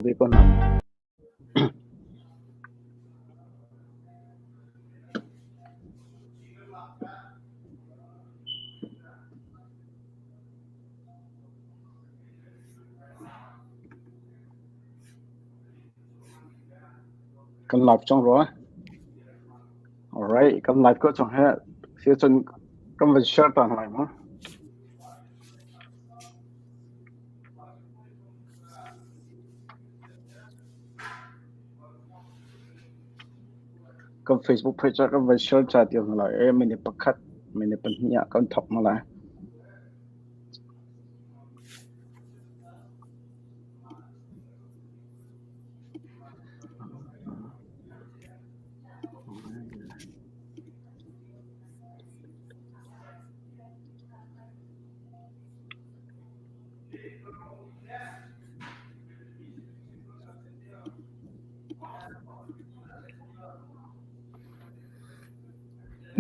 Ve ko hna. Kan live cang rua. Alright, kan live ko cang he. Si cun kan van share ta lai ma. Kan Facebook page ah kan van share ca ti hna lai. E minute pakhat, minute pahnih ah kan thok hna lai.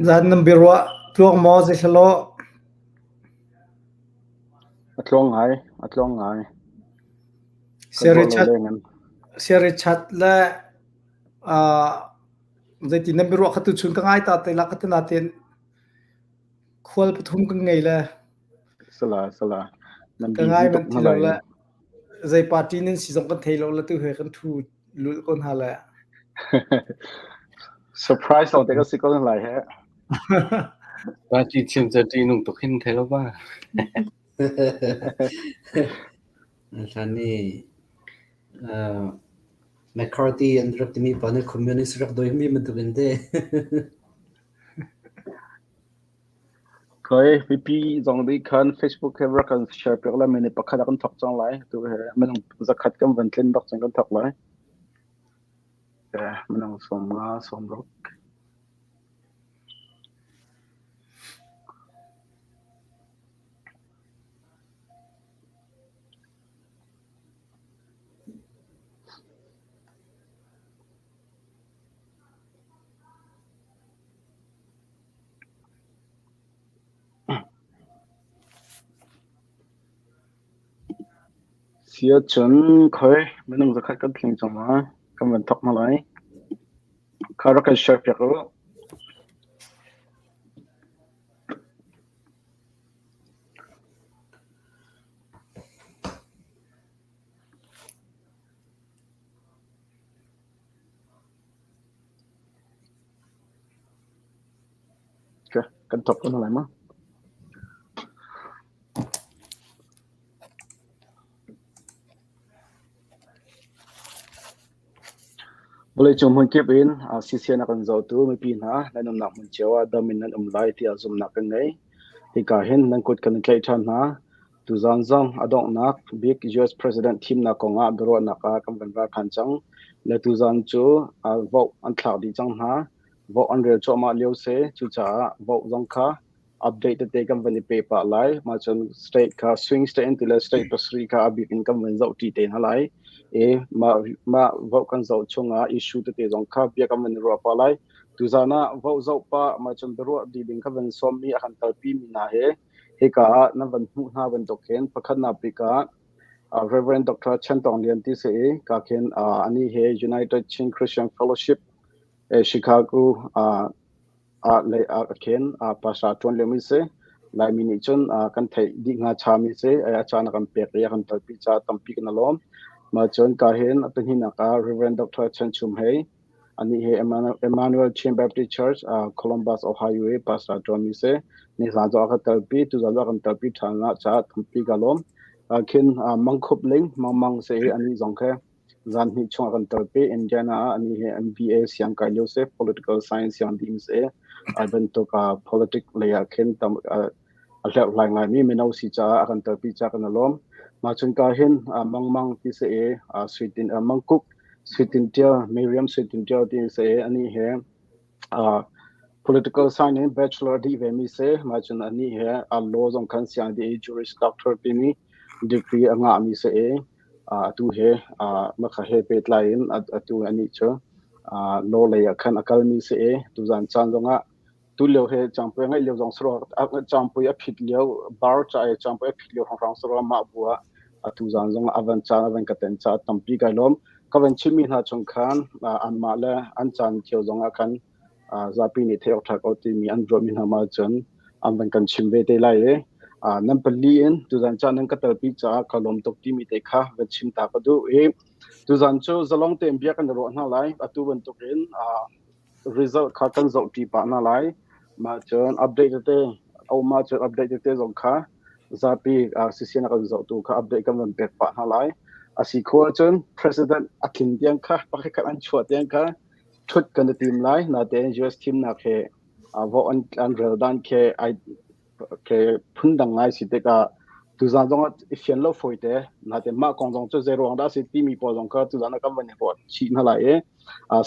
Zan nan biaruah tluang maw zeisalaw? A tluang ngai, a tluang ngai. Siarichat le zeitin nan biaruah kha tuchun ka ngai ta te la ka ti nain khual pathum kan ngei le Sala sala. Nan ka ngai busy tuk manh ti hna lo lai. le zei party nan si zong kan thei lo le tu he kan thu lulh ko hna le. Surprise lo te ka si ko lai he. Party chim cu ṭih nung tuk hin thei lo ba. Hlan i McCarthy an rak timi pa nih communist rak dawimi bantuk in te. Khoi mipi zong nih khan Facebook he rak kan share piak lai minute pakhat ah kan thawk cang lai. Tu he minung zakhat kan van tlin bak cang kan thawk lai. Minung 50 60. Si ahcun khoi minung zakhat kan tling cang ma kan van thawk hna lai. Kha rak kan share piak u. Kan thawk ko hna lai ma? Vawleicung hmunkip in CCN a kan zohtu mipi hna nan umnak hmun cio ah dam in nan um lai tiah zumhnak kan ngei. Hika hin nan kut kan i tlaih ṭhan hna. Tuzaan zong a donghnak bik US President thimnak kong ah biaruahnak ah kan van ra ṭhan cang. Le tuzaan cu vote an thlak dih cang hna. Vote an rel cuahmah lio si. Cucaah vote zong kha update tete kan van i pe pah lai. Mah cun state kha swing state an ti le state pasarih kha a bik in kan van zoh ṭi te hna lai. I mah mah vote kan zoh chungah issue tete zong kha bia kan van i ruah pah lai. Tuzaan ah vote zoh pah mah cun biaruah dih ding kha van sawmmi a kan kalpi mi hna he hika ah nan van hmuh hna bantuk hin pakhatnak bik ah Reverend Dr. Chan Tawng Lian ti si i ka khin ani he United Chin Christian Fellowship Chicago lei ah khin pastor ṭuan liomi si. Laimi nih cun kan theih dih hnga chami si. A caan a kan pek i a kan telpi caah tampi kan i lawm. Mah cun ka hin a pahnihnak ah Reverend Dr. Chan Chum Hei anih hi Emmanuel Chin Baptist Church, Columbus, Ohio i pastor ṭuanmi si. Nizaan cu a ka telpi, tuzaan cu a kan telpi ṭhan caah tampi ka lawm. Khin Mang Khup Ling, Mang Mang si i anih zong khi Zan hnih chung a kan telpi. Indiana ah anih hi MBA siang kai lio si, political science siang dih si. Ai bantuk politic lei ah khin tam a hlerhlai ngaimi mino si caah a kan telpi caah kan i lawm. Mah cun ka hin Mangmang ti si i Suitin Mangkuk Suitin Tial Miriam Suitin Tial ti si i anih hi political science in bachelor dih ve mi si. Mah cun anih hi law zong khan siang dih i Juris Doctor timi degree a ngah mi si i atu he makha he pehtlai in atu anih cu law lei ah khan a kalmi si i tuzan caan zongah tu lio he cangpui a ngeih lio zong saro cangpui a phit lio bar ca i cangpui a phit lio hrawnghrang saro mah bu ah Atu zan zong a van caan a van ka ten caah tampi kai lawm. Ka van chimmi hna chung khan anmah le an caan cio zong ah khan zapi nih theih awk ṭha ko timi an ruahmi hna ma cun an van kan chim ve te lai i nan pali in tuzan caan nan ka telpi caah ka lawm tuk timi te kha van chim ta ka duh i tuzan cu zalong tein bia kan i ruah hna lai. Atu bantukin result kha kan zohṭi pah hna lai. Mah cun update tete a um ahcun update tete zong kha zapi sisian a kan zohtu kha update kan van pek pah hna lai. A si khawh ahcun president a tlin tiang kha pakhatkhat an chuah tiang kha ṭhut kan i tim lai. Natein US thimnak he vote an rel dan khi ai ke phundang ngai si tikah tuzan zong ah i fian lo fawi te. Natein mah kong zong cu zei ruang dah a si timi pawl zong kha tuzan ah kan van i ruah chih hna lai i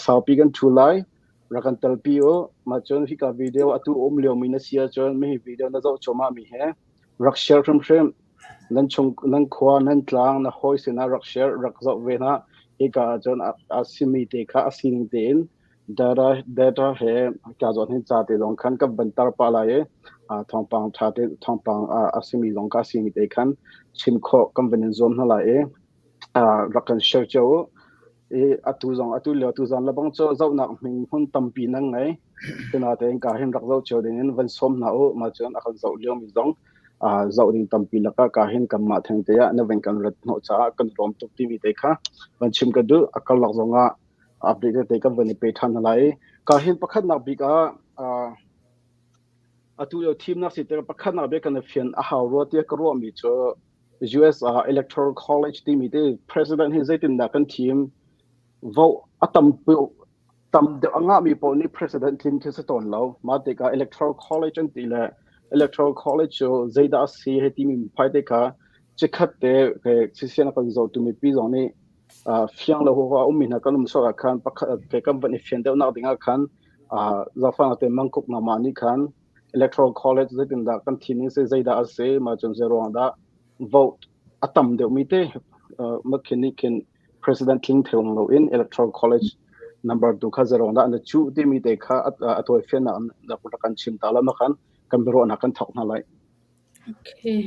saupi kan ṭhu lai. Rak kan telpi u. Mah cun hika video atu um liomi na si ahcun mihi video na zoh cuahmah mi he rak share hrimhrim. Nan chung nan khua nan tlang na hawi sinah rak share rak zoh ve hna. Hika ahcun a simi te kha a sining tein data data he ka zawn hin ca te zong khan kan van tar pah lai i thawngpang ṭha te thawngpang a simi zong kha a simi te khan chim khawh kan van in zuam hna lai i rak kan share cio u. I atu zong atu lio tu zan lebang cu zohnak hming hmun tampi nan ngei. Sinain ka hin rak zoh cio ding in van sawm hna u. Mah cun a kan zoh lio mi zong zoh ding tampi lakah ka hin kanmah theng te ah na van kan rat hnawh caah kan lawm tuk timi te kha van chim ka duh. A karlak zong ah update te kan van i pe ṭhan hna lai. Ka hin pakhatnak bik ah atu lio thimnak si tikah pakhatnak bik kan i fian a hau rua tiah ka ruahmi cu US ah Electoral College timi te president hi zeitindah kan thim vote a tam tam deuh a ngahmi paoh nih president tlin khi si tawn lo. Mah tikah Electoral College an ti le Electoral College cu zeidah a si hei timi phai te kha chikkhat te sisian a kan zohtu mipi zong nih fiang lo huaha a ummi hna kan um sual ah khan pakhat ke kan van i fian deuhnak ding ah khan zaangfang te mangkuk nama nih khan Electoral College zeitindah kan thim in si zeidah a si mah cun zeiruang dah vote a tam deuhmi te makhin nih khin president tling theung lo in Electoral College number tu kha zeiruang dah an cuh timi te kha a tawifiannak rak kan chim ta la ma khan kan biaruahnak kan thawk hna lai. Okay.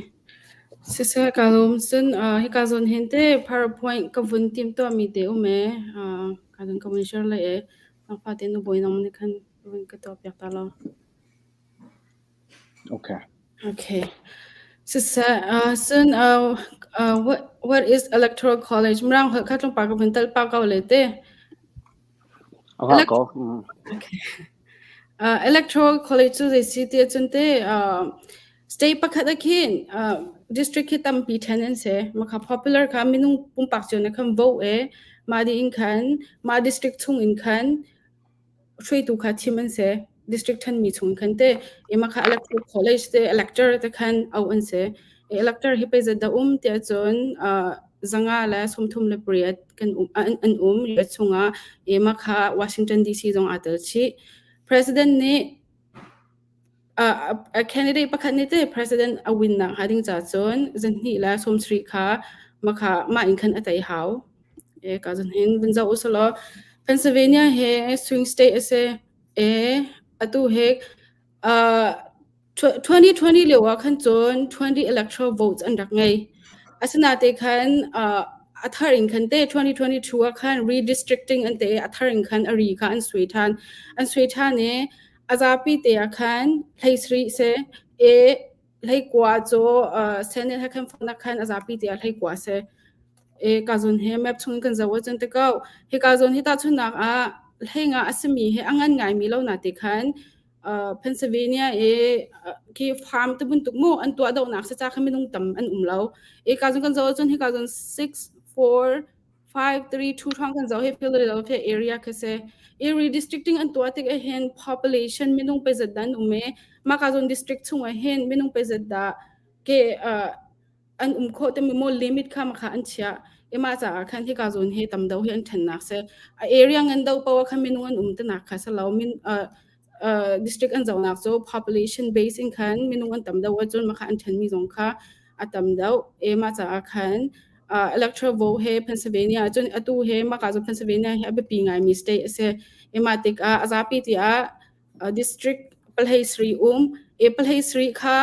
Siseh ka lawm cun hika zawn hin te PowerPoint ka vun timhtuahmi te um ee. Ka zon ka vun share lai ee. Nangfa te nu bawi nang nih khan vun ka tuahpiak ta law. Okay. Okay. Siseh cun what is electoral college? Mirang holh kha tlawmpal ka vun tal pah ko le te. A ko. Okay. Electoral College cu zei si ti ahcun teh state pakhat ah khin district khi tampi ṭhen an si. Mah kha popular kha minung pumpak cio nih khan vote i mah dih in khan mah district chung in khan hruaitu kha thim an si. District ṭhenmi chung in khan teh i mah kha electoral college te elector te khan auh an si. I elector hi pei zat dah um ti ahcun 138 kan um, an, an um US chungah i mah kha Washington DC zong aa tel chih. President nih a candidate pakhat nih te president a win nak hnga ding ca cun zanhnih le sawmsarih kha mah kha mah in khan a tei hau. E ka zan hin vun zoh usulaw Pennsylvania he swing state a si. E atu he 2020 lio ah khan cun 20 electoral votes an rak ngei. Asinain khan a thar in khan te 2022 ah khan redistricting an te a thar in khan a ri kha an sui ṭhan. An sui ṭhan i a zapi te ah khan 13 si i 19 cu Senate he khan fonh khan a zapi te ah 19 si. E ka zawn he map chung kan zoh ahcun te ko. Hika zawn hi tahchunhnak ah hleinga a simi he a ngan ngaimi lo na te khan Pennsylvania i khi farm te bantuk mu an tuah dohnak si ca kha minung tam an um lo. I ka zon kan zoh ahcun hika zon 6 4 5 3 2 hrawng kan zoh hi Philadelphia area kha si. I redistricting an tuah tik ahhin population minung pezat dah an um i mah ka zon district chung ahhin minung pezat dah ke an um khawh timi maw limit kha kha an chiah i mah caah khan hika zawn hi tam deuh hi an ṭhennak si. A area ngan deuh paoh ah khan minung an um tinak kha si lo. Min district an zohnak cu population base in khan minung an tam deuh ahcun mah kha an ṭhenmi zong kha a tam deuh. E mah caah khan electoral vote he Pennsylvania cun atu he mah ka cu Pennsylvania hi a biapi ngaimi state a si. E mah tikah a zapi tiah district palhei sri um e palhei sri kha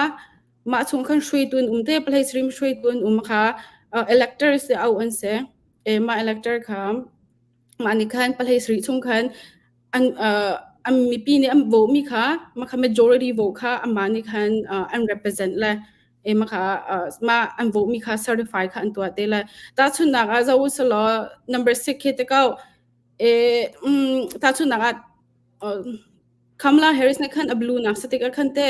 mah chung khan hruaitu an um te palhei sri hruaitu an um kha. Electors ti auh an si. E mah elector kha mah nih khan pahlei sarih chung khan an an mipi nih an vote mi kha mah kha majority vote kha amah nih khan an represent le e mah kha mah an vote mi kha certify kha an tuah te lai. Tahchunhnak ah zoh usalaw number 6 khi te ko e tahchunhnak ah Kamala Harris nih khan a blue nak satik ah khan te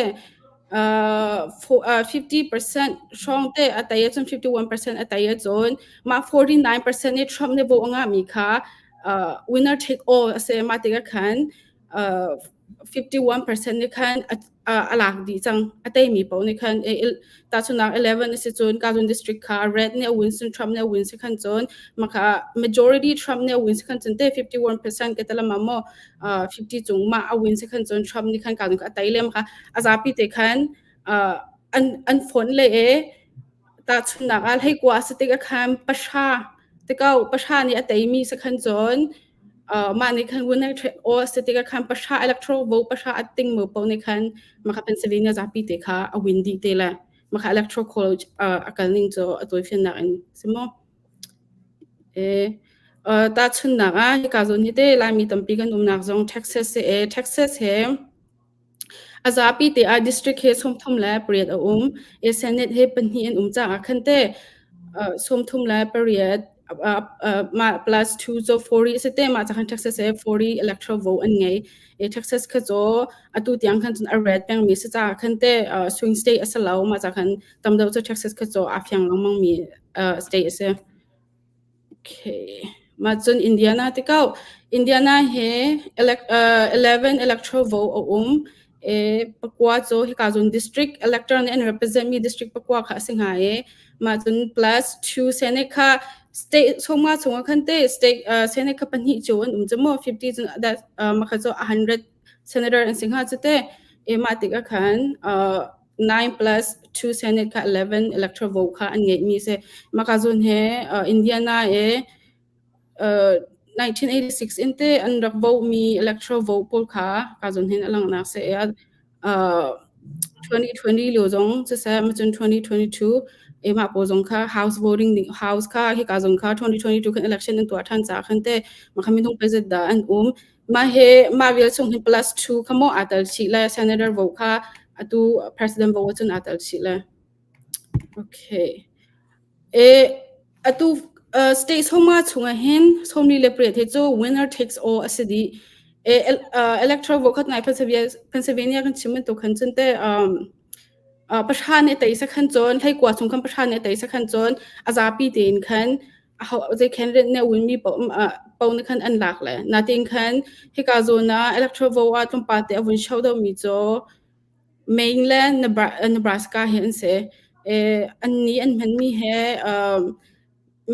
50% hrawng te a tei ahcun 51% a tei ahcun mah 49% nih Trump nih vote a ngahmi kha winner take all a si. Mah tikah khan 51% nih khan a lak dih cang. A teimi paoh nih khan tahchunhnak 11 a si cun Kazun district kha red nih a win cun Trump nih a win si khan cun mah kha majority Trump nih a win si khan cun te 51% ka te lama maw 50 cung mah a win si khan cun Trump nih khan ka a tei lem kha a zapi te khan an phone le e tahchunhnak ah hlei kua a si tik ah khan pahra tikau pahra nih a teimi si khan cun mah nih khan winner all a si tik ah khan pahra electoral vote pahra a ting mu po nih khan maka Pennsylvania zapi te kha a win dih te le maka electoral college a kal ning cu a tawifiannak in si mo Tahchunhnak ah hika zawn hi te Laimi tampi kan umnak zong Texas si i Texas he a zapi te ah district he 38 a um i Senate he pahnih an um caah khan te 38 mah plus 2 cu 40 a si te mah ca khan Texas he 40 electoral vote an ngei i Texas kha cu atu tiang khan cun a red pengmi si caah khan te swing state a si lo mah ca khan tam deuh cu Texas kha cu aa fiang lengmang mi state a si. Okay. Mah cun Indiana ti ko. Indiana he elect, 11 electoral vote a um. E, pakua cu hika zun district elector nih an represent mi district pakua kha a si hnga i mah cun plus 2 senate kha state chungma chungah khan te state senate kha pahnih cu an um cu mu 50 cun that mah kha cu 100 senator an si hnga cu te e mah tikah khan 9 plus 2 Senate kha 11 electoral vote kha an ngeihmi si. Maka zun he Indiana e 1986 in te an rak vote mi electoral vote pawl kha ka zun hin alangnak se 2020 lio zong siseh macun 2022 emah pawl zong kha house voting ding house kha hika zong kha 2022 khan election an tuah than ca khan te makha minung president da an um Mah he mah vial chung hin plus two kha maw aa tel chih le senator vote kha atu president vote ahcun aa tel chih le. Okay. E atu state soma chungah hin 48 he cu winner takes all a si dih. E electoral vote khat ngai Pennsylvania kan chim bantuk khan cun te pahra nih tei sa khan cun hlei kua chung khan pahra nih tei sa khan cun a zapi tein khan zei candidate nih a win mi paoh nih khan an lak le natin khan hika zawn ah electoral vote ah tlawmpal te a vun show deuh mi cu Maine le Nebraska hi an si. An nih an hman mi he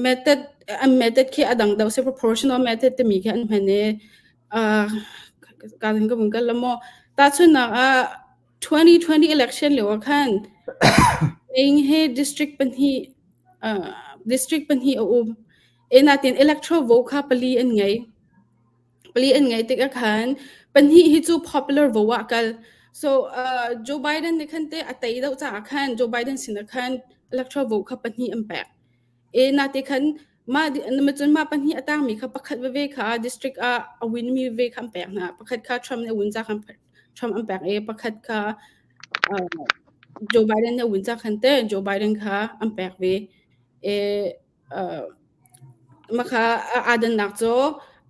method an method khi a dang deuh si proportional method timi khi an hman i ka ka vun kal la maw tahchunhnak ah 2020 election lio ah khan Maine he district pahnih district pahnih a um. E natin electoral vote kha pali an ngei. Pali an ngei tik ah khan pahnih hi cu popular vote ah kal. So Joe Biden nih khan te a tei deuh caah khan Joe Biden sin ah khan electoral vote kha pahnih an pek. E nate khan mah cun mah pahnih a tangmi kha pakhat veve kha district ah a win mi veve kha an pek hna. Pakhat kha Trump nih a win ca khan Trump an pek i pakhat kha Joe Biden nih a win ca khan te Joe Biden kha an pek ve. E mah kha aa dannak cu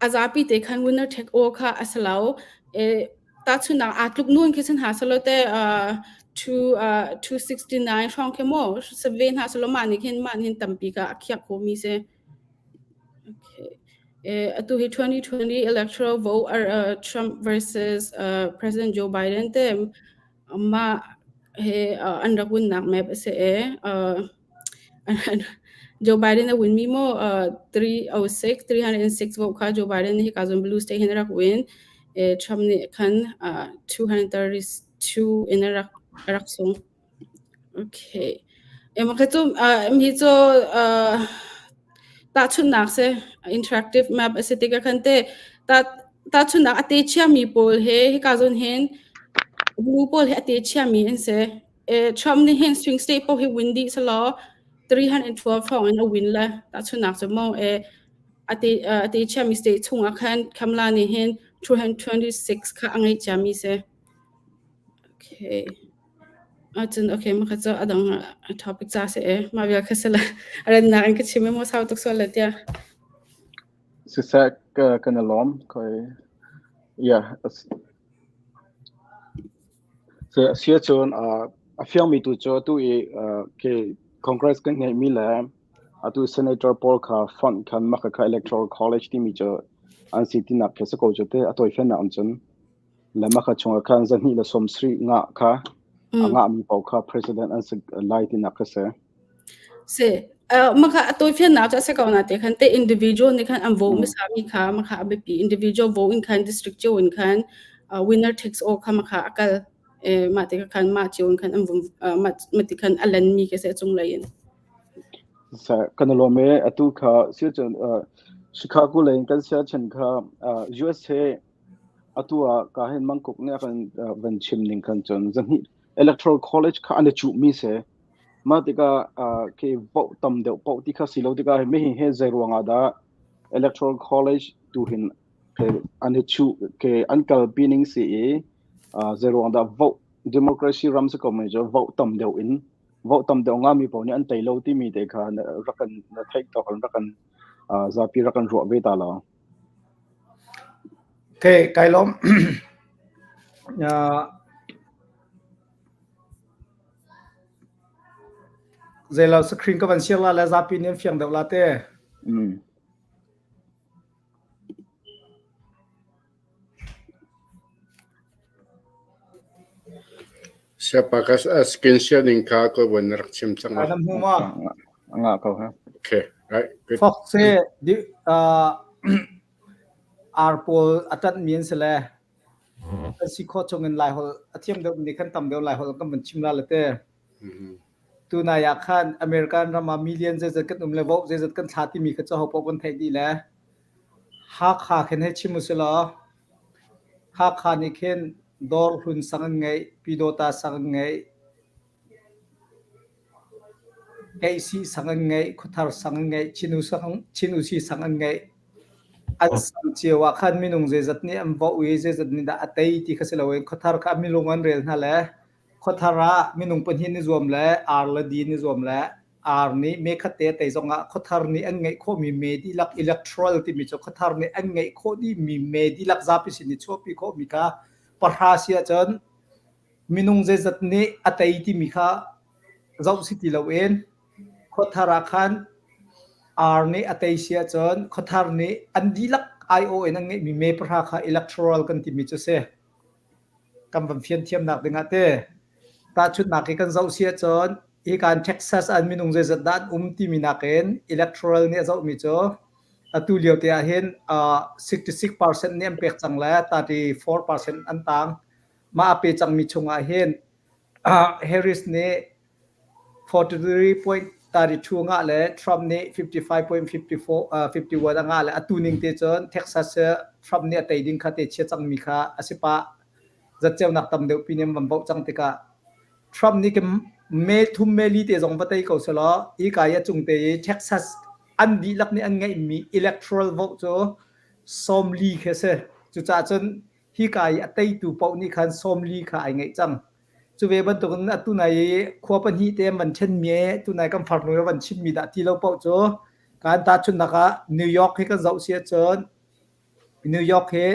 a zapi te khan winner take all kha a si lo. E tahchunhnak aa tluk nun khi san ha salo te 269 hrawng khi maw save hna salo mah nih khin mah nih tampi ka a khiak khomi si. Okay. Atu hi 2020 electoral vote Trump versus President Joe Biden te mah he an rak win-nak map a si i Joe Biden a win mi maw 306 306 vote kha Joe Biden nih hika zawn blue state hin a rak win. Trump nih khan 232 in a rak sung. Okay. Mah cu hi cu tahchunhnak si interactive map a si tikah khan teh tahchunhnak a te chiami pawl he hika zawn hin blue pawl hi a te chiami an si. Trump nih hin swing state paoh hi win dih selaw. 312 hrawng in a win le tahchunhnak cu mo e ate ate chiami state chungah khan Kamala nih hin 226 kha a ngeih ciami si. Okay. Ahcun okay mah kha cu a dang topic ca si e. Mah vial kha si le a rannak in ka chim i maw sau tuk sual le tiah. Siseh kan i lawm. Koi yeah. Si ahcun a fiangmi tu cu atu i khi Congress kan ngeihmi le atu Senator pawl kha fonh khan mah kha Electoral College timi cu an si tinak khi si ko cu te a tawifiannak in cun le mah kha chungah khan 270 ngah kha a ngahmi paoh kha president an si lai tinak kha si. Si. Maka a tawifiannak cu a si ko na te khan te individual nih khan an vote hmasa mi kha maka a biapi individual vote in khan district cio in khan winner takes all kha maka a kal mah te khan mah cio in khan an vum mah ti khan a lan mi ke se cung lei in. Kan lawm e atu kha si cun Chicago lei in kan sia chen kha USA atu ah ka hin mangkuk nih a kan van chim ning khan cun zahnih electoral college kha an i cuh mi si. Mah tikah khi vote tam deuh paoh ti kha si lo tikah mi hi zei ruangah dah electoral college tu hin an i chuh ke an kalpi ning si i zei ruang dah vote democracy ram si ko mi cu vote tam deuh in vote tam deuh ngami paoh nih an tei lo timi te kha rak kan na theih tawk rak kan zapi rak kan ruah ve ta lo. Okay, kai lawm. Zeilo screen ka van share la le zapi nih an fiang deuh la te. Siapa ka screen share ning kha ko van rak chim cang. Nam hmu ma? Nga ko ha. Okay, right. Good. Fox se di ar pawl a tat mi an si le Kan si khawh chungin Laiholh a thiam deuh nih khan tam deuh Laiholh kan van chim la le te. Tunai ah khan American ram ah million zeizat kan um le vote zeizat kan thla timi kha cu hopaoh kan theih dih le Hakha khin hei chim usilaw Hakha nih khin dawr hlun sang an ngeih, Pyidawta sang an ngeih, Keihsih sang an ngeih, Khuathar sang an ngeih, Chin Usi sang an ngeih. An sang cio ah khan minung zeizat nih an voh i zeizat nih dah a tei ti kha si loin Khuathar kha minung an rel hna le Khuathar ah minung pahnih an i zuam le ar le di an i zuam le ar nih me khat te a tei zongah Khuathar nih an ngeih khawhmi me dihlak electoral timi cu Khuathar nih an ngeih khawh dihmi me dihlak zapi sin i chuahpi khawhmi kha pahra si ahcun Minung zeizat nih a tei timi kha zoh si ti loin khuathar ah khan ar nih a tei si ahcun khuathar nih an dihlak aiawh in an ngeihmi me pahra kha electoral kan timi cu a si. Kan van fian thiamnak dingah te tahchunhnak hi kan zoh si ahcun hika in Texas ah minung zeizat dah an um timi nakin electoral nih a zohmi cu atu lio te ah hin 66% nih an pek cang le 34% an tang. Mah a pe cangmi chungah hin Harris nih 43.32 ngah le Trump nih 55.51 a ngah le atu ning te cun Texas Trump nih a tei ding kha te chia cangmi kha a si pah. Zatceunak tam deuh pi nih an van vote cang tikah Trump nih me thum me li te zong va tei ko selaw hi ka i a cung te i Texas an dihlak nih an ngeihmi electoral vote cu 40 khi a si. Cucaah cun Hika i a teitu paoh nih khan 40 kha ai ngeih cang. Cu ve bantukin atu nai i khua pahnih te an van ṭhenmi i tunai kan farnu i van chimmi dah ti lo paoh cu kan tahchunhnak ah New York hi kan zoh si ahcun New York hi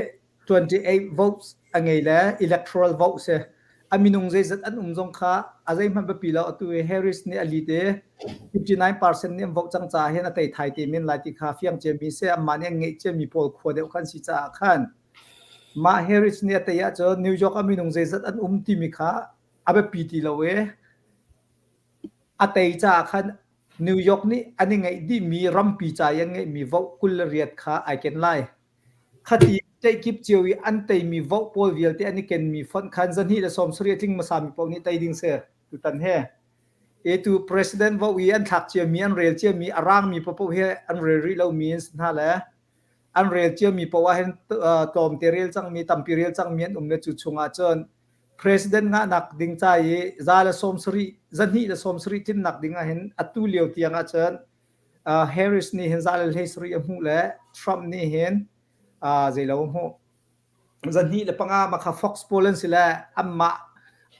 28 votes a ngei le electoral vote si. A minung zeizat an um zong kha a zeihmanh biapi lo atu i Harris nih a lead i 59% nih an vote cang caah hin a tei thai te men lai ti kha fiang ciami si. Amah nih an ngeih ciami pawl khua deuh kha an si caah khan Mah Harris nih a tei ahcun New York ah minung zeizat an um timi kha a biapi ti lo i a tei caah khan New York nih an i ngeih dihmi rampi ca i an ngeihmi vote 28 kha ai ken lai. Khati ṭeihkip cio i an teimi vote pawl vialte an i kenmi fonh khan 270 a tling hmasami paoh nih tei ding si tutan hi. Etu president vote i an thlak ciami an rel ciami a rangmi paohpaoh hi an rel rih lomi an si hna le an rel ciami paoh ah hin tlawmte rel cangmi tampi rel cangmi an um le cu chungah cun President ngahnak ding ca i 170 270 tlinnak ding ah hin atu lio tiang ah cun Harris nih hin 117 a hmuh le Trump nih hin zeilo a hmuh. 205 ma kha Fox pawl an si le anmah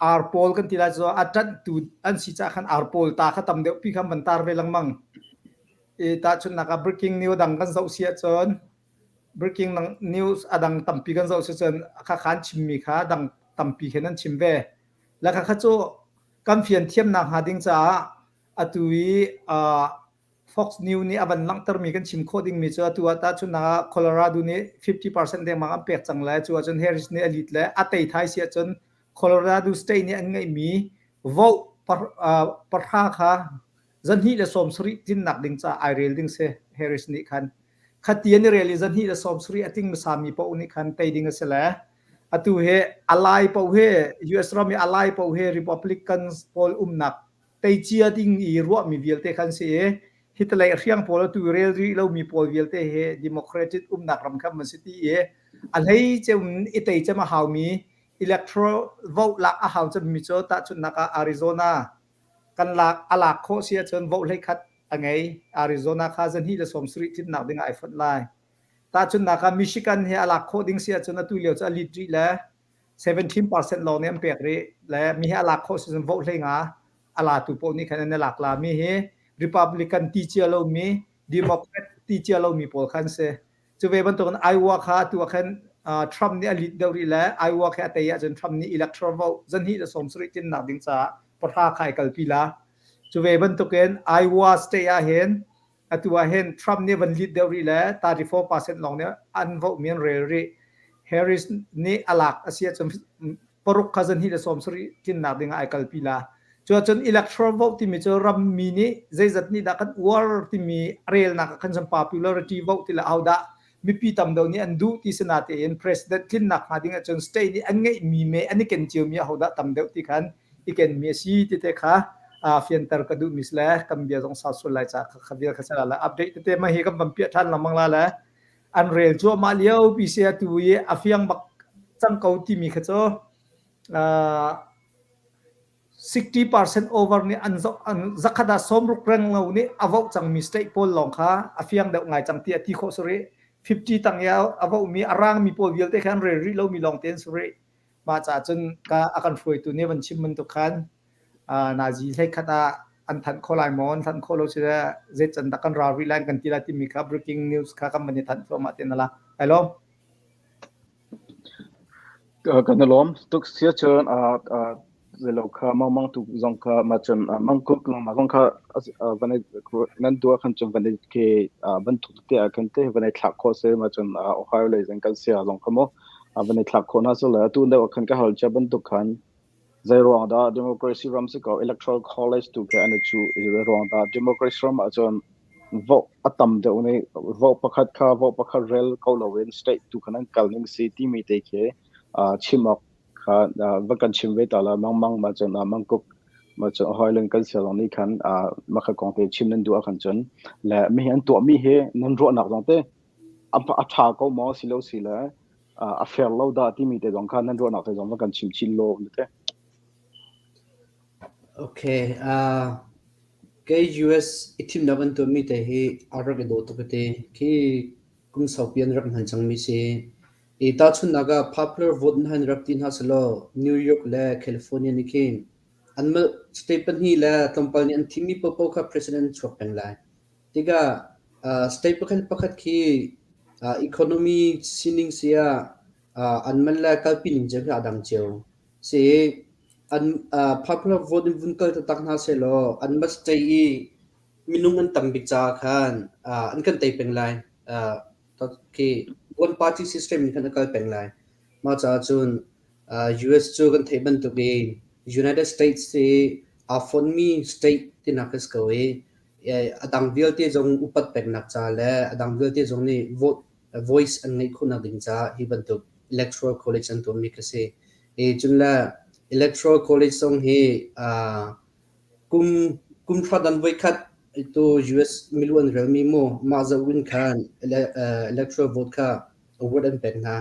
ar pawl kan ti lai cu a ṭanhtu an si caah khan ar pawl ta kha tam deuh pi kha van tar ve lengmang. I tahchunhnak ah breaking news dang kan zoh si ahcun breaking news a dang tampi kan zoh si cun kha khan chimmi kha dang tampi khin an chim ve. Le kha kha cu kan fian thiamnak hnga ding caah atu i Fox News nih a van langhtermi kan chim khawh dingmi cu atu ah tahchunhnak ah Colorado nih 50% dengmang an pek cang lai. Cu ahcun Harris nih a lead le a tei thai si ahcun Colorado state nih an ngeihmi vote pahra kha 270 tlinnak ding caah ai rel ding si Harris nih khan. Khati an i rel i 270 a tling hmasami paoh nih khan tei ding a si le atu hi a lai paoh hi US ram i a lai paoh hi Republicans pawl umnak teicia ding i ruahmi vialte khan si i hitalei a hriang pawl atu rel rih lomi pawl vialte hi democratic umnak ram khan man si ti i a hlei cem i tei cem a haumi electoral vote lak a hau cemmi cu tahchunhnak ah Arizona kan lak a lak khawh si ahcun vote hlei khat a ngei. Arizona kha 270 thimnak ding ah ai fonh lai. Tahchunhnak ah Michigan hi a lak khawh ding si ahcun atu lio cu a lead rih le 17% lawng nih an pek rih le mi hi a lak khawh si cun vote hlei nga a latu paoh nih khan an i lak la mi hi Republican ti cia lomi Democrat ti cia lomi pawl khan si. Cu ve bantukin Iowa kha atu ah khan Trump nih a lead deuh rih le Iowa khi a tei ahcun Trump nih electoral vote 270 tlinnak ding caah pahra kha ai kalpi la. Cu ve bantukin Iowa state ah hin Atu ah hin Trump nih van lead deuh rih le 34% lawng nih an vote mi an rel rih. Harris nih a lak a si ahcun paruk kha 270 tlinnak ding ah ai kalpi la. Cu ahcun electoral vote timi cu rammi nih zeizat nih dah kan uar timi relnak ah khan cun popularity vote ti le ahodah mipi tam deuh nih an duh ti si natein president tlinnak hnga ding ahcun state nih an ngeihmi me an i ken ciomi ahodah tam deuh ti khan i kenmi a si ti te kha fianter ka duhmi si le kan bia zong sau sual lai ca kha bia kha sala le update tete ma hi kan van piah ṭhan lengmang la le an rel cuahmah lio pi si atu i a fiang bak cang ko timi kha cu 60% over nih an an zakhat ah sawmruk reng lo nih a vote cangmi state pawl lawng kha a fiang deuh ngai cang ti a ti khawh suri 50 tang i a vote mi a rangmi pawl vialte kha an rel rih lomi lawng te an si rih. Mah caah cun ka a kan hruaitu nih van chim bantuk khan nazi hleikhat ah an thanh kho lai maw an thanh kho lo si le zei can dah kan ral rih lai kan ti lai timi kha breaking news kha kan van i thanh thluahmah te na la. Ai lawm. Kan i lawm tuk sia cun Zeilo kha mangmang tu zong kha ma cun mangkuk lengmang zong kha van i nan duh ahkhan cun van i ke bantuk te ah khan te van i thlak khawh si ma cun Ohio lei zong kan sia zong kha mu van i thlak khawh hna su le atu deuh ah khan ka hal cia bantuk khan zei ruang dah democracy ram si ko electoral college tu khi an i cu zei ruang dah democracy ram ahcun vote a tam deuh nih vote pakhat kha vote pakhat rel ko loin state tu khan an kal ning si timi te khi chim awk Kha va kan chim ve ta la mangmang ma cun mangkuk ma cun hawilen kan sia zong nih khan makha kong te chim nan duh ahkhan cun le mi hi an tuah mi hi nan ruahnak zong te a ṭha ko maw si lo si le a fair lo dah timi te zong kha nan ruahnak te zong va kan chim chin law te. Okay, kei US i thimnak an tuahmi te hi a rak i dawh tuk te khi kum saupi an rak hman cangmi si. I tahchunhnak ah popular vote hna in rak ti hna sehlaw New York le California nih khin anmah state pahnih le tlawmpal nih an thimmi paohpaoh kha president an chuak peng lai. Tikah state pakhat pakhat khi economy sining si ah anmah le kalpi ning cio khi aa dang cio. Si an popular vote in vun kal taktak hna sehlaw anmah state i minung an tam bik caah khan an kan tei peng lai. Khi one party system in khan a kal peng lai. Mah caah cun US cu kan theih bantuk in United States hi aa fonhmi state tinak a si ko i a dang vialte zong upat peknak ca le a dang vialte zong nih vote voice an ngeih khawhnak ding caah hi bantuk electoral college an tuahmi khi si. I cun le electoral college zong hi Kum kum hra dan voikhat tu US milu an relmi mu mah zoh in khan electoral vote kha award an pek hna.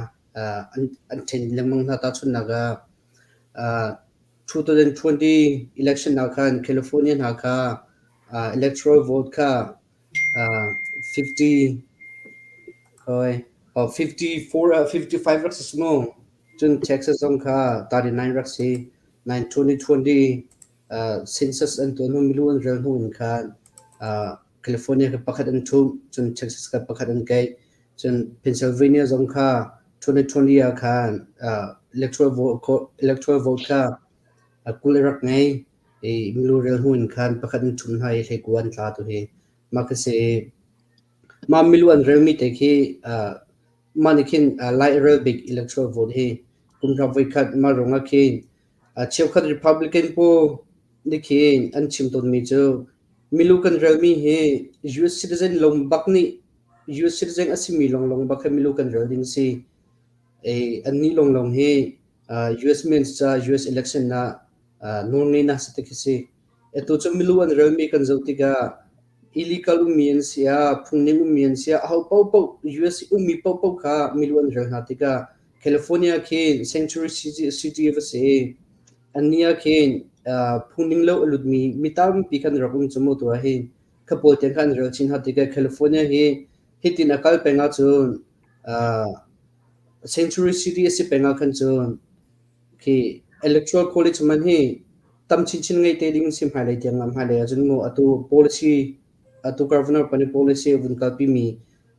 An ṭhen lengmang hna. Tahchunhnak ah 2020 election ah khan California hna kha electoral vote kha 50 hoi 54 55 rak si mu. Cun Texas zong kha 39 rak si. 2020 census an tuah hnu milu an rel hnu in khan California kha pakhat an ṭhumh, cun Texas kha pakhat an keih. Cun Pennsylvania zong kha 2020 ah khan electoral vote kha 20 a rak ngei i milu rel hnu in khan pakhat an ṭhumh hna i hleikua an tla tu hi. Mah khi si i mah milu an relmi te khi mah nih khin lai a rel bik electoral vote hi kum hra voikhat mah ruangah khin cheukhat Republican pawl nih khin an chim tawnmi cu milu kan relmi hi US citizen lawng bak nih US citizen a simi lawnglawng bak hi milu kan rel ding si. Annih lawnglawng hi US means ca US election ah nawlngei na si ti khi si. Atu cu milu an relmi kan zoh tikah illegal ummi an si ah, phungning ummi an si ah, aho paohpaoh US ummi paohpaoh kha milu an rel hna tikah California khi Sanctuary City a va si i annih ah khin phungning lo a lutmi mi tampi khan rak um cu mu tu ah hin kha pawl tiang khan an rel chin hna tikah California hi hitin a kal peng ahcun Sanctuary City a si peng ah khan cun khi Electoral College man hi tam chinchin ngei te ding si hmailei tiang ah hmailei ahcun mu atu policy atu governor pa nih policy a vun kalpi mi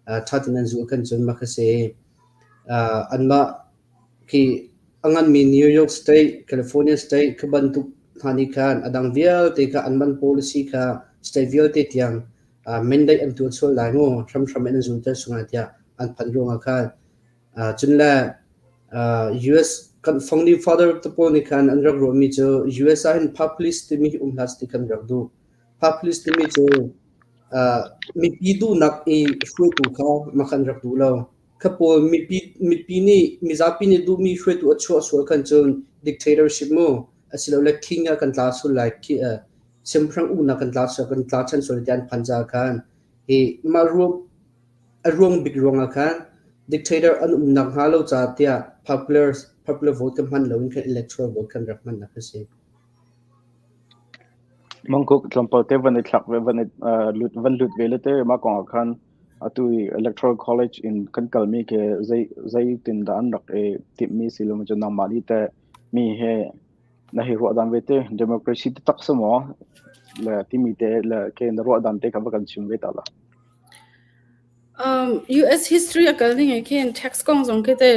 ṭha tein an zulh khan cun mah kha si. Anmah khi a nganmi New York State, California State kha bantuk hna nih khan a dang vialte kha an man policy kha state vialte tiang mandate an tuah sual lai mu hramhram in an zulter sung lai tiah an phan ruangah khan cun le US kan founding father te pawl nih khan an rak ruahmi cu US ah hin populist timi hi um hlah ti kan rak duh. Populist timi cu mipi duhnak i hruaitu kha mah khan rak duh lo. Kha pawl mipi nih mizapi nih duhmi hruaitu a chuah sual khan cun dictatorship mu asilole king ah kan tla sual lai siangpahrang uknak kan tla sual kan tla chan sual ti an phan caah khan hi mah ruang a ruang bik ruangah khan dictator an um nakhnga lo caah tiah popular popular vote kan hman lo in khan electoral vote kan rak hmannak a si. Mangkuk tlawmpal te van i thlak ve van i lut van lut ve le te mah kong ah khan atu i electoral college in kan kalmi ke zei zeitin dah an rak i timhmi si lo cu nangmah nih teh mi he na hei ruah dan ve te democracy taktak si maw le timi te le ke na ruah dan te kha va kan chim ve ta la. US history a kal ning ah khin tax kong zong khi te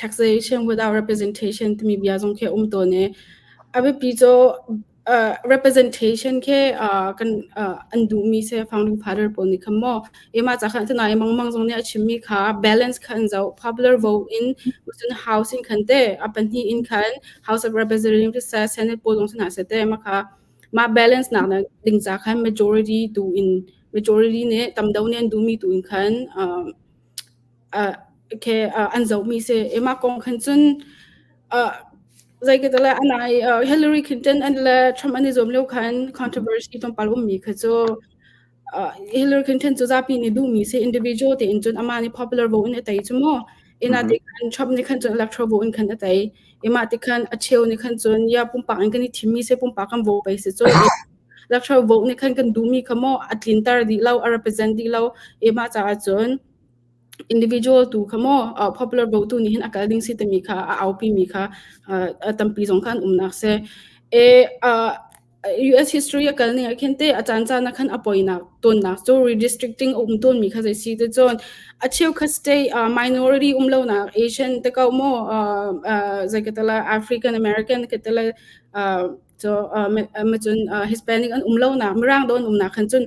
taxation without representation timi bia zong khi a um tawn i a biapi cu representation khi kan an duhmi si founding father pawl nih khan maw mah ca khan asinain mangmang zong nih a chimmi kha balance kha an zoh popular vote in cun house in khan te a pahnih in khan House of Representatives siseh Senate pawl zong si hna seh te mah kha mah balance nak ding ca khan majority tu in majority nih tam deuh nih an duhmi tu in khan okay an zohmi si. Mah kong khan cun zei ka tile anai Hillary Clinton an le Trump an i zuam lio khan controversy tlawmpal ummi kha cu Hillary Clinton cu zapi nih duhmi si individual tein cun amah nih popular vote in a tei cu mu. Ina te khan Trump nih khan cun electoral vote in khan a tei. Imah ti khan a cheu nih khan cun ya pumpak in kan i thimmi si pumpak kan vote pei si cu. Electoral vote nih khan kan duhmi kha maw a tlinter dih lo, a represent dih lo. Imah caah cun individual tu kha maw popular vote tu nih hin a kal ding si timi kha a aupi mi kha tampi zong kha an umnak si. E US history a kal ning ah khin te a caan caan ah khan a poinak tawnnak cu redistricting a um tawnmi kha zei si te cun a cheukhat state minority um lonak Asian te ko maw zei ka tala African American ka tala cu cun Hispanic an um lonak Mirang do an umnak khan cun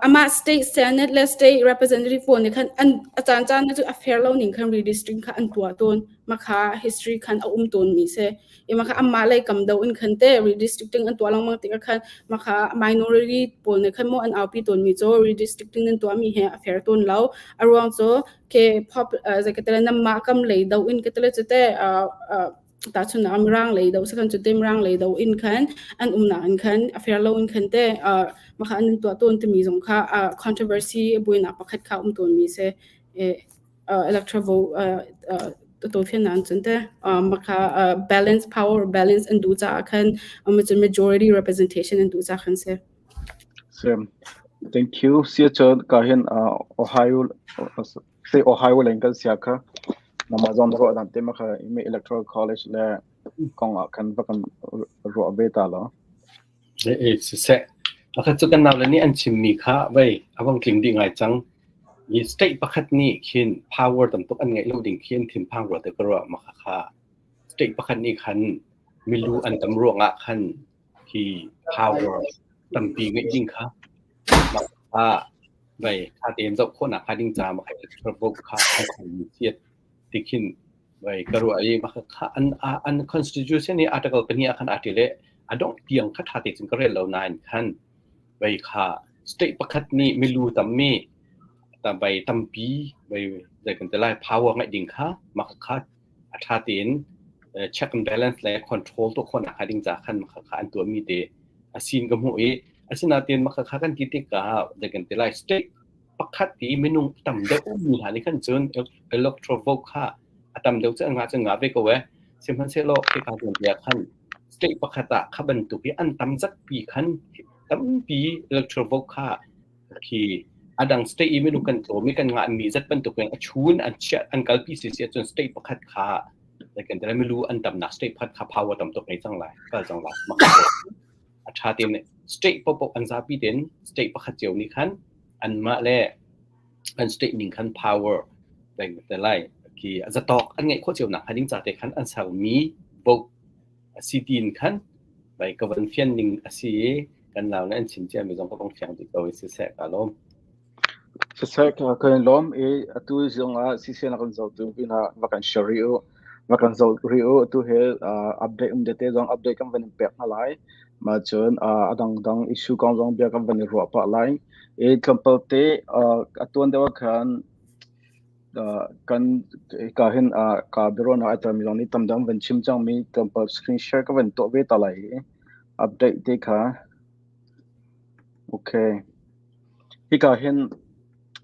amah state senate le state representative pawl nih khan an a caan caan cu a fair lo ning khan redistricting kha an tuah tawn makha history khan a um tawn mi si i makha amah lei kam do in khan te redistricting an tuah lengmang tikah khan makha minority pawl nih khan mo an aupi tawn mi cu redistricting an tuah mi he a fair tawn lo a ruang cu ke pop zei ka tele namma kam lei do in ka tele cu te tahchunhnak ah Mirang lei do sakhan cu te Mirang lei do in khan an umnak in khan a fair lo in khan te makha an tuah tawn timi zong kha controversy buainak pakhat kha um tawn mi si electoral vote. To fian nan cun te makha balance, power balance an du caah khan, cun majority representation an du caah khan si. Sim. Thank you. Sia chon ka hin Ohio say Ohio leng kan sia kha nama zong ro dan te ma kha ime Electoral College le kong ah khan va kan ro ve ta lo. E siseh. Pakhat cu kan naule nih an chimmi kha vei a vong tling dih ngai cang. I state pakhat nih khin power tam tuk an ngeih lo ding khi an thinphang rua te ka ruah ma kha kha state pakhat nih khan milu an tam ruangah khan hi power tampi ngeih ding kha mah kha vei tha tein zoh khawhnak hnga ding ca ma kha electoral vote kha an khon chiat ti khin vai ka ruah i mah kha an an constitution i article 2 ah khan aa ṭial i a dongh tiang kha ṭha te cun ka rel lo nain khan vai kha state pakhat nih milu tammi vai tampi vai zei kan ti lai power ngeih ding kha mah kha a ṭha tein check and balance le control tuah khawhnak hnga ding ca khan mah kha an tuahmi te a sin ka hmuh i asinain mah kha kan ti tikah zei kan ti lai state pakhat i minung tam deuh ummi hna nih khan cun electoral vote kha a tam deuh cu an ngah cu ngah ve ko ee. Sihmanhsehlaw hika zawn te ah khan state pakhat ah kha bantuk i an tam zatpi khan tampi electoral vote kha khi a dang state i minung kan tlawm i kan ngahmi zat bantuk in a chun an chiah an kalpi si si ahcun state pakhat kha kan milu an tamnak state pakhat kha power tam tuk ngei cang lai kal cang lai. A ṭha tein state paohpaoh an zapi tein state pakhat cio nih khan anmah le an state ning khan power te lai khi zatawk an ngeih khawh cio nak hnga ding ca te khan an sermi vote a si tiin khan bai ka van fian ning a si i kan nau nih an chim cia mi zong ka vong fiang dih ko i siseh ka lawm. Siseh ka in lawm i atu zong ah CCN kan zohtu pinah va kan share rih u. Va kan zoh rih u. Atu hi update um tete zong update kan van in pek hna lai. Mah cun a dangdang issue kong zong bia kan van i ruah pah lai. I tlawmpal te a tuan deuh ah khan kan ka hin ka biaruahnak ai telmi zong nih tam deuh an van chim cangmi tlawmpal screen share ka van tuah ve ta lai i update te kha. Okay. Hika hin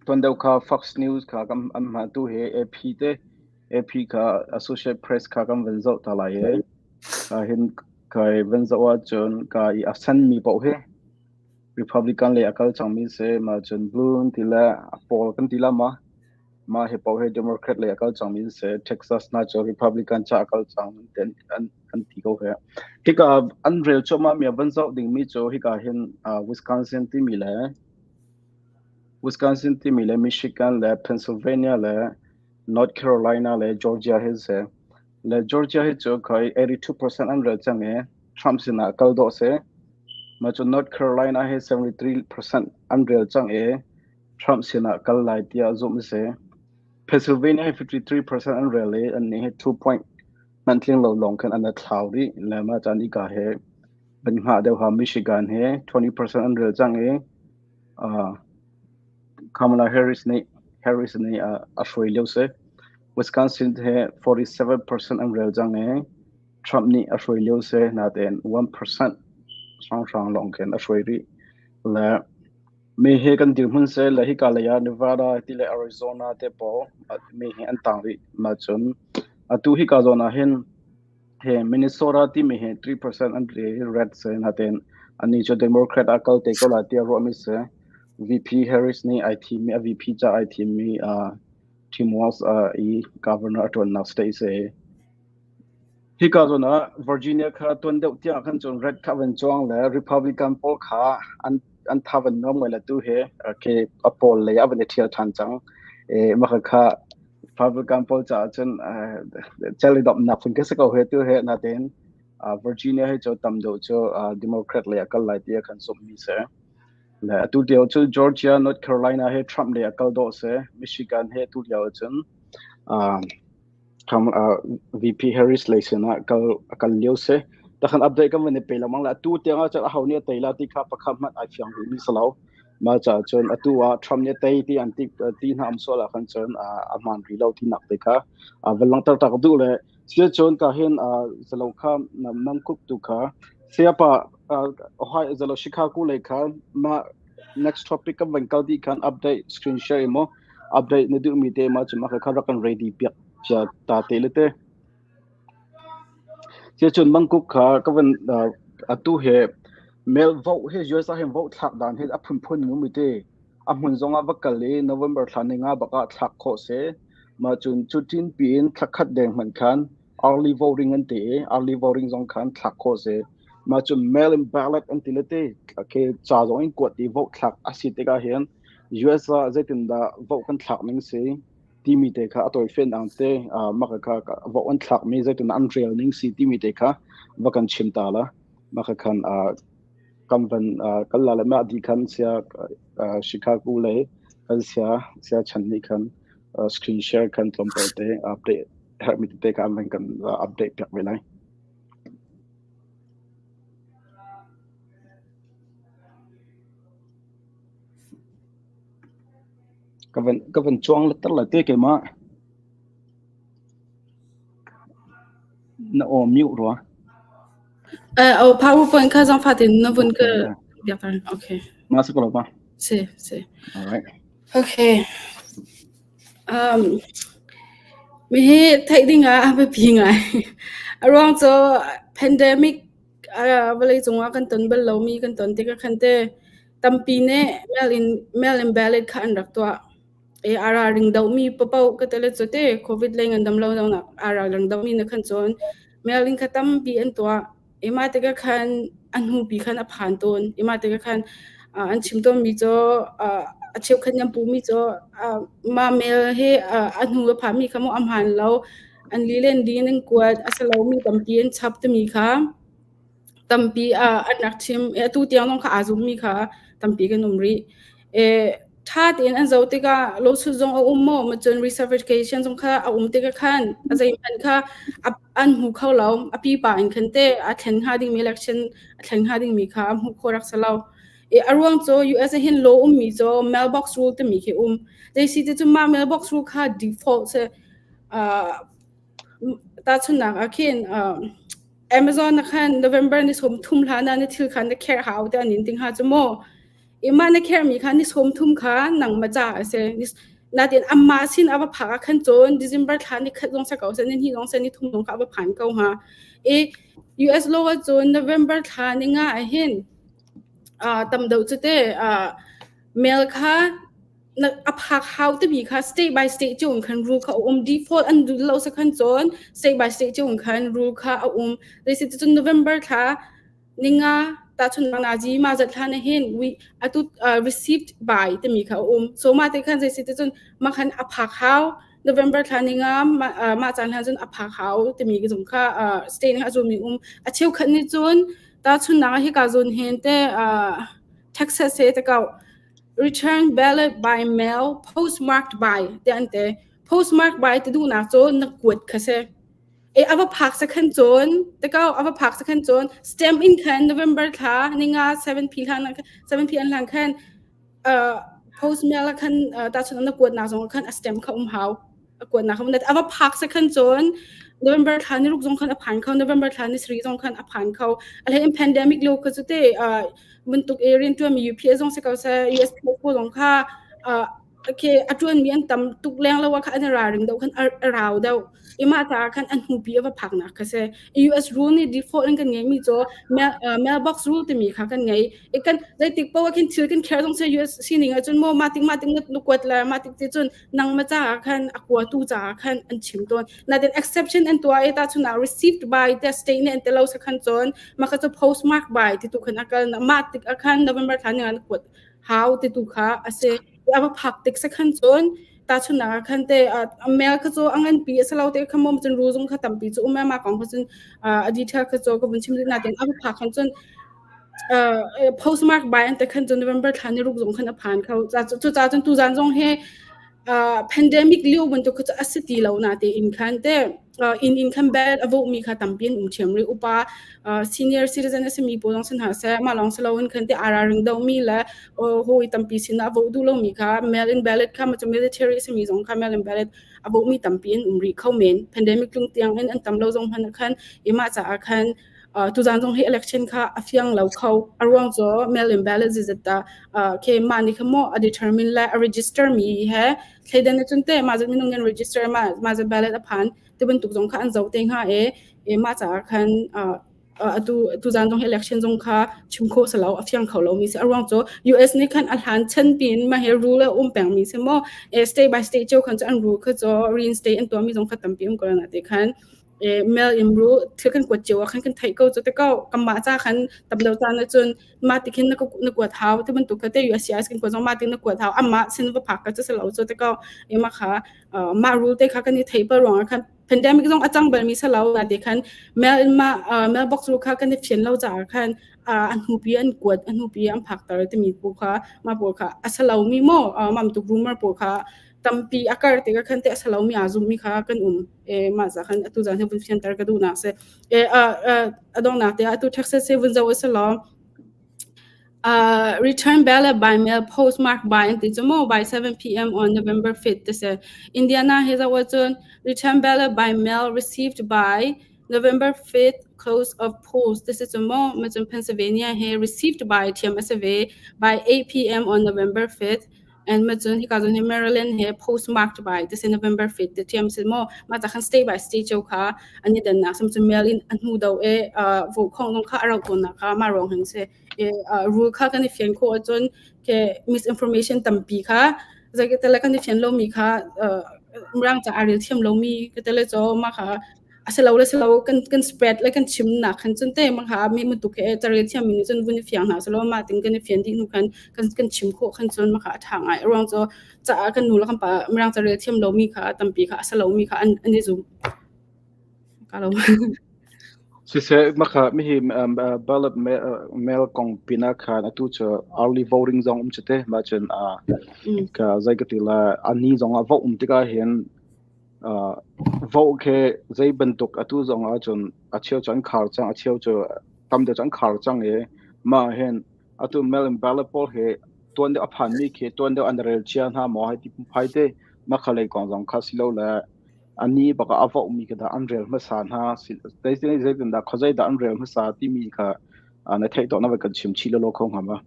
tuan deuh kha Fox News kha kan an hman tu hi AP te AP kha Associate Press kha kan van zoh ta lai i ka hin kai van zoh ahcun ka i a sanmi paoh hi Republican lei a kal cangmi si ma cun blue an ti le a pawl kan ti la ma. Mah hi paoh hi Democrat lei a kal cangmi an si. Texas hna cu Republican ca a kal cang an, an, an ti ko he. Hika an rel cuahmah mi a van zoh dingmi cu hika hin Wisconsin timi le Wisconsin timi le Michigan le Pennsylvania le North Carolina le Georgia hi si. Le Georgia hi cu khoi 82% an rel cang i Trump sinah kal dawh si. Mah cu North Carolina hi 73% an rel cang i Trump sinah kal lai tiah zumh a si. Pennsylvania hi 53% an rel i annih hi 2 point hmanh tling lo lawng khin an i thlau rih. Le mah caan ika he van hngah deuh ha Michigan he 20% an rel cang i Kamala Harris nih a hruai lio si. Wisconsin he 47% an rel cang i Trump nih a hruai lio si. Natein 1% hrawnghrang lawng khin a hruai rih. Le Mi hi kan dirhmun seh le hika lei ah Nevada ti le Arizona te pawl mi hi an tang rih. Mah cun atu hika zawn ah hin he Minnesota timi hi 3% an ri red si natein anih cu Democrat ah kal te ko lai tiah ruahmi si. VP Harris nih ai thimmi a VP ca ai thimmi Tim Walz i governor a ṭuannak state si. Hika zawn ah Virginia kha tuan deuh tiang khan cun red kha van cuang le Republican pawl kha an tha van nuam ngai le tu hi khi a pawl lei ah van i ṭhial ṭhan cang. I mah kha Republican pawl caah cun cel i domhnak phun khi si ko he tu he natein Virginia hi cu tam deuh cu Democrat lei a kal lai ti kan zumhmi si. Le atu lio cu Georgia, North Carolina he Trump lei a kal dawh si. Michigan he atu lio cun VP Harris lei sinah kal a kal lio si. Takhan update kan van i pe lengmang le atu tiang ah cun aho nih a tei la ti kha pakhat hmanh ai fiang rih mi si lo. Mah caah cun atu ah Trump nih a tei ti an ti ti hna um sual ah khan cun a hmaan rih lo ti nak te kha van langhter tak duh le sia cun ka hin zalo kha nang kuk tu kha siapa Ohio zalo Chicago lei kha ma next topic kan van kal di khan update screen share mo. Update na duhmi te ma cu mah kha rak kan ready piak cia ta te le te. Cun mangkuk kha ka van atu he mail vote hi US ah hin vote thlak dan hi a phunphun in um i te. A hmun zong ah va kal i November thla ni nga bak ah thlak khawh si. Mah cun cu tin piin thla khat deng hmanh khan early voting an ti i early voting zong khan thlak khawh si. Mah cun mail in ballot an ti le te. Okay, ca zong in kuat i vote thlak a si tikah hin US ah zeitindah vote kan thlak ning si timi te kha a tawifian ang te mah kha vote an thlakmi zeitindah an rel ning si timi te kha va kan chim ta la. Mah kha khan kan van kal la le mah di khan sia Chicago le kan sia sia chan nih khan screen share khan tlawmpal te update herhmi tete kha an van kan update piak ve lai. Ka van ka van cuang tar la te keimah. Na aw mute rua. Oh, PowerPoint kha zong fatin na vun ka biak Okay. Ma sa ko ba? Si, si. All right. Okay. Um, mi hi theih ding ah a biapi ngai. A ruang cu pandemic vawlei cung ah kan ton bal lomi kan ton tikah khan te tampi nih mail in mail in ballot kha an rak tuah. E a ralring dohmi paoh ka tele cu te COVID lei ngandam lo nak a ralring dohmi na khan cun mail in kha tampi an tuah. Ima tikah khan a hnupi khan a phan tawn. Ima tikah khan an chim tawnmi cu a cheukhat nan puhmi cu mah mail hi a hnu a phanmi kha maw a hmaan lo. An li len ding in kuat a si lomi tampi an chap timi kha tampi an rak chim. Atu tiang zong kha aa zummi kha tampi kan um rih. Ṭha tein an zoh tikah lawsuit zong a um maw? Cun recertification zong kha a um tikah khan a zeihmanh kha an hmu kho lo. A pipa in khan teh a thlen hnga dingmi election a thlen hnga dingmi kha a hmuh khawh rak si lo. A ruang cu US ah hin law ummi cu mailbox rule timi khi um. Zeisi ti cu mah mailbox rule kha default si. Tahchunhnak ah khin Amazon ah khan November ni 30 hlan ah na thil kha na kherh hau tiah an in ti hnga cu maw? I mah na kherhmi kha ni 30 kha nangmah ca a si. Natin amah sin a va phak ah khan cun December thla ni khat zong si ko seh, ni hnih zong seh, ni thum zong kha a va phan ko hnga. I US law ah cun November thla ni nga ah hin tam deuh cu te mail kha a phak hau timi kha state by state cio in khan rule kha a um. Default an duh lo sa khan cun state by state cio in khan rule kha a um. Cun November thla ninga tahchunhnak nazi ma zat hlan hin we atu received by timi kha a um. So ma te khan zei si te cun ma khan a phak hau November thla ninga ma caan hlan cun a phak hau timi zong kha state nih a zulmi um. A cheukhat nih cun tahchunhnak hi ka zun hin te Texas he te kau return ballot by mail postmarked by te an te. Postmarked by ti duhnak cu na kuat kha si. E ava phak sa khan cun te kau ava phak sa khan cun stamp in khan November thla ninga 7 p hlan 7 p an hlan khan post mail khan ta chun na kuat nak zong khan a stamp kha um hau. A kuat nak kha ava phak sa khan cun November thla ni ruk zong khan a phan kho November thla ni sri zong khan a phan kho. A hlei in pandemic lo kha cu te bantuk e rian tuan mi UPS zong si ko seh USPS ko zong kha okay a tuan mi an tam tuk leng lo kha an ra ring deuh khan a rau deuh. Ima ta khan an hnupi ava phak nak kha se US rule nih default in kan ngei mi cu mailbox rule timi kha kan ngei. E kan zeitik paoh khin thil kan kher zong se US sining ahcun maw ma tik ma tik na kuat le ma tik ti cun nang ma ca ah khan a kuatu ca ah khan an chim tawn. Natin exception an tuah i ta chun ah received by the state nih an ti lo sa khan cun ma kha cu postmark by ti tu khan akal na ma tik ah khan November thla ni an kuat hau ti tu kha ase ava phak tik sa khan cun ta chun nak ah khan te mail kha cu a ngan pi a si lo te kha mom cun ru zong kha tampi cu um ma kong kha cun a detail kha cu ka vun chim na tin ava phak khan cun postmark by an te khan cun November thla ni ruk zong khan a phan kho. Cu ca cun tu zan zong he pandemic lio bantuk kha cu a si ti lo na te in khan te in in khan bed a voh mi kha tampi an um ṭhiam rih. Upa senior citizen a simi pawl zong sin hna seh mah lawng si loin khan te ara ring do mi le hawi tampi sin a voh duh lo mi kha mail in ballot kha ma cu military a simi zong kha mail in ballot a voh mi tampi an um rih kho men. Pandemic tlung tiang in an tam lo zong hmanh khan imah caah khan. Tuzan zong hi election kha a fiang lo kho. A ruang cu mail in ballot zizat ta ke mah nih kha maw a determine le a register mi he thleidan cun te mah zat minung in register ma mah zat ballot a phan ti bantuk zong kha an zoh te hnga e e mah caah khan atu tuzan zong hi election zong kha chim kho salo a fiang kho lo mi si. A ruang cu US nih khan a hlan chan pin ma he rule a um peng mi si mo state by state cio khan cu an rule kha cu reinstate an tuah mi zong kha tampi um ko na te khan e mail in ru thil kan kuat cio ah khan kan theih ko cu te ko kanmah ca khan tam lo caan ahcun mah ti khin na na kuat hau ti bantuk kha te USCIS kan kuat zong mah ti na kuat hau amah sin va phak ka cu si lo cu te ko e mah kha mah rule te kha kan i theih bal ruangah khan pandemic zong a cang bal mi si lo na te khan mail in mah mailbox ru kha kan i fian lo caah khan a hnupi an kuat a hnupi an phak ter timi pawl kha mah pawl kha a si lo mi maw mam tuk rumor pawl kha tampi a kar tikah khan te a si lo mi aa zum mi kha kan um. E mah za khan atu zan he vun fianter ka duh nak si. E a a dongnak te atu Texas he vun zo a si lo. Return ballot by mail postmark by an ti cu mo by 7 p.m. on November 5th ti si. Indiana he zo ahcun return ballot by mail received by November 5th close of polls this is mo macun Pennsylvania he received by thiam a si ve by 8 p.m. on November 5th and macun hika zon hi Maryland he postmarked by this is November 5th te thiam si mo ma ta khan state by state cho kha ani dan nak sam chu mail in a hnu do e vo khong nong kha arau ton na kha ma rong hin se e rule kha kan i fian kho achun ke misinformation tampi kha zai ke tele kan i fian lo mi kha mrang cha aril thiam lo mi ke tele cho ma kha a si lo le si lo kan kan spread le kan chim nak khan cun te ma kha mi mu tuk he carel thiam mi cun vun i fiang hna selo ma ting kan i fian dih hnu khan kan kan chim khawh khan cun ma kha a tha ngai ruang cu ca kan nu le kan pa mirang carel thiam lo mi kha tampi kha a si lo mi kha an an i zum ka lo. Siseh makha mihi ballot mail kong pina khan atu cu early voting zong um chite ma cun ka zai ka ti la ani zong a vote um tikah hin Vote khi zei bantuk atu zong ahcun a cheu cu an khar cang, a cheu cu tam deuh cu an khar cang i mah hin atu mail-in ballot pawl hi tuan deuh a phanmi khi tuan deuh an rel cia hna maw hei ti phungphai te mah kha lei kong zong kha si lo le a ni bak ah a vohmi khi dah an rel hmasa hna zeitindah khuazei dah an rel hmasa timi kha na theih tawh na vai kan chim chih lawlaw kho hnga ma?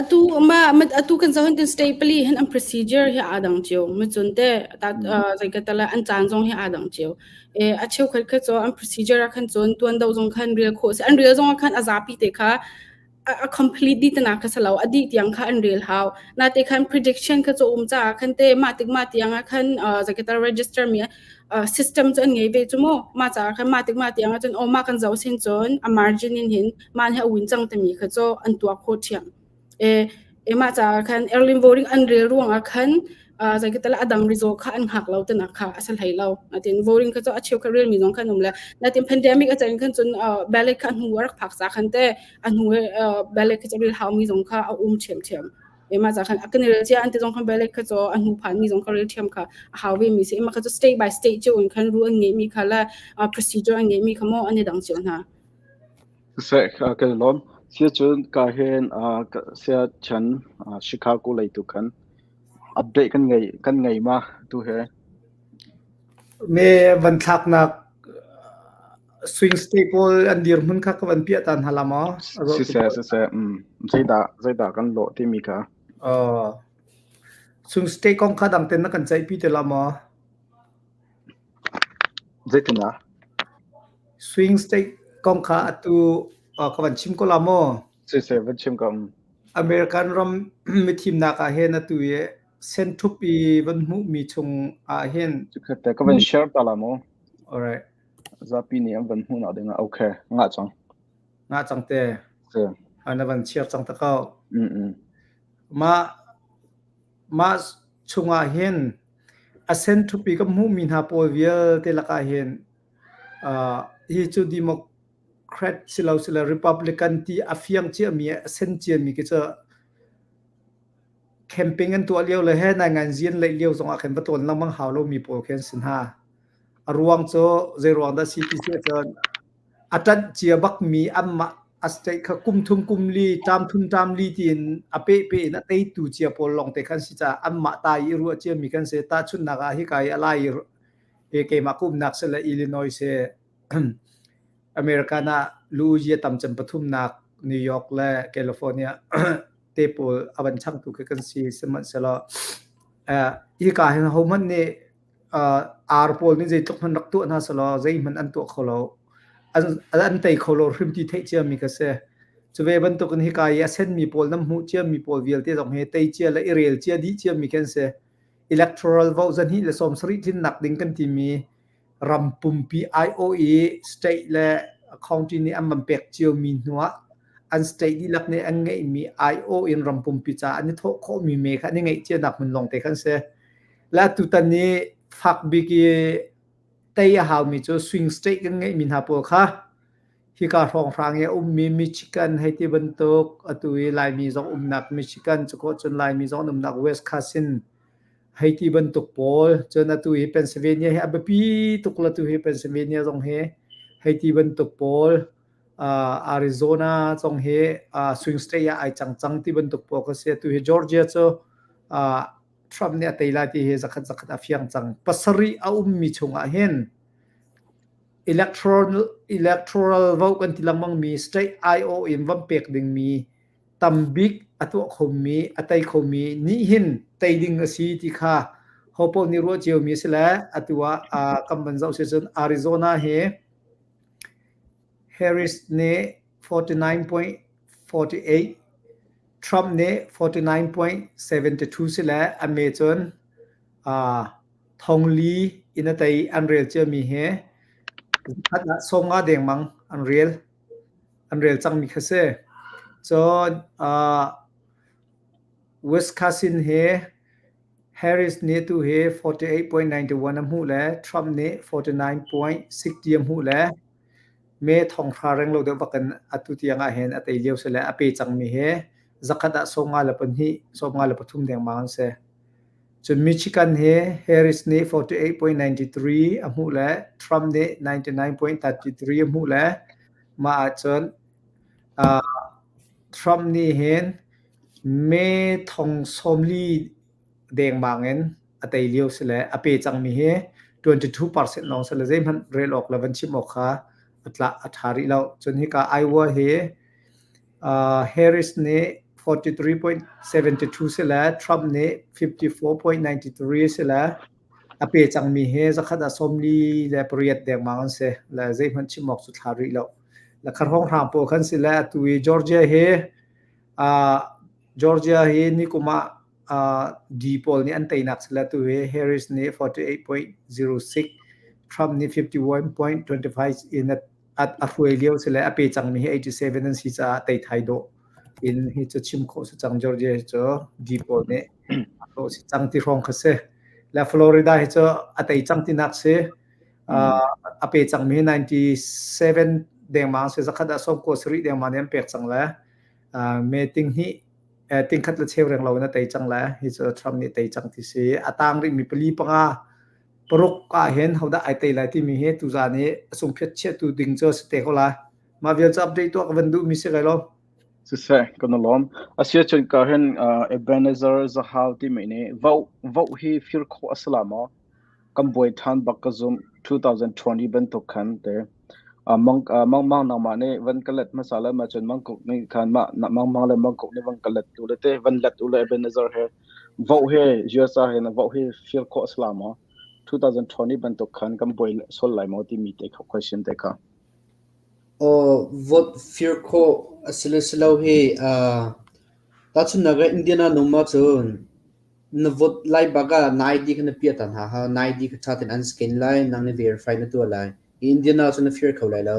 Atu ma atu kan zoh hin state pali hin an procedure hi aa dang cio. Macun te ta zei ka tala an caan zong hi aa dang cio. E a cheukhat kha cu an procedure ah khan cun tuan do zong khan rel khawh si. An rel zong ah khan a zapi te kha a complete dih tana kha salo a dih tiang kha an rel hau. Na te khan prediction kha cu um caah khan te mah tik mah tiang ah khan zei ka tala register mi system cu an ngei ve cu mu. Mah caah khan mah tik mah tiang ah cun aw mah kan zoh sin cun a margin in hin mah he a win cang timi kha cu an tuah khawh ṭhiam. E, e mah caah khan early voting an rel ruangah khan zei ka tala adang result kha an hngak lo tanak kha a si hlei lo. Natin voting kha cu a cheu kha rel mi zong khan um le natin pandemic a can khan cun ballot kha hnu a rak phak ca khan te a hnu ballot kha cu rel hau mi zong kha a um ṭhiam ṭhiam. Ema ca khan a kan rel cia an ti zong khan ballot kha cu a hnu phan mi zong kha rel ṭhiam kha a hau ve mi si. Ema kha cu state by state cio in khan rule an ngeih mi kha le procedure an ngeih mi kha mo an i dang cio hna. Siseh, kan i lawm. Siacun ka hin siachan Chicago lei tu khan update kan ngei kan ngei ma tu he? Me van thlaknak swing state pawl an dirhmun kha ka van piah ta hna la maw? Siseh, siseh, zeidah zeidah kan lawh timi kha. Uh, swing state kong kha dang ten na kan ceihpi te la maw? Zeitin ah? Swing state kong kha atu ka van chim ko la maw? Siseh, van chim ko. American ram mithimnak ah hin atu i senthup i van hmuhmi chung ah hin Cukhat te ka van share ta la maw? Alright. Zapi nih an van hmuh nak ding ah okay, ngah cang. Ngah cang te. Si. Na van share cang ta ko. Mm mm. Mah mah chungah hin A senthup i ka hmuhmi hna pawl vialte lakah hin hi cu Democrat silo sile Republican ti a fiang ciami a sen ciami khi cu camping an tuah lio le he nainganzi an leih lio zongah khin va tlawn lengmang hau lomi pawl khi an si hna. A ruang cu zei ruang dah si ti si ahcun A ṭanh cia bakmi anmah a state kha kum thum kum li, ṭam thum ṭam li tiin a pehpeh in a teitu cia pawl lawngte khan si caah anmah ta i ruah ciami kan si. Tahchunhnak ah hika i a lai i keimah ka umnak si le Illinois si. American ah lu-uzi a tam cem pathumnak New York le California te pawl a van changtu khi kan si. Sihmanhsehlaw hika hin hohmanh nih ar pawl nih zeitluk hmanh rak tuah hna selaw zeihmanh an tuah kho lo. An tei kho lo hrim ti theih ciami ka si. Cu ve bantukin hika i a senmi pawl nan hmuh ciami pawl vialte zong hi tei cia le i rel cia dih ciami khi an si. Electoral vote 270 tlinnak ding kan timi ram pumpi aiawh i state le county nih an van pek ciomi hnuah an state dihlak nih an ngeihmi aiawh in ram pumpi caah an i thawh khawhmi me kha an i ngeih cianak hmun lawngte khan si. Le tutan i fak bik i tei a haumi cu swing state kan ngeihmi hna pawl kha hika hrawnghrang i a ummi Michigan hei ti bantuk atu i Laimi zong umnak Michigan cu khawh cun Laimi zong an umnak Wisconsin hei ti bantuk pawl cun atu hi Pennsylvania hi a biapi tuk la tu hi Pennsylvania zong hi hei ti bantuk pawl Arizona zong hi swing state ah ai cang cang ti bantuk pawl kha si atu hi Georgia cu Trump nih a tei lai ti hi zakhat zakhat a fiang cang pasarih a ummi chungah hin electoral vote kan ti lengmang mi state IO in van pek dingmi tambik a tuah khomi a tei khomi nih hin tei ding a si ti kha hopoh nih ruah ciomi a si le atu ah kan van zoh si cun Arizona hi Harris nih 49.48 Trump nih 49.72 si le a me cun thongli in a tei an rel ciami hi zakhat ah 50 dengmang an rel. An rel cangmi kha si. Cun Wisconsin hi Harris nih tu hi 48.91 a hmuh le Trump nih 49.60 a hmuh le me thonghra reng lo deuh bak in atu tiang ah hin a tei lio si le a pe cangmi hi zakhat ah 52, 53 dengmang an si. Cun Michigan hi Harris nih 48.93 a hmuh le Trump nih 99.33 a hmuh le mah ahcun Trump nih hin me thong 40 dengmang in a tei lio si le a pe cangmi hi 22% lawng si le zeihmanh rel awk le van chim awk kha a tla a ṭha rih lo. Cun hika Iowa hi Harris nih 43.72 si le Trump nih 54.93 si le a pe cangmi hi zakhat ah 48 dengmang an si le zeihmanh chim awk cu thla rih lo. Le kharhawng pawl khan si le atu i Georgia hi Georgia hi nikum ah D pawl nih an teinak si le atu hi Harris nih 48.06 Trump nih 51.25 in a hruai lio si le a pe cangmi hi 87 an si caah tei thai dawh in hi cu chim khawh si cang Georgia hi cu D pawl nih a si cang ti hrawng kha si. Le Florida hi cu a tei cang tinak si. A pe cangmi hi 97 dengmang si zakhat ah 97 dengmang nih an pek cang le me ting hnih tingkhat le cheu reng lo in a tei cang le hi cu Trump nih tei cang ti si. A tang rihmi pali panga paruk ah hin hodah ai tei lai timi hi tuzaan i a sungphiat chiahtu ding cu si te ko lai. Mah vial cu update tuah ka van duhmi si kai lo. Siseh, kan i lawm. Asiahcun ka hin Ebenezer Zahau timi nih voh voh hi fir khawh a si la maw? Kan buai ṭhan bak ka zumh 2020 bantuk khan te. Mang mang nangmah nih van ka let hmasa le ma cun mangkuk nih khan mah mang mang le mangkuk nih van ka let tu le te van let u le Ebenezer he voh he USA he na voh hi fir khawh a si la maw? 2020 bantuk khan kan buai sual lai maw timi te kha question te kha. Aw vote fir khawh a si le si lo hi tahchunhnak ah Indiana na um ahcun na vote lai bak ah na ID kha na piah ta hna ha. Na ID kha ṭha tein an scan lai, nang nih verify na tuah lai. Indiana cu na fir kho lai lo.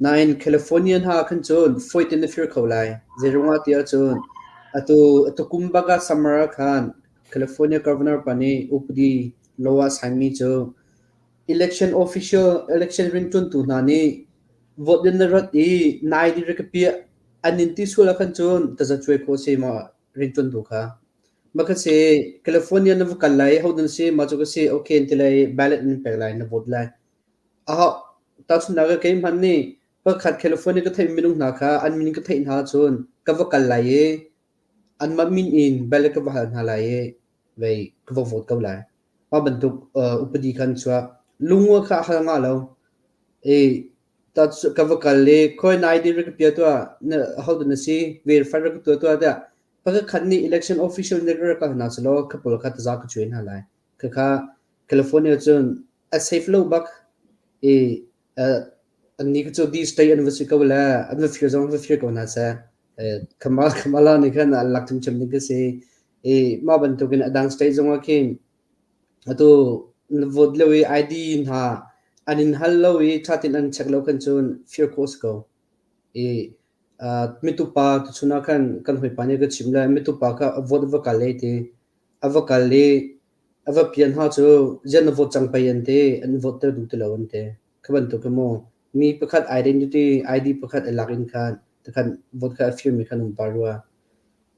Nain California hna ah khan cun fawi tein na fir kho lai. Zeiruangah ti ahcun atu atu kum bak ah summer ah khan California governor pa nih upadi law a sign mi cu Election official election rianṭuantu hna nih vote in na rat i na ID rak ka piah an in ti sual ahkhan cun tazacuai khawh a si maw rianṭuantu kha. Mah kha si California na va kal lai i hodah na si mah cu ka si okay an ti lai i ballot an pek lai na vote lai. Aho tahchunhnak ah keimah nih pakhat California ka theih minung hna kha an min ka theih hna ahcun ka va kal lai i anmah min in ballot ka va hal hna lai i vei ka va vote ko lai. Mah bantuk upadi kha an chuak. Lungua kha a hal ngah lo. I ta ka va kal i khawi na ID rak ka pia tuah, na ahodah na si, verify rak ka tuah tuah tiah pakhat khat nih election official nih rak kal hna selaw kha pawl kha taza ka cuai hna lai. Khakha California cun a safe lo bak i annih cu these state an va si ko le an va fir zong an va fir ko hna seh. Kamala Kamala nih khan an lak ṭhimṭhim ding ka si. I mah bantukin a dang state zongah khin atu na vote lio i ID hna an in hal lo i ṭha tein an check lo khan cun fir khawh a si ko. I mitupa tuchun ah khan kan hawipa nih a ka chimh le mitupa kha a vote a va kal ei ti. A va kal i a va pian hna cu ziah na vote cang pei an ti, an vote ter duh ti lo an ti. Kha bantuk hi mu mi pakhat identity ID pakhat i lak in khan tikhan vote kha a firmi khan um pah rua.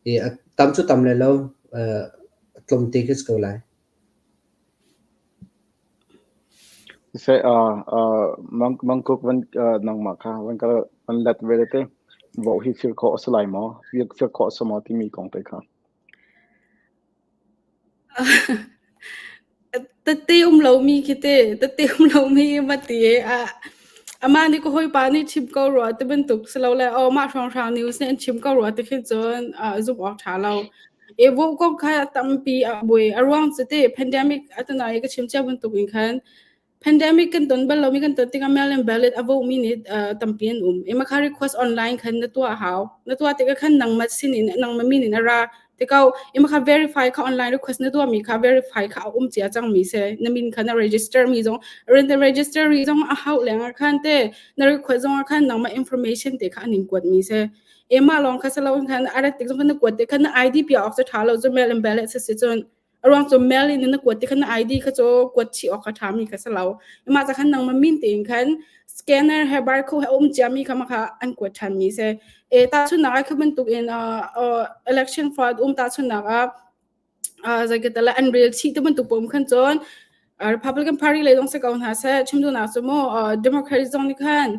I a tam cu tam le lo, tlawmte khi si ko lai. Siseh, mangkuk van nangmah kha van kal van let ve te vote hi fir khawh a si lai maw? Fir khawh a si maw timi kong te kha. Tette um lomi khi te, tette um lomi ma ti a amah nih ka hawipa nih chim ko rua ti bantuk silole aw mah hrawnghrang news nih an chim ko rua ti khi cun zumh awk ṭha lo. E vote kong kha tampi a buai. A ruang cu te pandemic atuna i ka chim cia bantuk in khan Pandemic kan ton bal lomi kan ton tikah mail-in ballot a vote mi nih tampi an um. Ima kha request online khan na tuah hau. Na tuah tikah khan nangmah sin in nangmah min in a ra. Tikau ima kha verify kha online request na tuah mi kha verify kha a um cia cang mi se. Na min kha na register mi zong na register ri zong a hau leng ah khan te na request zong ah khan nangmah information te kha an in kuat mi se. Ema lawng kha salo in khan a rat tik zong khan na kuat te khan na ID pia awk cu tha lo cu mail in ballot se si cun A ruang cu mail in na kuat ti khan na ID kha cu kuat chih awk kha ṭhami kha si lo. Mah ca khan nangmah min tein khan scanner he barcode he a um ciami kha mah kha an kuat ṭhanmi si. E tahchunhnak ah khi bantuk in election fraud um tahchunhnak ah zeikatala an rel chih ti bantuk pom khan cun Republican Party lei zong si ko hna seh chim duhnak cu mu Democrat zong nih khan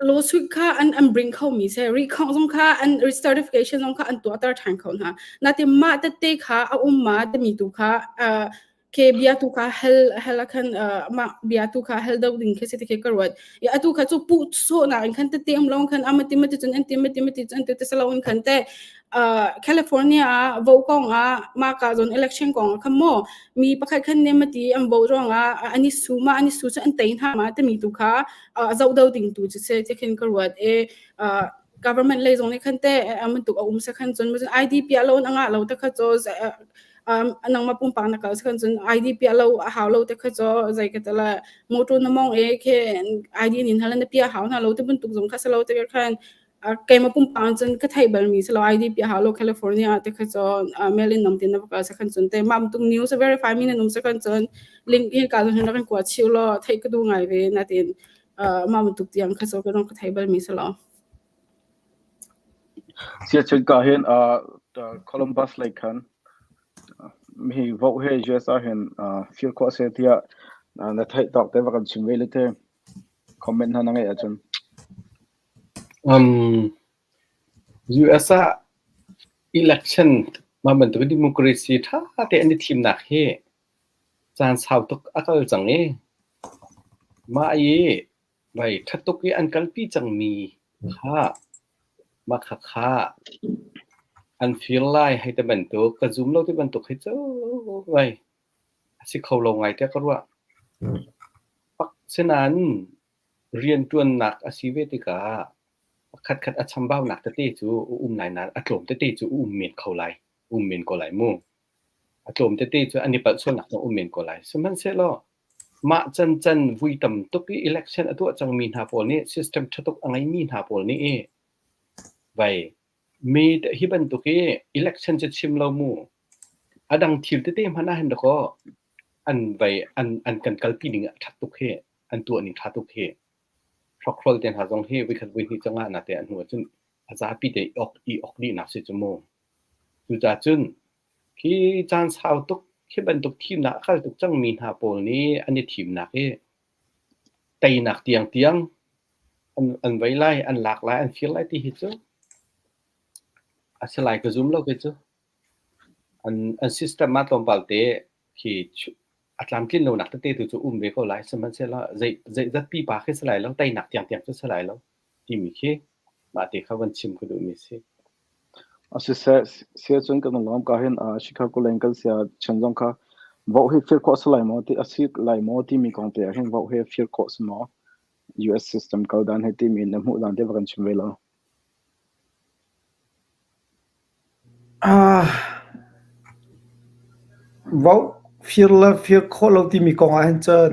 lawsuit kha an an bring kho mi si recount zong kha an recertification zong kha an tuahter ṭhan kho hna natin mah tette kha a um ma timi tu kha ke bia tu kha hel hel khan mah bia tu kha hel do ding khi si ti khi ka ruat i atu kha cu pu so na in khan tette um long khan amati mati cun an ti mati mati cun ti te salo in khan te California ah vo kong ah mah ka zon election kong ah khan mo mi pakhat khan ne mati an vo ruang ah ani su ma ani su cu an tei hna ma timi tu kha zoh do ding tu cu si ti khin ka ruat i government lei zong nih khan te bantuk a um se khan cun ID piah lo in a ngah lo te kha cu nangmah pumpak na kal se khan cun ID piah lo a hau lo te kha cu zei ka tala motor na mong e khe ID nin hal na piah hau na lo te bantuk zong kha se lo te khan keimah pumpak cun ka theih balmi si lo ID piah hau lo California te kha cun mail in nam tin na va kal khan cun te mah tung news verify mi nan um se khan cun link hi ka zong hin kua chiu lo theih ka du ngai ve na tin mah bantuk tiang kha so ka dong ka thei balmi si lo. Sia chun ka hin Columbus lei khan mi vote he US ah hin fir khawh se tiah na theih tawk te va kan chim ve le te comment hna na ngeih ahcun. US ah election mah bantuk democracy ṭha tein an i thimnak hi caan sau tuk a kal cang i mah i vai ṭha tuk i an kalpi cangmi kha mah khakha an fir lai hei ti bantuk ka zum lo ti bantuk hi cu vai a si kho lo ngai tiah ka ruah. Pak sinain Rianṭuannak a si ve tikah pakhatkhat a chambaunak tete cu a um lai nain a tlawm tete cu a um men kho lai, um men ko lai mu. A tlawm tete cu an i palh sualnak zong um men ko lai. Sihmanhsehlaw mah cancan vui tam tuk i election a tuah cangmi hna pawl nih system ṭha tuk a ngeimi hna pawl nih i vai mi hi bantuk i election cu chim lo mu. A dang thil tete hmanh ah hin dakaw an vai an an kan kalpi ning a ṭhat tuk hi. An tuah ning ṭha tuk hi. Hrokhrawl te hna zong hi voikhat voihnih cangah nate a hnu ahcun a zapi te i ok i ok dihnak si cu mu. Cucaah cun khi caan sau tuk khi bantuk thimnak a kal tuk cangmi hna pawl nih an i thimnak hi teinak tiangtiang an, an vei lai, an lak lai, an fir lai ti hi cu a si lai ka zum lo kei cu. An, an system ah tlawmpal te khi. A tlamtlin lonak tete tu cu um ve ko lai. Sihmanhsehlaw zei zeizat pipa khi si lai lo, teinak tiangtiang cu si lai lo timi khi mah te kha van chim ka duhmi si. Siseh, siacun kan lawm ka hin Chicago leng kan sia chan zong kha voh hi fir khawh si lai maw ti a si lai maw timi kong te ah hin voh hi fir khawh si maw US system kal dan he timi na hmuh dan te va kan chim ve lo. Voh fir le fir khawh lo timi kong ah hin cun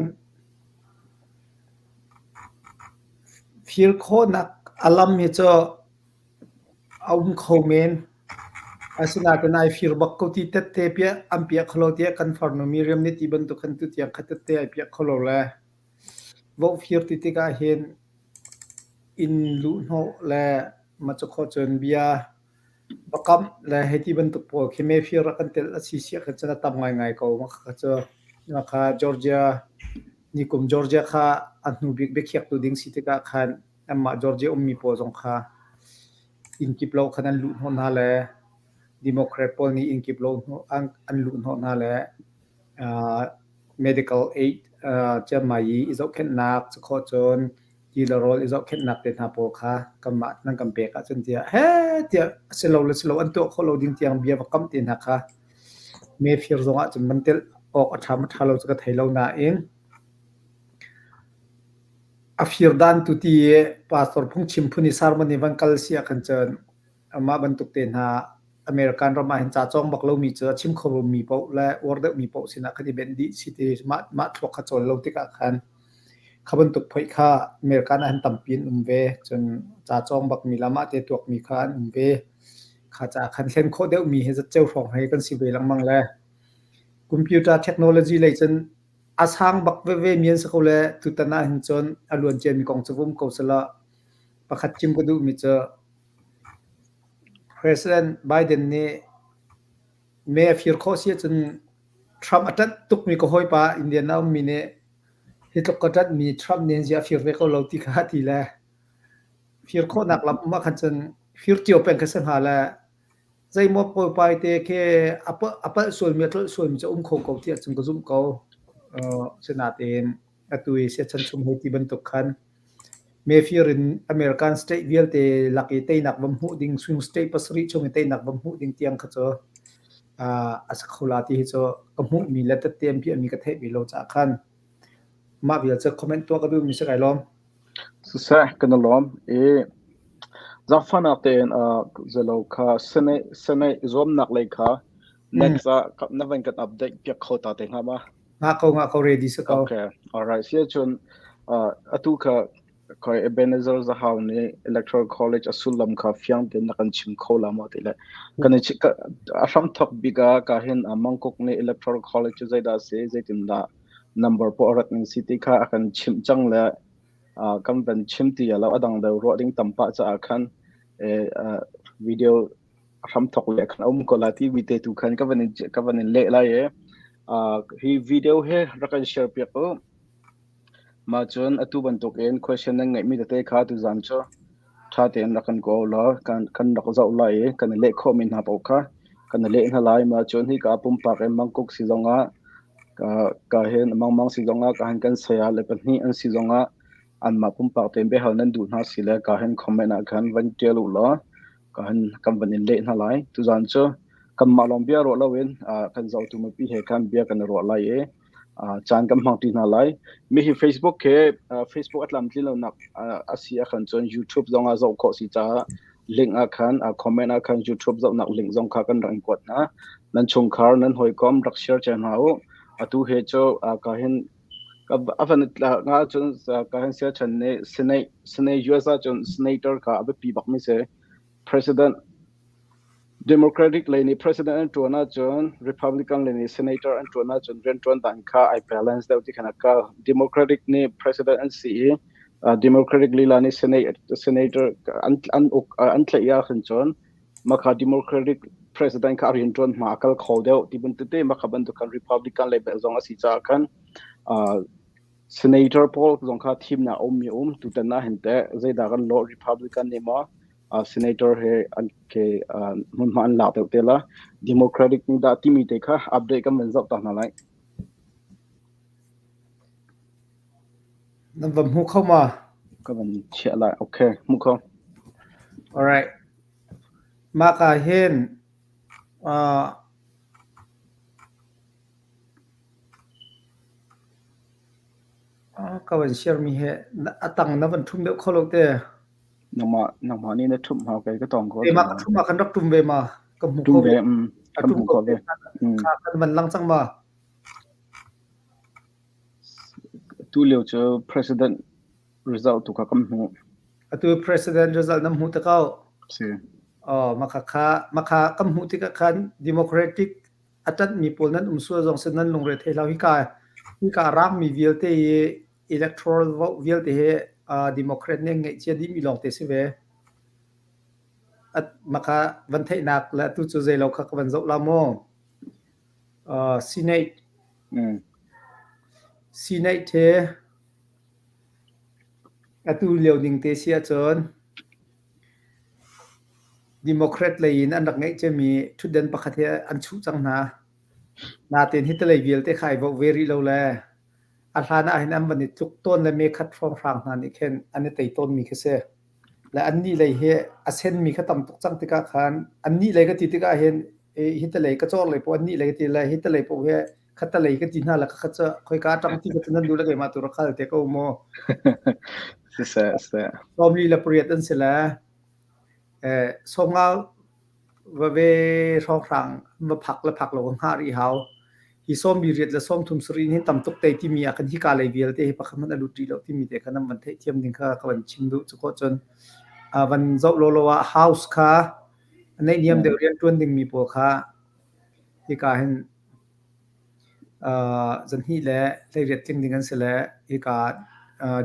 fir khawhnak a lam hi cu a um kho men. Asinain ai fir bak ko ti tette piah an piah kho lo tiah kan farnu Miriam nih ti bantuk khan tutiang kha tette ai piah kho lo le voh fir ti tikah hin inn luhhnawh le macakhawh cun bia va kamh le hei ti bantuk pawl khi mefir rak kan telh a si siah khan cun a tam ngaingai ko. Mah cu kha Georgia nikum Georgia kha a hnu bik biakhiaktu ding si tikah khan anmah Georgia ummi pawl zong kha inn kip lo khan an luhhnawh hna le Democrat pawl nih inn kip lo an luhhnawh hna le medical aid ciammai i i zohkhenhnak cakhawh cun ti le rawl i zohkhenhnak te hna pawl kha kanmah nan kan pek ahcun tiah heh tiah a si lo le si lo an tuah khawh lo ding tiang bia va kam te hna kha mefir zong ah cun van telh awk a ṭha ma ṭha lo cu ka thei lo nain a fir dan tu ti i pastor phungchim phun i sermon i van kal si ah khan cun amah bantuk te hna American ram ah hin ca cawng bak lomi cu a chim kho mi paoh le uar deuhmi paoh sinah khan i benh dih si ti mah mah thluak kha cawl lo tikah khan kha bantuk phoih kha American ah hin tampi an um ve. Cun ca cawng bakmi le amah te tuakmi kha an um ve. Kha ca khan thlen khawh deuhmi hi zatceo hrawng hei kan si ve lengmang le computer technology lei cun a sang bak veve mi an si ko le tutan ah hin cun a luan ciami kong cu vum ko selaw pakhat chim ka duhmi cu President Biden nih mee a fir khawh si ahcun Trump a ṭanh tukmi ka hawipa Indian a ummi nih hi tluk ka ṭanhmi Trump nih ziah a fir ve ko lo ti kha a ti le fir khawhnak lam um ah khan cun fir cio peng kha si hnga le zeimaw pawipai te khi a palh sualmi a tlolh sualmi cu a um kho ko tiah cun ka zumh ko. Asinain atu i siachan chung hei ti bantuk khan Mefir in American state vialte lak i teinak va hmuh ding swing state pasarih chung i teinak va hmuh ding tiang kha cu a si kho la ti hi cu ka hmuhmi le tette an piahmi ka theihmi lo caah khan mah vial cu comment tuah ka duhmi si kai lawm. Siseh kan i lawm i zaangfahnak tein zelo kha Senate Senate zuamnak lei kha next ah na van kan update piak kho ta te hnga ma? Ngah ko ngah ko ready si ko. Okay, alright. Si ahcun atu kha khoi Ebenezer Zahau nih Electoral College a sullam kha fiang tein na kan chim kho la maw ti le kan i a hram thok bik ah ka hin Mangkok nih Electoral College cu zeidah si zeitindah number po rat ning si ti kha a kan chimh cang le kan van chim ti lo a dang deuh ruah ding tampa caah khan video hramthok le khan a um ko la ti mi te tu khan ka van in ka van in leh lai e hi video he rak kan share piak u ma cun atu bantuk in question nan ngeih mi tete kha tu zan cu tha tein rak kan ko law kan kan rak zoh lai i kan leh khawh mi hna paoh kha kan leh hna lai ma cun hi ka pumpak in mangkuk si zongah ka ka hin mangmang si zongah ka han kan saya le pahnih an si zongah anmah pumpak tein biahal nan duh hna si le ka hin comment ah khan van tial u law kan kan van in leh hna lai. Tuzan cu kanmah lawng bia ruah loin kan zohtu mipi he khan bia kan i ruah lai i caan kan hmang ti hna lai. Mi hi Facebook he Facebook a tlamtlin lonak a si ahkhan cun YouTube zong ah zoh khawh si caah link ah khan comment ah khan YouTube zohnak link zong kha kan rak in kuat hna. Nan chungkhar nan hawikom rak share cio hna u. Atu he cu ka hin a van nga cun ka hin sia chan nih Senate Senate US ah cun senator kha a biapi bak mi si. President Democratic lei nih president an ṭuan ahcun Republican lei nih senator an ṭuan ahcun rianṭuan dan kha ai balance deuh ti khan a kal. Democratic nih president an si i Democratic lila nih senate senator an an uk an tlaih ahkhan cun mah Democratic president kha a rianṭuan hma a kal kho deuh ti bantuk te mah kha bantuk khan Republican lei bel zong a si caah khan senator pawl zong kha thimnak a ummi a um. Tutan ah hin teh zeidah kan lawh Republican nih maw senator he an ke hmunhma an lak deuh te la Democratic nih dah timi te kha update kan van zoh ta hna lai. Nan va hmu kho ma? Ka van chiah lai. Okay, hmu kho. Alright. Mah ka hin uh, ka van share mi he a tang na van ṭhum deuh kho lo te. Nangmah nangmah nih na ṭhumh hau kei ka tong ko. Keimah ka ṭhum ah kan rak ṭum ve ma. Ka hmu kho ve. Ka hmu kho ve. Kha kan van lang cang ma. Tu lio cu president result tu kha kan hmuh. Atu president result nan hmuh te ko. Si. Oh, makha kha makha kan hmuh tikah khan Democratic a ṭanhmi pawl nan um sual zong sin nan lungre thei hlah. Hika hika rangmi vialte hi electoral vote vialte hi Democrat nih an ngeih cia dihmi lawngte si ve. At makha van theihnak le atu cu zeilo kha ka van zoh la maw? Senate Senate he atu lio ning te si ahcun Democrat lei in an rak ngeih ciami ṭhutdan pakhat hi an chuh cang hna. Natein hi talei vialte kha ai voh ve rih lo le a hlan ah hin an van i tluk tawn le mekhat hrawnghrang hna nih khin an i tei tawnmi khi si. Le annih lei hi a senmi kha tam tuk cang tikah khan annih lei ka ti tikah hin hi talei ka cawr lei poh annih lei ka ti le hi talei poh hi khatalei ka ti hna le kha cu khoika ṭang ti ka nan duh le keimah tu rak hal te ko mu. Siseh, siseh. 48 an si le 50 va ve hrawnghrang va phak le phak lo ka hngah rih hau. Hi 48 le 37 hin tam tuk te timi ah khan hika lei vialte hi pakhat hmanh a lut rih lo timi te kha nan van theihthiam ding kha ka van chim duh. Cu khawh cun van zoh lawlaw ah house kha naihniam deuh rian ṭuan dingmi pawl kha hika hin Zanhnih le 18 tling ding an si le hika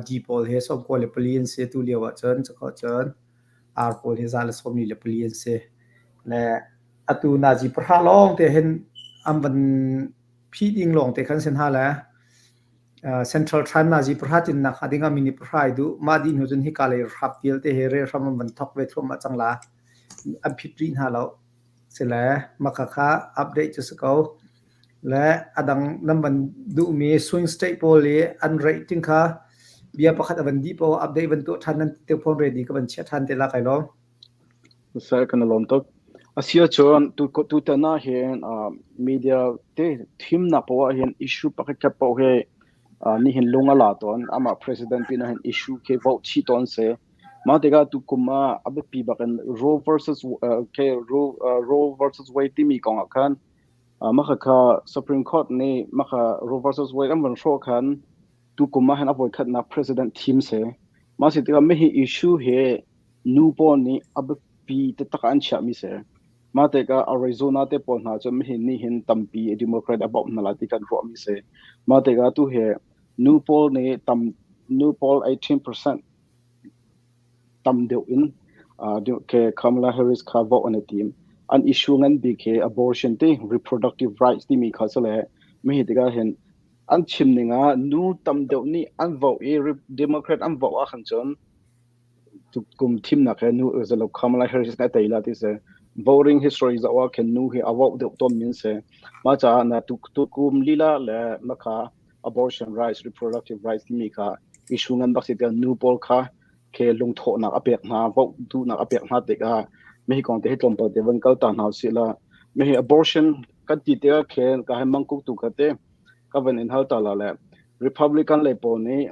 D pawl hi 94 an si atu lio ahcun cukhawh cun R pawl hi 144 an si. Le atu nazi pahra lawng te hin an van phih ding lawng te khan si hna le Central Time nazi pahra tinnak hnga ding ah minute pahra ai duh. Mah dih hnu cun hika lei hrap vialte hi relhram an van thawk ve thluahmah cang la. An phit rih hna lo. Sile maka kha update cu si ko. Le a dang nan van duhmi swing state pawl i an rating kha bia pakhat a van dih paoh update van tuah ṭhan nan ti phone ready ka van chiah ṭhan te la kai lawm. Sir kan lawm tuk. Asia cun tu tutan ah hin media te thimnak poah hin issue pakhat khat paoh he nihin lung a la tawn. Amah president pin ah hin issue khi vote chih tawn si. Mah tikah tukum ah a biapi bak in Roe versus okay, Roe, Roe versus Wade timi kong ah khan mah kha Supreme Court nih mah kha Roe versus Wade an van hrawh khan tukum ah hin a voikhatnak president thim si. Mah si tikah mihi issue hi nu pawl nih a biapi taktak ah an chiahmi si. Mah tikah Arizona te pawl hna cu mihi nih hin tampi Democrat a bawmh hna lai ti kan ruahmi si. Mah tikah tu hi nu pawl nih tam nu pawl 18% tam deuh in Kamala Harris kha vote an i tim. An issue ngan bik hi abortion ti reproductive rights timi kha si le mihi tikah hin an chim ning ah nu tam deuh nih an vote i Democrat an vote ah khan cun kum thimnak he nu zalo Kamala Harris na tei la ti si. Voting history zoh ah khin nu hi a vote deuh tawn min si. Mah caah na tu kum lila le makha abortion rights reproductive rights timi kha issue ngan bak si tiah nu pawl kha ke lungthawhnak a pek hna vote duhnak a pek hna tikah mihi kong te hi tlawmpal te van kal ta hna usih la mihi abortion kan ti tikah khen ka he mangkuk tu kha te ka van in hal ta la le Republican lei pawl nih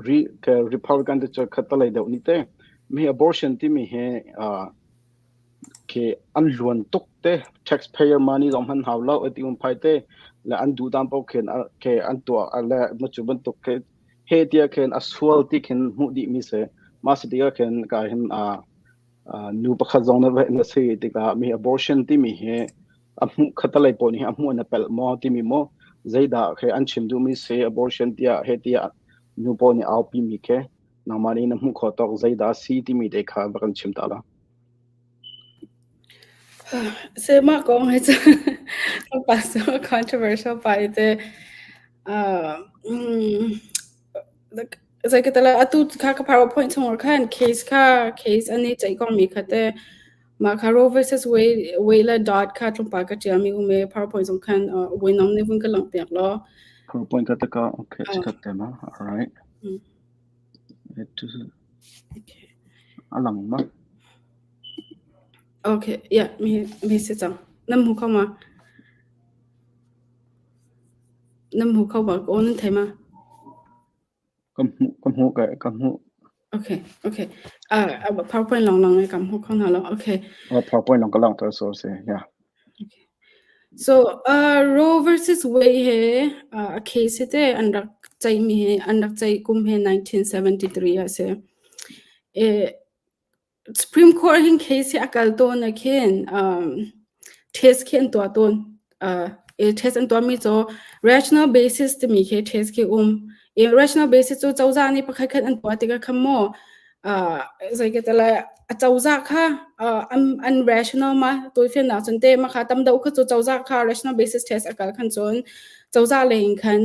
re, ke Republican te cu khat lei deuh ni te mihi abortion timi hi Khi an luan tuk te taxpayer money zong hman hau lo ati um phai te le an duh dan paoh khin ke an tuah le ma cu bantuk ke he tia khin a sual ti khin hmuh dih mi si ma si tikah khin ka hin a nu pakhat zong na na si tikah mi abortion timi hi a hmuh khatalei pawl nih a hmuh na pelh maw timi maw zeidah khe an chim duh mi si abortion tiah he tiah nu pawl nih aupi mi khe nangmah nih na hmuh khawh tawk zeidah si timi te kha va kan chim ta la. Se mah kong hi cu pastor controversial pa i te zei ka tala atu kha ka PowerPoint chung khan case kha case ani ceih kong mi kha te mah kha Roe versus Wade Wade le dot kha tlawmpal ka ṭial mi um i PowerPoint zong khan winong nih vun ka langhpiak law. PowerPoint ka taka okay chikat te ma all right. Okay. Alang ma. Okay, yeah, mi mi si cang. Nam hu kho ma? Nam hu kho ma? Ko nan thei ma? Ka hmuh ka hmuh ka ka hmuh. Okay, okay. PowerPoint long long kam hu kho na lo. Okay. Oh, PowerPoint long ka lang to so se. Yeah. Okay. So, Roe versus Wade he a case te an rak chai mi he an rak chai kum he 1973 a se. E Supreme Court hin case hi a kal tawn ah khin test khi an tuah tawn. Test an tuahmi cu rational basis timi khi test khi um. Rational basis cu cozah nih pakhat khat an tuah tikah khan maw zei ka ti lai a cozah kha an rational ma tawifiannak cun te mah kha tam deuh kha cu cozah kha rational basis test a kal khan cun cozah lei in khan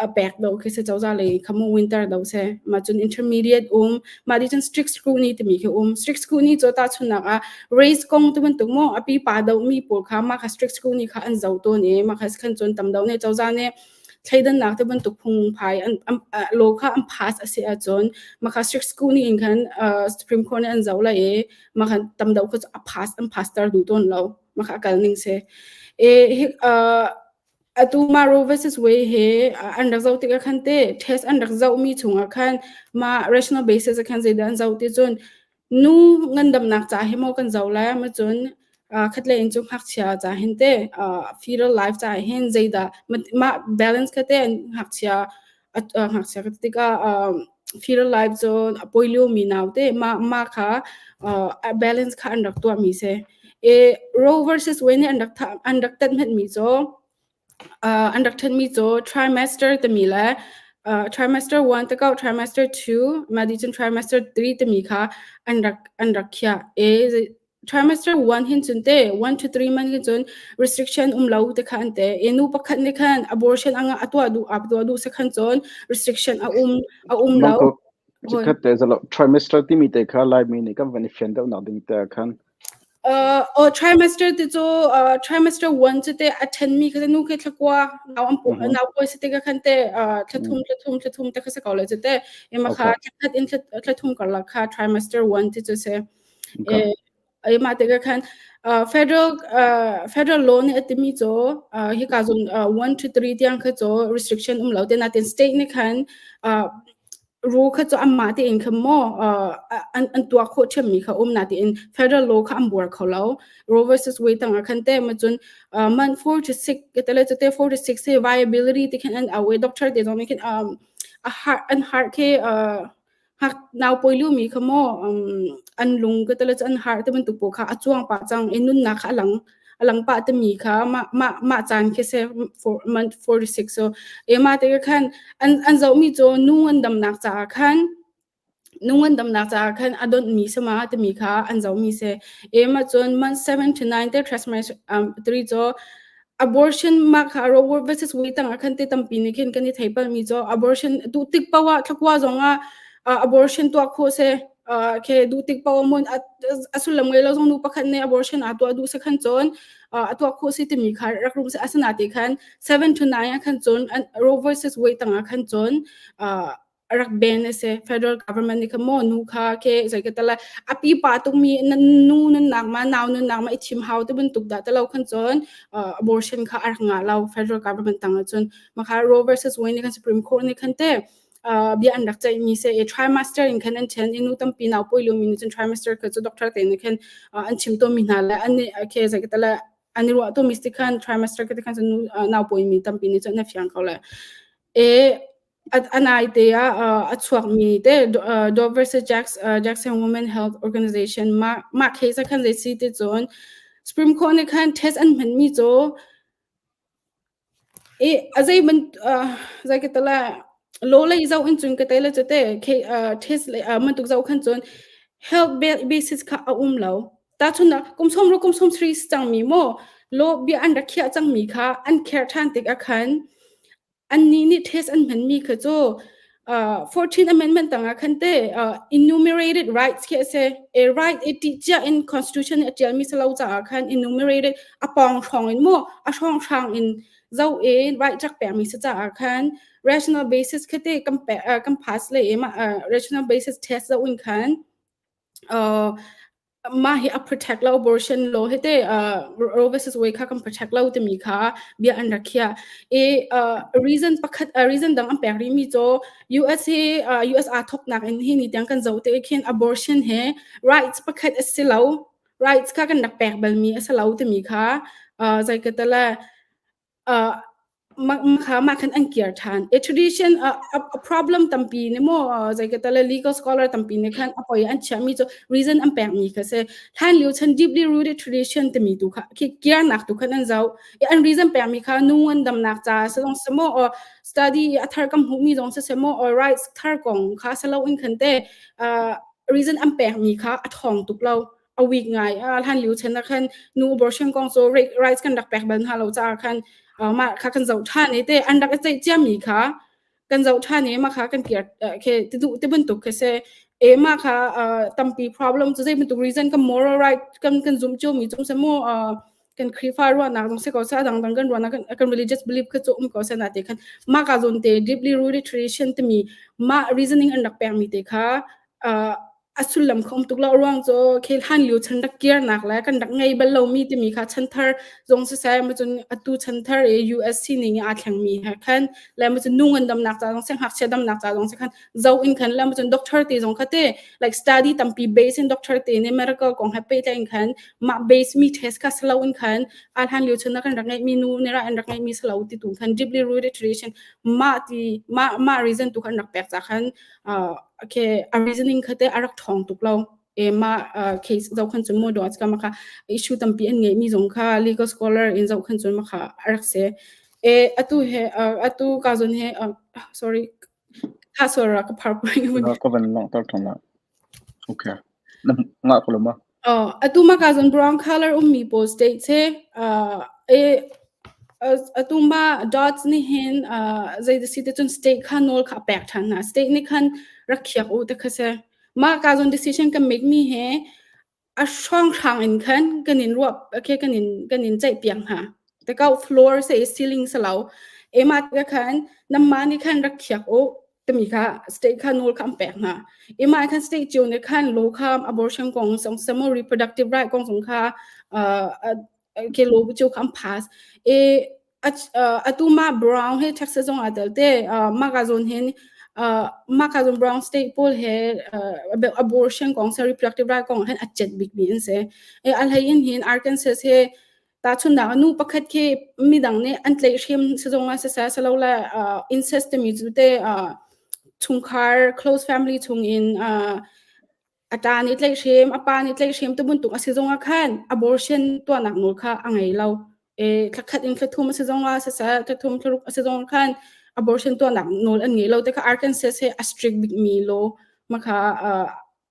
a pek do khi se cozah lei kha mu winter do se ma cun intermediate um ma di cun strict scrutiny timi khi um strict scrutiny cho ta chunak a race kong tu bantuk mo api pa do mi pawl kha ma kha strict scrutiny kha an zo to ne ma kha khan cun tam do ne cozah ne thleidannak te bantuk phung phai an law kha an pass a si ahcun ma kha strict scrutiny in khan Supreme Court ne an zo lai i ma khan tam do kha a pass an pass tar du ton lo ma kha kal ning se e Atu mah Roe versus Wade he an rak zoh tikah khan teh test an rak zohmi chungah khan mah rational basis ah khan zeidah an zoh ti cun nu ngandamnak ca hi maw kan zoh lai ma cun khatlei in cu ngakchia ca hin teh fetal life ca hin zeidah mah balance kha teh ngakchia ngakchia ka tikah fetal life cu a pawi liomi naute mah mah kha balance kha an rak tuahmi si. E Roe versus Wade nih an rak an rak tat mi cu an rak ṭhenmi cu trimester timi le trimester 1 te ko trimester 2 mah dih cun trimester 3 timi kha an rak an rak khiah. E trimester 1 hin cun te 1 to 3 month hin cun restriction um lo te kha an te. E nu pakhat nih khan abortion anga a tuah duh a tuah duh se khan cun restriction a um a um lo. Chikkhat te zalo trimester timi te kha Laimi nih kan van i fian deuh nak ding te khan Oh trimester te cu trimester 1 cu te a then mi kha nu khi thlakua nau an pu nau poi se te ka khan te thlathum thlathum thlathum te kha se ko le cu te ema kha thlat in thlathum karlak kha trimester 1 ti cu se e ma te ka khan federal federal law nih a timi cu hi ka zon 1 to 3 tiang kha cu restriction um lo te natin state nih khan ru kha cu anmah tein khan maw an an tuah khawh ṭhiammi kha um natein federal law kha an buar kho lo. Roe versus Wade tangah khan te ma cun month 4 to 6 ka tele cu te 4 to 6 he viability ti khan an au i doctor te zong nih khin a heart an heart khi hak nau pawi liomi kha maw an lung ka tele cu an heart te bantuk pawl kha a cuang pah cang i nunnak kha a lang a lang pah timi kha mah mah mah caan khi se for month 46 so e ma te khan an an zohmi cu nu an damnak caah khan nu an damnak caah khan a donh mi sama timi kha an zohmi se e ma cun month 7 to 9 te trimester 3 cu abortion ma kha Roe versus Wade tang ah khan te tampi nih khin kan i thei pal mi cu abortion duh tik poah thlakua zong ah abortion tuah khawh se ke duh tik poah mun a sullam ngei lo zong nu pakhat nih abortion a tuah duh se khan cun a tuah khawh si timi kha rak rum se asana te khan 7 to 9 ah khan cun Roe versus Wade tang ah khan cun rak ban a si federal government nih khan maw nu kha ke zei ka tala a pi pa tuk mi nan nu nan nak ma nau nan nak ma i thim hau te bantuk dah talo khan cun abortion kha a rak ngah lo federal government tang ah cun makha Roe versus Wade nih khan Supreme Court nih khan te bia an rak ceih mi se e trimester in khan an then i nu tampi nau poi lu mi nih cun trimester kha cu doctor te nih khan an chim to mi hna le an nih ke zei ka tala an i ruah to mi si khan trimester ka te khan nu nau poi mi tampi nih cun na fiang ko le e A naite ah a chuakmi te Doe versus Jackson Women Health Organization mah mah case ah khan zei si ti cun Supreme Court nih khan test an hmanmi cu i a zei ban zei ka ti lai law lei zoh in cun ka te le cu te test lei bantuk zoh khan cun health basis kha a um lo. Tahchunhnak kum sawm ru kum sawm sri cangmi maw law bia an rak khiah cangmi kha an kher ṭhan tik ah khan Annih nih test an hmanmi kha cu 14th Amendment tangah khan te enumerated rights khi ase a right e ti chia in constitution a tial mi salo cha khan enumerated a pong hrong in mo a hrong hrang in zo e right rak pek mi sa cha khan rational basis khate kam kam pass le e ma rational basis test zo in khan mah hi a protect lo abortion law hi te Roe versus Wade kha kan protect lo timi kha bia an rak khiah. I reason pakhat reason dang an pek rihmi cu US hi US aa thawknak in hi ni tiang kan zoh te khin abortion hi rights pakhat a si lo. Rights kha kan rak pek balmi a si lo timi kha zei ka tala kha mah khan an kir ṭhan. A tradition a problem tampi ni maw zei ka tale legal scholar tampi nih khan a poi an chiahmi cu reason an pekmi kha si. Hlan lio chan deeply rooted tradition timi tu kha khi kirnak tu khan an zoh. I an reason pekmi kha nu an damnak ca si zong si maw or study a thar kam hmuhmi zong si se maw or rights thar kong kha si lo in khan te reason an pekmi kha a ṭhawng tuk lo. A weak ngai. Hlan lio chan ah khan nu abortion kong cu rights kan rak pek bal hna lo caah khan mah kha kan zoh ṭhan i te an rak i ceih ciami kha kan zoh ṭhan i mah kha kan kir ke ti duh ti bantuk kha si. E mah kha tampi problem cu zei bantuk reason kan moral right kan kan zumh cio mi cung se mu kan Khrihfa ruahnak zong si ko seh a dangdang kan ruahnak kan, kan religious belief kha cu um ko seh na te khan mah ka zawn te deeply rooted tradition timi mah reasoning an rak pekmi te kha a sullam kha um tuk lo ruang cu khel han lio chan rak kirnak le kan rak ngei bal lomi timi kha chanthar zong siseh macun atu chanthar i US sining i aa thlengmi he khan le macun nu ngandamnak ca zong seh ngakchia damnak ca zong seh khan zo in khan le macun doctor te zong kha te like study tampi base in doctor te ne medical kong he pehtlai in khan mah base mi test kha salo in khan a hlan lio chun kan rak ngeih mi nu ne ra an rak ngeih mi salo ti tu khan deeply rooted tradition mah ti mah mah reason tu khan rak pek ca khan okay a reasoning kha te a rak ṭhawng tuk lo e ma case zoh khan cun mo do ka ma kha issue tampi an ngeih mi zong kha legal scholar in zoh khan cun ma kha a rak se e atu he atu ka zon he sorry kha sora ka PowerPoint ka van langhter ṭhan la okay nga ko ma. Oh, atu ma ka zon brown color ummi pawl state che e atu ma dots ni hin zei si te cun state kha nawl kha pek ṭhan hna. State nih khan rak khiak u te kha se. Ma ka zon decision kan make mi he a hrawng hrang in khan kan in ruah okay kan in kan in ceih piak hna. Te kau floor se ceiling sa lo. E ma te khan namma nih khan rak khiak u timi kha state kha nawl kha an pek hna. Ima khan state cio nih khan law kha abortion kong song samo reproductive right kong song kha ke law cio kha an pass. E atu ma Brown he Texas zong aa tel te ma ka zon hin ma ka zon Brown state pawl he abortion kong se reproductive right kong hin a chet bik mi an se. E al hei in hin Arkansas he Tahchunhnak ah nu pakhat khi midang nih an tlaihhrem si zongah siseh silole incest timi cu te chungkhar close family chungin a ṭa nih tlaihhrem, a pa nih tlaihhrem ti bantuk a si zongah khan abortion tuahnak nawl kha a ngei lo. Thla khat in thla thum a si zongah siseh, thla thum thla ruk a si zongah khan abortion tuahnak nawl an ngei lo. Ti kha Arkansas hi a strict bikmi law ma kha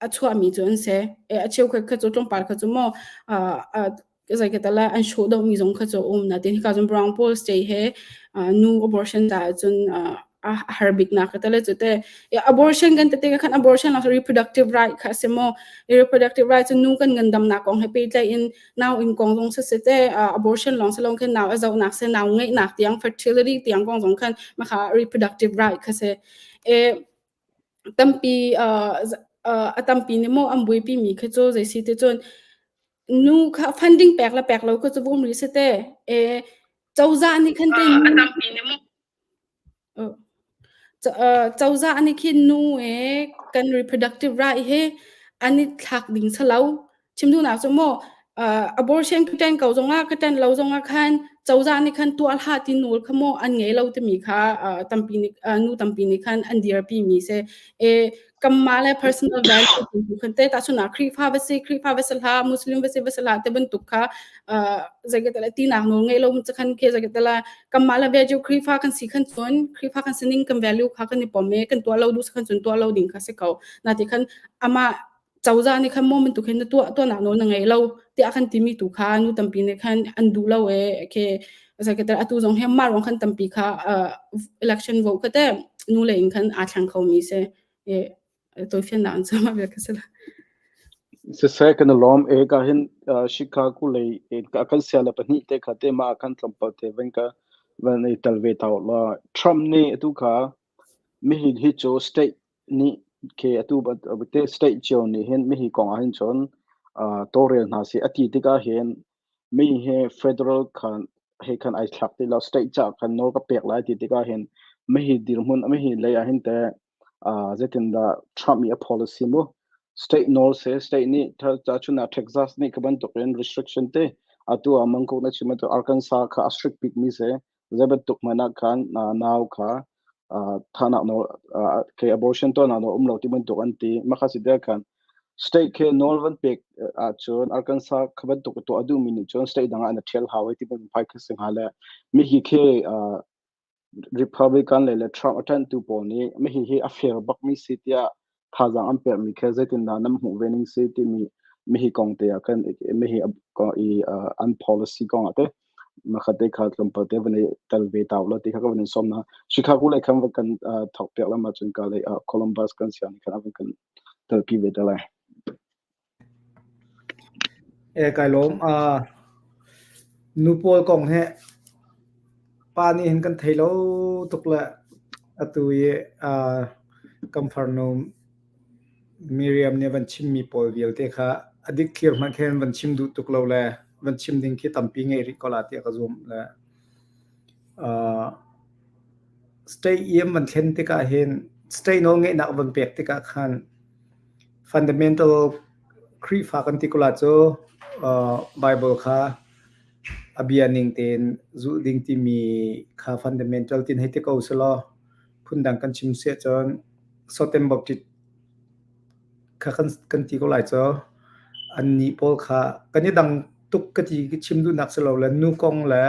a chuahmi cu an si. A cheukhat kha cu tlawmpal kha cu maw zei ka tala an show deuh mi zong kha cu um na tin hika cun Brown Paul State he nu abortion caah cun a har bik nak ka tala cu te abortion kan tete khan abortion la reproductive right kha se mo reproductive right cu nu kan ngandam nak kong he pehtlai in nau in kong zong se se te abortion long se long khan nau a zau nak se nau ngeih nak tiang fertility tiang kong zong khan ma kha reproductive right kha se e Tampi a tampi nih maw an buaipi mi kha cu zei si ti cun nu kha funding pek le pek lo kha cu um rih si te. E cozah nih khan te cozah nih khin nu e kan reproductive right hi an i thlak ding si lo. Chim duhnak cu maw abortion ka ṭen ko zongah ka ṭen lo zongah khan cozah nih khan tuah hlah ti nawl kha maw an ngei lo timi kha tampi nih nu tampi nih khan an dirpi mi si. E kanmah le personal value tu khan te tahchun ah Khrihfa va si Khrihfa va si hlah Muslim va si va si hlah te bantuk kha zeikatala tinak nawl ngei lo cu khan ke zeikatala kanmah le value Khrihfa kan si khan cun Khrihfa kan sining kan value kha kan i pom i kan tuah lo duh khan cun tuah lo ding kha si ko. Na ti khan amah cozah nih khan maw bantuk hin na tuah tuahnak nawl na ngei lo tiah kan timi tu kha nu tampi nih khan an duh lo e ke atu zong hi mah ruang khan tampi kha election vote kha te. nu lei in khan aa thleng khomi si. E tawifiannak an cu mah vial kha si la. Siseh kan i lawm e ka hin Chicago lei kan sia le pahnih te kha te ma khan tlawmpal te van ka van i tel ve ta la. Trump nih atu kha mihi hi cu state nih khi atu te state cio nih hin mihi kong ah hin cun tawlrel hna seh a ti tikah hin mi hi federal khan he khan ai thlak ti lo state ca khan nawl ka pek lai ti tikah hin mihi dirhmun mihi lei ah hin teh zeitindah Trump i a policy mu state nawl se state nih cun Texas nih ka bantukin restriction te atu ah mangkok na chim tu Arkansas kha a strict bik mi se zei bantuk hmanh ah khan nau kha thahnak nawl ke abortion tuahnak nawl um lo ti bantuk an ti makha si te khan state ke nawl van pek ahcun Arkansas kha bantuk tuah a duhmi nih cun state dang ah an ṭhial hau ti bantuk phai kha si hnga le mihi khi Republican le le Trump a ṭanhtu pawl nih mihi hi a fair bakmi si tiah thazaang an pekmi kha zeitindah nan hmuh ve ning si timi mihi kong te ah khan mihi i an policy kong ah te makhat te kha tlawmpal te van i tel ve ta ulaw ti kha ka van in sawm na. Chicago lei khan van kan thawk piak lam ahcun ka lei Columbus kan siang khan a van kan telpi ve te lai. E kai lawm. Nu pawl kong hi pa nih hin kan thei lo tuk le atu i kan farnu Miriam nih a van chimmi pawl vialte kha a dikthliar hmanh khin van chim duh tuk lo le van chim ding khi tampi ngei rih ko la tiah ka zumh le state i an van thlen tikah hin state nawlngeihnak van pek tikah khan Fundamental Khrihfa kan ti ko la cu Bible kha a bia ning tein zulh ding timi kha fundamental tin hei ti ko selaw phundang kan chim si ahcun Sotem Baptist kha kan ti ko lai cu. Annih pawl kha kan i dang tuk ka ti chim duhnak si lo le nu kong le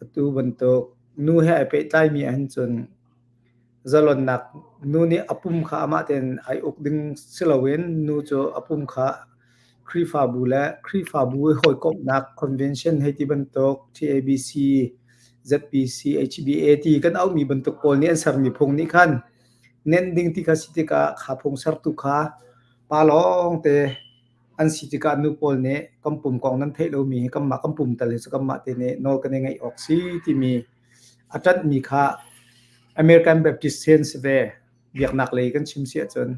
atu bantuk nu he ai pehtlaimi ahhin cun Zalonnak nu nih a pum kha amah tein ai uk ding si loin nu cu a pum kha Khrihfabu le Khrihfabu i hawikomhnak convention hei ti bantuk TABC, ZBC, HBA ti kan auhmi bantuk pawl nih an sermi phung nih khan nenh ding ti kha si tikah kha phung sertu kha pa lawngte an si tikah nu pawl nih kan pum kong nan theih lomi hi kanmah kan pum tal hi cu kanmah te nih nawl kan i ngeih awk si timi a ṭanhmi kha American Baptist he an si ve. Biaknak lei kan chim si ahcun.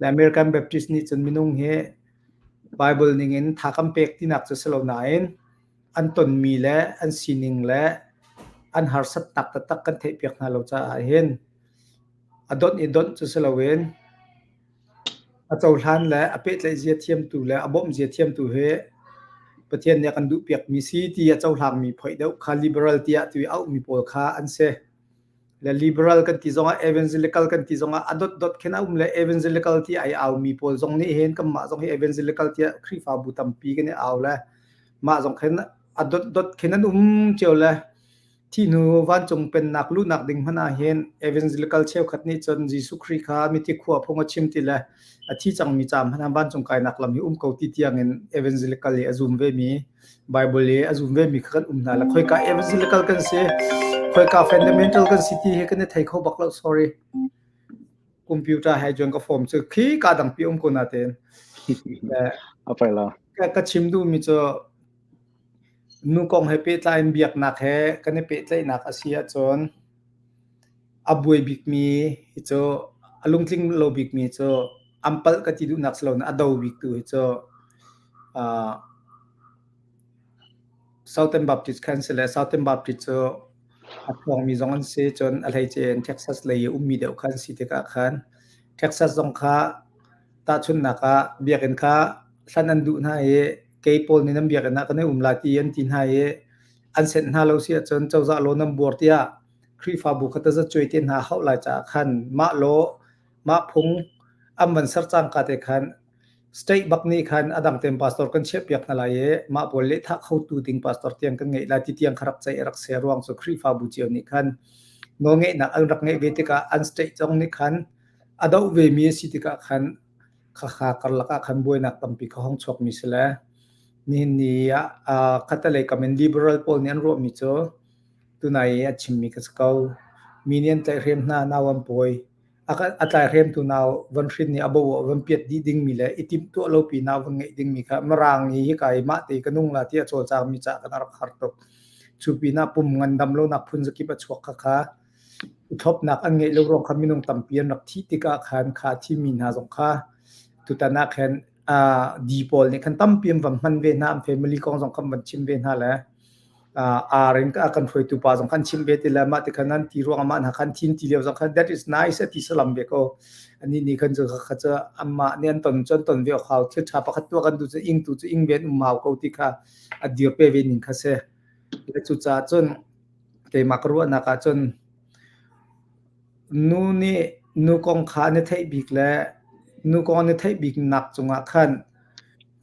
Le American Baptist nih cun minung hi Bible ningin tha kan pek tinak cu si lo nain an tonmi le an sining le an harsatnak taktak kan theihpiak hna lo caah hin a donh i donh cu si loin A cohlan le a pehtlaih zia thiamtu le a bawmh zia thiamtu hi Pathian nih a kan duhpiakmi si ti a cohlangmi phoih deuh kha liberal tiah tu i auhmi pawl kha an si. Le liberal kan ti zongah evangelical kan ti zongah a dotdot khin a um le evangelical ti ai aumi pawl zong nih hin kanmah zong hi evangelical tiah Khrihfabu tampi kan i au le mah zong khin a dotdot khin an um cio le Thi hnu vancung pennak luhnak ding hmanh ah hin evangelical cheukhat nih cun Jesuh Khrih kha mithi khua phung a chim ti le a thi cangmi ca hmanh ah vancung kainak lam hi um ko ti tiangin evangelical i a zum vemi Bible i a zum vemi kha kan um hna le khoika evangelical kan si khoika fundamental kan si ti hi kan i thei kho bak lo sorry computer he cun ka form cu khi ka dangpi um ko natein a pai la ka chim duhmi cu Nu kong he pehtlai in biaknak he kan i pehtlaihnak a si ahcun a buai bikmi hi cu a lungtling lo bikmi cu an palh ka ti duhnak si loin a do biktu hi cu uh, Southern Baptist kha an si le Southern Baptist cu a ṭhawngmi zong an si cun a hleice in Texas lei i ummi deuh kha an si tikah khan Texas zong kha tahchunhnak ah biakinn kha hlan an duh hna i kei pawl nih nan biakinn ah kan i um lai ti an ti hna i an senh hna lo si ahcun cozah law nan buar tiah Khrihfabu kha tazacuai te hna hauh lai caah khan mah law mah phung an van ser cangka te khan state bak nih khan a dang tein pastor kan chiahpiak hna lai i mah pawl lehthah khotu ding pastor tiang kan ngeih lai ti tiang kha rak ceih a rak si ruang cu Khrihfabu cio nih khan nawlngeihnak an rak ngeih ve tikah an state zong nih khan a doh vemi a si tikah khan khakha karlak ah khan buainak tampi kha hong chuakmi si le nihin ni ah khatalei kam in liberal pawl nih an ruahmi cu tunai i a chimmi ka si ko. Mi nih an tlaihhrem hna, nau an pawi. A tlaihremtu nau van hrin nih a bo ah van piat dih dingmi le i timhtuah lopi nau van ngeih dingmi kha Mirang i hika i mah te ka nung la ti a cawlcangmi caah kan rak har tuk. Cu pinah pum ngandam lonak phun zakip a chuak khakha. I thlopnak an ngeih lo ruang kha minung tampi an rak thih tikah khan kha thimi hna zong kha tutan ah khan di pawl nih khan tampi an van hman ve hna, an family kong zong khan van chim ve hna le ar in a kan hruaitu pa zong khan chim ve ti le mah ti khan an ti ruang mah hna khan thin ti lio zong khan that is nice a ti salam ve ko. Ani nih khan cu kha cu amah nih an ton cun ton ve hau thil tha pakhat tuah kan du cu ing tu cu ing ven um hau ko ti kha a dir pe ve ning kha si. Le cucaah cun keimah ka ruahnak ah cun nu nih nu kong kha an i theih bik le nu kong an i theih bik nak cungah khan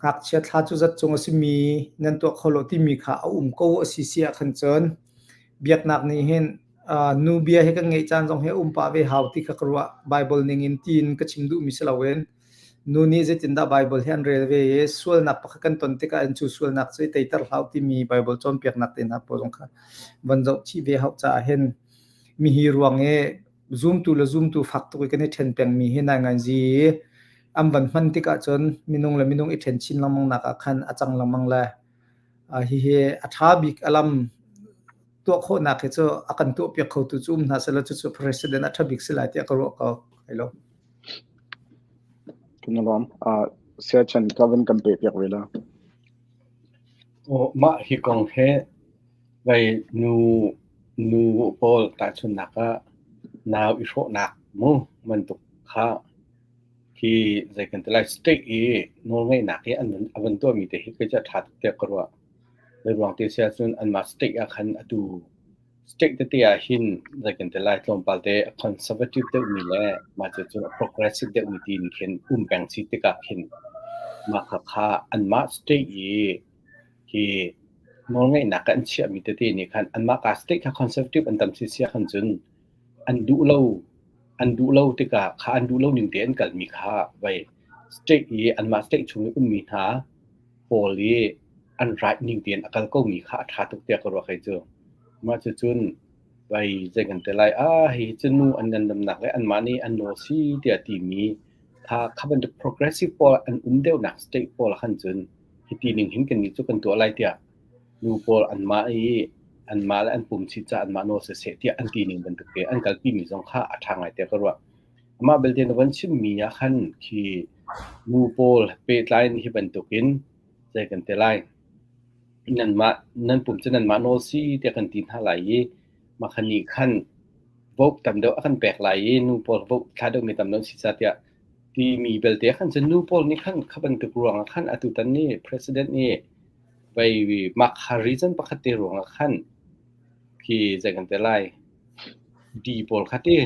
ngakchia thla cu zat cung a simi nan tuah kho lo timi kha a um ko a si si ah khan cun biaknak nih hin nu bia hi kan ngeih caan zong hi a um pah ve hau ti kha ka ruah. Bible ning in tiin ka chim duhmi si loin nu nih zeitindah Bible hi an rel ve i sualnak pakhat kan ton tikah in cu sualnak cu i teiter hlah timi Bible cawnpiaknak te hna pawl zong kha van zoh chih ve hau caah hin mihi ruang i zumtu le zumtu fak tuk i kan i ṭhen pengmi hi nainganzi an van hman tikah cun minung le minung i ṭhen chin lengmang nak ah khan a cang lengmang le hihi a ṭha bik a lam tuah khawhnak hi cu a kan tuahpiak khotu cu um hna sehlaw cucu president a ṭha bik si lai tiah ka ruah ko. Hello. Kan lawm. Siachen ka van kan pe piak ve la. Oh, mah hi kong he vai nu nu pawl tahchunnak ah nau i hrawhnak mu bantuk kha hi zei kan ti lai state i nawlngeihnak hi an a van tuahmi te hi kei cu a ṭha tuk tiah ka ruah. Zei ruang ti si ahcun anmah state ah khan atu state tete ah hin zei kan ti lai tlawmpal te a conservative deuhmi le mah cu cun a progressive deuhmi tiin khin um peng si tikah khin mah khakha anmah state i hi nawlngeihnak an chiahmi tete nih khan anmah ka state kha conservative an tam si sia khan cun an duh lo an duh lo tikah kha an duh lo ning te an kalmi kha vai state i anmah state chung i ummi hna pawl i an right ning tein a kal komi kha a ṭha tuk tiah ka ruah kei cu. Mah cucun vai zei kan ti lai ah hi cu nu an ngandamnak le anmah nih an nawl si tiah timi kha kha bantuk progressive pawl an um deuhnak state pawl ah khan cun hiti ning hin kannih cu kan tuah lai tiah nu pawl anmah i anmah le an pum si caah anmah nawl siseh tiah an ti ning bantuk te an kalpi mi zong kha a ṭha ngai tiah ka ruah. Amah belte na van chimmi ah khan khi nu pawl pehtlai in hi bantukin zei kan ti lai nanmah nan pum cu nanmah nawl si tiah kan ti hna lai i mah khan nih khan vote tam deuh a kan pek lai i nu pawl vote thla deuhmi tam deuh si ca tiah timi belte khan cun nu pawl nih khan kha bantuk ruangah khan atutan nih president nih vei mah kha reason pakhat te ruangah khan khi zei kan ti lai D pawl kha ti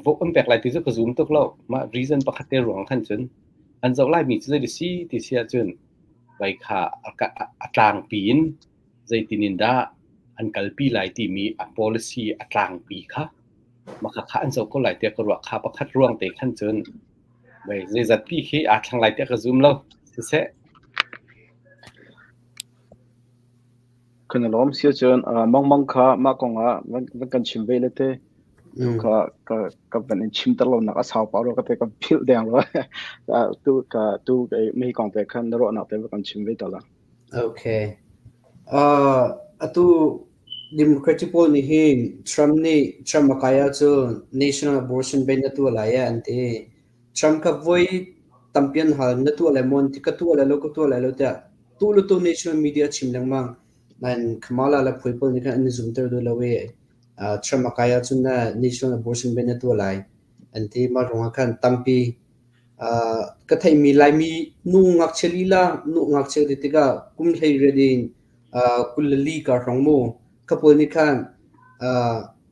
vote an pek lai ti cu ka zum tuk lo. Mah reason pakhat te ruang khan cun an zoh laimi cu zei si ti si ahcun vai kha a tlangpi in zeitin in dah an kalpi lai timi a policy a tlangpi kha mah kha an zoh ko lai tiah ka ruah. Kha pakhat ruang te khan cun vai zeizat pi khi aa thlang lai tiah ka zum lo. Siseh. Kan i lawm. Si ahcun mangmang kha mah kong ah van kan chim ve le te. Tu kha ka ka van in chimter lonak a sau pah rua ka te ka philh deng rua. Tu ka tu mi kong te khan na ruahnak te va kan chim ve ta la. Okay. Uh, atu Democratic pawl nih hin Trump nih Trump a kai ahcun national abortion ban na tuah lai an ti. Trump kha voi tampi an hal na tuah lai maw an ti ka tuah lai lo ka tuah lai lo tiah tu le tu national media chim lengmang. Nain Kamala le phui pawl nih khan an i zumter duh lo i Trump a kai ahcun na national abortion ban na tuah lai an ti. Mah ruangah khan tampi ka theihmi Laimi nu ngakchia lila nu ngakchia ti tikah kum 18 in 24 kar hrawng mu kha pawl nih khan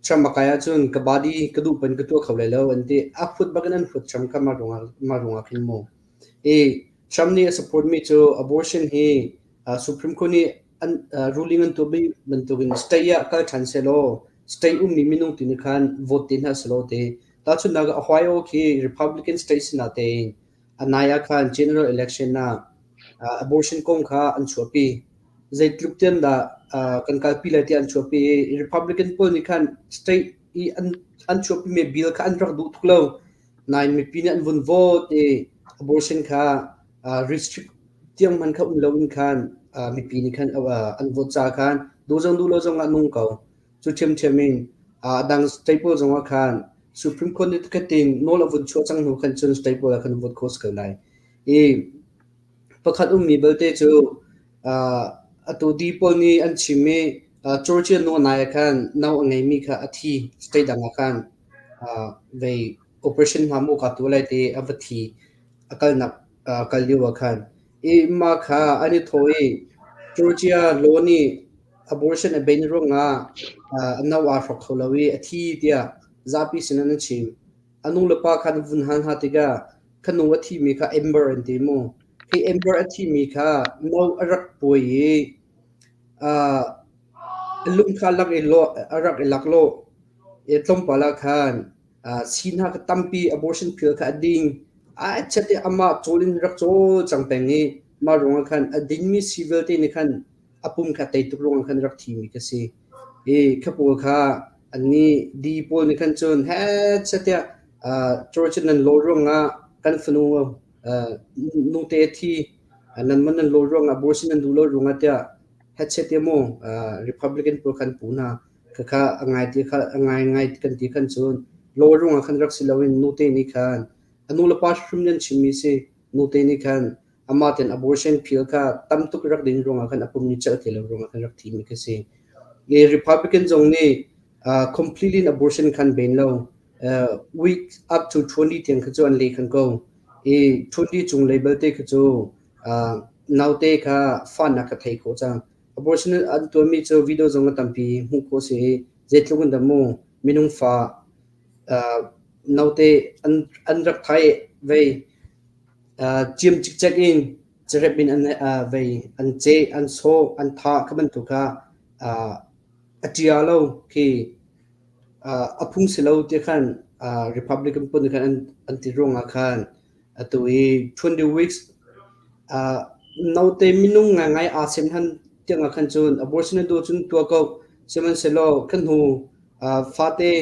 Trump a kai ahcun ka body ka duh pan ka tuah kho lai lo an ti. A phut bak in an phut Trump kha mah ruangah mah ruangah khin mu. I Trump nih a support mi cu abortion hi Supreme Court nih an ruling an tuah bantukin state ah kal ṭhan sehlaw state ummi minung tu nih khan vote te hna selaw ti. Tahchunhnak ah Ohio khi Republican state si natein a nai ah khan general election ah abortion kong kha an chuahpi. Zeitluk tian dah kan kalpi lai tiah an chuahpi i Republican pawl nih khan state. i an an chuahpimi bill kha an rak duh tuk lo. Nain mipi nih an vun vote i abortion kha restrict tiang hmanh kha um loin khan mipi nih khan an vote ca khan duh zong duh lo zong ah nung ko. Cu ṭhiamṭhiam in a dang state pawl zong ah khan Supreme Court nih tikhatin nawl a vun chuah cang hnu khan cun state pawl ah khan vote khawh si ko lai. I pakhat ummi belte cu atu di pawl nih an chim i Georgia nawl ah khan no a ngeimi kha a thi state dang ah khan vei operation hna maw kaa tuah lai ti a va thi a kalnak kal lio ah khan i mah kha an i thawh i Georgia law nih abortion a ban ruangah a no aa hrawk kho lo i a thi tiah zapi sin an chim. A nu le pa kha an vun hal hna tikah kha nu a thimi kha Amber an ti mu. Hi Amber a thimi kha no a rak puai i a lung kha lak i lawh a rak i laklawh i tlawmpal ah khan sii hna kha tampi abortion pill kha a ding. A chiat i amah cawl in rak cawl cang peng i mah ruangah khan a dingmi sii vialte nih khan a pum kha tei tuk ruangah khan rak thimi ka si. I kha pawl kha annih di pawl nih khan cun hechet tiah George nan law ruangah kan fanu nute a thi nan man nan law ruangah abortion nan duh lo ruangah tiah hechet tiah mu Republican pawl khan pu hna. Khakha a ngai ti kha a ngai ngai kan ti khan cun law ruangah khan rak si loin nute nih khan a nu le pa hrim nan chimmi si nute nih khan amah ten abortion pill kha tam tuk rak din ruangah khan a pum ni celh ti lo ruangah khan rak thimi kha si. I Republican zong nih completely in abortion khan ben lo week up to 20 tiang kha cu an le khan ko. I 20 cung lei belte kha cu naute kha fa nak ka thei khawh cang. Abortion an tuahmi cu video zong a tampi hmuh khawh si i zeitluk in dah mu minung fa naute an an rak thai vei ciam cikcek in carep in an vei an ceh an sawh an thah kha bantuk kha a ṭia lo khi a phung si lo ti khan Republican pawl nih khan an ti ruangah khan atu hi 20 weeks naute minung ngaingai aa sem han tiang ah khan cun abortion na duh cun tuah ko sihmanhsehlaw kan hnu fate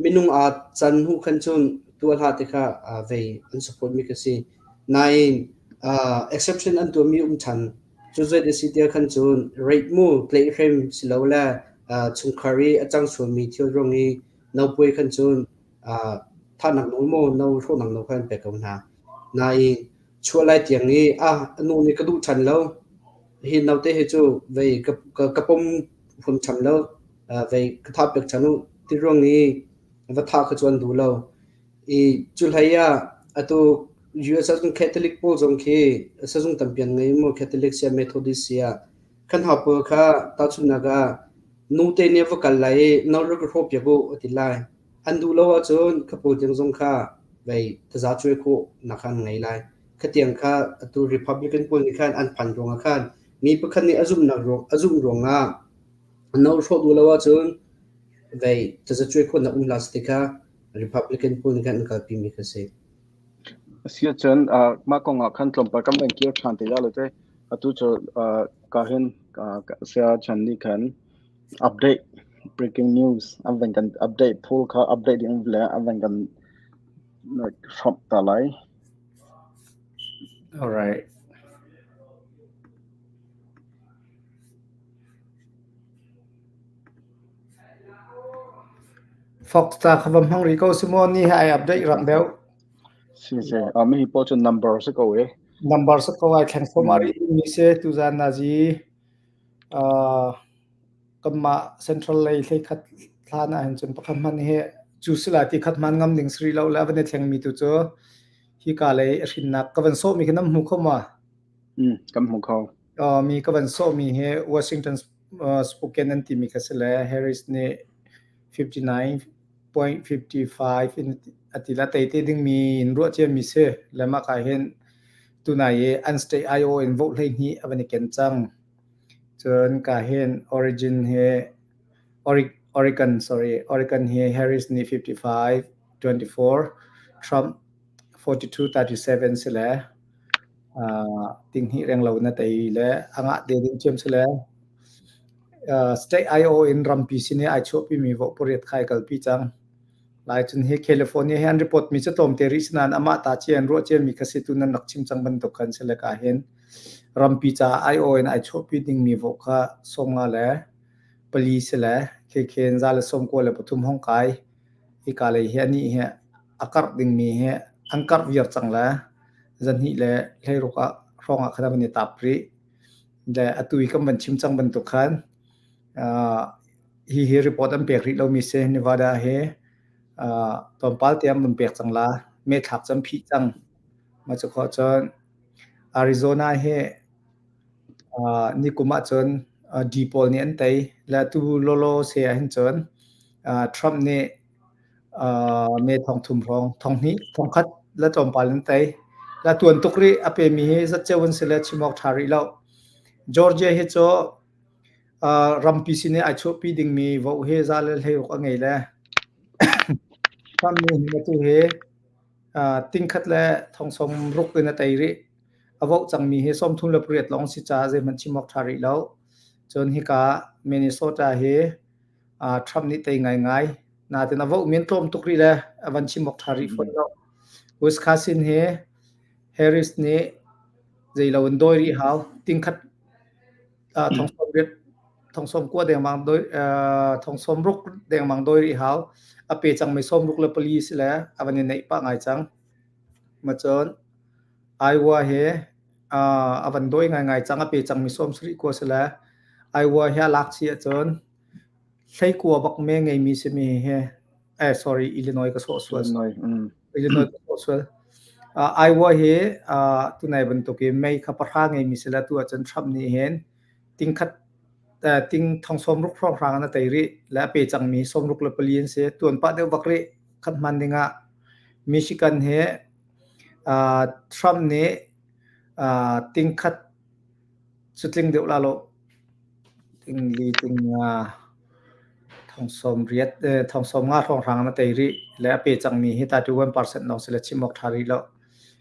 minung aa can hnu khan cun tuah hlah ti kha vei an support mi ka si. Nain exception an tuahmi um ṭhan. Cu zei a si tiah khan cun rape mu tlaihhrem silole chungkhar i a cang sualmi thil ruang i naupuai khan cun thahnak nawl maw no hrawhnak nawl kha an pek ko hna. Nain chuah lai tiang i ah a nu nih ka duh ṭhan lo. Hi naute hi cu vei ka ka pom huam ṭhan lo. Vei ka thah piak ṭhan u ti ruang i va thah kha cu an duh lo. I cu hlei ah atu US ahcun Catholic pawl zong khi sazung tampi an ngei mu Catholic siah Methodist siah kan hau pawl kha tahchunhnak ah nute nih a va kal lai i no rak ka hrawh piak u a ti lai. An duh lo ahcun kha pawl tiang zong kha vei taza cuai khawh nak kha an ngei lai. Khatiang kha atu Republican pawl nih khan an phan ruangah khan mi pakhat nih a zumhnak ruang a zumh ruangah no hrawh duh lo ahcun vei taza cuai khawhnak um hlah seh ti kha Republican pawl nih khan an kalpi mi kha si. Si ahcun mah kong ah khan tlawmpal kan van kir ṭhan te ya lo te atu cu ka hin saya chan nih khan update breaking news an van kan update poll kha update ding le an van kan hrawmh ta lai. All right. Fox ta kha va hmang rih ko si maw ni he ai update rang deuh. Si si. Mi hi pawl cu number si ko e. Number si ko ai thleng fom ari mi se tuzan nazi kanmah central lei hlei khat hlan ah hin cun pakhat hman hi cu sila ti khat hman ngam ding sri lo le van i thleng mi tu cu hi ka lei a hrinnak ka van sawh mi khi nam hmu kho ma? Kan hmu kho. Mi ka van sawh mi hi Washington Spokane an timi kha si le Harris nih 59.55 in a ti la tei te dingmi in ruah ciami si le mah ka hin tunai i an state IO in vote 12 a van i ken cang. Cun ka hin Origin hi Oregon sorry Oregon hi Harris nih 55 24 Trump 42 37 si le tinghnih renglo na tei le a ngah te ding ṭhiam si le. State IO in rampi sin i ai chuahpimi vote pariat kha ai kalpi cang. Lai cun hi California hi an report mi cu tlawmte rih si nain amah ta cia in ruah ciami kha si tu nan rak chim cang bantuk khan si le ka hin rampi caah IO in ai chuahpi dingmi vote kha 54 si le KK in 193 hong kai. Hika lei hi anih hi a karh dingmi hi an karh viar cang le 216 ah hrawng ah khan a van i tap rih. Le atu i kan van chim cang bantuk khan hihi report an pek rih lomi si. Nevada hi tlawmpal te an van pek cang la. Methlak cu an phih cang. Mah cu khawh cun Arizona hi nikum ahcun D pawl nih an tei. Le atu lawlaw se ahhin cun Trump nih me 3,000 hrawng, 2,000, 1,000 le tlawmpal an tei. La tuan tuk rih a pemi hi zatceo an si le chim awk ṭha rih lo. Georgia hi cu rampi sin i ai chuahpi dingmi vote hi 116 a ngei le Trump nih hin atu hi 1,060 in a tei rih. A vote cangmi hi 38 lawng si caah zeihmanh chim awk ṭha rih lo. Cun hika Minnesota hi Trump nih tei ngaingai. Nain a vote mi an tlawm tuk rih le a van chim awk ṭha rih fawn lo. Wisconsin hi Harris nih zeilo in dawi rih hau. Tingkhat 90,000 dengmang dawi 60,000 dengmang dawi rih hau. A pe cangmi 64 si le a van i neih pah ngai cang. Ma cun Iowa hi a van dawi ngaingai cang. A pe cangmi 79 si le Iowa hi a lak chih ahcun 19 bak me ngeimi simi hi eh sorry Illinois ka sawh sual. Illinois. Illinois ka sawh sual. Iowa hi tunai bantuk in mei kha pahra ngeimi si le tu ahcun Trump nih hin tingkhat ting thong 60 hrawnghrang an a tei rih le a pe cangmi 64 an si. Tuan pah deuh bak rih khat hman dingah Michigan hi Trump nih tingkhat cu tling deuh la lo tingli tinga 80,000 90,000 hrawnghrang an a tei rih le a pe cangmi hi 31% lawng si le chim awk ṭha rih lo.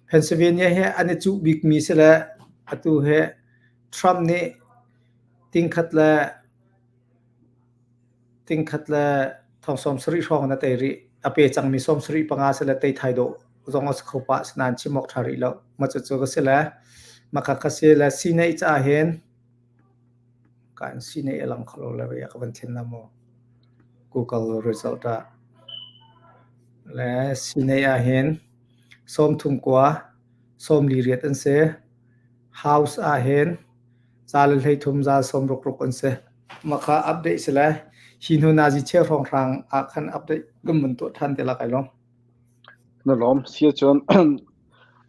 Pennsylvania hi an i cuh bikmi si le atu hi Trump nih tingkhat le 70,000 hrawng in a tei rih. A pe cangmi 75 si le tei thai dawh zong a si kho pah asinain chim awk ṭha rih lo. Mah cucu ka si le mah kha si le Senate caah hin Kan sinei a lang kho lo le ka van thlen la maw? Google result ah. Le sinei ah hin 39 48 an si. House ah hin 133 166 an si. Mah kha update si le hi hnu nazi cheu hrawnghrang ah khan update kan vun tuah ṭhan te la kai lawm. Na lawm. Si ahcun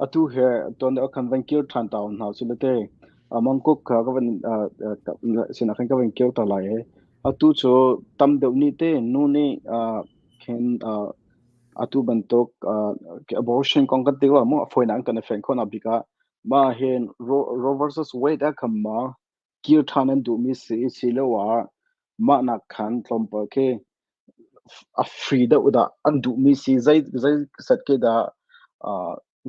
atu he tuan deuh khan van kir ṭhan ta hna usih te. Mangkuk kha ka van sinah khan ka van kir ta lai i atu cu tam deuh nih te nu nih khin atu bantuk abortion kong kan ti lo mu a fawinak in kan i fenh khawhnak bik ah mah hin Roe versus Wade ah khan ma kir ṭhan an duhmi si siloah mah nak khan tlawmpal khi a free deuh dah an duhmi si zei zei set khi dah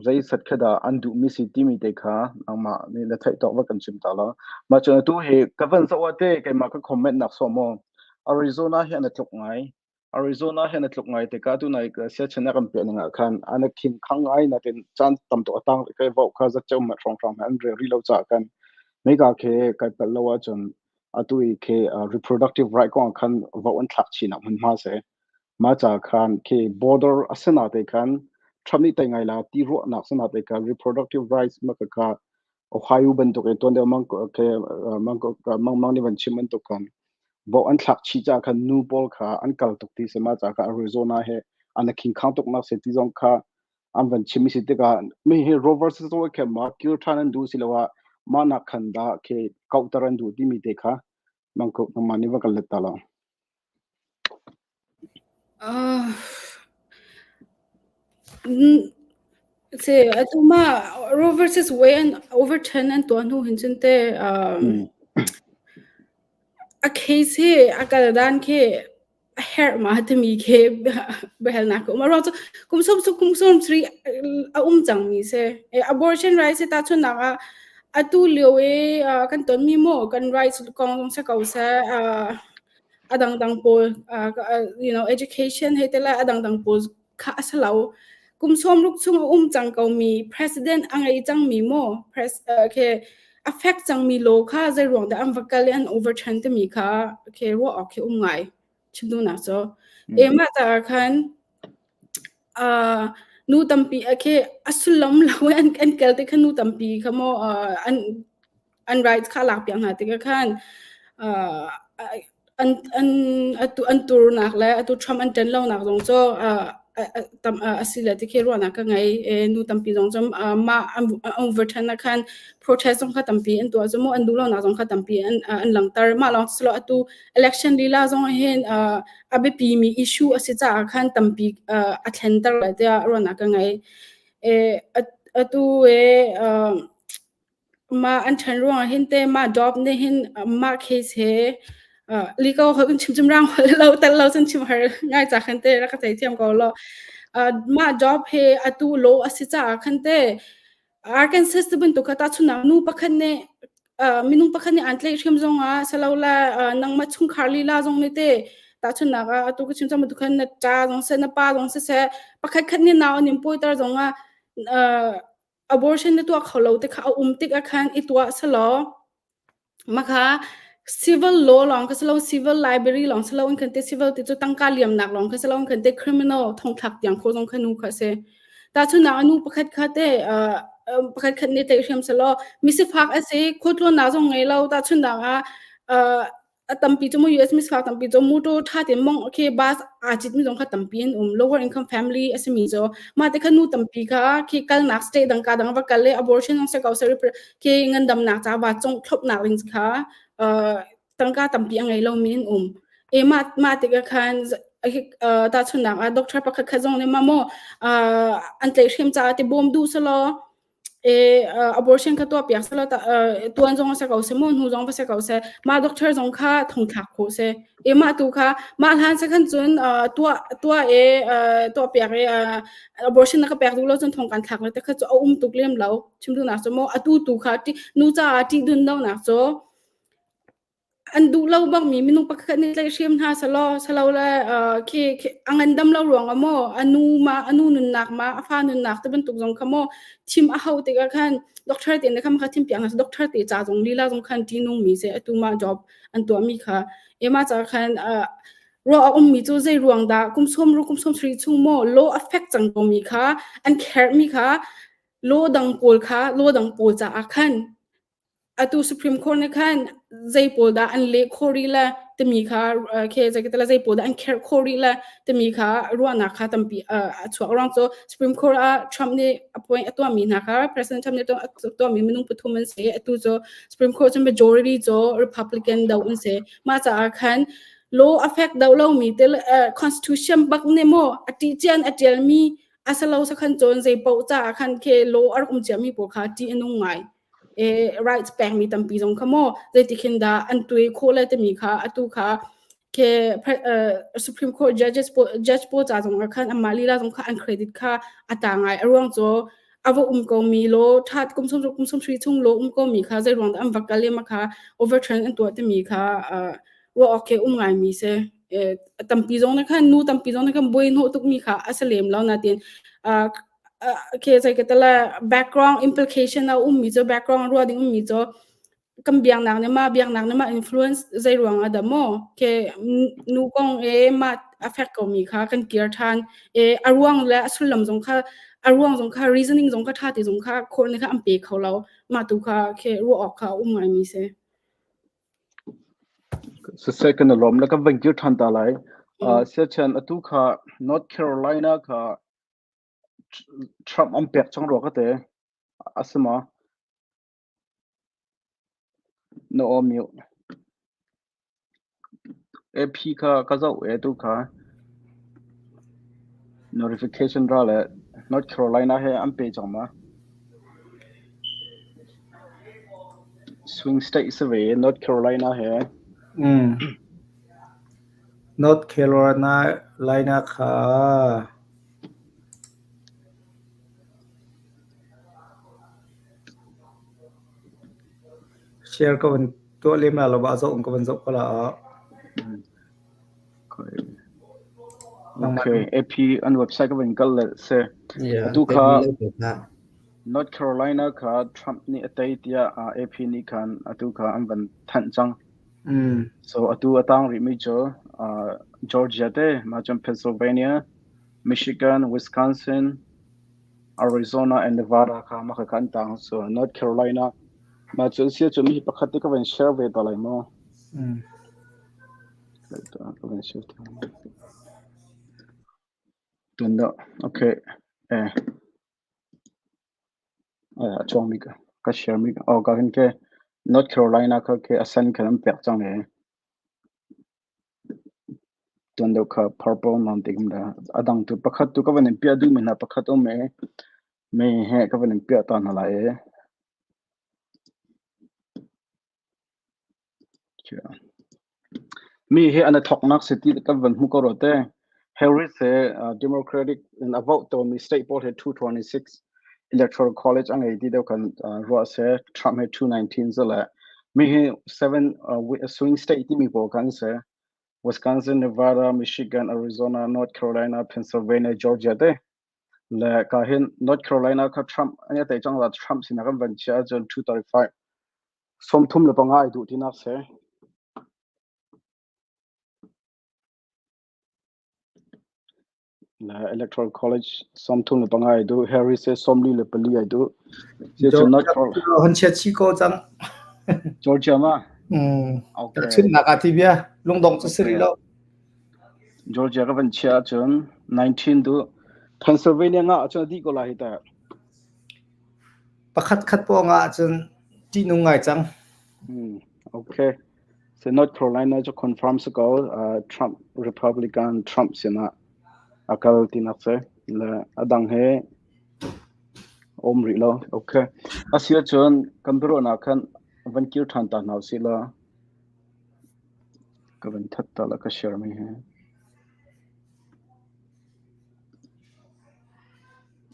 zei set khi dah an duhmi si timi te kha nangmah nih na theih tawk va kan chim ta la. Mah cun atu hi ka van zoh ah te keimah ka comment nak sawm maw Arizona hi an i tluk ngai. Arizona hi an i tluk ngai tikah tunai siachen a kan piah ning ah khan an i khin khang ngai natin caan tam tuk a tang kai vote kha zatceu mat hrawnghrang an rel rih lo caah kan meka khi kai palh lo ahcun atu i khi reproductive right kong khan vote an thlak chin ah hmunhma si. Mah ca khan khi border a si na te khan Trump nih tai ngai la ti ruahnak si na te khan reproductive rights ma ka kha Ohio bantuk in tuan deuh mang ke mang mang mang nih van chim bantuk khan vote an thlak chih caah khan nu pawl kha an kal tuk ti si ma ca kha Arizona he an khing khang tuk nak si ti zong kha an van chim si tikah mi hi Roe versus Wade khe ma kir ṭhan an duh si lo ah mah nak khan dah khi kauhter an duh timi te kha mang ko nangmah nih va kan let ta lo. Se atu ma Roe versus Wade an overturn an tuah hnu hin cun te a case hi a kal dan khi a herh ma timi khi biahalnak a um. A ruang cu kum sawm su kum sawm sri a um cangmi si. Abortion rights hi tahchunhnak ah. Atu lio i kan tonmi maw kan rights kong zong si ko seh, a dangdang pawl you know education hei ti le a dangdang pawl kha a si lo. Kum sawmruk chung a um cang komi president a ngei cangmi maw pres khi a fek cangmi law kha zei ruang dah an va kal i an overturn timi kha khi ruah awk khi um ngai. Chim duhnak cu. E mah caah khan nu tampi khi a sullam lo an an kal te kha nu tampi kha maw an an rights kha lak piak hna tikah khan an an atu an turnak le atu Trump an ṭan lonak zong cu tam a si le tikhi ruahnak ka ngei. Nu tampi zong cu mah an overturn ah khan protest zong kha tampi an tuah cu mu an duh lonak zong kha tampi an an langhter. Mah lawng si lo atu election lila zong hin a biapi mi issue a si caah khan tampi a thlenter lai tiah ruahnak ka ngei. Atu e Mah an ṭhen ruangah hin teh mah job nih hin mah case he legal holh in chim rang holh lo tel lo cun chim har ngai ca khan te rak ka thei thiam ko lo. Mah job he atu law a si caah khan te Arkansas te bantuk kha tahchunhnak nu pakhat nih minung pakhat nih an tlaih hrim zongah silole nangmah chungkhar lila zong nih te tahchunhnak ah atu ka chim cang bantuk khan na ṭa zong seh na pa zong siseh pakhat khat nih nau an in pawiter zongah abortion na tuah kho lo te kha a um tik ah khan i tuah selaw makha civil law lawng kha selo civil library lawng selo in khan te civil ti cu tangka liamnak lawng kha selo in khan te criminal thongthlak tiang kho zong kha nu kha se ta chu na anu pakhat kha te pakhat khat ne tlai hriam selaw misifak ase khotlo na zong ngei lo ta chun dang ah a tampi cu mu US misfak tampi cu motor tha te mong okay bus aa cit mi zong kha tampi an um lower income family a simi cu mah te kha nu tampi kha khi kalnak state dang ka dang va kal le abortion zong se ko se khi ngandamnak ca va cong thlopnak ding kha tangka tampi a ngei lo mi an um e mah mah te ka khan ta chunnak ah doctor pakhat khat zong nih ma mo an tlei hrim ca te bawm du selo E abortion kha tuah piak selaw tuan zong a si ko seh mu hnu zong va si ko seh mah doctor zong kha thongthlak khawh si e mah tu kha mah hlan se khan cun tuah tuah e tuah piak e abortion na ka pek duh lo cun thong kan thlak le te kha cu a um tuk lem lo chim duhnak cu mu atu tu kha nu caah ṭih dun lo nak cu An duh lo bakmi minung pakhat nih tlaihhrem hna selaw silole khi a ngandam lo ruangah maw a nu ma a nu nunnak ma a fa nunnak ti bantuk zong kha maw thim a hauh tikah khan doctor te nih khan kha thim piak hna doctor te ca zong lila zong khan ṭihnung mi si atu mah job an tuahmi kha ema ca khan ruah a ummi cu zei ruang dah kum sawm ru kum sawm sarih chung maw law affect cang komi kha an kherhmi kha law dang pawl kha law dang pawl caah khan Atu Supreme Court nih khan zei pawl dah an leh khawh rih le timi kha khi zei zei pawl dah an kherh khawh rih le timi kha ruahnak kha tampi a chuak ruang cu Supreme Court ah Trump nih appoint a tuahmi hna kha President Trump nih a tuahmi minung pathum an si atu cu Supreme Court cu majority cu Republican do an si mah caah khan law affect do lomi te constitution bak nih maw a ṭih cian a ṭialmi a salo sakhan cun zei paoh caah khan khi law a rak um ciami pawl kha ṭih a nung ngai. Rights pekmi tampi zong kha maw zeiti khin dah an tuai khawh le timi kha atu kha ke Supreme Court judges judge pawl ca zong ah khan amah lila zong kha an credit kha a ta ngai a ruang cu a va um ko mi law that kum sum kum sum sri chung law um ko mi kha zei ruang dah an va kal i ma kha overturn an tuah timi kha ruah awk ke um ngai mi si tampi zong na khan nu tampi zong na khan buai hnawh tuk mi kha a si lem lo natin Okay, zei ka tala background implication a ummi cu background ruah ding ummi cu kan biaknak nih mah biaknak nih mah influence zei ruang ah dah maw ke nu kong e mah affect ko mi kha kan kir ṭhan e a ruang le a sullam zong kha a ruang zong kha reasoning zong kha ṭha te zong kha court nih kha an pe kho lo mah tu kha ke ruah awk kha a um ngai mi si. Siseh kan i lawm le kan van kir ṭhan ta lai. Siachen atu kha North Carolina kha Trump an pek cang rua ka ti. A si maw? Na aw mute. AP kha ka zoh e tu kha. Notification ra le North Carolina he an pe cang ma? Swing state si ve North Carolina he. Mm. North Carolina Lina kha Share ka van tuah lem la lo ba zoh ka van zoh ko la. Okay, AP an website ka van kal le se. Atu kha North Carolina kha Trump nih a tei tiah AP nih khan atu kha an van thanh cang. So atu a tang rihmi cu Georgia te, mah cun Pennsylvania, Michigan, Wisconsin, Arizona and Nevada kha mah kha an tang. So North Carolina mah cu sia cu mi pakhat te ka van share ve ta lai maw? Ka van share ta. Tun dah. Okay. Eh. A chuang mi ka share mi oh ka hin ke North Carolina kha ke asan khan an pek cang e. Tuan deuh kha purple non ti kum da. Adang tu pakhat tu ka van in piah duh mi hna pakhat um e. Me he ka van in piah ta hna lai e. Mi hi an i thawknak si ti kan van hmu ko rua te. Harris he Democratic in a vote tawnmi state pawl he 226 electoral college a ngei ti deuh kan ruah se Trump he 219 se le mi hi seven swing state timi pawl kan si. Wisconsin, Nevada, Michigan, Arizona, North Carolina, Pennsylvania, Georgia te. Le ka hin North Carolina kha Trump an tei cang la Trump sinak an van chia ahcun 235 35 ai duh tinak si. Le Electoral College 35 ai duh. Harris he 44 ai duh. Hon chia chi ko cang. Georgia ma? Okay. Chunnak ah ti bia lungdong cu si rih lo. Georgia ka van chia ahcun 19 duh. Pennsylvania nga ahcun a dih ko lai hi teh. Pakhat khat pawng ahcun ṭihnung ngai cang. Okay. So North Carolina cu confirm si ko. Trump Republican Trump sinah a kal tinak si. Le a dang he um rih lo. Okay. Asi ahcun kan biaruahnak khan van kir ṭhan ta hna usih law ka van that ta la ka share mi he.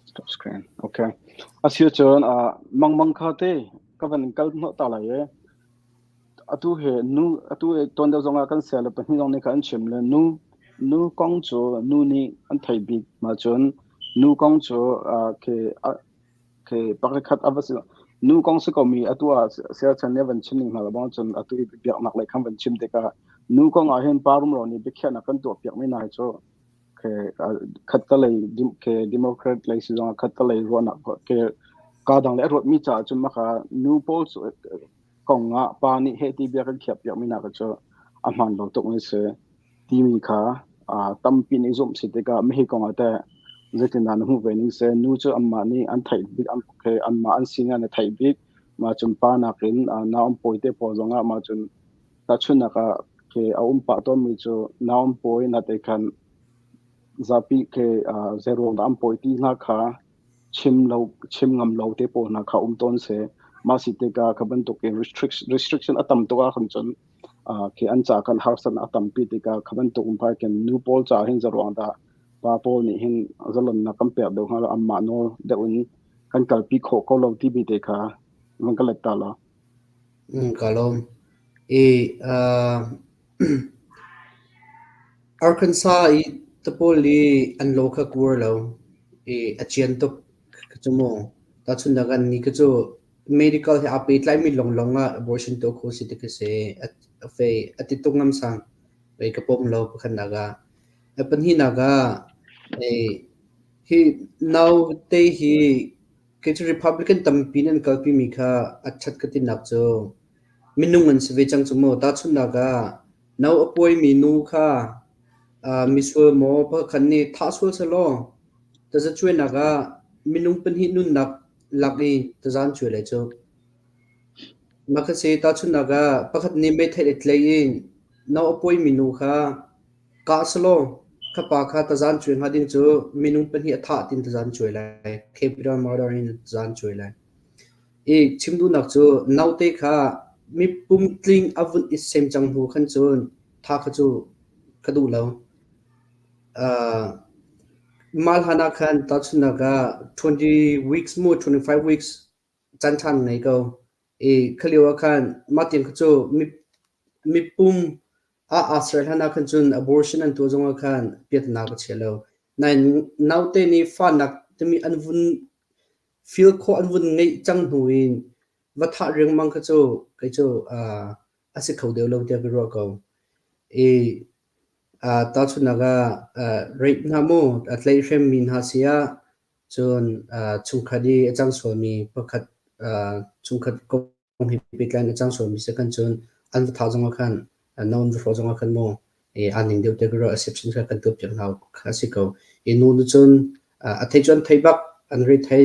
Stop screen. Okay. Asi ahcun mangmang kha te ka van kal hnawh ta lai i atu he nu atu tuan deuh zongah kan sia le pahnih zong nih kha an chim le nu nu kong cu nu nih an theih bik ma cun nu kong cu ke ke pakhat a va si nu kong si ko mi atu ah siachan nih van chim ning hna lo bang cun atu i biaknak lei khan van chim tikah nu kong ah hin pa rumro nih biakhiahnak kan tuah piak mi hna hi cu khattelei Democrat lei si zongah khattelei ruahnak ke kaa dang le a ruatmi caah cun maka nu pawl cu kong ah pa nih heh ti bia kan khiah piakmi hna cu a hmaan lo tuk mi si timi kha tampi nih zumh si tikah mihi kong ah teh zeitindah na hmuh ve ning seh nu cu anmah nih an theih bik anmah an sining an i theih bik mah cun pa nakin nau an pawi te pawl zongah mah cun Tahchunhnak ah khi a um pah tawnmi cu nau an pawi na te khan zapi khi zeiruang dah an pawi ti hna kha chim lo chim ngam lo te pawl hna kha um tawn seh. Mah si tikah kha bantuk in restriction a tam tuk ahkhan cun khi an ca khan harsatnak a tampi tikah kha bantuk um phai khin nu pawl caah hin zeiruang dah pa pawl nih hin zalonnak kan pek deuh hnga lo anmah nawl deuh in kan kalpi khawh ko lo timi te kha van ka let ta law. Ka lawm. I Arkansas i tapawl i an lo kha kuar lo i a cian tuk ka cu mu. Tahchunhnak ah ni ka cu medical he aa pehtlaimi lawnglawng ah abortion tuah khawh si ti ka si. A fei a ti tuk ngamsang. Vei ka pom lo pakhatnak ah. A pahnihnak ah hi naute hi Kei cu Republican tampi nih an kalpimi kha a ṭhat ka tinak cu minung an si ve cang cu mu. Tahchunhnak ah, no a puaimi nu kha misual maw pakhat nih thah sual sehlaw tazacuainak ah minung pahnih nunnak lak i taza an cuai lai cu. Mah kha si tahchunhnak ah pakhat nih meithal i tlaih i no a puaimi nu kha Kah selaw ka pa kha taza an cuai hnga ding cu minung pahnih a thah tiin taza an cuai lai. Capital murder in taza an cuai lai. I chim duhnak cu naute kha mi pumtling a vun i sem cang hnu khan cun tha kha cu ka duh lo. Uh, mal hlan ah khan tahchunhnak ah 20 weeks mu 25 weeks caan ṭha ngei ko. I kha lio ah khan mah tiang kha cu mipum ah aa ser hlan ah khan cun abortion an tuah zongah khan piatnak a chia lo. Nain naute nih fahnak timi an vun feel khawh an vun ngeih cang hnu in va thah riangmang kha cu kei cu a si kho deuh lo tiah ka ruah ko. I tahchunhnak ah rape hna mu a tlaihhremmi hna si ah cun chungkhat i a cang sualmi pakhat chungkhat kong he pehtlai in a cang sualmi si khan cun an va thah zongah khan no an va hrawh zongah khan mu aa ning deuh tiah ka ruah exception kha kan tuahpiak hna kha a si ko. I nu nih cun a thei cu an thei bak an ri thei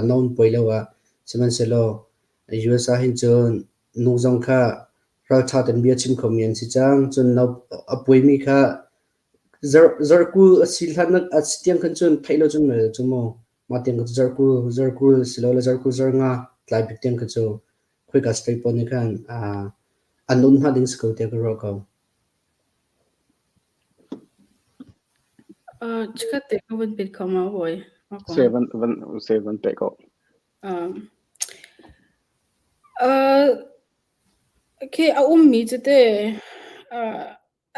no an poi lo ah sihmanhsehlaw US ah hin cun nu zong kha ralṭha tein bia chim khomi an si cang. Cun no a puaimi kha zarhkul a si hlan a si tiang khan cun theih lo cun mei cu mu mah tiang kha zarhkul zarhkul silole zarhkul zarhnga tlai bik tiang kha cu khoika state pawl nih khan an um hna ding si ko tiah ka ruah ko. Chikkhat te ka vun pit kho ma hawi. Seven van seven pe ko. Um, uh, khi a ummi cu te uh,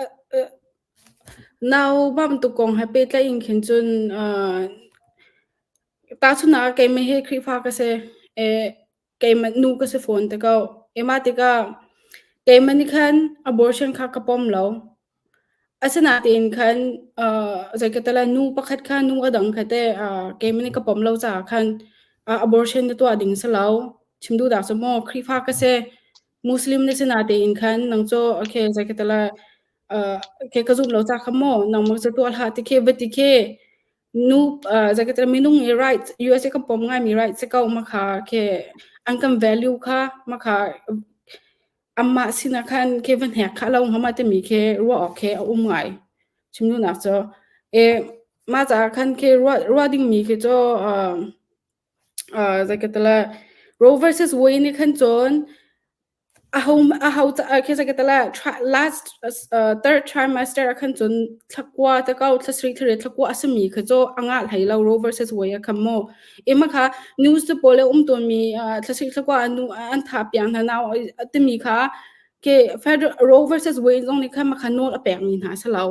uh, nau bantuk kong he pehtlaih in khin cun uh, tahchunhnak ah keimah hi Khrihfa ka si. Eh, keimah nu ka si fawn te ko. Emah tikah keimah nih khan abortion kha ka pom lo. Asinain khan zeikatala nu pakhat kha nu a dang kha teh keimah nih ka pom lo caah khan abortion na tuah ding si lo. Chim duh dah cu maw Khrihfa ka si. Muslim na si natein khan nang cu okay zeikatala okay ka zumh lo ca kha maw nangmah cu tuah hlah ti khi va ti khi nu zeikatala minung i right USA kan pom ngaimi right si ko ma kha khi an kan value kha ma kha Amah sinah khan khi va hnek kha lo hnga ma timi khi ruah awk khi a um ngai. Chim duhnak cu e mah caah khan khi ruah ruah dingmi khi cu uh, uh, zeikatala Roe versus Wade nih khan cun aho aho khi zeikatala last uh, third trimester ah khan cun thlakua te ko thlasarih thlarih thlakua a simi kha cu a ngah hlei lo Roe versus Wade ah khan mu. Ema kha news te pawl le um tawnmi thlasik thlakua nu an tha piang hna nau timi kha ke Federal Roe versus Wade zong nih khan makha nawl a pekmi hna si lo.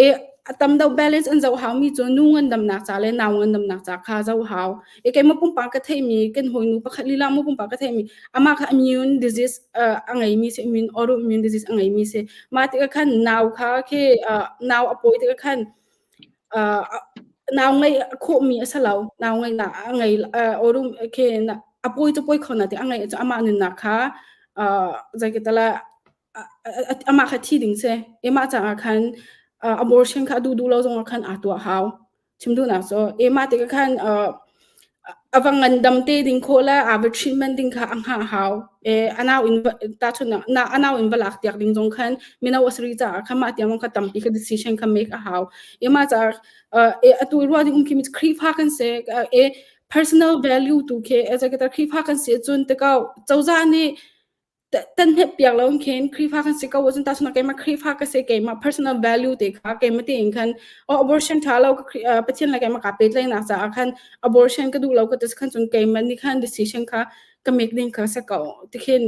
E a tam deuh balance an zoh hau mi cu nu ngandamnak ca le nau ngandamnak ca kha zoh hau. E keimah pumpak ka theihmi kan hawinu pakhat lila mu pumpak ka theihmi amah kha immune disease a ngeimi si immune autoimmune disease a ngeimi si. Mah tikah khan nau kha khi nau a pawi tikah khan nau ngeih khawhmi a si lo. Nau ngeihnak a ngei awrum khi a pawi cu pawi kho na ti a ngeih cu amah nunnak kha zeikatala amah kha thi ding si. Amah caah khan abortion kha a duh duh lo zongah khan aa tuah hau. Chim duhnak cu emah tikah khan a va ngandam te ding khawh le aa va treatment ding kha a hngah hau. E a nau in tahchunhnak na a nau in va lak tiak ding zong khan mino a si rih caah khan mah tiang kha tampi kha decision kha make a hau. Emah caah e atu i ruah ding um khi mi Khrihfa kan si e personal value tu khi Khrihfa kan si cun tikau cozah nih tan hmet piak lo in khin Khrihfa kan si ko ahcun tahchunhnak keimah Khrihfa ka si keimah personal value te kha keimah tein khan oh abortion tha lo Pathian le keimah ka pehtlaihnak caah khan abortion ka duh lo ka ti khan cun keimah nih khan decision kha ka make ding kha si ko tikhin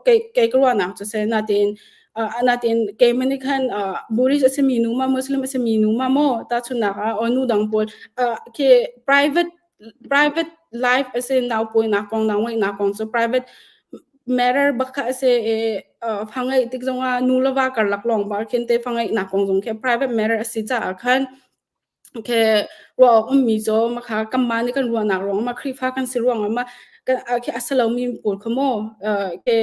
kei kei ka ruahnak cu si natein natein keimah nih khan Buddhist a simi nu ma Muslim a simi nu ma maw tahchunhnak ah o nu dang pawl khi private private life a si naupawinak kong nau ngeihnak kong cu private matter bak kha a si i fa ngeih tik zongah nu le va karlak lawng ba khin te fa ngeihnak kong zong khi private matter a si caah khan ke ruah awk ummi cu makha kanmah nih kan ruahnak ruang ma Khrihfa kan si ruang ma kan khi a si lomi pawl kha maw ke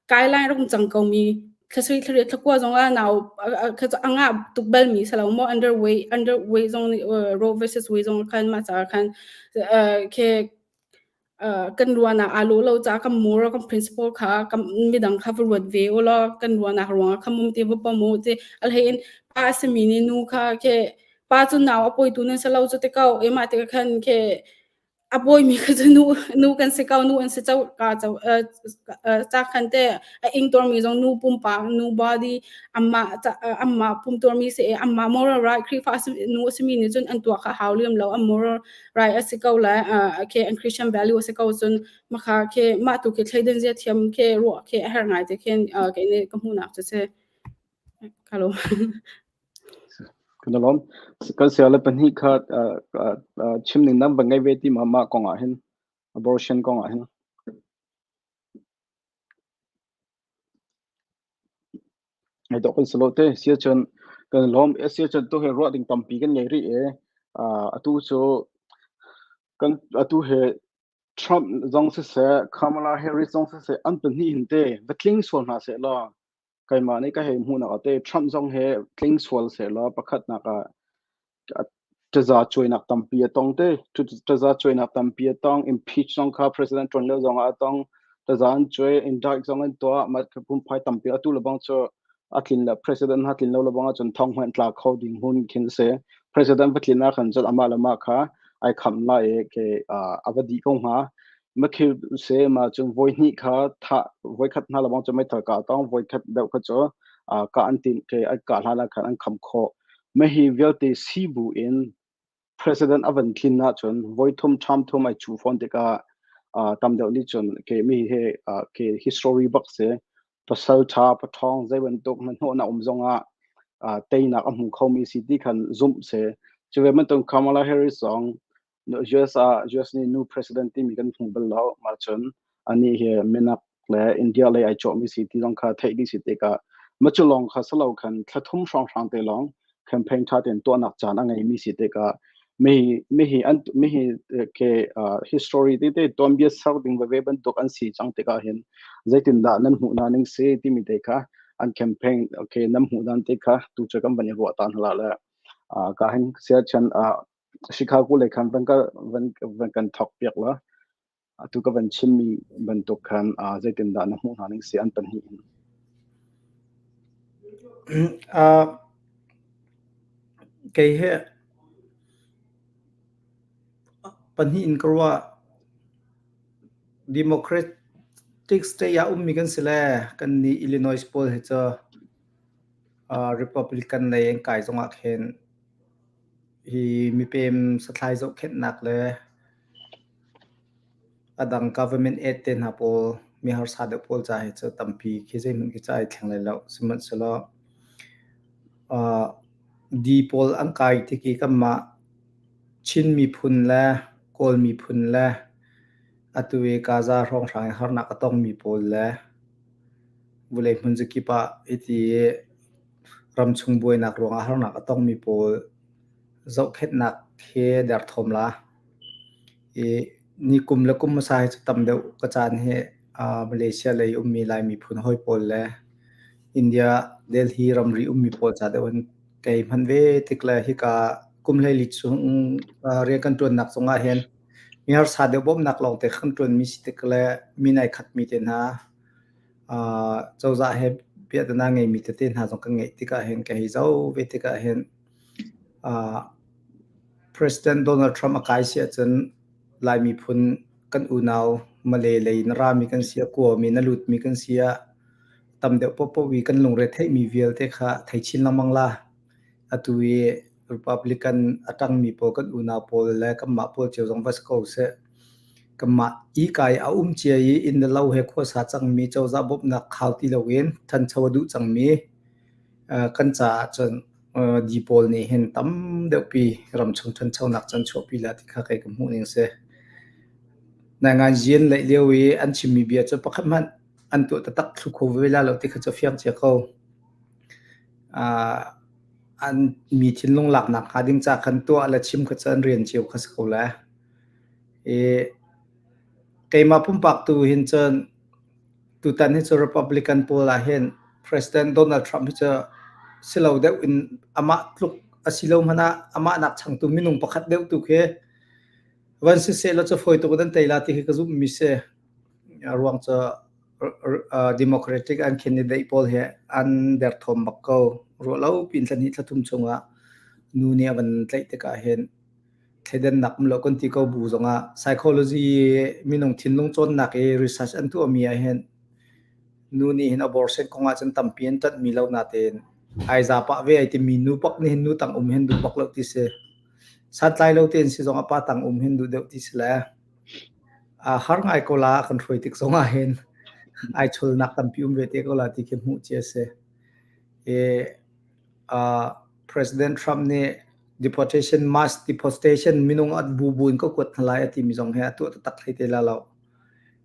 guideline rak um cang ko mi thlasarih thlariat thlakua zong ah nau kha cu a ngah tuk bal mi si lo maw underweight underweight zong nih Roe versus Wade zong khan mah caah khan khi kan ruahnak aa lawh lo caah kan moral kan principle kha kan midang kha va ruat ve u law kan ruahnak ruangah kha mum te va pom u ti a hlei in pa a simi nih nu kha khi pa cu nau a pawitu nan si lo cu ti ko emah tikah khan khi. A bawimi kha cu nu nu kan si ko, nu an si co ka co ca khan te a ingtuarmi zong nu pumpak, nu body anmah anmah pumtuarmi si i anmah moral right Khrihfa nu a simi nih cun an tuah kha hau lem lo. An moral right a si ko le khi an Christian value a si ko cun makha khi mah tu khi thleidan zia thiam khi ruah khi a herh ngai te khin kei nih ka hmuhnak cu si. Ka lawm. Kan i lawm. Kan siale pahnih kha chim ning nan van ngei ve ti ma mah kong ah hin abortion kong ah hin. Ai dawh kan si lo te sia cun kan lawm sia cun tu he ruah ding tampi kan ngei rih i atu cu kan atu he Trump zong siseh Kamala Harris zong siseh an pahnih hin te va tling sual hna seh law keimah nih ka hei hmuhnak ah te Trump zong he tling sual sehlaw pakhatnak ah taza cuainak tampi a tong te taza cuainak tampi a tong impeach zong kha president ṭuan lio zong ah a tong taza an cuai indict zong an tuah mah phunphai tampi atu le bang cu a tlin le president ha tlin lo le bang ahcun thong hmanh tla kho ding hun khin si president va tlin ah khan cun amah le mah kha ai kham lai i ke a va dih ko hnga Makhil se ma cun voihnih kha thah voikhat hna lebang cu meithal kah a tong voikhat deuh kha cu kah an timh ke an kah hlan ah khan an kham khawh. Mahi vialte si bu in president a van tlin ahcun voithum ṭham thum ai chuh fawn tikah tam deuh nih cun ke mi he ke history bak si pasal ṭha paṭhawng zei bantuk hnahnawhnak um zongah teinak a hmu khomi si ti khan zumh si. Cu ve bantuk Kamala Harris zong US ah US nih nu president timi kan hmu bal lo. Mah cun anih hi minak le India lei ai cawhmi si ti zong kha theih dih si tikah mah cu lawng kha si lo khan thla thum hrawnghrang te lawng campaign ṭha tein tuahnak caan a ngeimi si tikah mihi mihi an mihi ke history tete tuanbia ser ding veve bantuk an si cang tikah hin zeitindah nan hmuh hna ning si timi te kha an campaign okay nan hmuh dan te kha tu cu kan van i ruah ta hna la le ka hin siachan Chicago lei khan van ka van van kan thawk piak la. Atu ka van chimmi bantuk khan zeitindah na hmuh hna ning si an pahnih in. Kei he pahnih in ka ruah. Democratic state ah ummi kan si le kan nih Illinois pawl hi cu Republican lei an kai zongah khin Hi mipem sathlai zohkhenhnak le a dang government aid te hna pawl mi harsa deuh pawl ca hi cu tampi khi zeihmanh khi ca ai thleng lai lo. Sihmanhsehlaw di pawl an kai tik i kanmah Chin miphun le Kawl miphun le atu i Gaza hrawnghrang i harnak a tongmi pawl le vulei hmun zakip ah hiti i Ramchung buainak ruangah harnak a tongmi pawl zohkhenhnak he derthawm la. I nikum le kum hmasa hi cu tam deuh ka caan hi Malaysia lei ummi Lai miphun hawi pawl le India Delhi ramri ummi pawl ca deuh in kei hman ve tik le hika kum 14 chung rian kan ṭuannak zongah hin mi harsa deuh bawmhnak lawngte kan ṭuanmi si tik le min ai khatmi te hna Cozah he piahtana ngeimi tete hna zong kan ngeih tikah hin ka hei zoh ve tikah hin President Donald Trump a kai si ahcun Lai miphun kan unau Malay lei na rami kan si ah Kuami na lutmi kan si ah tam deuh paohpaoh i kan lungre theihmi vialte kha thei chin lengmang la. Atu i Republican a ṭangmi pawl kan unau pawl le kanmah pawl cio zong va si ko seh. Kanmah i-kai a um cia i inn le lo he khuasa cangmi cozah bawmhnak khau ti loin ṭhancho a duh cangmi kan caah cun di pawl nih hin tam deuhpi ramchung ṭhanchonak can chuahpi la ti kha kei ka hmuh ning si. Nainganzi an laih lio i an chimmi bia cu pakhat hmanh an tuah taktak thlu kho ve la lo ti kha cu a fiang cia ko. An mi thinlung laknak hnga ding ca khan tuah le chim kha cu an rian cio kha si ko lai. I keimah pumpak tu hin cun tutan hi cu Republican pawl ah hin President Donald Trump hi cu si lo deuh in amah tluk a si lo hmanh ah amah nak changtu minung pakhat deuh tu khi van si seh law cu fawi tuk in an tei la ti khi ka zumhmi si. A ruang cu Democratic an candidate pawl hi an derthawm bak ko. Ruah lo pin thla hnih thla thum chungah nu nih a van tlaih tikah hin. Thleidannak um lo kan ti ko bu zongah psychology minung thinlung cawnnak i research an tuahmi ah hin nu nih hin abortion kong ah cun tampi an ṭanhmi lo natein ai za pah ve ai timi nu pak nih hin nu tang um hin duh bak lo ti si. Santlai lo tein si zong ah pa tang um hin duh deuh ti si le a har ngai ko la kan hruai tik zong ah hin ai chulnak tampi um ve te ko la ti khi hmuh cia si. I uh, President Trump nih deportation mass deportation minung at bu bu in ka kuat hna lai a timi zong he a tuah taktak hlei te la lo.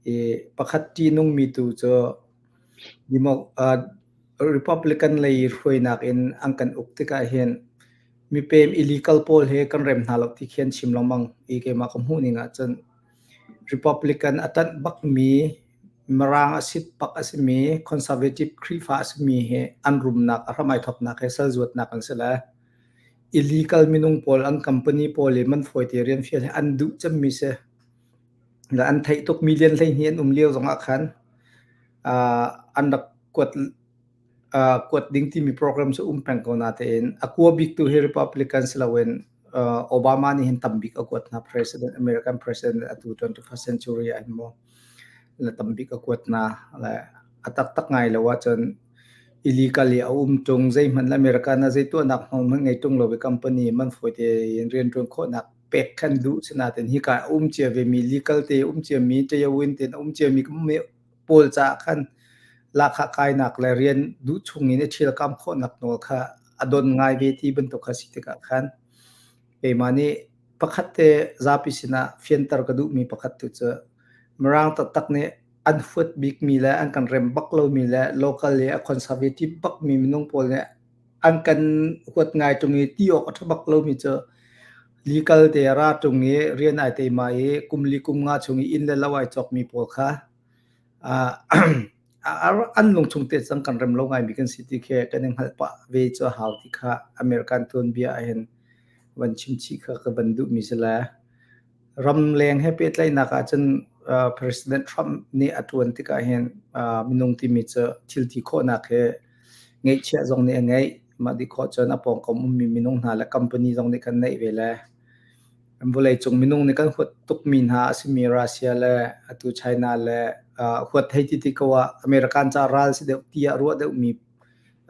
I pakhat ṭihnungmi tu cu Republican lei hruainak in an kan uk tikah hin mipem illegal pawl he kan rem hna lo ti khi an chim lengmang i keimah ka hmuh ning ahcun Republican a ṭanh bakmi Mirang a sit bak a simi conservative Khrihfa a simi hi an rumnak a hram ai thawknak he salzuatnak an si le illegal minung pawl an company pawl i man fawi te rian fial hi an duh cemmi si. Le an theih tuk million 12 an um lio zongah khan an rak kuat kuat ding timi program cu um peng ko natein a kua bik tu hi Republican si loin Obama nih hin tam bik a kuat hna president American president atu 21st century ah hin mu le tam bik a kuat hna le a taktak ngai lo ahcun illegal i a um tung zeihmanh le American ah zei tuahnak hmanh ngei tung lo i company man fawi tein riantuan khawhnak pek khan duh sinain hika a um cia vemi legal te um ciami ṭayawin tein a um ciami pawl caah khan lahkhah kainak le rian duh chung in i ṭhialkam khawhnak nawl kha a don ngai ve ti bantuk kha si tikah khan keimah nih pakhat te zapi sinah fianter ka duhmi pakhat tu cu Mirang taktak nih an huat bikmi le an kan rem bak lomi le local i a conservative bakmi minung pawl nih an kan huat ngai ṭung i ti awk a ṭha bak lomi cu legal te a ra ṭung i rian ai teima i kum li kum nga chung i inn le lo ai cawkmi pawl kha an lungchung te cang kan rem lo ngaimi kan si ti khi kan i hngalh pah ve cu a hau ti kha American tuanbia ahhin van chim chih kha ka van duhmi si le ramleng he pehtlaihnak ahcun President Trump nih a ṭuan tikah hin minung timi cu thil ti khawhnak he ngeihchiah zong nih a ngeih. Mah ti khawh cun a pawngkam ummi minung hna le company zong nih kan neih ve le vawleicung minung nih kan huat tukmi hna a simi Russia le atu China le huat hei ti ti ko ah American ca ral si deuh tiah ruah deuhmi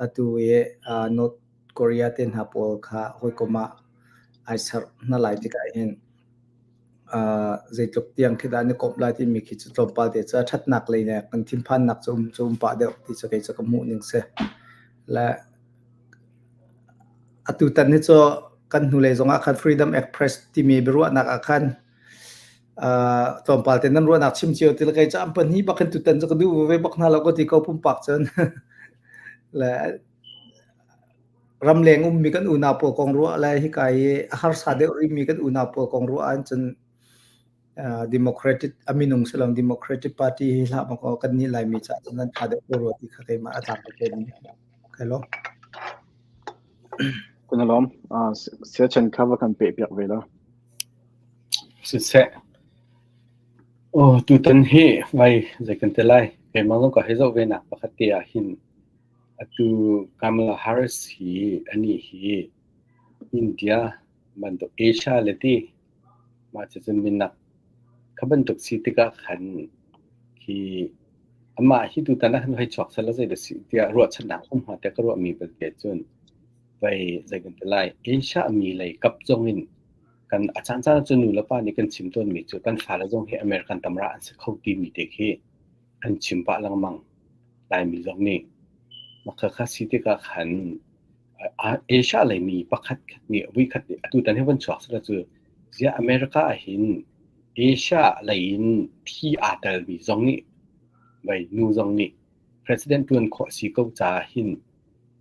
atu i North Korea te hna pawl kha hawikom ah ai serh hna lai tikah hin zeitluk tiang khi dah an i komh lai timi khi cu tlawmpal te cu a ṭhatnak lei le kan thinphannak cu um cu um pah deuh ti cu kei cu ka hmuh ning si. Le atutan hi cu kan hnulei zongah khan Freedom Express timi biaruahnak ah khan tlawmpal te nan ruahnak chim cio ti le kei cu an pahnih bak hin tutan cu ka duh ve bak hna lo ka ti ko pumpak cun. Le ramleng ummi kan unau pawl kong ruah le hika i a harsa deuh rihmi kan unau pawl kong ruah ahcun Democratic a minung si lo Democratic Party hi hlah maw kan nih Laimi caah cun an ṭha deuh ko rua ti kha keimah a tlak ko ni. Okay lo. Kun alom siachen kha va kan pe piak ve la. Siseh. Oh tutan hi vai zei kan te lai. Keimah zong ka hei zoh ve nak pakhat te ah hin Atu Kamala Harris hi anih hi India bantuk Asia le ti mah cucun minak kha bantuk si tikah khan khi amah hi tutan ah khan hei chuak seh law zeidah si tiah ruahchannak um hnga tiah ka ruahmi belte cun vei zei kan ti lai Asia mi lei kap zong in kan a caancaan ah cun nu le pa nih kan chim tawnmi cu kan fale zong hi American tamra an si kho timi te khi an chim pah lengmang. Laimi zong nih makhakha si tikah khan Asia leimi pakhat khat nih voikhat nih atutan hi van chuak sehla cu ziah America ah hin Asia lei in thi aa telmi zong nih vai nu zong nih president ṭuan khawh a si ko caah hin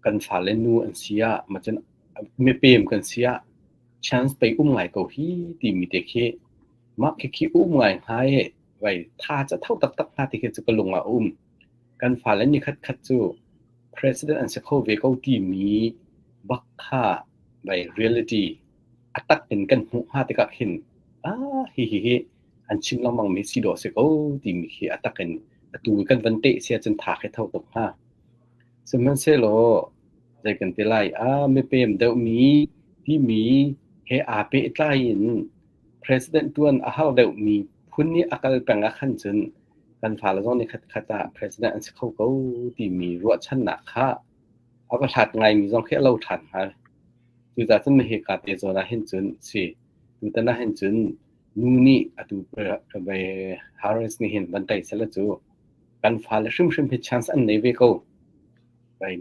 kan fale nu an si ah macun mipem kan si ah chance pei um ngai ko hi timi te khi mah khikhi um ngai hnga i vai tha ca tho taktak hnga ti khi cu ka lung ah a um. Kan fale ni khatkhat cu president an si kho ve ko timi bak kha vai reality a tak in kan hmuh hnga tikah khin ah hi hi hi an chim lengmang mi si dawh si ko timi khi a tak in atu kan van teh sia cun tha khi tho tuk hnga. Sihmanhsehlaw zei kan ti lai ah mipem deuhmi timi he aa pehtlai in. President ṭuan a har deuhmi phun nih a kal peng ah khan cun kan fale zong nih khatkhat ah president an si kho ko timi ruahchannak kha a va hlat ngaimi zong khi a lo ṭhan hnga. Cucaah cun hika te zawn ah hin cun si. Tutan ah hin cun nu nih atu Harris nih hin van ṭaih sehla cu kan fale hrimhrim hi chance an nei ve ko.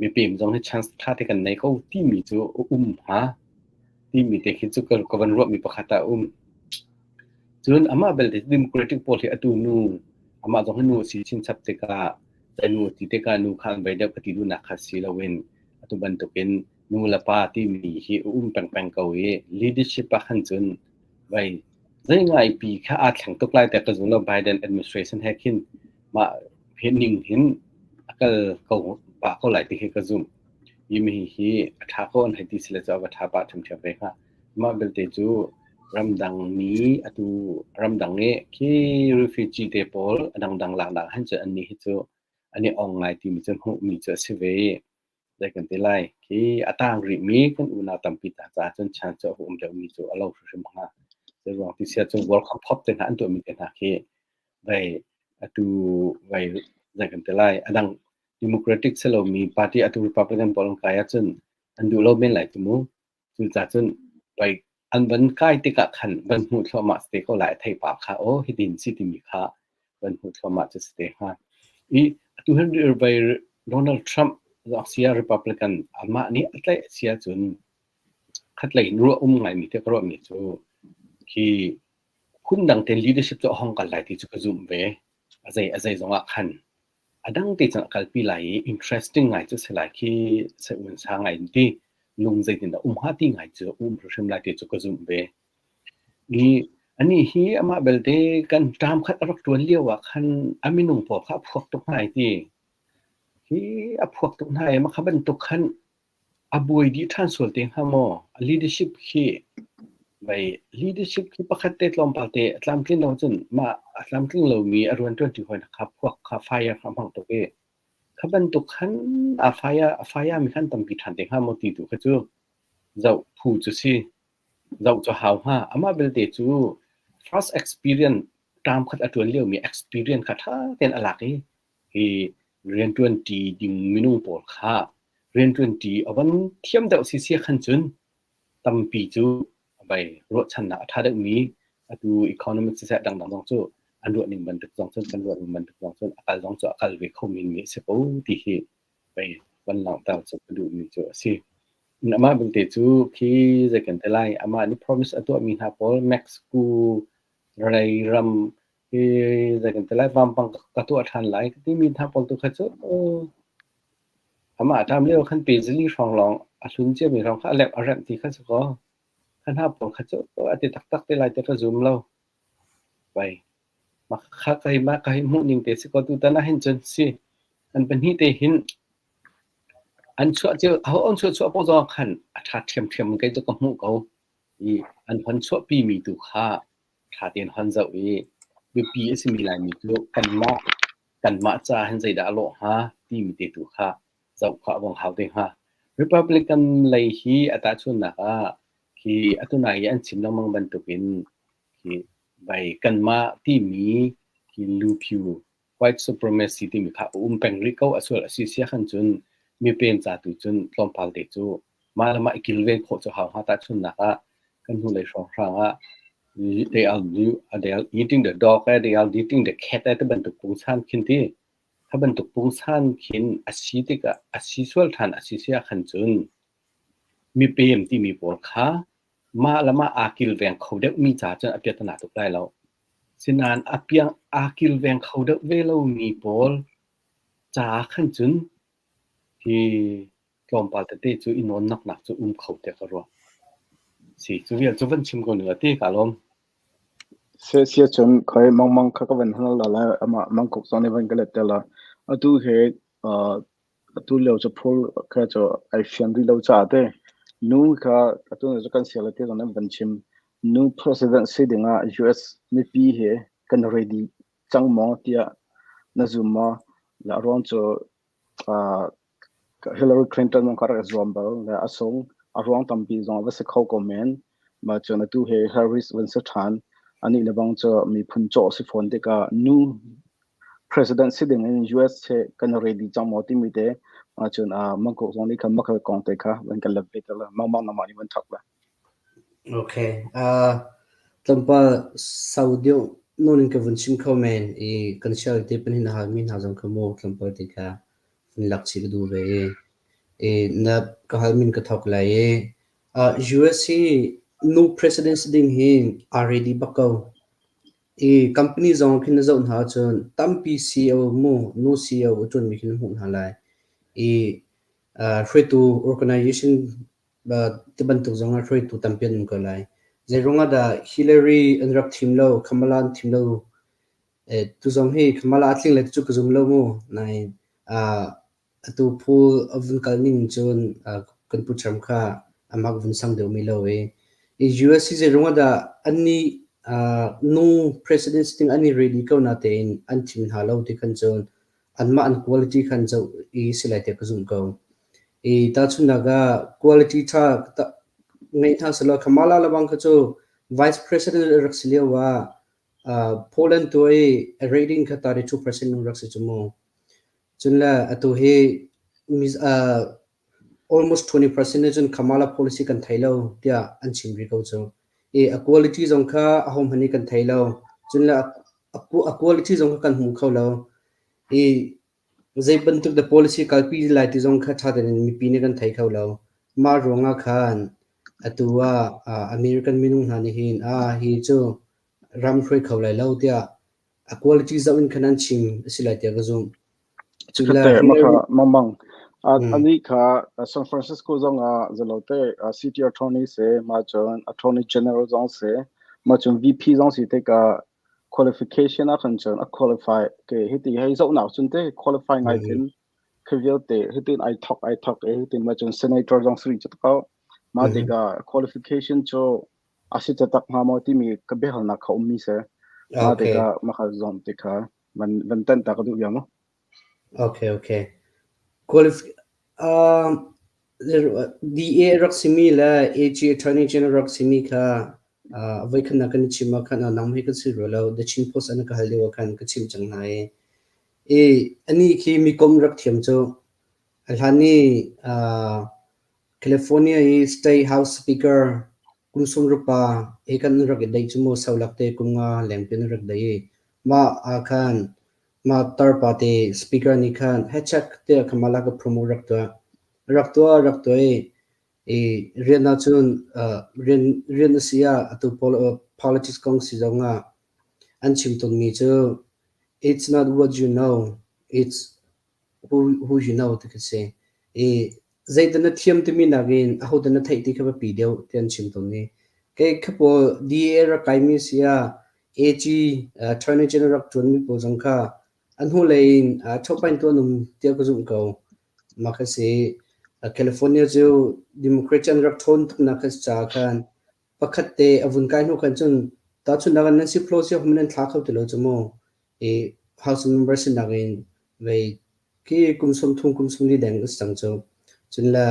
Mipem zong hi chance ṭha te kan nei ko timi cu a um hnga. Timi te khi cu ka van ruahmi pakhat ah a um. Cun amah belte Democratic pawl hi atu nu amah zong hi nu a si chinchap tikah nu ti tikah nu kha an vei deuh ka ti duhnak kha si loin atu bantukin nu le pa timi hi a um pengpeng ko i leadership ah khan cun vai zei ngai pi kha aa thleng tuk lai tiah ka zum lo. Biden administration he khin mah hi ning hin a kal ko pah ko lai ti khi ka zumh. Hi mi hi a ṭha ko an hei ti sile cu a va ṭha pah ṭhiamṭhiam ve hnga. Mah belte cu ramdang mi atu ramdang i khi refugee te pawl a dangdang laknak han cun annih hi cu an i ong ngai timi cu hmuhmi cu a si ve i zei kan ti lai khi a tang rihmi kan unau tampi hna caah cun chan cu a um deuhmi cu a lo hrimhrim hnga. Zei ruang ti sia cun World Cup te hna an tuahmi te hna khi vai atu vai zei kan ti lai a dang Democratic si lomi party atu Republican pawl an kai ahcun an duh lo men lai cu mu. Cucaah cun vai an van kai tikah khan van hmuh thluahmah si te ko lai a theipar kha aw hitin si timi kha van hmuh thluahmah cu si te hnga. I atu hin vai Donald Trump sia Republican amah nih a tlaih a si ahcun khatlei in ruah um ngaimi te ka ruahmi cu khi phundang tein leadership cu a hong kal lai ti cu ka zumh ve. A zei a zei zongah khan a dang te cun a kalpi lai i interesting ngai cu si lai khi se-un sa ngai in ti lung zeitindah um hnga ti ngai cu um hrimhrim lai ti cu ka zumh ve. I anih hi amah belte kan ṭam khat a rak ṭuan lio ah khan a minung pawl kha a phuak tuk hna ai ti. Hi a phuak tuk hna i mah kha bantuk khan A buai dih ṭhan sual te hnga maw? A leadership khi vei leadership khi pakhat te tlawmpal te a tlamtlin lo cun mah a tlamtling lomi a rianṭuanṭi hawi kha phuak kha fire kha a hmang tuk i kha bantuk khan a fire a fire mi khan tampi ṭhan te hnga maw ti tu kha cu zoh phu cu si. Zoh cu hau hnga. Amah belte cu first experience term khat a ṭuan liomi experience kha ṭha tein a lak i hi rianṭuanṭi ding minung pawl kha rianṭuanṭi a van thiam deuh sisia khan cun tampi cu vai ruahchannak a ṭha deuhmi atu economic siseh dangdang zong cu an ruah ning bantuk zong cun kan ruah ning bantuk zong cun a kal zong cu a kal ve kho men mi a si ko ti hi pei van langhter cu ka duhmi cu a si. Amah belte cu khi zei kan ti lai amah nih promise a tuahmi hna pawl Mexico rei ram hi zei kan ti lai vampang ka tuah ṭhan lai ka timi hna pawl tu kha cu amah ṭam lio khan pe zili hrawng lawng a hlun ciami hrawng kha a lemh a remh ti kha si kaw kha hna pawl kha cu a ti taktak te lai ti ka zum lo. Vai mah kha keimah ka hei hmuh ning te si kaw tutan ah hin cun si an pahnih te hin an chuah cio aho an chuah chuah paoh zong khan a ṭha ṭhiamṭhiam in kei cu ka hmuh ko i an hon chuahpi mi tu kha ṭha tein hon zoh i biapi a simi Laimi cu kanmah kanmah ca hin zeidah a lawh hnga timi te tu kha zoh kha a vong hau te hnga. Republican lei hi a tahchunhnak ah khi atu nai i an chim lengmang bantukin khi vai kanmah timi khi luphiu white supremacy timi kha a um peng rih ko a sual a si sia khan cun mipem ca tu cun tlawmpal te cu mah le mah i kilven khawh cu hau hnga. Tahchunhnak ah kan hnulei hrawnghrang ah they are they are eating the dog eh, they are eating the cat eh ti bantuk pungsan khin ti kha bantuk pungsan khin a si tikah a si sual ṭhan a si si ah khan cun mipem timi pawl kha mah le mah aa kilveng kho deuhmi ca cun a piatana tuk lai lo. Sinain a piang aa kilveng kho deuh ve lomi pawl caah khan cun hi tlawmpal tete cu i nawnnaknak cu um kho tiah ka ruah. Si, cu vial cu van chim ko ning ti ka lawm. Sia cun khoi mangmang kha ka van hal la lai amah mangkuk zong nih van ka let te la. Atu he atu lio cu phul kha cu ai fian rih lo caah te nu kha atu cu kan sial te zong nan van chim. Nu president si dingah US mipi he kan ready cang maw tiah na zum maw? La ruang cu Hillary Clinton zong kha rak i zuam bal le a sung. A ruang tampi zong a va si kho ko men. Mah cun atu hi Harris van si ṭhan. Anih le bang cu miphun cawh si fawn tikah nu president si ding in US he kan ready cang maw timi te ahcun mangkok zong nih khan makhal kong te kha van kan lep ve te la mangmang namah nih van thak la. Okay. Tlawmpal sau deuh nawn in ka vun chim kho men i kan sial te pan hin hal mi hna zong kha mu tlawmpal te kha vun lak chih ka duh ve i i na ka hal min ka thawk lai i US hi nu president si ding hi aa ready bak ko. I company zong khin na zoh hna ahcun tampi CEO mu nu CEO a ṭuanmi khi na hmuh hna lai. I hruaitu organization tibantuk zong ah hruaitu tampi an um ko lai. Zeiruang ah dah Hillary an rak thim lo, Kamala an thim lo? Tu zong hi Kamala a tling lai ti cu ka zum lo mu. Nain Atu pool a vun kal ning cun kan pu Trump kha a mak vun sang deuhmi lo i US hi zeiruang ah dah annih nu president si ding an i ready ko natein an thim hna lo ti khan cun anmah an quality khan zoh i si lai tiah ka zumh ko. I tahchunhnak ah quality ṭha ngeih hna sehlaw Kamala lebang kha cu vice president a rak si lio ah Poland tu i a rating kha 32% rak si cu mu. Cun le atu hi almost 20% nih cun Kamala policy kan thei lo tiah an chim rih ko cu. I a quality zong kha ahohmanh nih kan thei lo. Cun le a quality zong kha kan hmu kho lo. I zei bantuk dah policy kalpi lai ti zong kha ṭha tein mipi nih kan thei kho lo. Mah ruangah khan atu ah American minung hna nih hin ah hi cu ram hruai kho lai lo tiah a quality zoh in khan an chim a si lai tiah ka zumh. Chikkhatte maka mangmang ani kha San Francisco zong ah zalote city attorney se ma cun attorney general zong se ma cun VP zong si te ka qualification a khan cun a qualify ke hiti hei zoh nak cun te qualify ngai khin khi vialte hitin ai thok ai thok e hitin ma cun senator zong sri chat ko ma te ka qualification chu a si taktak hnga maw timi ka biahalnak kha ummi si. Mah tikah mah zong ti kha van van tanh ta ka duh bia mu. Okay, okay. Qualif um, DA rak simi le AG Attorney General rak simi kha uh, voi khan na kan chim ah khan nang hi kan si ro lo The Chin Post an ka hal lio khan ka chim cang hna i i ani khi mi kom rak thiam cu a hlan ni uh, California i State House Speaker kum sawmruk pa he kan rak i daih cu mu solak te kum nga lengpi an rak daih i mah ah khan mah tarpa te speaker nih khan hechet tiah Kamala ka promote rak tuah. Rak tuah rak tuah i i rian ahcun rian rian a si ah atu politics kong si zong ah an chim tawnmi cu it's not what you know, it's who who you know ti khi si. I zeidah na thiam timi nakin ahodah na theih ti kha biapi deuh ti an chim tawn i kei kha pawl DA rak kaimi si ah AG Attorney General rak ṭuanmi pawl zong kha an hnulei in ṭhopain tuah an um tiah ka zumh ko. Mah kha si. California cu Democrat an rak ṭhawn tuknak kha si caah khan pakhat te a vun kai hnu khan cun tahchunhnak ah Nancy Pelosi hmun an thla kho ti lo cu mu. I House member sinak in vei khi kum 30 kum 40 deng a si cang cu. Cun le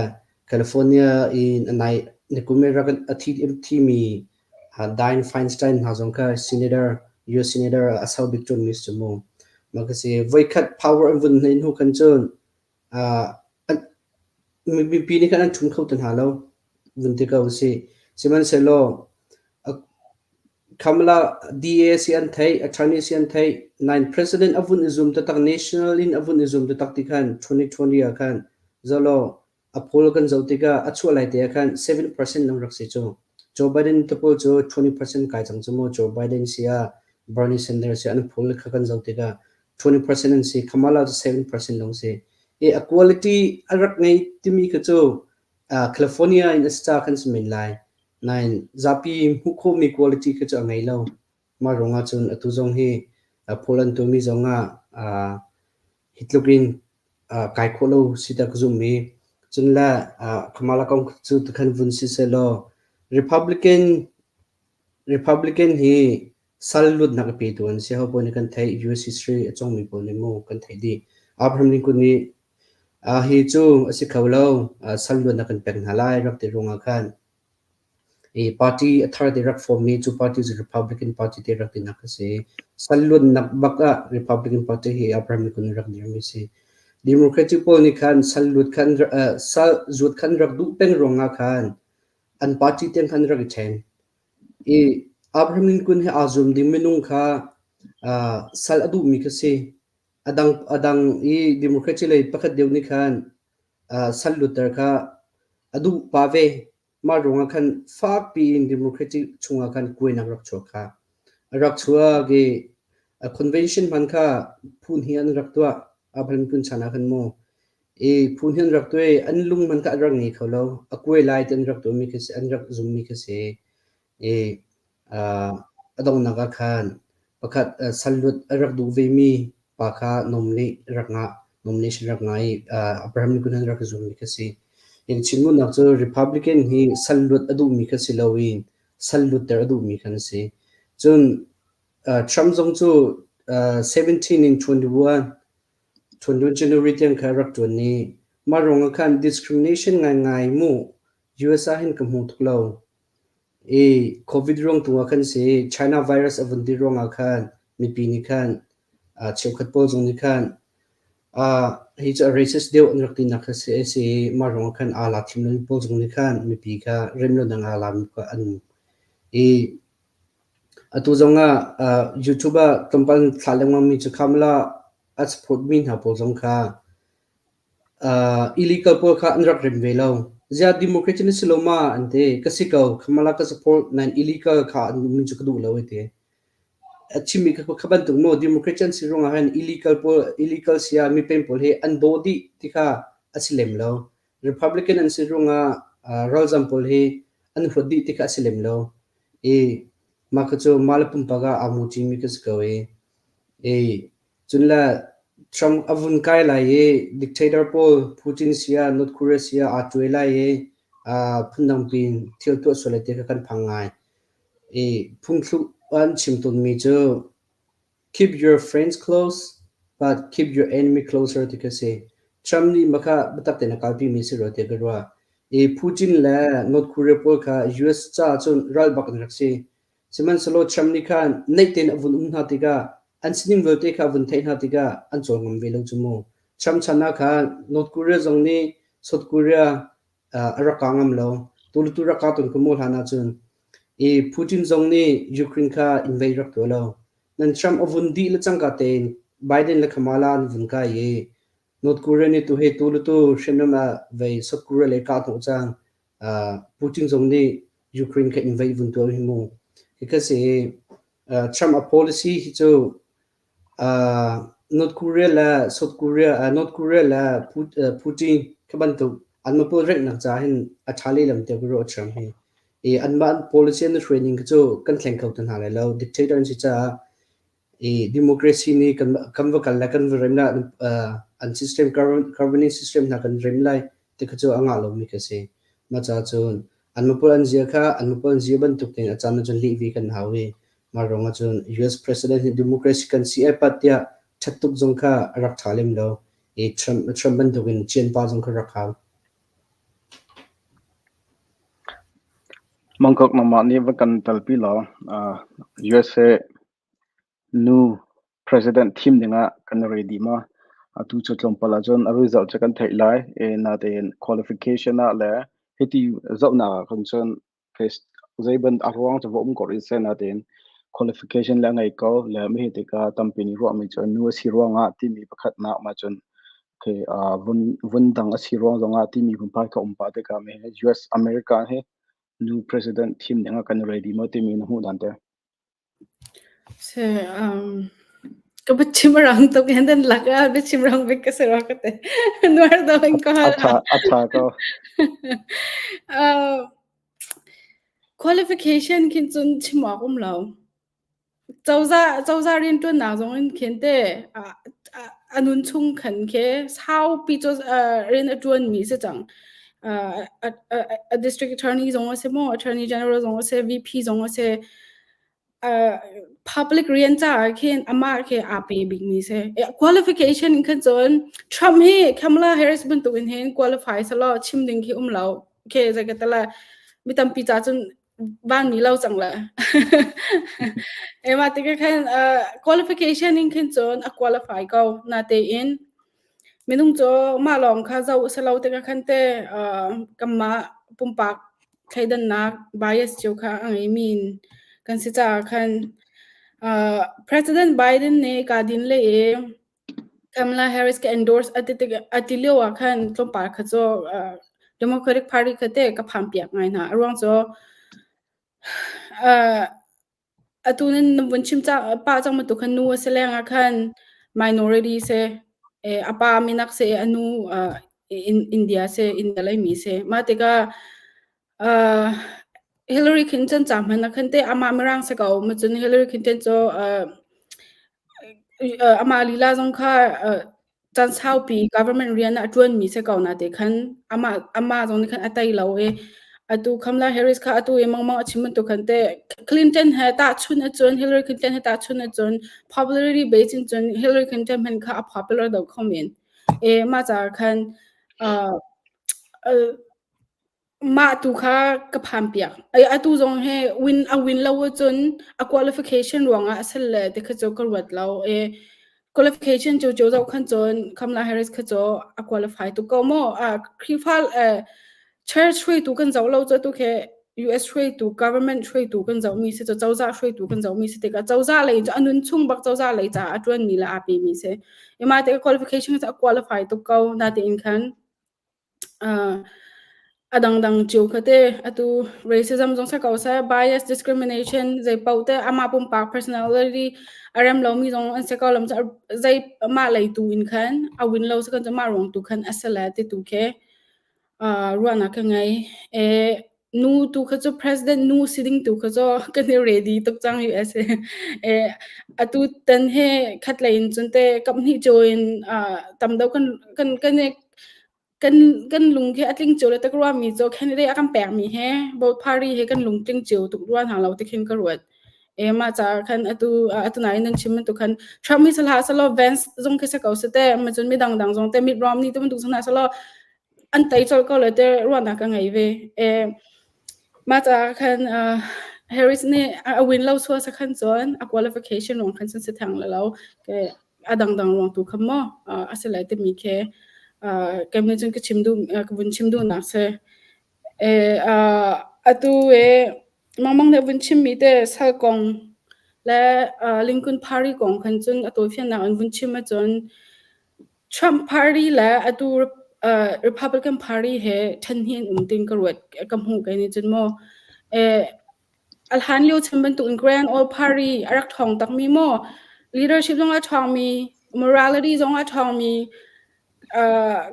California in a nai nikum i rak a thi thimi Dianne Feinstein hna zong kha senator US senator a sau bik ṭuanmi si cu mu. Mah ka si voikhat power an vun hneih hnu khan cun mipi nih khan an ṭhum kho ti hna lo vun ti ko usih. Sihmanhsehlaw Kamala DA si an theih, attorney si an theih, nain president a vun i zum taktak, national in a vun i zum taktak ti khan 2020 ah khan zolo a poll kan zoh tikah a chuah lai te ah khan 7% lawng rak si cu. Joe Biden te pawl cu 20% kai cang cu mu. Joe Biden si ah Bernie Sanders si an poll kha kan zoh tikah 20% an si. Kamala cu 7% lawng si. I a quality a rak ngei timi kha cu California in a si ca kan si men lai. Nain zapi hmuh khawhmi quality kha cu a ngei lo. Mah ruangah cun atu zong hi poll an tuahmi zong ah hi tluk in kai khawh lo si ta ka zumh i cun le Kamala kong cu tukhan vun si sehlaw Republican Republican hi sal lutnak a petu an si. Hopaoh nih kan theih US history a cawngmi pawl nih mu kan theih dih. Abraham Lincoln nih hi cu a si kho lo sal luatnak kan pek hna lai rak ti ruangah khan. I party a thar te rak form mi cu party cu Republican Party te rak tinak a si. Sal luatnak bak ah Republican Party hi Abraham Lincoln rak dirmi si. Democratic pawl nih khan sal luat khan sal zuat khan rak duh peng ruangah khan an party tiang khan rak i ṭhen. I Abraham Lincoln he aa zuam ding minung kha sal a duhmi kha si. A dang i Democracy lei pakhat deuh nih khan sal lutter kha a duh pah ve. Mah ruangah khan fakpi in Democratic chungah khan kuainak rak chuak kha. A rak chuak i a convention hman kha phu hnih an rak tuah. Abraham Lincoln chan ah khan mu. I phu hnih an rak tuah i an lung hmanh kha an rak ngei kho lo. A kuai lai ti an rak tuahmi khi si, an rak zummi khi si. I a donghnak ah khan pakhat sallut a rak duh vemi pa kha rak ngah, nomination rak ngah i Abraham Lincoln an rak zummi kha si. Hi chimduhnak cu Republican hi sallut a duhmi kha si loin sallutter a duhmi kha an si. Cun Trump zong cu 17 in 21 21 January tiang kha rak ṭuan i mah ruangah khan discrimination ngaingai mu US ah hin ka hmu tuk lo. I COVID ruang tu ah khan si China virus a vun ti ruangah khan mipi nih khan cheukhat pawl zong nih khan hi cu a racist deuh an rak tinak kha si a si i mah ruangah khan aa la thim lomi pawl zong nih khan mipi kha rem lonak aa lami kha an um. I atu zong ah YouTube ah tlawmpal thlah lengmangmi cu Kamala a support mi hna pawl zong kha Illegal pawl kha an rak rem ve lo. Ziah democracy na si lo ma an ti. Ka si ko. Kamala ka support nain illegal kha an um cu ka duh lo a ti. A chimmi kha kha bantuk maw democracy an si ruangah hin illegal pawl illegal si ah mipem pawl hi an daw dih ti kha a si lem lo. Republican an si ruangah ralzam pawl hi an huat dih ti kha a si lem lo. I mah kha cu mah le pumpak ah aa mucimi ka si ko i i Cun le Trump a vun kai lai i dictator pawl Putin si ah North Korea si ah aa tuai lai i phundang piin thil tuah sual lai ti kha kan phang ngai. I phungthluk an chim tawnmi cu keep your friends close but keep your enemy closer ti kha si. Trump nih mah kha biatak tein a kalpimi si rua tiah ka ruah. I Putin le North Korea pawl kha US caah cun ral bak an rak si. Sihmanhsehlaw Trump nih khan naih tein a vun um hna tikah an sining vialte kha a vun theih hna tikah an cawl ngam ve lo cu mu. Trump chan ah khan North Korea zong nih South Korea a rak kah ngam lo. Tu le tu rak kah tawn ko mu hlan ahcun. I Putin zong nih Ukraine kha invade rak tuah lo. Nan Trump a vun dih le cangka tein Biden le Kamala an vun kai i North Korea nih tu he tu le tu hriamnam ah vei South Korea le kah hnawh cang. Putin zong nih Ukraine kha invade vun tuah hi mu. Hika si Trump a policy hi cu North Korea le South Korea North Korea le Putin kha bantuk anmah pawl renghnak ca hin a ṭha lehlam tiah ka ruah Trump hi. I anmah policy an hruai ning cu kan thleng kho te hna lai lo. Dictator an si caah i democracy nih kan kan va kal le kan va rem lai an system governing system hna kan rem lai ti kha cu a ngah lomi kha si. Mah caah cun an pawl an zia kha an pawl an zia bantuk tein a caan ahcun lih ve kan hau i mah ruang ahcun US president hi democracy kan si ai pat tiah ṭhat tuk zong kha a rak ṭha lem lo i Trump Trump bantukin cian pa zong kha rak hau. Mangkok nangmah nih va kan talpi law USA Nu president thim dingah kan i ready maw? Atu cu tlawmpal ahcun a result cu kan theih lai. Natein qualification ah le hiti zohnak ah khan cun zeiban a ruang cu va um ko rih seh natein qualification le a ngei ko le mi hi tikah tampi nih ruahmi cu nu a si ruangah timi pakhatnak mah cun vun dang a si ruang zongah timi phunphai kha um pah tikah mi US America hi nu president thim dingah kan i ready maw timi na hmuh dan te? Ka biachim a rang tuk i nan lak ah biachim rang bik ka si rua ka ti. Nuar dawh in ka hal. A ṭha ko. Qualification khin cun chim awk um lo. Cozah cozah rianṭuannak zong in khin te a nun chung khan khi saupi cu rian a ṭuanmi si cang. A district attorney zong a si maw, attorney general zong a si, VP zong a si. Public rian caah khin amah khi aa pe bikmi si. Qualification in khan cun Trump hi Kamala Harris bantuk in hin qualify selaw chim ding khi um lo. Okay, zei ka tala mi tampi ca cun vanmi lo cang le. E mah tikah khan qualification in khin cun a qualify ko. Natein minung cu mah lawng kha zoh a si lo tikah khan te kanmah pumpak thleidannak bias cio kha a ngeimi in kan si caah khan President Biden nih kaa din le i Kamala Harris ka endorse a ti tik a ti lio ah khan tlawmpal kha cu Democratic Party kha te ka phan piak ngai hna. A ruang cu Atu nan vun chim pah cang bantuk khan nu a si lengah khan minority si, a pa minak si i a nu India si, India leimi si. Mah tikah Hillary Clinton ca hmanh ah khan teh amah Mirang si ko. Cun Hillary Clinton cu amah lila zong kha caan saupi government rian ah a ṭuanmi si ko na te khan amah amah zong nih khan a tei lo i atu Kamala Harris kha atu i mangmang a chim bantuk khan te Clinton he tahchun ahcun Hillary Clinton he tahchun ahcun popularity base in cun Hillary Clinton hmanh kha a popular deuh kho men. E mah caah khan uh, uh, Mah tu kha ka phanpiak. Atu zong hi win a win lo ahcun a qualification ruangah a si le ti kha cu ka ruat lo. I qualification cu cu zoh khan cun Kamala Harris kha cu a qualify tuk ko maw? Khrihfa church hruaitu kan zoh lo cu atu khi US hruaitu, government hruaitu kan zohmi si cu cozah hruaitu kan zohmi si tikah cozah lei cu a nun chung bak cozah lei caah a ṭuanmi le aa pemi si. I mah tikah qualification cu a qualify tuk ko. Natein khan A dangdang cio kha te atu racism zong si ko seh, bias, discrimination zei paoh te amah pumpak personality a rem lomi zong an si ko lam cu zei mah lei tu in khan a win lo si kan cu mah ruang tu khan a si le ti tu khi ruahnak ka ngei. Nu tu kha cu president nu si ding tu kha cu kan i ready tuk cang USA. Atu tan he khat lei in cun te kaphnih cio in tam deuh kan kan kan i kan kan lung khi a tling cio le tak ruami cu candidate a kan pekmi he vote party he kan lung tling cio tuk rua hna lo ti khin ka ruat. E mah ca khan atu atu nai nan chim bantuk khan Trump hi salah salo Vance zong khi sa ko se te ma cun mi dang dang zong te Mitt Romney te bantuk zong salo an tei colh ko le te ruahnak ka ngei ve. E mah ca khan Harris nih a win lo sual sa khan cun a qualification ruang khan cun si thang le lo. Ke a dangdang ruang tu kha maw a si lai timi khi keimah cun ka chim duh ka vun chim duhnak si. Atu i mangmang nih a vun chimmi te sal kong le Lincoln Party kong khan cun a tawifiannak an vun chim ahcun Trump Party le atu Republican Party he ṭhen hi an um tin ka ruat ka hmuh kei nih cun maw. A hlan lio chan bantukin Grand Old Party a rak ṭhawng takmi maw leadership zong a ṭhawngmi, morality zong a ṭhawngmi,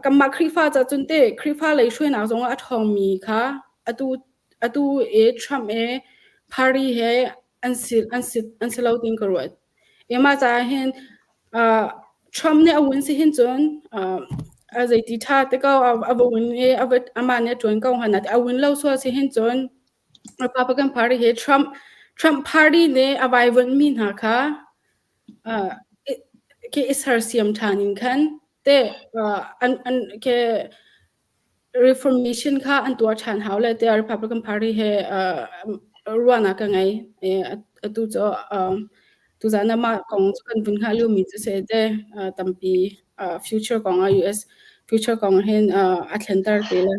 kanmah Khrihfa ca cun teh Khrihfa lei hruainak zong ah a ṭhawngmi kha atu atu i Trump i party he an si an si an si lo tiin ka ruat. I mah caah hin Trump nih a win si hin cun a zeiti ṭha te ko a va win i a va amah nih a ṭuan ko hnga nain a win lo sual si hin cun Republican Party hi Trump Trump Party nih a vaivuanhmi hna kha uh, khi i sersiam ṭhan in khan te uh, an an khi reformation kha an tuah ṭhan hau le tiah Republican Party he uh, ruahnak ka ngei. E, atu cu um, tuzan ah mah kong cu kan vun hngah liomi cu si te uh, tampi uh, future kong ah US future kong hin uh, a thlenter te le.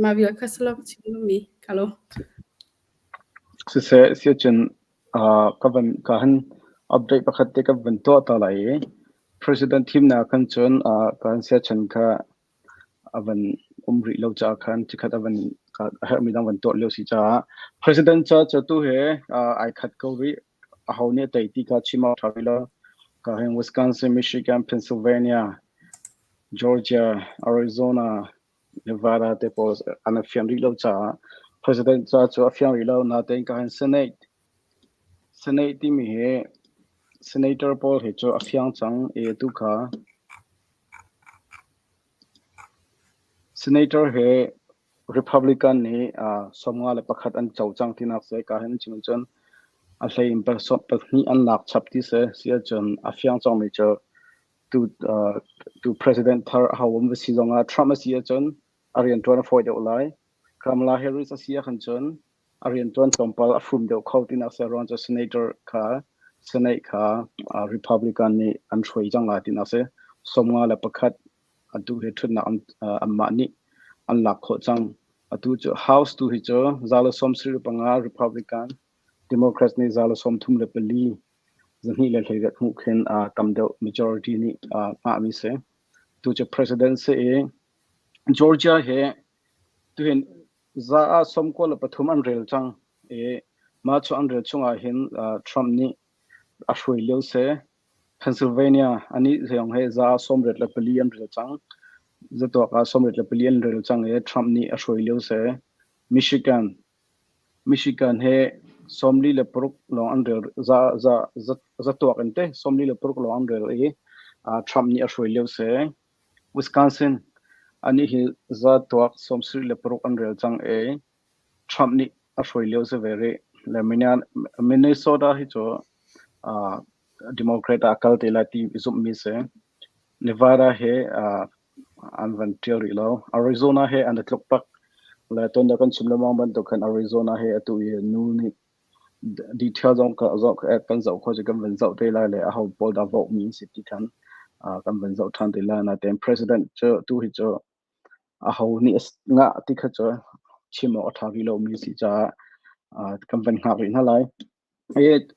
Mah vial kha si lo ka chim duhmi. Ka lo. Siseh, siacun ka van ka han update pakhat te ka van tuah ta lai i President thimnak khan cun kan siachan kha a van um rih lo caah khan chikkhat a van a herhmi dang van tuah lio si caah President ca cu tu he ai khat ko rih. Aho nih a tei ti kha chim awk ṭha rih lo. Ka hin Wisconsin, Michigan, Pennsylvania, Georgia, Arizona, Nevada te pawl an fiang rih lo caah President ca cu a fiang rih lo. Natein ka hin Senate Senate timi hi Senator pawl hi cu a fiang cang i tu kha Senator hi Republican nih 51 an co cang tinak si. Ka hin chim cun a hlei in pahnih an lak chap ti si. Si ahcun a fiang cangmi cu tu tu president thar a ho um si zongah Trump a si ahcun a rianṭuan a fawi deuh lai. Kamala Harris a si ahkhan cun A rianṭuan tlawmpal a fum deuh kho tinak si. Aruang cu senator kha Senate kha Republican nih an hruai cang lai tinak si. 51 atu hi ṭhutnak anmah nih an lak khawh cang. Atu cu House tu hi cu 175 Republican, Democrats nih 134 218 hmuh khin tam deuh majority nih hngahmi si. Tu cu president si i Georgia hi tuhin 93% an rel cang i mah cu an rel chungah hin Trump nih a hruai lio si. Pennsylvania anih zong hi 84% an rel cang. Zatuak ah 84 an rel cang i Trump nih a hruai lio si. Michigan Michigan hi 46 lawng an rel za za zatuak in te 46 lawng an rel i Trump nih a hruai lio si. Wisconsin anih hi zatuak 76 an rel cang i Trump nih a hruai lio si ve rih. Le Minnesota hi cu Democrat ah a kal te lai ti zumhmi si. Nevada he an van ṭial rih lo. Arizona he an i tluk bak. Le tuan kan chim lengmang bantuk khan Arizona he atu i nu nih detail zong kan zoh kho cu kan van zoh te lai le aho pawl dah vote mi si ti khan kan van zoh ṭhan te lai. Natein president cu tu hi cu aho nih ngah ti kha cu chim awk a ṭha rih lomi si caah kan van hngak rih hna lai.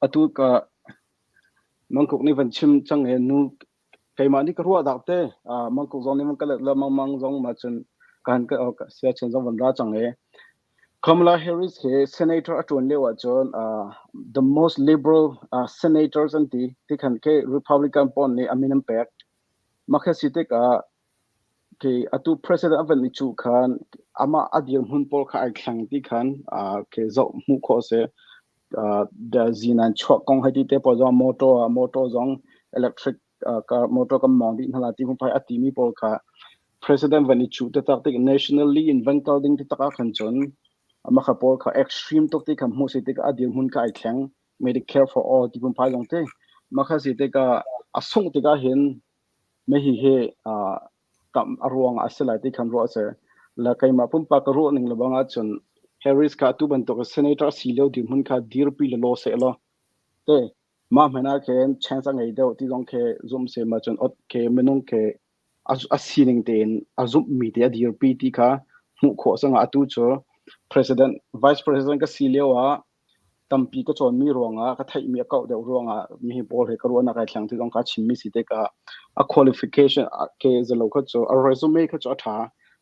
Atu ka Mangkuk nih van chim cang i nu keimah nih ka ruah dak te mangkuk zong nih van ka let le mangmang zong ma cun kan ka siachin zong van ra cang i Kamala Harris hi senator a ṭuan lio ahcun the most liberal senators an ti ti khan ke Republican pawl nih a min an pek. Mah khi si tikah Khi atu president a van i cuh khan amah a dirhmun pawl kha ai thleng ti khan khi zoh hmuh khawh a si. Zinan chuah kong hei ti te pawl zong motor ah motor zong electric motor kan mawng dih hna lai ti hmuhphai a timi pawl kha president van i cuh taktak tik nationally in van kal ding ti tak ah khan cun amah kha pawl kha extreme tuk ti kha hmuh si tikah a dirhmun kha ai thleng. Medicare for all ti phunphai zong ti. Mah kha si tikah a sungh tikah hin Mah hihi a ruang ah a si lai ti khan ruah a si. Le keimah pumpak ka ruah ning lebang ahcun Harris kha atu bantuk senator a si lio dirhmun kha dirpi le law seh law te mah hmanh ah khin chance a ngei deuh ti zong khi zumh si ma cun ot khi minung khi a sining tein a zumhmi te a dirpi ti kha hmuh khawh cang atu cu president vice president ka si lio ah Tampi ka cawnmi ruangah ka theihmi a kauh deuh ruangah mihi pawl he ka ruahnak ai thleng ti zong kha chimmi si tikah a qualification ke zalo kha cu a resume kha cu a ṭha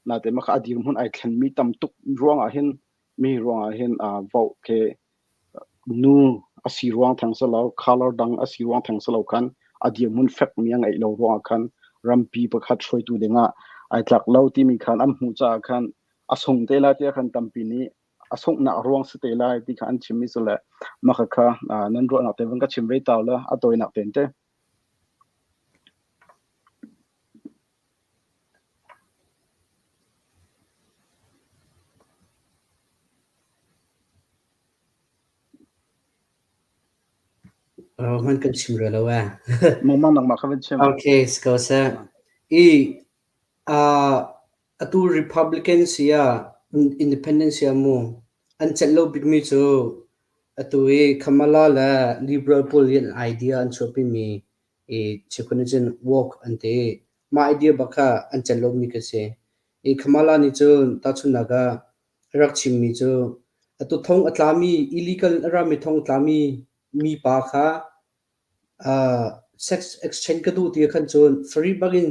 natein mah kha a dirhmun ai thlenmi tam tuk ruangah hin mi ruangah hin vote ke nu a si ruang theng si lo color dang a si ruang theng si lo khan a dirhmun fekmi a ngeih lo ruangah khan rampi pakhat hruaitu dingah ai tlak lo timi khan an hmuh caah khan a sung te lai tiah khan tampi nih a sunghnak ruang si te lai ti kha an chimmi cu le mah kha nan ruahnak te van ka chim ve ta la a tawinak tein te. Hman kan chim rih lo eh. Mangmang nangmah kha van chim. Okay, ko seh. I Atu Republican si ah Independent si ah mu an celh lo bikmi cu atu i Kamala le Liberal pawl nih an idea an chuahpimi i cheukhat nih cun woke an ti. Mah idea bak kha an celh lomi khi si. I Kamala nih cun tahchunhnak ah a rak chimmi cu atu thong a tlami illegal a rami thong a tlami mipa kha sex exchange ka duh ti khan cun free bak in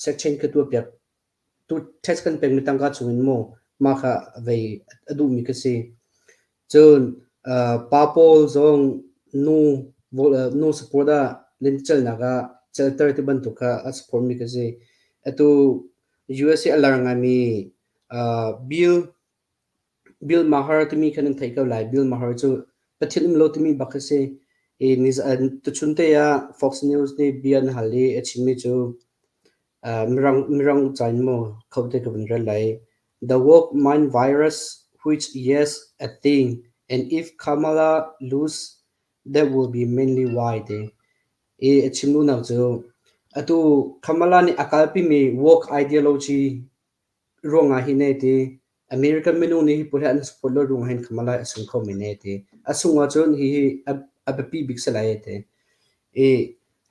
sex change ka tuahpiak Tu tax kan pekmi tangka chungin maw mah kha vei a duhmi ka si. Cun pa pawl zong nu nu support ah lentecelhnak ah celter ti bantuk kha a support mi ka si. Atu USA a lar ngaimi Bill Bill Maher timi kha nan theih ko lai. Bill Maher cu Pathian um lo timi bak a si. I tuchun te ah Fox News nih bia an hal i a chimmi cu mirang, mirang ca in maw kho te ka vun rel lai. The woke mind virus, which yes, a thing, and if Kamala lose, that will be mainly why te. I a chim duhnak cu atu Kamala nih a kalpimi woke ideology ruangah hi ne ti. American minung nih hi pawl hi an support lo ruang hin Kamala a sung kho men e ti. A sung ahcun hihi a, a biapi bik si lai e ti. I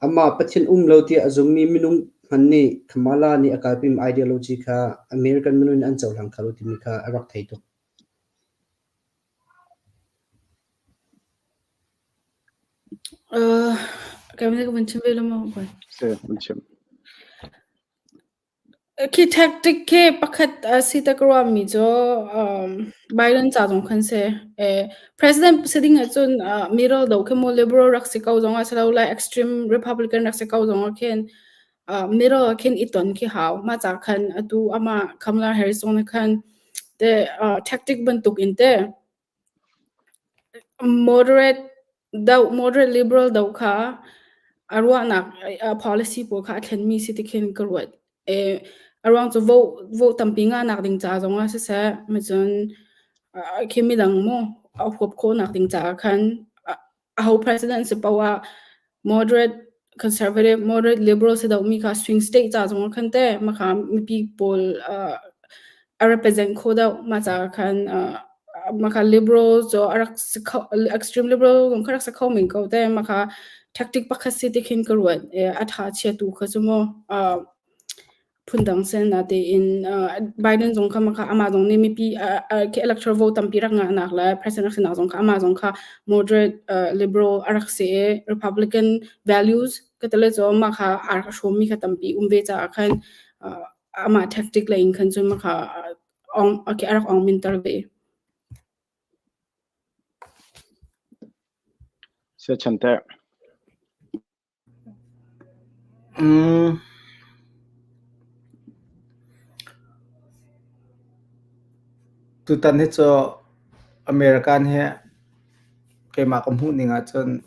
amah Pathian um lo tiah a zummi minung hmanh nih Kamala nih a kalpimi ideology kha American minung nih an cohlang kho lo timi kha a rak thei tuk. Uh, ka van chim ve lo maw? Si, van chim. Khi tactic khi pakhat a si te ka ruahmi cu um, Biden ca zong khan si. Eh, President si ding ahcun uh, middle do khi mu liberal rak si ko zong ah si lo lai extreme Republican rak si ko zong ah khin uh, middle ah khin i ton khi hau. Mah ca khan atu amah Kamala Harris zong nih khan te uh, tactic bantuk in te Moderate doh moderate liberal doh kha a ruahnak a policy pawl kha a thlenmi si ti khin ka ruat. A ruang cu vote vote tampi ngahnak ding ca zongah siseh, cun khi midang mu a huap khawhnak ding caah khan aho president si paoh ah moderate conservative moderate liberal si dohmi kha swing state ca zong ah khan te makha mipi pawl uh, a represent kho deuh ma ca khan uh, makha liberal cu a rak si kho extreme liberal zong kha rak si kho men ko te makha tactic pakhat si ti khin ka ruat a tha chia tu kha cu mu uh, Phundang sen natein Biden zong kha maka amah zong nih mipi khi electoral vote tampi rak ngahnak le president rak sinak zong kha amah zong kha moderate liberal a rak si i Republican values ka tile cu mah kha aa rak hrawmmi kha tampi um ve caah khan amah tactic lei in khan cun mah kha a rak ong minter ve. Siachante. Tutan hi cu American hi keimah ka hmuh ning ahcun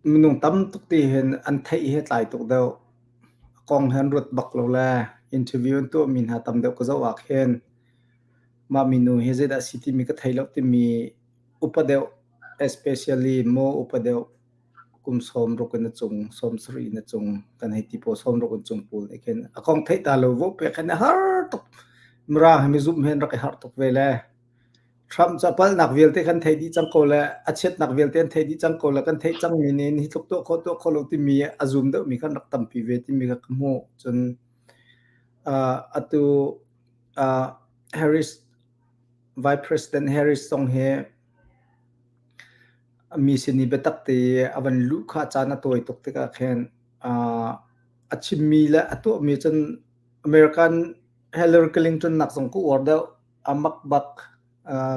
minung tam tuk ti hin an theih hi a tlai tuk deuh. A kong hi an ruat bak lo le interview an tuahmi hna tam deuh ka zoh ah khin mah minu hi zeidah a si timi ka thei lo timi upa deuh especially maw upa deuh kum 60 in a cung 70 in a cung kan hei ti pawl 60 in cung pawl nih khin a kong theih ta lo vote pek hin a har tuk. Mirang hi mizumh hin rak i harh tuk ve le Trump cu a palhnak vialte kan theih dih cang ko le a chiatnak vialte an theih dih cang ko le kan theih cangmi nih hi tluk tuah khawh tuah khawh lo timi a zum deuhmi kan rak tampi ve timi kha ka hmuh. Cun uh, atu uh, Harris Vice President Harris zong hi mi sin i biatak te i a van luh kha caan a tawi tuk tikah khin a chimmi le a tuahmi cun American Hillary Clinton nak zong ka uar deuh. A mak bak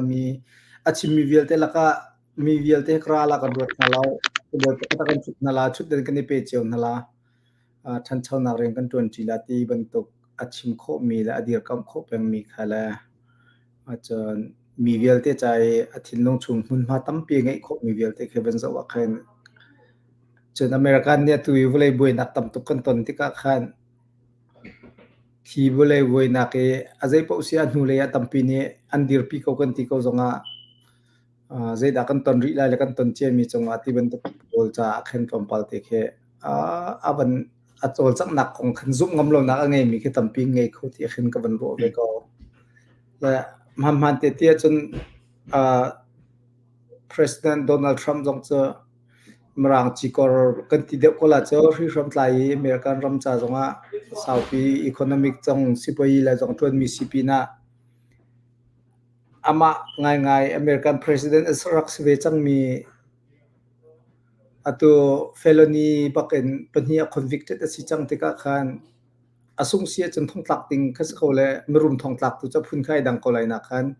mi a chimmi vialte lakah mi vialte ka ral ah kan ruat hna lo. Bawi pakhat ah kan ṭhut hna la, ṭhutdan kan i pe cio hna la. Ṭhanchonak rian kan ṭuanṭi la ti bantuk a chim khawhmi le a dirkamh khawh pengmi kha le cun mi vialte ca i a thinlung chung hmunhma tampi a ngeih khawhmi vialte khi van zoh ah khin cun American nih atu i vawlei buainak tam tuk kan ton tikah khan hi vawlei buainak i a zeipaoh si ah hnulei ah tampi nih an dirpi ko kan ti ko zongah zeidah kan ton rih lai le kan ton ciami cungah ti bantuk pawl caah khin tlawmpal te khi a van a cawlcanghnak kong khan zumh ngam lonak a ngeimi khi tampi ngei kho ti khin ka van ruah ve ko. Le hmanhman te ti ahcun President Donald Trump zong cu Mirang cikor kan ti deuh ko la cu hrihhram tlai i American ram ca zongah saupi economic zong sipuayi le zong ṭuanmi si pinah Amah ngaingai American President a rak si ve cangmi atu felony bakin pahnih a convicted a si cang tikah khan a sungh si ahcun thongtlak ding kha si ko le mirum thongtlak tu cu a phun kha ai dang ko lai nak khan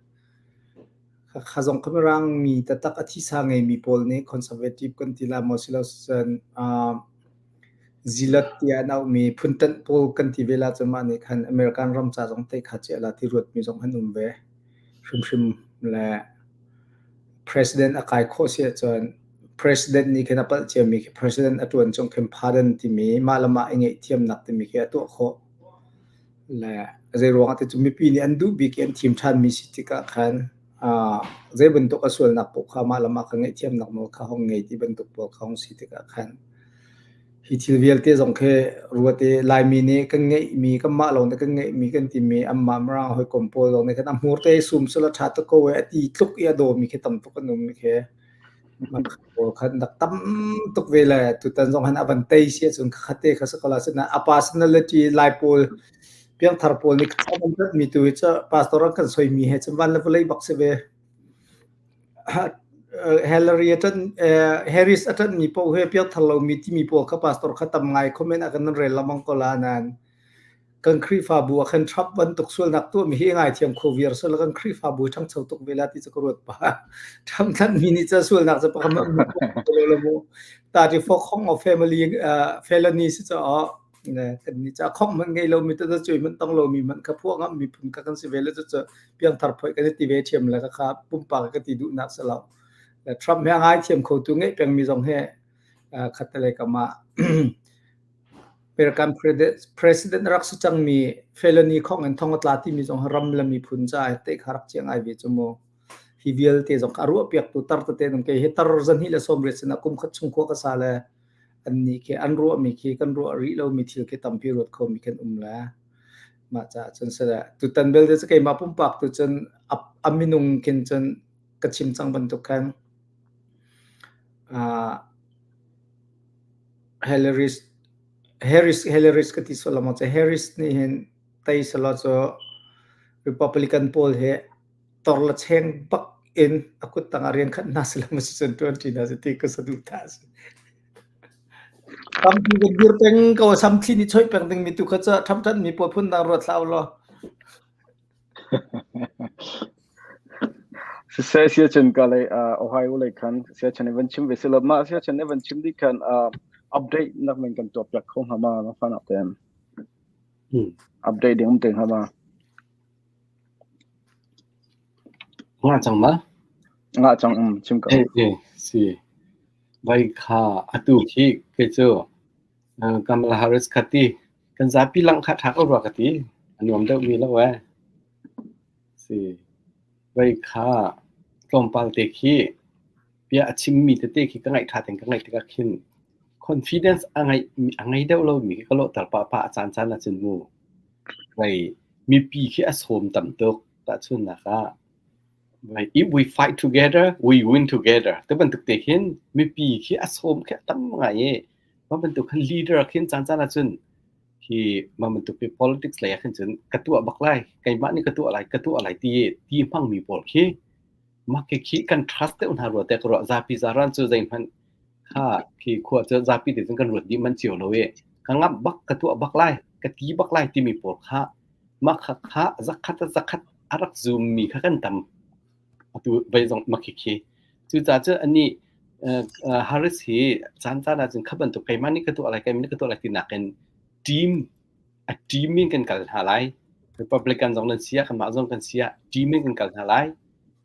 kha zong kha mirang mi taktak a thisa ngeimi pawl nih conservative kan ti la maw silo cun Zealot tiah an auhmi phuntanh pawl kan ti ve la cun mah nih khan American ram ca zong te kha ciah la ti ruatmi zong an um ve hrimhrim le President a kai khawh si ahcun President nih khin a palh ciami khi President a ṭuan chung khin pardon timi mah le mah i ngaihthiamnak timi khi a tuah khawh. Le zeiruang ah ti cu mipi nih an duh bik i an thim ṭhanmi si tikah khan zei bantuk a sualnak paoh kha mah le mah kha ngaihthiamnak nawl kha hong ngei ti bantuk pawl kha hong si tikah khan. Hi thil vialte zong khi ruat i Laimi nih kan ngeihmi, kanmah lawng nih kan ngeihmi kan timi anmah Mirang hawikom pawl zong nih khan a hmur te i sum sila ṭha tuk ko ee a ti tluk i a dawmi khi tam tuk an um i khi pawl khan rak tam tuk ve le tutan zong han a van tei si ahcun kha te kha si ko la sinain a personality Lai pawl piangthar pawl nih an mi tu hi cu pastor an kan soimi he cun van le vawlei bak si ve. Hillary a ṭanh Harris a ṭanhmi paoh hi piangthar lomi timi pawl kha pastor kha tam ngai comment ah kan nan rel lengmang ko la nain kan Khrihfabu ah khan Trump bantuk sualnak tuahmi hi ngaithiam kho viar selaw kan Khrihfabu hi ṭhangcho tuk ve la ti cu ka ruat pah. Trump tlanhmi nih cun sualnak cu pakhat lo mu. 34 khong of family felony si caah kan nih ca khong hmanh ngei lomi te cuai hmanh tong lomi hmanh kha phuah ngam miphun kha kan si ve le cu piangthar phoi kan i ti ve ṭhiam le kha pumpak ka ti duhnak si lo. Trump he a ngaithiam kho tu ngeih pengmi zong hi khat le kam ah American president rak si cangmi felony khong in thong a tla timi zong ram le miphun caah te kha rak chiang ai ve cu mu. Hi vialte zong a ruah piak tu tar tete nung ke hi tar zan hi le som riat sinah kum khat chung khua ka sa le an nih khi an ruahmi khi kan ruah rih lomi thil khi tampi ruat khomi kan um le mah caah cun sile tutan belte cu keimah pumpak tu cun a minung khin cun ka chim cang bantuk khan uh, Hillary Harris Hillary ka ti sual lama cu Harris nih hin tei selaw cu Republican pawl hi tor le cheng bak in a kut tang ah rian khat hna selaw ma si cun ṭuan ṭi hna si ti ka saduhthah a si. Tampi kan dir peng ko samthli nih choih peng dingmi tu kha cu ṭhamṭhan mi pawl phundang ruat hlah u law. Siseh siacun ka lei Ohio lei khan siacun i van chim ve silo mah siacun i van chim dih khan update nak men kan tuah piak kho hnga ma na fa nak ten update ding um te hnga ma Nga cang ma? Nga cang um chim ko. Eh eh si. Vai kha atu khi ke cu Kamala Harris kha ti kan zapi lang kha ṭha ko rua ka ti. A nuam deuh mi lo eh. Si. Vai kha tlawmpal te khi bia a chimmi tete khi ka ngaih ṭha ten ka ngaih tikah khin confidence a ngeih a ngei deuh lomi khi ka lawhter pah pah a caan caan ahcun mu. Vai mipi khi a sawm tam tuk. Tahchunhnak ah vai if we fight together, we win together. Ti bantuk te khin mipi khi a sawm khi a tam ngai i mah bantuk khan leader khin caan caan ahcun hi mah bantuk hi politics lei ah khin cun ka tuah bak lai keimah nih ka tuah lai ka tuah lai ti ti hmangmi pawl khi mah khi khi kan trust deuh hna rua te ka ruah zapi zaran cu zeihmanh kha khi khua cu zapi te cun kan ruat dih man cio lo i ka ngamh bak ka tuah bak lai ka ti bak lai timi pawl kha mah kha kha zakhat zakhat a rak zummi kha kan tam atu vei zong mah khi khi cucaah cun anih Harris hi caan caan ahcun kha bantuk keimah nih ka tuah lai keimah nih ka tuah lai ti nakin team a team in kan kal hna lai Republican zong nan si ah kanmah zong kan si ah team in kan kal hna lai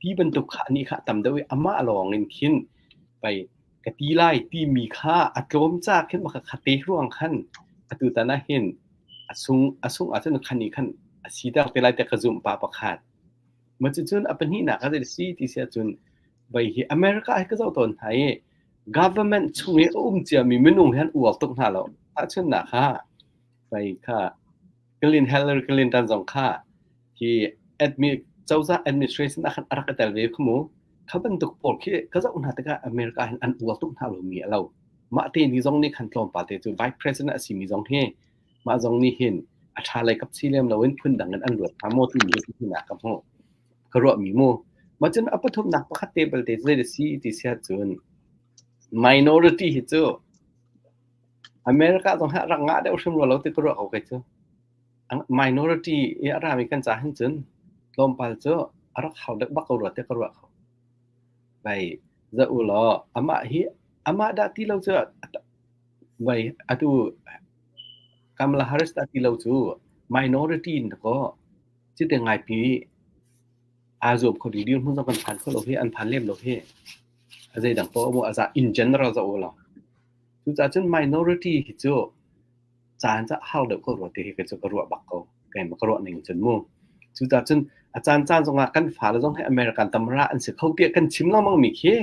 ti bantuk kha anih kha a tam deuh i amah lawng in khin pei ka ti lai timi kha a tlawm ca khin mah kha te ruang khan atu tan ah hin a sung a sung ahcun khan nih khan a siter te lai te ka zumh pa pakhat Ma cucun a pahnihnak ah zei si ti si ahcun vei hi America hi ka zoh tawn hna i government chung i a um ciami minung hi an uar tuk hna lo. Tahchunhnak kha vei kha Clinton Hillary Clinton zong kha hi admi cozah administration ah khan a rak i tel ve kha mu. Kha bantuk pawl khi ka zoh hna tikah America hin an uar tuk hna lomi a lo. Mah te ni zong nih khan tlawmpal te cu vice president a simi zong hi Mah zong nih hin a ṭha lei kap si lem loin phundang in an ruat hnga maw timi hi hin ah ka hmuh. Ka ruahmi mu. Mah cun a pathumnak pakhat te belte zei da si ti si ahcun minority hi cu America zong hi a rak ngah deuh hrim rua lo ti ka ruah ko kei cu. Minority i a rami kan ca hin cun tlawmpal cu a rak har deuh bak ko rua ti ka ruah ko. Vai za u law amah hi amah dah ti lo cu Vai atu Kamala Harris dah ti lo cu minority in dakaw cite ngaipi aa zuam kho ding dirhmun zong kan phan kho lo hi an phan lem lo hi a zeidang poah mu a za in general za u law cucaah cun minority hi cu caan ca har deuh ko rua ti hi cu ka ruah bak ko keimah ka ruah ning cun mu cucaah cun a caan caan zongah kan fale zong hi American tamra an si kho tiah kan chim lengmang mi khi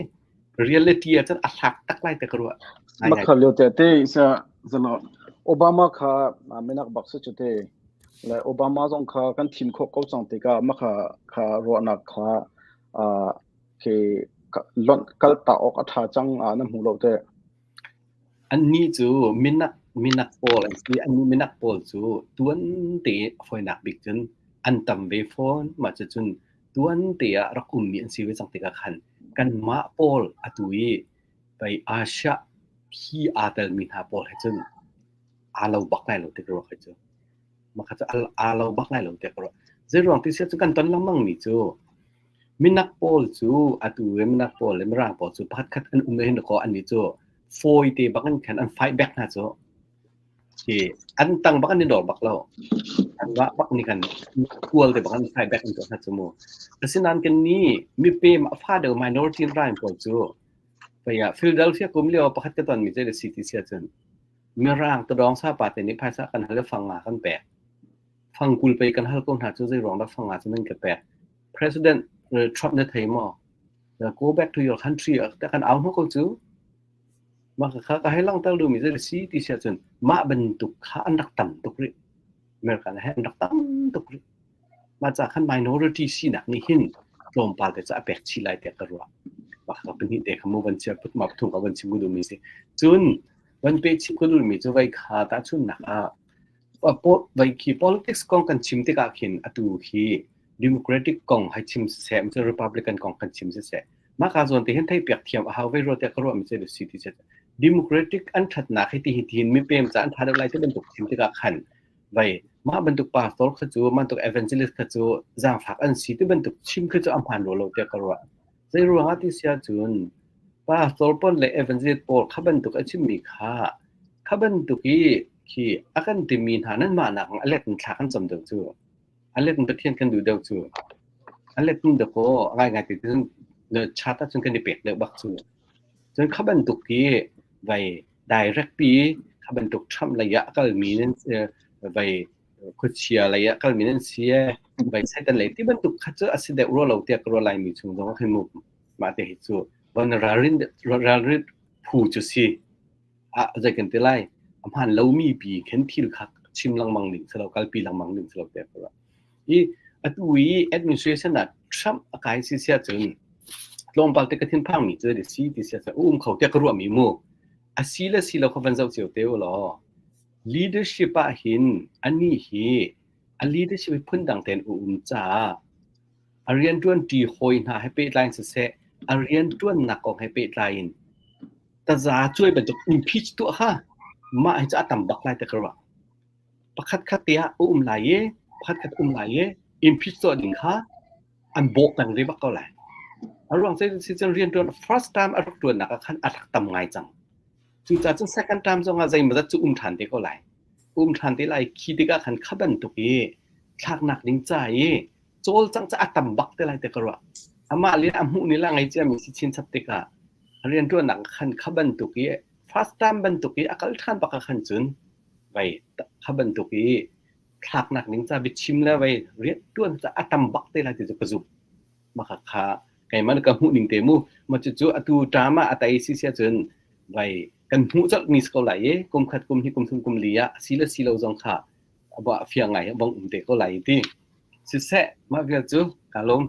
reality ah cun a hlak tak lai te ka ruah. Makha lio te te isa. Zano Obama kha minak bak si cu te. Le Obama zong kha kan thim khawh ko cang tikah mah kha kha ruahnak kha khi lonh kal ta awk a ṭha cang ah na hmu lo teh. Annih cu minak minak pawl an si. Annih minak pawl cu tuan te a fawinak bik cun an tam ve fawn. Mah cucun tuan te ah rak ummi an si ve cang tikah khan kanmah pawl atu i pei Asia hi aa telmi hna pawl he cun aa lo bak lai lo ti ka ruah kei cu. Mah kha cu aa lo bak lai lo tiah ka ruah. Zeiruang ti siah cun kan ton lengmang mi cu minak pawl cu atu i minak pawl le mirang pawl cu pakhatkhat an um hin dakaw annih cu fawi te bak in khan an fight back hna cu. Hi an tang bak an i dor bak lo. Anmah bak nih khan kual te bak an fight back an tuah hna cu mu. Asinain kannih mipem a fa deuh minority line pawl cu pei ah Philadelphia kum lio pakhat ka tonmi zei si ti sia cun Mirang tadawng sapa te nih phaisa kan hal i fang nga kan pek. Fang 20 pei kan hal ko hna cu zei ruang dah fang nga cu nan ka pek. President Trump na thei maw? Go back to your country te kan au hnu ko cu. Mah kha ka hei langhter duhmi zei si ti siah cun mah bantuk kha an rak tam tuk rih. America he an rak tam tuk rih. Mah ca khan minority sinak nih hin tlawmpal te cu a pek chih lai tiah ka ruah. Mah kha pahnih te kha mu van chia put ma pathum ka van chim duhmi si. Cun van pe chim ka duhmi cu vai kha tahchunhnak ah vai khi politics kong kan chim tikah khin atu khi Democratic kong hai chim siseh, Republican kong kan chim siseh, mah ka zawn te hin thei piak thiam a hau ve rua tiah ka ruah mi cu si ti Democratic an ṭhatnak hi ti hi tin mipem ca an ṭha deuh lai ti bantuk chim tikah khan vai mah bantuk pastor kha cu bantuk evangelist kha cu zaangfak an si ti bantuk chim khi cu a hmaan rua lo tiah ka ruah. Zei ruangah ti sia cun pastor pawl le evangelist pawl kha bantuk a chimmi kha kha bantuk i khi a kan timi hna nan mah nak a let in thla kan cam deuh cu. A let in Pathian kan duh deuh cu. A let in dakaw a ngaingai ti cun chat ahcun kan i pek deuh bak cu. Cun kha bantuk hi vai direct pi kha bantuk Trump lei ah a kalmi nan vai khuachia lei ah kalmi nan si vai Satan lei ti bantuk kha cu a si deuh rua lo tiah ka ruah laimi chung zong ah khin mu mah te hi cu van ralrin ralrin phu cu si. Ah zei kan ti lai a hmaan lomi pi khin thil kha chim lengmang ding si lo kalpi lengmang ding si lo tiah ka ruah. I atu i administration ah Trump a kai si sia cun tlawmpal te ka thinphangmi cu si ti sia cun um kho tiah ka ruahmi mu. A si le si lo kha van zoh cio te u law leadership ah hin anih hi a leadership hi phundang tein a um caah a rianṭuanṭi hawi hna he pehtlai in siseh a rianṭuannak kong he pehtlai in taza cuai bantuk impeach tuah kha mah hi cu a tam bak lai ti ka ruah. Pakhat khat te ah a um lai i pakhat khat um lai i impeach tuah ding kha an bawh peng ve bak ko lai. A ruang cu si cun rianṭuan first time a rak ṭuannak ah khan a rak tam ngai cang. Cucaah cun second time zong ah zeimawzat cu um ṭhan te ko lai. Um ṭhan te lai khi tikah khan kha bantuk i thlaknak ding ca i cawlcangh cu a tam bak te lai ti ka ruah. Amah le a hmuh ni la ngei ciami si chinchap tikah rianṭuannak khan kha bantuk i first time bantuk i a kal ṭhan bak ah khan cun vai kha bantuk i thlaknak ding ca biachim le vai rianṭuan ca a tam bak te lai ti cu ka zumh. Mah kha keimah ka hmuh ning te mu. Mah cucu atu ṭam ah a tai si sia cun vai kan hmuh colh mi si ko lai i kum khat kum hi kum thum kum li ah a si le si lo zong kha a fiang ngai bong um te ko lai ti. Siseh, mah vial cu kaa lawm.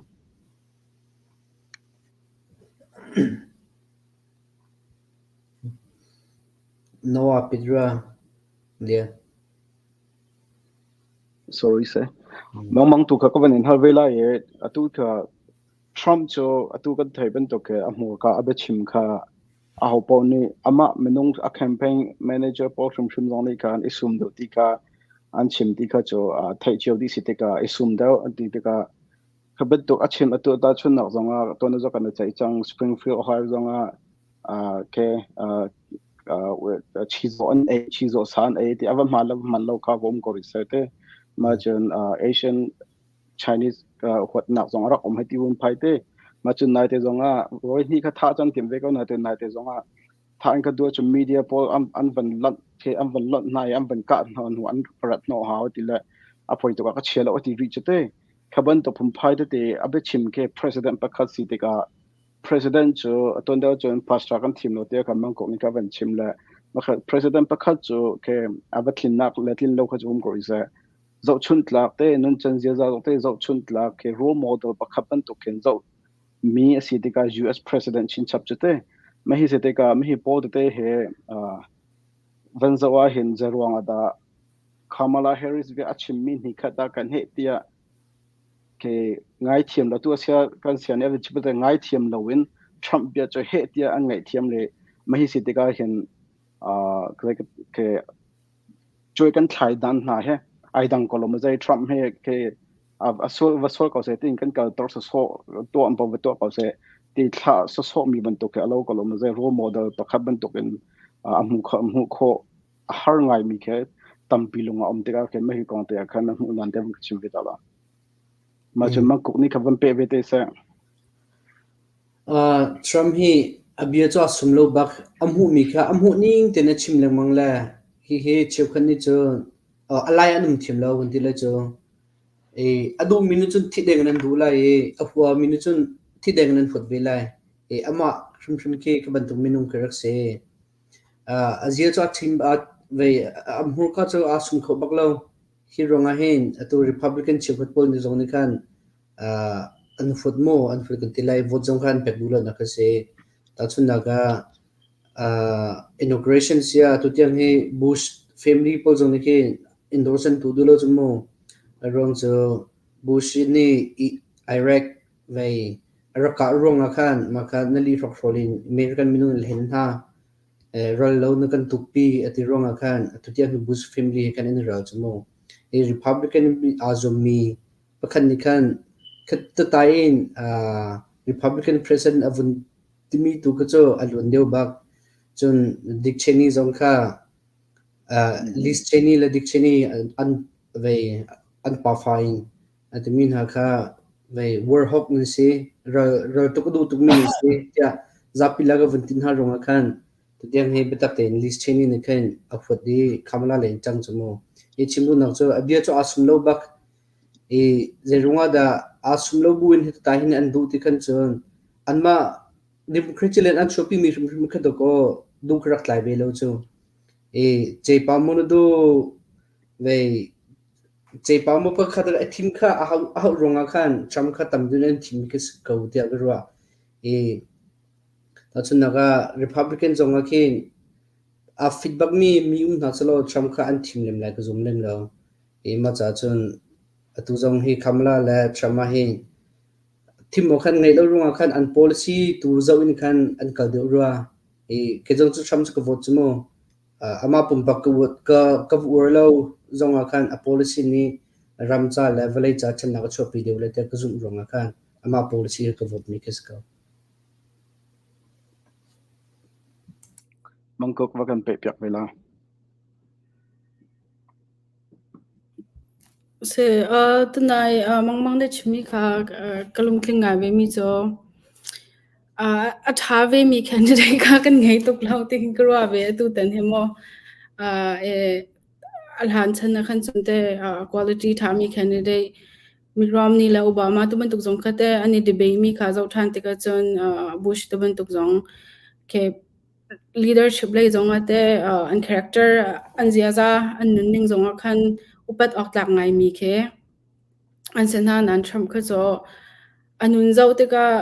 Noah Pidra lian. Sorry sir. Mangmang tu kha ka van in hal ve lai i atu kha Trump cu atu kan thei bantuk ke a hmurka a biachim kha aho paoh nih amah minung a campaign manager pawl hrimhrim zong nih khan i sum deuh ti kha an chim ti kha cu theih cio dih si tikah i sum deuh an ti tikah kha bantuk a chim atu tahchunnak zongah tuan zong kan i ceih cang Springfield Ohio zongah ke chizawh an ei chizawh sa an ei ti a va hmaan lo hman lo kha va um ko rih seh te ma cun Asian Chinese huatnak zong a rak um hei ti vun phai te. Mah cun naite zong ah voi hnih kha thah cun tim ve ko naite naite zong ah thah in ka duh cun media pawl an an van lanh the an van lonh hna i an van kah hna hnu an rat hnawh hau ti le a poi tuk ah ka chia lo ti rih cu te. Kha bantuk phunphai tete a biachim ke president pakhat si tikah president cu tuan deuh cun pastor kan thim lo tiah kan mangkok nih ka van chim le. Pakhat president pakhat cu ke a va tlinnak le tlin lo kha cu um ko seh. Zohchunh tlak te nuncan ziaza zong te zohchunh tlak ke role model pakhat bantuk khin zoh mi a si tikah US president chinchap cu te mah hi si tikah mah hi pawl tete he van zoh ah hin zeruang ah dah Kamala Harris bia a chimmi hni khat ah kan heh tiah ke ngaithiam lo tu asia kan sia nih a chim te ngaithiam lo in Trump bia cu heh tiah an ngaihthiam le mah hi si tikah hin ke cuai kan thlai dan hna he ai dang ko lo ma zei Trump he ke a sual va sual ko se tin kan kal tor so to an va to ko se ti thla so so mi bantuk ke alo ko lo ma zei role model pakhat bantuk in a hmu kho hmu kho a har ngai mi ke tampi lung a um tikah khin mah hi kong te ah khan hmuh nan te van chim ve ta la ma chun mang kuk ni kha van pe ve te se. Trump hi a bia cu a sum lo bak. A hmuhmi kha a hmuh ning tein a chim lengmang le hihi cheukhat nih cun a lai an um thiam lo kan ti lai cu. I a duhmi nih cun thi deng in an duh lai i a huami nih cun thi deng in an huat ve lai. I amah hrimhrim khi ka bantuk minung khi rak si. A zia cu a ṭhim vei a hmurka cu aa sum kho bak lo. Hi ruangah hin atu Republican cheukhat pawl nih zong nih khan an huat maw an huat kan ti lai vote zong kha an pek duh lonak a si. Tahchunhnak ah inauguration si ah tutiang hi Bush family pawl zong nih khin endorse an tuah duh lo cu mu. A ruang cu Bush nih Iraq vei a rak kah ruangah khan mah kha na lih hrokhrawl in American minung na hlen hna. Ral lo na kan tukpi a ti ruangah khan tutiang hi Bush family he khan an i ral cu mu. Hi Republican aa zuammi pakhat nih khan khat in Republican president a vun timi tu kha cu a luan deuh bak. Cun Dick Cheney zong kha Liz Cheney le Dick Cheney an vei an pafa in a timi hna kha vei war hawk nan si, ral ral tuk a duh tukmi nan si tiah zapi lak a vun ti hna ruangah khan Tutiang hi biatak tein Liz Cheney nih khin a huat i Kamala lei in ṭang cu mu. Hi chim duhnak cu a bia cu aa sum lo bak i zeiruang ah dah aa sum lo buin hita hin an duh ti khan cun anmah democracy len an chuahpimi hrimhrim kha dawkaw duh ka rak tlai ve lo cu. I cepa maw na duh vei cepa maw pakhat a thim kha a hauh ruangah khan Trump kha tam deuh in an thim khi si ko tiah ka ruah. I Tahchunhnak ah Republican zong ah khin aa fit bakmi mi um hna selaw Trump kha an thim lem lai ka zum lem lo. I mah caah cun atu zong hi Kamala le Trump ah hin thim awk khan ngeih lo ruangah khan an policy tu zoh in khan an kal deuh rua. I kei zong cu Trump cu ka vote cu mu. Amah pumpak ka vote ka ka uar lo zong ah khan a policy nih ram ca le vawlei ca ṭhatnak a chuahpi deuh lai tiah ka zumh ruangah khan amah policy hi ka vote mi khi si ko. Mangkok va kan peh piak ve la. Si, tunai mangmang na chimmi kha ka lungtling ngai ve mi cu a ṭha ve mi candidate kha kan ngei tuk lo ti hin ka ruah ve atu tan hi maw. A hlan chan ah khan cun teh quality ṭha mi candidate Mitt Romney le Obama tu bantuk zong kha teh an i debate mi kha zoh ṭhan tikah cun Bush tu bantuk zong khi leadership lei zong ah teh an character an ziaza an nunning zong ah khan upat awk tlak ngaimi khi an si hna nain Trump kha cu a nun zoh tikah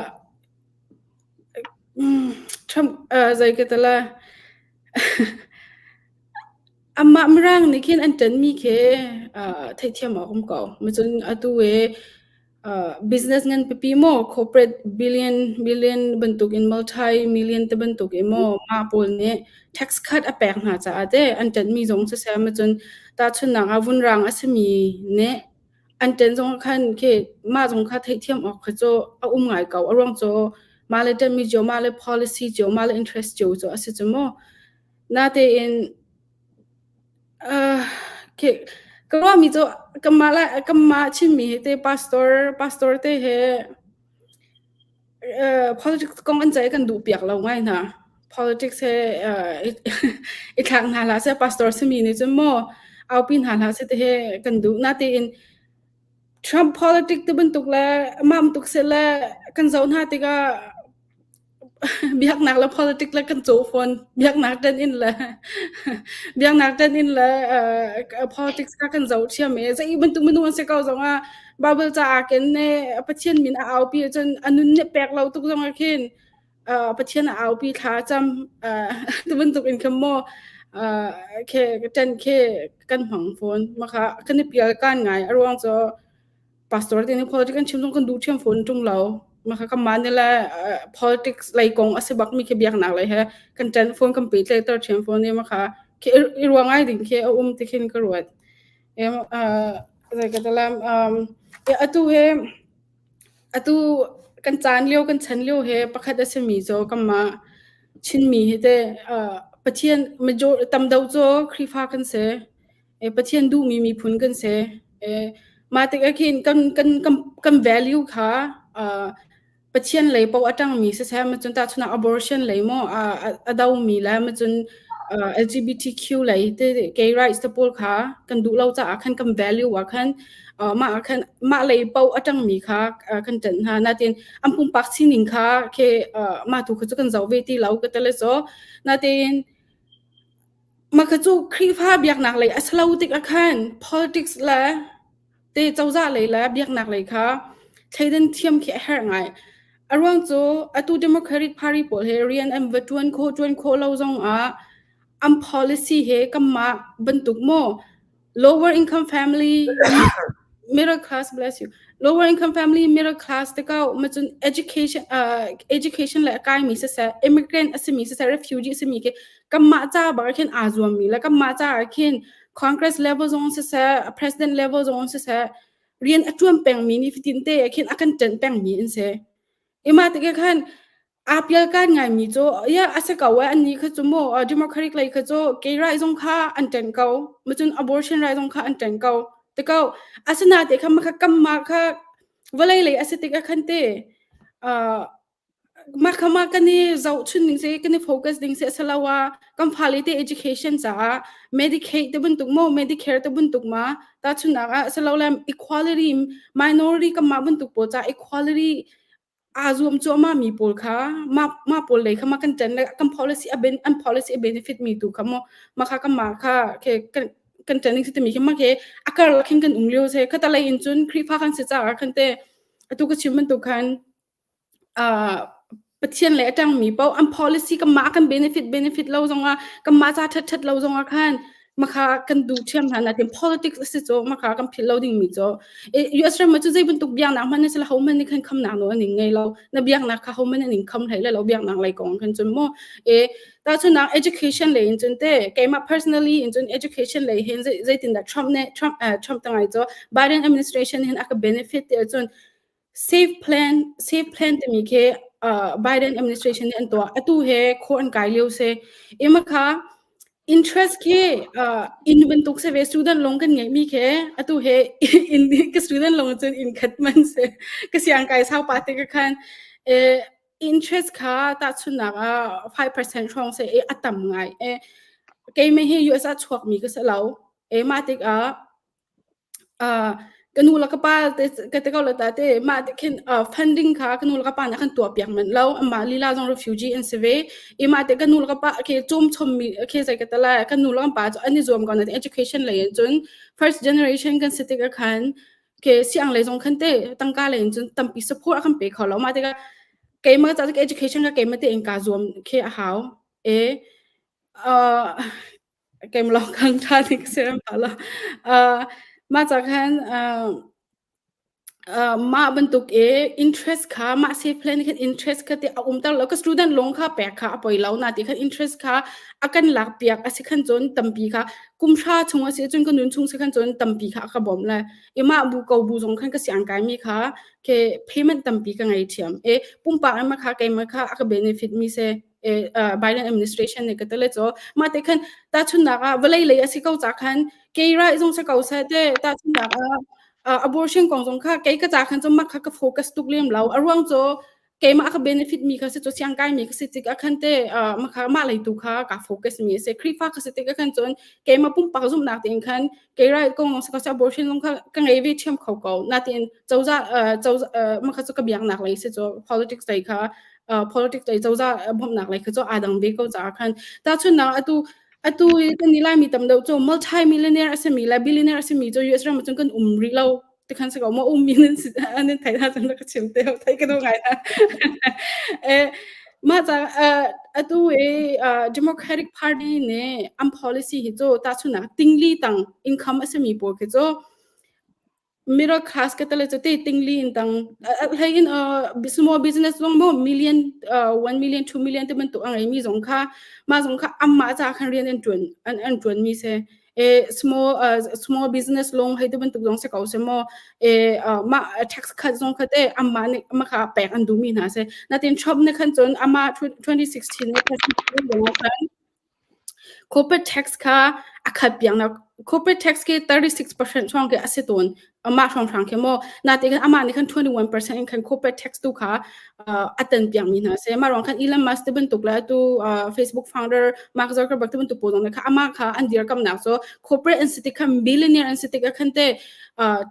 Trump zei ka ti lai Amah Mirang nih khin an ṭanhmi khi theihthiam awk um ko. Macun atu i business ngan pipi maw corporate billion billion bantukin multi million te bantuk i maw mah pawl nih tax cut a pek hna caah teh an ṭanhmi zong siseh macun tahchunhnak ah vunrang a simi nih an ṭanh zong ah khan khi mah zong kha theihthiam awk kha cu a um ngai ko. A ruang cu mah le ṭanhmi cio, mah le policy cio, mah le interest cio cu a si cu mu. Natein ka ruahmi cu kanmah lai kanmah Chinmi hi te pastor pastor te he politics kong an ceih kan duh piak lo ngai hna. Politics he i thlak hna hlah seh pastor simi nih cun maw aupi hna hlah seh ti hi kan duh. Natein Trump politics ti bantuk le mah bantuk seh le kan zoh hna tikah. Biaknak le politics le kan cawh fawn. Biaknak ṭanh in le biaknak ṭanh in le politics kha kan zoh ṭhiam i zei bantuk minung an si ko zongah Bible ca ah ken ne Pathian min a aupi ahcun a nun nih pek lo tuk zongah khin Pathian a aupi thla a cam tu bantuk in khan maw khe ṭanh khi kan hmang fawn. Mah kha kan i pial kan ngai. A ruang cu pastor te nih politics an chim zong kan duh ṭhiam fawn ṭung lo. Mah kha kanmah nih le politics lei kong a si bak mi khi biaknak lei he kan ṭanh fawn kan pehtlaihter ṭhiam fawn i mah kha khi i ruang ngai ding khi a um ti khin ka ruat. Zei ka ti lam atu he atu kan caan lio kan chan lio he pakhat a simi cu kanmah Chinmi hi teh Pathian major tam deuh cu Khrihfa kan si. Pathian duhmi miphun kan si. Mah tikah khin kan kan kan kan value kha Pathian lei paoh a ṭangmi siseh, macun tahchunhnak abortion lei maw a domi le macun LGBTQ lei te gay rights te pawl kha kan duh lo caah khan kan value ah khan mah ah khan mah lei paoh a ṭangmi kha kan ṭanh hna. Natin an pumpak sining kha khi mah tu kha cu kan zoh ve ti lo ka ti le cu. Natin mah kha cu Khrihfa biaknak lei a si lo tik ah khan politics le te cozah lei le biaknak lei kha thleidan thiam khi a herh ngai. A ruang cu atu Democratic Party pawl he rian an va ṭuan khawh ṭuan khawh lo zong ah an policy he kanmah bantuk maw lower income family middle class bless you lower income family middle class te kau macun education uh, education le a kaimi siseh immigrant a simi siseh refugee a simi khi kanmah ca bak ah khin aa zuammi le kanmah ca ah khin Congress level zong siseh, president level zong siseh, rian a ṭuan pengmi ni fatin te ah khin a kan ṭanh pengmi an si. Ima tikah khan aa pial kan ngaimi cu ya a si ko eh annih kha cu mu Democratic lei kha cu gay right zong kha an ṭanh ko macun abortion right zong kha an ṭanh ko ti ko asinain kha makha kamma kha vawlei lei a si tikah khan te Mah kha mah kan i zohchun ding si, kan i focus ding si a si lo ah kan fale te education caah Medicaid te bantuk maw Medicare te bantuk ma tahchunhnak ah silole equality minority kanmah bantuk pawl caah equality aa zuam cuahmah mi pawl kha mah mah pawl lei kha mah kan ṭan le kan policy a ben an policy a benefit mi tu kha maw mah kha kanmah kha ke kan kan ṭan ding si timi khi mah khi a karlak hin kan um lio si. Khatalei in cun Khrihfa kan si caah khan te atu ka chim bantuk khan Pathian lei a ṭangmi paoh an policy kanmah kan benefit benefit lo zongah kanmah ca ṭhat ṭhat lo zongah khan makha kan duh ṭhiam hna nakin politics a si cu makha kan philh lo dingmi cu US ram ah cu zei bantuk biaknak hmanh a si lo hohmanh nih khan khamnak nawl an in ngei lo na biaknak kha hohmanh an in kham hlei lo biaknak lei kong khan cun mu e tahchunhnak education lei in cun te keimah personally in cun education lei hin zeitindah Trump nih Trump Trump tangai cu Biden administration hin a ka benefit ti ahcun Safe plan safe plan timi khi uh, Biden administration nih an tuah. Atu he kho an kai lio si. Ima kha interest khi uh, in bantuk se ve student loan kan ngeih mi khi atu he in ka student loan cun in khat man se ka siang kai sau pa te ka khan eh, interest kha tahchunnak ah 5% hrawng se e a tam ngai e keimah hi US ah chuak mi ka si lo e mah tikah Ka nu le ka pa te ka ti ko le ta te mah ti khin funding kha ka nu le ka pa nih a kan tuahpiak manh lo. Anmah lila zong refugee an si ve. I mah te ka nu le ka pa khi cawm chommi khi zei ka ti lai kan nu le kan pa cu an i zuam ko nain education lei in cun first generation kan si tikah khan khi siang lei zong khan te tangka lei in cun tampi support a kan pe kho lo. Mah tikah keimah ca education kha keimah tein kaa zuam khi a hau. E Keimah lawng khan ṭha ning ka si ram lo. Uh, mah ca khan uh, uh, mah bantuk i interest kha mah safe plan khan interest kha ti a umter lo ka student loan kha pek kha a poi lo na ti khan interest kha a kan lak piak a si khan cun tampi kha kum hra chung a si cun ka nun chung si khan cun tampi kha a ka bawm le i mah bu ko bu zong khan ka siang kai mi kha ke payment tampi ka ngei thiam e pumpak ma kha keimah kha a ka benefit mi se Biden administration nih ka tele cho mah te khan tahchunnak ah vawlei lei a si ko ca khan kei rai zong si ko seh te tahchunnak ah abortion kong zong kha kei ka ca khan cu mak kha ka focus tuk lem lo a ruang cu keimah ka benefit mi kha si cu siang kai mi ka si tik ah khan te makha mah lei tu kha ka focus mi a si Khrihfa ka si tik ah khan cun keimah pumpak zumhnak tein khan kei rai kong zong si ko seh abortion zong kha ka ngei ve ṭhiam kho ko natin cozah cozah makha cu ka biaknak lei si cu politics lei kha. Politics lei cozah bawmhnak lei kha cu aa dang ve ko caah khan tahchunhnak atu atu i kan i Laimi tam deuh cu multi-millionaire a simi le billionaire a simi cu US ram ah cun kan um rih lo tikhan si ko maw um mi nan si an in thei hna cun ka chim te thei ka duh ngai hna. Eh mah ca atu i Democratic Party nih an policy hi cu tahchunhnak tingli tang income a simi pawl khi cu middle class ka tale cu te tingli in tang hlei in small business zong mo million 1 million 2 million te bantuk a ngei mi zong kha mah zong kha amma ca khan rian an tuan an an tuan mi se e small small business long hei te bantuk zong se ko se mo e ma tax cut zong kha te amma ne ma kha pek an du mi hna se natin Trump ne khan chon ama 2016 ne president khan Corporate tax kha a khat piaknak corporate tax khi 36% hrawng khi a si tawn. Amah hrawnghrang khi maw. Natein khan amah nih khan 21% in khan corporate tax tu kha a tan piakmi hna a si. Mah ruang khan Elon Musk te bantuk le atu Facebook founder Mark Zuckerberg te bantuk pawl zong nih kha amah kha an dirkamnak cu corporate an si tik khan billionaire an si tik ah khan te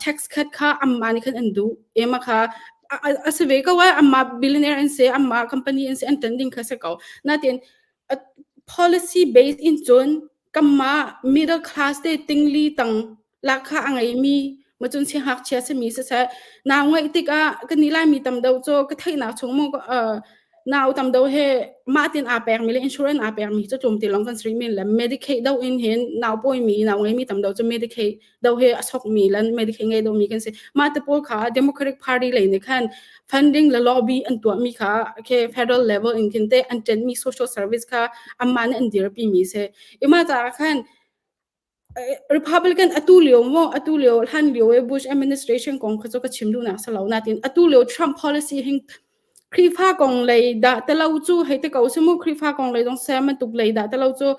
tax cut kha amah nih khan an duh. Emah kha a si ve ko ai amah billionaire an si amah company an si an tan ding kha si ko. Natein Policy based in cun kanmah middle class te tingli tang lahkhah a ngeimi macun siangngakchia simi siseh nau ngeih tikah kan nih Laimi tam deuh cu ka theihnak chung maw nau tam deuh he mah tin aa pekmi le insurance aa pekmi cu tlawmte lawng kan si rih men le Medicaid deuh in hin nau pawimi nau ngeimi tam deuh cu Medicaid deuh he a sokmi le Medicaid ngei deuhmi kan si. Mah te pawl kha Democratic Party lei nih khan funding le lobby an tuahmi kha okay, federal level in khin te an ṭenhmi social service kha anmah nih an dirpi mi si. Ima caah khan Republican atu lio mo atu lio hlan lio e Bush administration kong kha chu ka chim duhnak sa lo natin atu lio Trump policy hing Khrihfa kong lei dah telo cu hei te ko simu Khrihfa kong lei zong se man tuk lei dah telo cu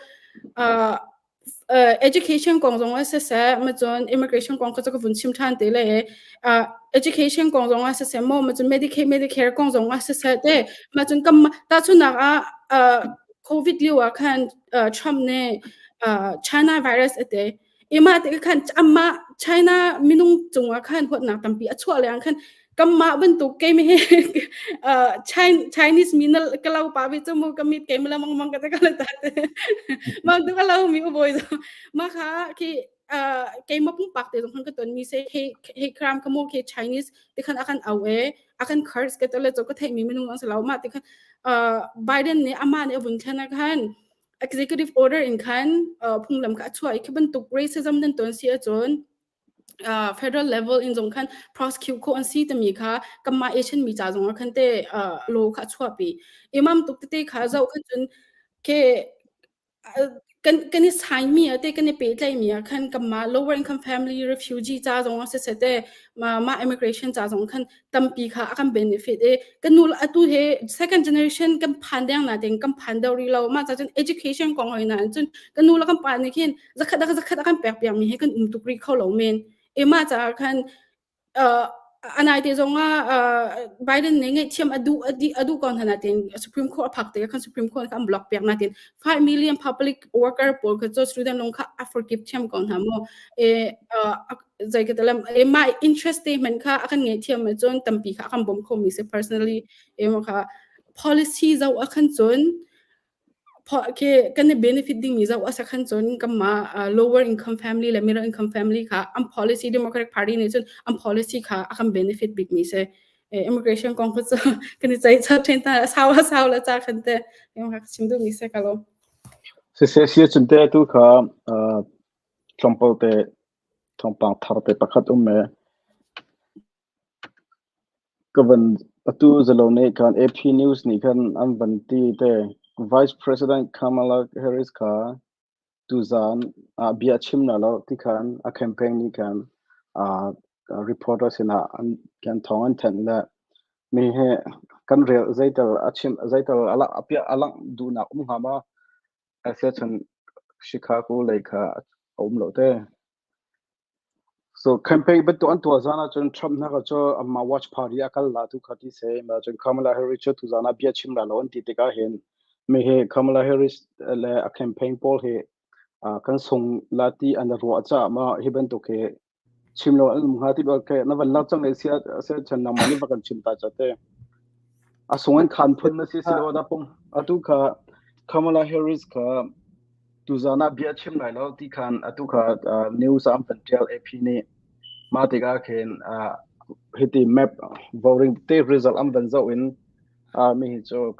education kong zong ah siseh macun immigration kong kha cu ka vun chim ṭhan te lai i education kong zong ah siseh maw macun Medicaid Medicare kong zong ah siseh te macun kam tahchunhnak ah COVID lio ah khan Trump nih China virus a ti i mah tikah khan amah China minung cungah khan huatnak tampi a chuah lengah khan kanmah bantuk keimi hi Chinese mi na ka lo pa ve cu mu ka mit keimi la mang mang ka te ka la ta te mang tu ka lo mi u boy zo ma kha khi keima pumpak te zong khan ka ton mi se he he kram ka mo khi Chinese te khan akan au e akan curse ka to le cho ka thei mi minung ang salo ma te khan Biden nih ama nih avun thlen khan executive order in khan phunglam kha a chuah i khi bantuk racism nan ton si ahcun federal level in zong khan prosecute khawh an si timi kha kanmah Asian mi ca zong ah khan te law kha a chuahpi. Imam tuk tete kha zoh khan cun ke kan kan i sign mi ah te kan i pehtlaih mi ah khan kanmah lower income family refugee ca zong ah siseh te mah immigration ca zong khan tampi kha a kan benefit i kan nu atu he second generation kan phan deng na ding kan phan deuh rih lo mah ca cun education kong hoi na cun kan nu le kan pa nih khin zakhat zakhat a kan pek piak mi he kan um tuk rih kho lo men e mah caah khan anai te zong ah Biden nih ngaihthiam a duh a duh ko hna natin Supreme Court a phak te khan Supreme Court kha an block piak natin 5 million public worker pawl kha cu student loan kha a forgive thiam ko hna mu e zei ka talam e mah interest statement kha a kan ngaihthiam cun tampi kha a kan bawm kho mi si personally e mo kha policy zoh a khan cun ke kan i benefit ding mi zoh a sa khan cun kanmah lower income family le middle income family kha an policy Democratic Party nih cun an policy kha a kan benefit bik mi si. Immigration kong kha cu kan i ceih chap ṭhen ta sau a sau la ca khan te ka chim duh mi si ka lo. Siseh sia cun te tu kha tlawmpal te thawngpang thar te pakhat um me. Ka van atu zalo nih khan AP News nih khan an van ti te Vice President Kamala Harris kha tuzaan ah bia chim na lo ti khan a campaign nih khan uh, reporter sinah an kan thawng an thanh le mi he kan rel zeital a chim zeital ala apia alang duhnak um hnga ma asiahcun Chicago lei kha a um lo te. So campaign bantuk an tuah zan ahcun Trump hna cu amah watch party a kal la tu kha ti se ma cun Kamala Harris cu tu zan ah bia chim la lo an ti tikah hin mi hi Kamala Harris le a campaign pawl hi kan sung la ti an ruah caah ma hi bantuk hi chim lo an um hnga ti ke na van lak cang le sia sia chan nangmah nih va kan chim ta cha te. A sung in khan phun na si silo da pum atu kha Kamala Harris kha tuzan ah bia chim lai lo ti khan atu kha news am kan tial AP nih mah tikah khin hiti map voting te result am van zoh in mi hi cu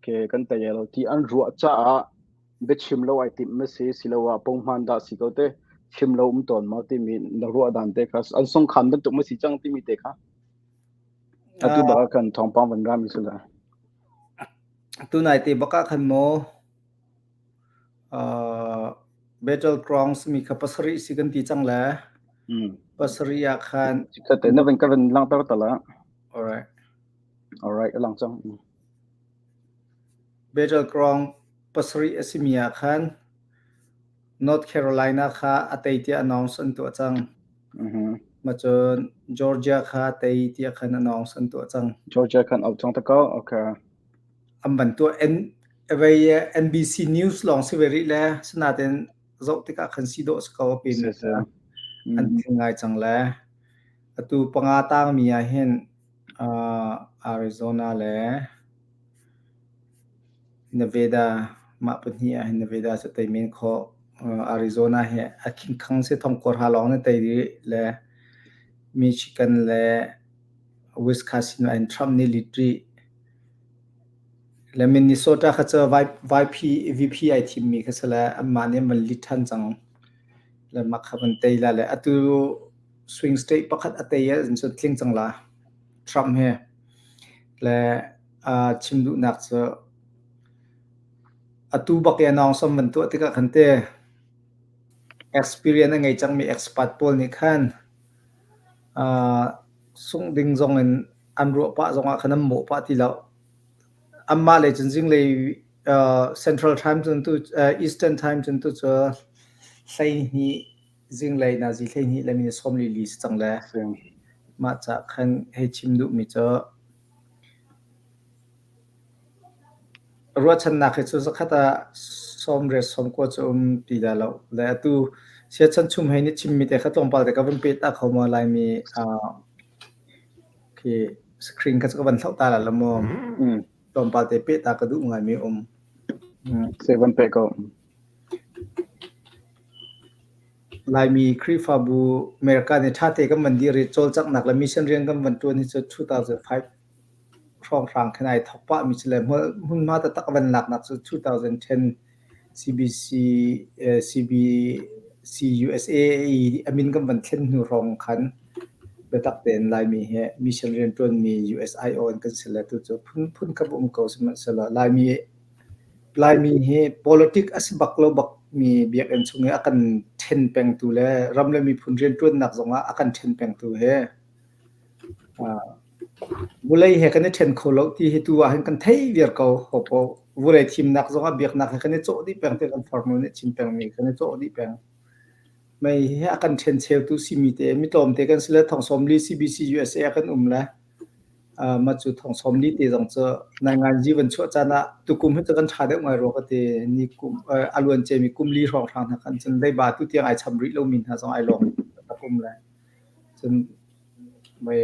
ke kan tei lo ti an ruah caah biachim lo ai timh ma si siloah punghman dah si ko te chim lo um tawn ma timi na ruah dan te kha an sung khan bantuk ma si cang timi te kha atu baka kan thawngpang van ram si la. Tunai te baka khan mo battlegrounds mi kha pasarih si kan ti cang le pasarih ah khan Chikkhat na van ka van langhter ta la. Alright. Alright, lang cang. Battleground pasarih a simi ah khan North Carolina kha a tei tiah announce an tuah cang. Ma cun Georgia kha a tei tiah khan announce an tuah cang. Georgia khan out cang ta ko. Okay. An van tuah N vei NBC News lawng si ve rih le sinain zoh tikah khan si dawh si ko a pemi an tling ngai cang le atu panga tangmi ah hin Arizona le Nevada mah pahnih ah hin Nevada cu tei men khawh. Arizona hi a khingkhang si thong kawrha lawng na tei rih le Michigan le Wisconsin ah hin Trump nih lead rih. Le Minnesota kha cu VP ai thimmi kha si le anmah nih an van lead ṭhan cang. Le mah kha van tei la le atu swing state pakhat a tei ahcun cun tling cang la Trump hi. Le chim duhnak cu atu bak i announce an van tuah tikah khan te experience a ngei cangmi expert pawl nih khan sungh ding zong in an ruah pah zongah khan an mawh pah ti lo. Anmah lei cun zinglei Central Time cun tu Eastern Time cun tu cu 12 zinglei nazi 12 le minute 44 si cang le mah ca khan hei chim duhmi cu ruahchannak hi cu zakhat ah 80 90 cu um ti dah lo le atu siachan chum hei nih chimmi te kha tlawmpal te ka vun pet ta kho ma Laimi khi screen kha cu ka van hloh ta la la mu tlawmpal te peh ta ka duh ngaimi um. Se van pe ko. Laimi Khrihfabu America nih ṭhate kan van dir i cawlcanghnak le mission rian kan van ṭuan hi cu 2005 hrawnghrang khin ai thawk pahmi si le hmunhma taktak a van laknak cu 2010 CBC CBC USA i a min kan van thlen hnu hrawng khan biatak tein Laimi he mission rianṭuanmi USIO in kan si le tu cu phunphun kha um ko sihmanhsehlaw Laimi Laimi hi politic a si bak lo bak mi biakinn chung i a kan ṭhen pengtu le ram le miphun rianṭuannak zongah a kan ṭhen pengtu he vulei he kan i ṭhen kho lo ti hi tu ah hin kan thei viar ko hopo vulei thimnak zongah biaknak he kan i cawh dih peng ti kan farnu nih chim pengmi kan i cawh dih peng. Mei hi a kan ṭhen cheutu simi te mi tlawmte kan si le thong 40 CBC USA ah kan um le mah cu thong 40 te zong cu nainganzi van chuah caan ah tukum hi cu kan ṭha deuh ngai rua ka ti. Ni kum a luan ciami kum li hrawnghrang hna khan cun leiba tu tiang ai cham rih lomi hna zong ai lawng tak um le cun mei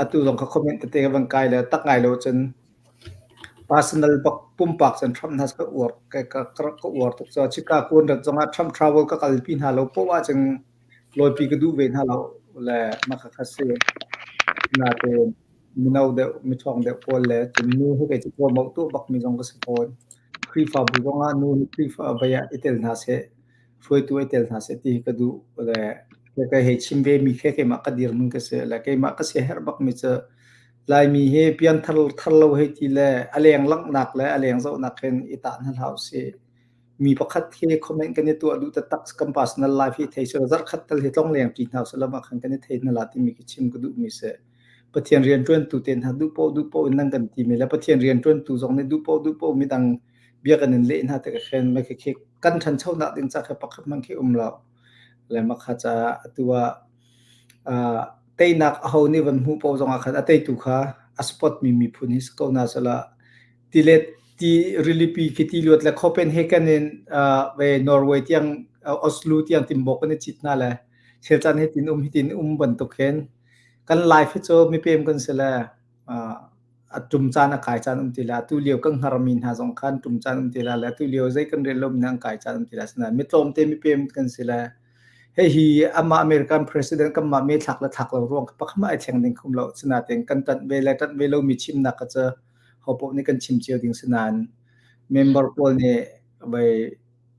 atu zong kha comment tete ka van kai le tak ngai lo cun personal bak pumpak cun Trump hna ka uar ka ka ka uar tuk cu Chicago rat zongah Trump travel ka kalpi hna lo poah cun lawipi ka duh ve hna lo le mah kha kha si. Natein mino deuh miṭhawng deuh pawl le cun nu hi kei cu promote tuah bakmi zong ka si fawn. Khrihfabu zongah nu hi Khrihfa vei ah i tel hna seh, hruaitu i tel hna seh ti hi ka duh le ka hei chim ve mi khe keimah ka dirhmun ka si le keimah ka siaherh bakmi cu Laimi hi pianthar thar lo hei ti le a leng langhnak le a leng zohnak hin i tah hna hlah usih. Mi pakhat hi comment kan i tuah duh taktak kan personal life hi thei sila zarhkhat tal hi tlongleng ṭi hna usih lam ah khan kan i thei hna la timi khi chim ka duhmi si. Pathian rianṭuantu te hna duh paoh duh paoh in nan kan timi le Pathian rianṭuantu zong nih duh paoh duh paoh midang bia kan in leh hna tikah khin mah khikhi kan ṭhanchonak ding ca kha pakhat hmanh khi um lo. Le mah kha caah atu ah teinak aho nih van hmuh paoh zongah khan a teitu kha a spot mi miphun hi si ko hna sehla tilet ti rilipi khi ti luat le Copenhagen in ve Norway tiang Oslo tiang timbawk kan i cit hna le chelcaan hi tin um hi tin um bantuk hin kan life hi cu mipem kan si le. A ṭum caan a kai caan um ti la. Tu lio kan hngarmi hna zong khan ṭum caan um ti la le tu lio zei kan rel lomi hna an kai caan um ti la. Asinain mi tlawmte mipem kan si le hihi amah American president kanmah me thlak le thlak lo ruang pakhat ai thleng ding khum lo. Sinain kan ṭanh ve le ṭanh ve lomi chimnak kha cu hopoh nih kan chim cio ding si nain member pawl nih vei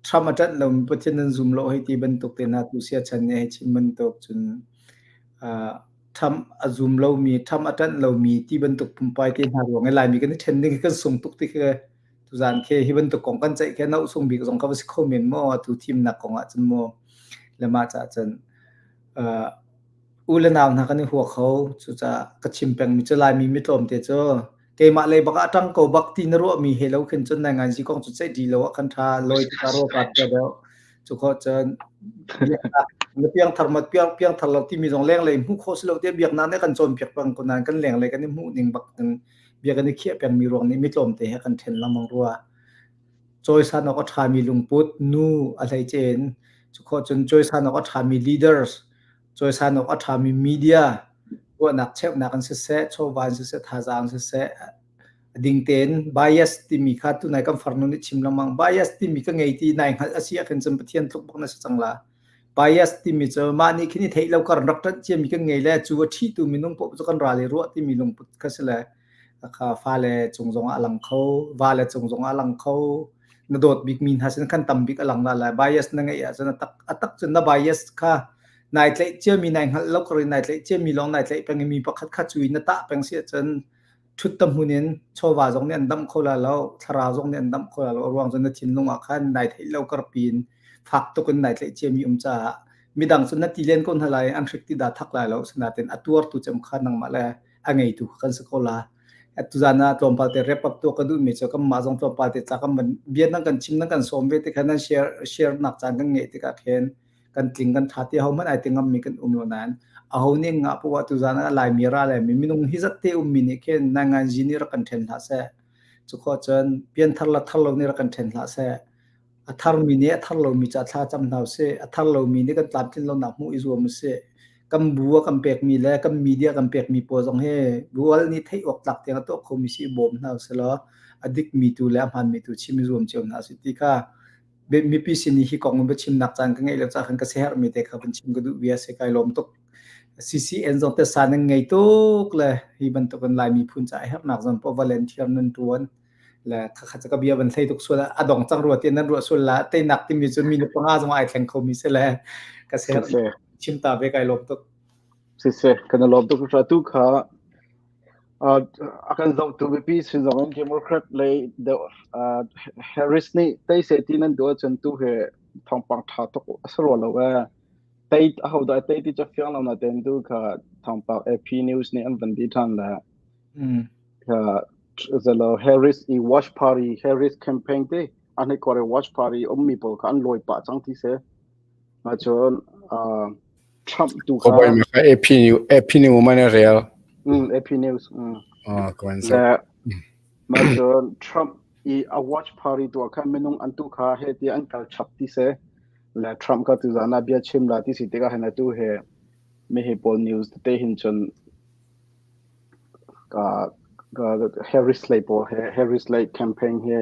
Trump a ṭanh lomi Pathian nan zum lo hei ti bantuk te hna tu siachan nih hei chim bantuk cun uh, Trump a zum lomi Trump a ṭanh lomi ti bantuk pumpai te hna ruang i Laimi kan i ṭhen ding hi kan sung tuk ti khi tuzan khi hi bantuk kong kan ceih khi no sung bik zong ka va si kho men maw atu thimnak kong ah cun maw le mah caah cun uh, u le nau hna kan i hua kho. Cucaah ka chim pengmi cu Laimi mi tlawmte cu keimah lei bak ah ṭang ko bak ti na ruahmi he lo khin cun nai ngai kong cu ceih dih lo ah kan ṭha lawi tikah ruah pa ṭha deuh. Cu khawh cun na piangthar ma piang piangthar lo timi zong lenglei hmuh khawh si lo tiah biaknak nih kan cawnpiak peng ko nain kan lenglei kan i hmuh ning bak in bia kan i khiah pengmi ruang nih mi tlawmte he kan ṭhen lengmang rua. Cawisan awk a ṭhami lungput nu a hleice in cu khawh cun cawisan awk a ṭhami leaders cawisan awk a ṭhami media ruahnak cheuhnak in siseh, chawva in siseh, thazaang in siseh, ding tein bias timi kha tunai kan farnu nih chim lengmang bias timi ka ngei ti nai hngalh a si ahkhin cun Pathian tluk bak na si cang la. Bias timi cu mah nih khin i theih lo kar rak ṭanh ciami kan ngei le cu a ṭhitu minung paoh cu kan ral i ruah timi lungput kha si le kha fale cung zong ah a lang kho, vale cung zong ah a lang kho, na dawt bikmi hna sin khan tam bik a lang la lai. Bias na ngeih ahcun a tak a tak cun na bias kha nai tlaih ciami nai hngalh lo kar in nai tlaih ciami lawng nai tlaih peng i mi pakhat kha cu in na tah peng si ahcun ṭhut ta hmun in chawva zong nih an damh kho la lo, thlarau zong nih an damh kho la lo. A ruang cu na thinlung ah khan nai theih lo kar piin fak tuk in nai tlaih ciami um caah midang cu na ti len ko hna lai an hrik ti dah thak lai lo sinain a tuartu cem kha nangmah le a ngeitu kha kan si ko la. Tuzan ah tlawmpal te wrap up tuah ka duhmi cu kanmah zong tlawmpal te ca kan van bia nan kan chim nan kan sawm ve tikah nan share share nak caan kan ngeih tikah khin kan tling kan tha ti ho hmanh ai ti ngammi kan um lo nain aho nih ngah poah tuzan ah Laimi ra le mi minung hi zat te ummi nih khin nanganzi nih rak kan then hlah seh cu khawh cun pianthar la thar lo nih rak kan then hlah seh A tharmi nih a thar lomi ca thla cam hna usih. A thar lomi nih kan tlamtlin lonak hmuh i zuam usih. Kan bu a kan pekmi le kan media kan pekmi pawl zong hi rual nih theih awk tlak tiang a tuah khomi si i bawm hna usih law a dikmi tu le a hmaanmi tu chim i zuam cio hna usih ti kha mipi sin i hi kong in biachimnak caan ka ngeih lo caah khan ka siaherhmi te kha van chim ka duh bia si kai lawm tuk. CCN zong te san nan ngei tuk le hi bantukin Lai miphun ca a herhnak zong poah volunteer nan ṭuan. Le khakha cu ka bia van hlei tuk sual a dong cang rua ti nan ruah sual la teinak timi cu mi panga zong ai thleng khomi si le ka ser chim ta ve kai lawm tuk. Siseh kan lawm tuk hra tu kha a kan zohtu mipi sin zong in Democrat lei deuh Harris nih tei se ti nan duh ahcun tu he thawngpang tha tuk a si rua lo ee tei aho dah tei ti cu fiang lo na ten tu kha thawngpang AP News nih an van di than le Zelo Harris i watch party Harris campaign te an hei kore watch party ummi pawl kha an lawi pah cang ti si. Cun Trump tu kha Koboi ma AP News AP News man rel. Mm, AP News. Mm. Ah, kawan sa. Ma cun Trump i a watch party tu kha minung an tu kha he ti an kal chap ti si. Le Trump kha tu zana bia chim la ti si tikah hen atu he mi he pawl news te hin cun Harris lei pawl he Harris lei campaign hi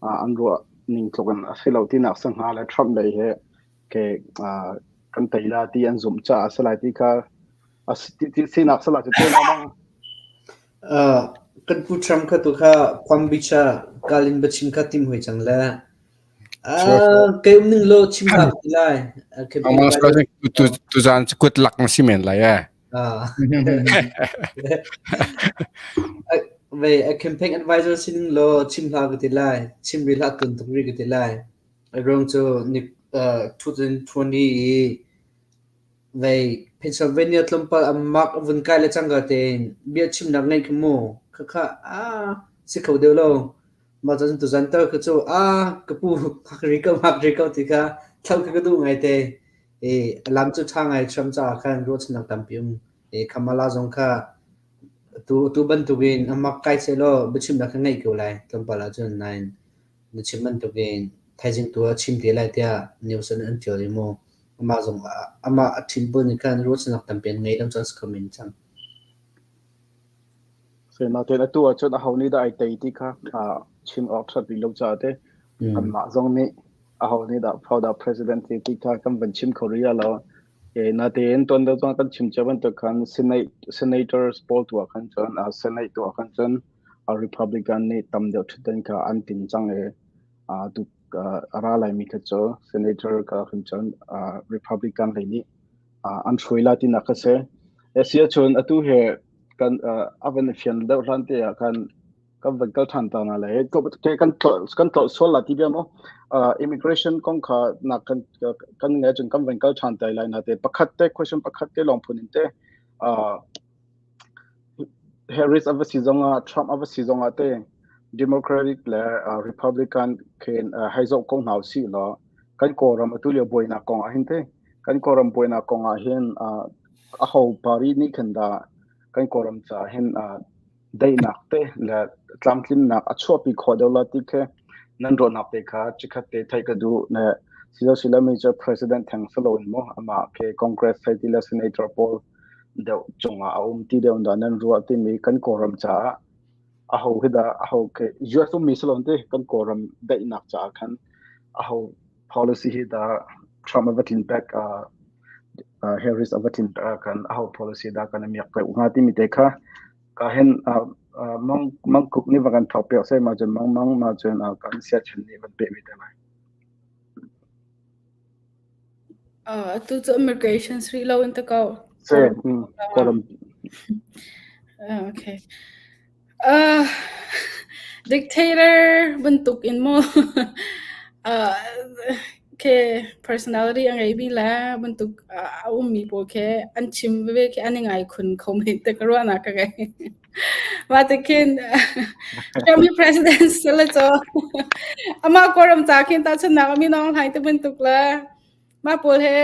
an ruah ning tluk in a si lo tinak si hnga le Trump lei hi ke kan tei la ti an zumh caah a si lai ti kha ti sinak si lai cu te bang. Kan pu Trump kha tu kha Palm Beach ah kal in biachim kha tim hoi cang le Kei um ning law chim hlah ti lai. Tuzaan cu kut lak na si men lai eh. Ve a campaign advisor sining law chim hlah ka ti lai. Chim rih hlah tun tuk rih ka ti lai. A ruang cu ni 2020 i Vei Pennsylvania tlawmpal a mark a vun kai le cangka tein bia chimnak ngeih khi mu. Khakha ah si kho deuh lo. Mah cun tuzan tal kha cu ah ka pu hngak rih ko hngak rih ko ti kha thlo kha ka duh ngai te. I a lam cu ṭha ngai Trump caah khan ruahchannak tampi um. I Kamala zong kha tu tu bantukin a mak kai sehlaw biachimnak kha ngeih ko lai tlawmpal ahcun nain na chim bantukin thaizing tu ah chim te lai tiah news an an ṭial i mu. Amah zong amah a ṭhim pawl nih khan ruahchannak tampi an ngei lo cang si kho men cang. Natein atu ahcun aho nih dah ai tei ti kha chim awk ṭhat rih lo caah te kanmah zong nih aho nih dah hodah president ti ti kha kan van chim kho rih lo. Natein tuan deuh zong kan chim cia bantuk khan Senate senators pawl tu ah khan cun Senate tu ah khan cun Republican nih tam deuh ṭhutdan kha an tin cang i tu a ra laimi kha cu senator ka khan cun Republican lei nih an hruai la tinak kha si. Si ahcun atu he kan a van i fian deuh hlan te ah khan kan van kal ṭhan ta na le kan kan tlolh sual la ti bia maw immigration kong kha nak kan kan ngai cun kan van kal ṭhan tai lai na te pakhat te question pakhat te lawng phun in te Harris a va si zongah Trump a va si zongah te Democratic le Republican khin hei zoh ko hna usih law kan Kawlram atu lio buainak kong ah hin te kan Kawlram buainak kong ah hin aho party nih khin dah kan Kawlram caah hin daihnak te le tlamtlinnak a chuahpi khawh deuh la ti khi nan ruahnak te kha chikkhat te theih ka duh ne silo silo mi cu president theng silo in mu amah khi Congress thei ti le senator pawl deuh cungah a um ti deuh dah nan ruah timi kan Kawlram caah aho hi dah aho khi US ummi silo ti kan Kawlram daihnak caah khan aho policy hi dah Trump a va tlin pek Harris a va tlin pek kan aho policy dah kan miak pek hnga timi te kha ka hin mang mangkuk nih va kan thok piak sai ma cun mang mang ma cun kan sia chen nih van pe mi te lai. Atu cu immigration sri lo in ta ko. Se, Kawlram. Okay. Dictator bantuk in maw khi personality a ngeimi le bantuk a ummi pawl khi an chim veve khi an i ngai khun kho men ti ka ruahnak ka ngei. Mah tikhin Trump hi president si le cu amah Kawlram ca khin tahchunhnak ah Min Aung Hlaing te bantuk le mah pawl he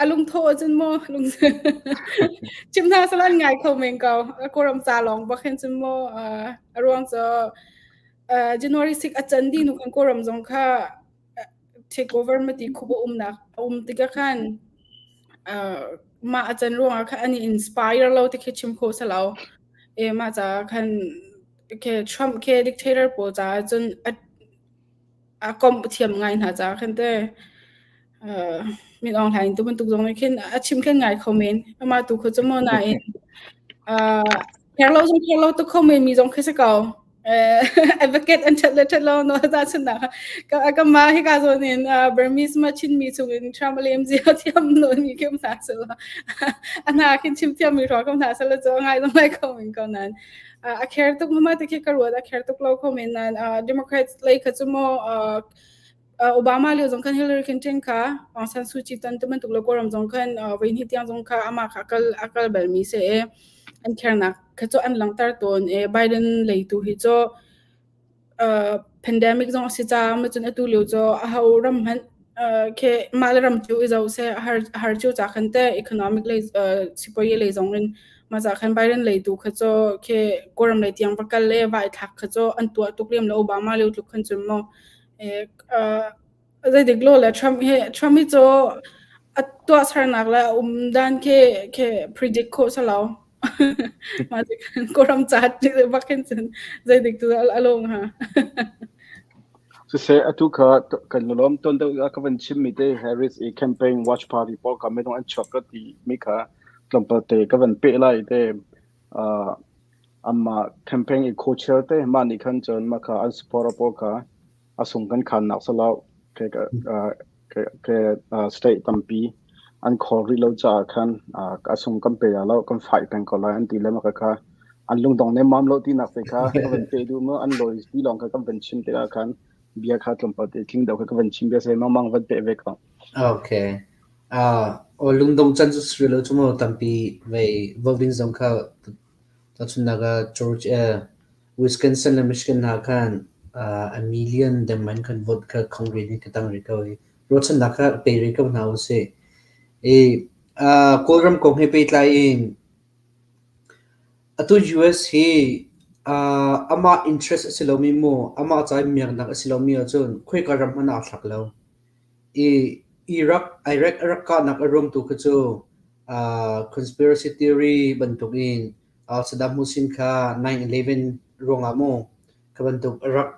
A lungthawh ahcun maw lung chim hna sal an ngai kho men ko. Kawlram ca lawng bak hin cun maw a ruang cu January 6 a can dih nu khan Kawlram zong kha take over mati khup a umnak a um tikah khan mah a can ruangah khan an i inspire lo ti khi chim khawh si lo. E mah caah khan ke Trump ke dictator pawl caah cun a a komh thiam ngai hna caah khan te Min Aung Hlaing tu bantuk zong nih khin a chim khin ngai kho men. Amah tu kha cu maw nain kher lo zong kher lo tuk kho men mi zong khi si ko. Advocate an ṭhat le ṭhat lo no ta chun nak ka ka ma hi ka zawn in Burmese ma Chin mi chung in Trump lem zia thiam no mi kim hna sala ana khin chim thiam mi ro kam hna sala chu ngai zong ngai kho min ko nan a kher tuk ma te khi ka ruat a kher tuk lo kho men nan Democrats lei kha chu mo Obama lio zong khan Hillary Clinton kha Aung San Suu Kyi ton ti bantuk le Kawlram zong khan voi hnih tiang zong kha amah kha akal akal balmi si i an khernak kha cu an langhter tawn i Biden lei tu hi cu pandemic zong a si caah ma cun atu lio cu aho ram hmanh khi mah le ram cu i zoh seh a har a har cio ca khan te economic lei sipuazi lei zong in mah ca khan Biden lei tu kha cu khi Kawlram lei tiang va kal le vai thlak kha cu an tuah tuk lem lo Obama lio tluk khan cun maw Zeitik law le Trump hi Trump hi cu a tuahsernak le a um dan khi khi predict khawh si lo. Mah ti khan Kawlram ca bak hin cun zeitik tu a lung ha. Siseh atu kha kan lawm ton deuh ka van chim mi te Harris i campaign watch party pawl ka minung an chuak ka ti mi kha tlawmpal te ka van pe lai te Amah campaign i co-chair te mah nih khan cun mah kha an supporter pawl kha a sung kan khannak si lo ke state tampi an call rih lo caah khan a sung kan pe lo kan fight peng ko lai an ti le mah kha an lungdong nemmam lo tinak te kha ka van pe duh mu an lawi ti lawng kha kan van chim tikah khan bia kha tlawmpal te tling deuh kha ka van chim bia se mang mang van pe ve ko. Okay. Aw lungdong can cu si lo cu mu tampi vei voting zong kha tahchunhnak ah Georgia, Wisconsin le Michigan hna khan a million dengmang khan vote kha khong rih in ka tang rih ko i ruahchannak kha pe rih ko hna usih. I Kawlram kong he pehtlai in atu US hi amah interest a si lomi mu amah ca i miaknak a si lomi ahcun khoika ram hmanh ah aa thlak lo. I Iraq a rak kahnak a ruang tu kha cu conspiracy theory bantukin Saddam Hussein kha 9/11 ruangah maw kha bantuk a rak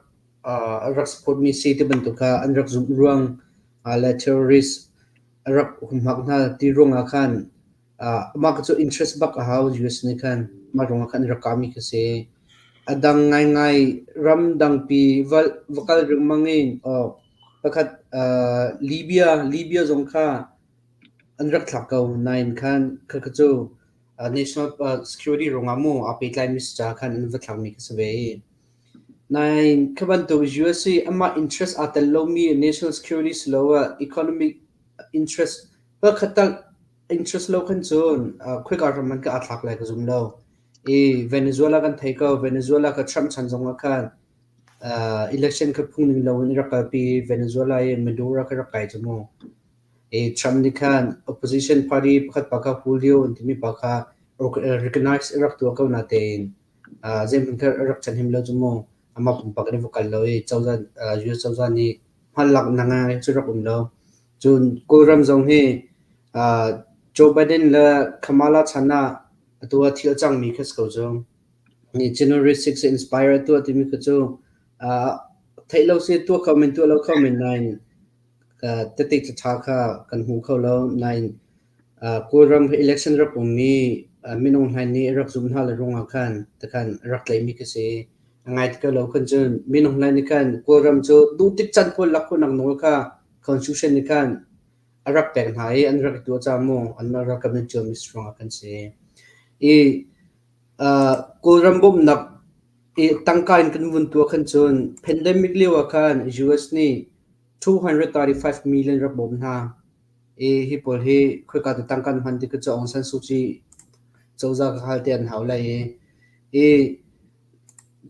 a rak support mi si ti bantuk kha an rak zumh ruang le terrorist a rak humhak hna ti ruangah khan amah cu interest bak a hau US nih khan mah ruangah khan an rak kah mi kha si. A dang ngaingai ramdangpi va va kal riangmang in pakhat Libya Libya zong kha an rak thlak ko nain khan khakha cu national security ruangah mu aa pehtlai mi si caah khan an va thlak mi kha si ve i. Nain kha bantuk US i amah interest aa tel lomi national security siloah economic interest pakhat tal interest lo khan cun khoika ram hmanh kha aa thlak lai ka zum lo. I Venezuela kan thei ko. Venezuela kha Trump chan zongah khan election kha phung ning loin i rak kalpi i Venezuela i Maduro kha rak kai cu mu. I Trump nih khan opposition party pakhat pa kha Julio an timi pa kha recognize i rak tuah ko natein zeihmanh kha rak chanhim lo cu mu. Amah pumpak in va kal lo i cozah US cozah nih hmalaknak ngai cu rak um lo. Cun Kawlram zong hi Joe Biden le Kamala chan ah atu ah thil a cangmi kha si ko cu. January 6 inspire a tuah timi kha cu theih lo si tuah kho men tuah lo kho men nain tete ṭha kha kan hmu kho lo. Nain Kawlram election rak ummi minung hna nih rak zum hna le ruangah khan tikhan rak tlaihmi khi si. A ngai ti ko lo khan cun minung hna nih khan Kawlram cu duh tik can pawl lak khawhnak nawl kha constitution nih khan a rak pek hna i an rak i tuah caah mu anmah ralkap nih ṭuanmi ruangah kan si. I Kawlram bawmhnak i tangka in kan vun tuah khan cun pandemic lio ah khan US nih 235 million rak bawm hna. I hi pawl hi khoika te tangka an hman ti cu Aung San Suu Kyi cozah ka hal te an hau lai i i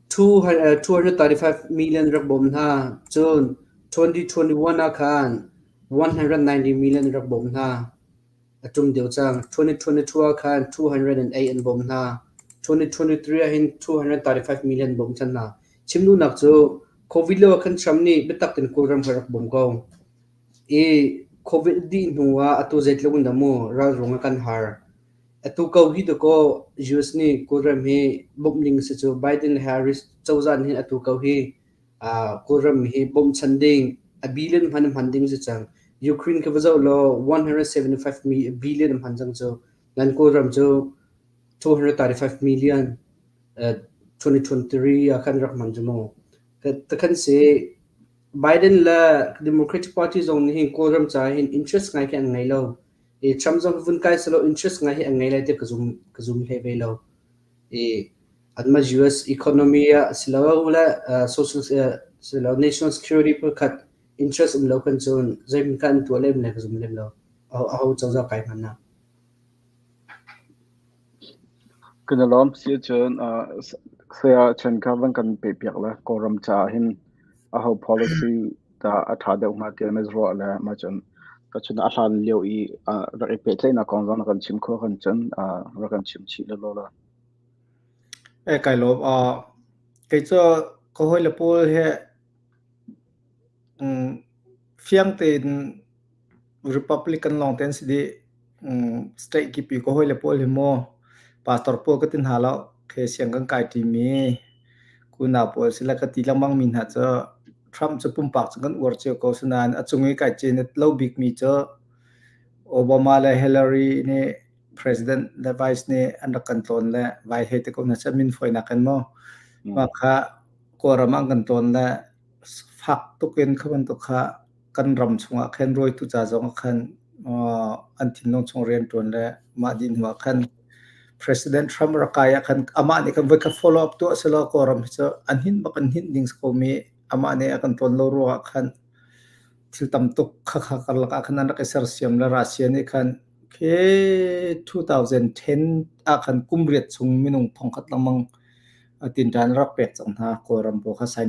235 million rak bawm hna. Cun 2021 ah khan 190 million rak bawm hna. A ṭum deuh cang. 2022 ah khan 208 an bawmh hna. 2023 ah hin 235 million bawmh ṭhan hna. Chim duhnak cu COVID lio ah khan Trump nih biatak in Kawlram kha rak bawm ko. I COVID dih hnu ah atu zeitluk in dah mu ral ruang ah kan har. Atu ko hi dakaw US nih Kawlram hi bawmh ding si cu Biden le Harris cozah nih hin atu ko hi Kawlram hi bawmchan ding a billion hman hman ding si cang. Ukraine kha va zoh law 175 billion hman cang cu. Nan Kawlram cu 235 million 2023 ah khan rak hman cu mu. Takhan si Biden le Democratic Party zong nih hin Kawlram caah hin interest ngai khi an ngei lo. I Trump zong vun kai selaw interest ngai hi an ngei lai ti ka zum ka zum hlei ve lo. I anmah US economy ah silole social silo national security pakhat interest um lo kan cun zeihmanh kha an tuah lem le ka zum lem lo. Aho cozah kai hmanh ah. Kan i lawm si ahcun saya Chen kha van kan pe piak le Kawlram caah hin aho policy dah a ṭha deuh hnga tiah na ruah le mah cun ka chun a hlan lio i rak i pehtlaihnak kong zong na kan chim kho kan cun rak kan chim chih lelaw la. E kai lawm. Kei cu ka hawile pawl he fiang tein Republican lawng te an si dih. State kip i ka hawile pawl hi maw pastor pawl ka ti hna lo. Khi siang kan kai ṭimi kunau pawl sile ka ti lengmang mi hna cu Trump cu pumpak cu kan uar cio ko sinain a cung i kai cin lo bikmi cu Obama le Hillary nih President le Vice nih an rak kan tlawn le vai hei te ko hna seh min fawinak in maw mah kha Kawlram ah an kan tlawn le fak tuk in kha bantuk kha kan ram chungah khan rawitu ca zong ah khan an thinlung chung rianṭuan le mah dih hnu ah khan President Trump rak kai ah khan amah nih khan voikhat follow up tuah selaw Kawlram hi cu an hinh bak an hinh ding si ko mi amah nih a kan tlawn lo ruangah khan thil tam tuk khakha karlak ah khan an rak i sersiam le Russia nih khan khi 2010 ah khan kum riat chung minung thongkhat lengmang tinṭan rak pek cang hna Kawlram pawl kha sign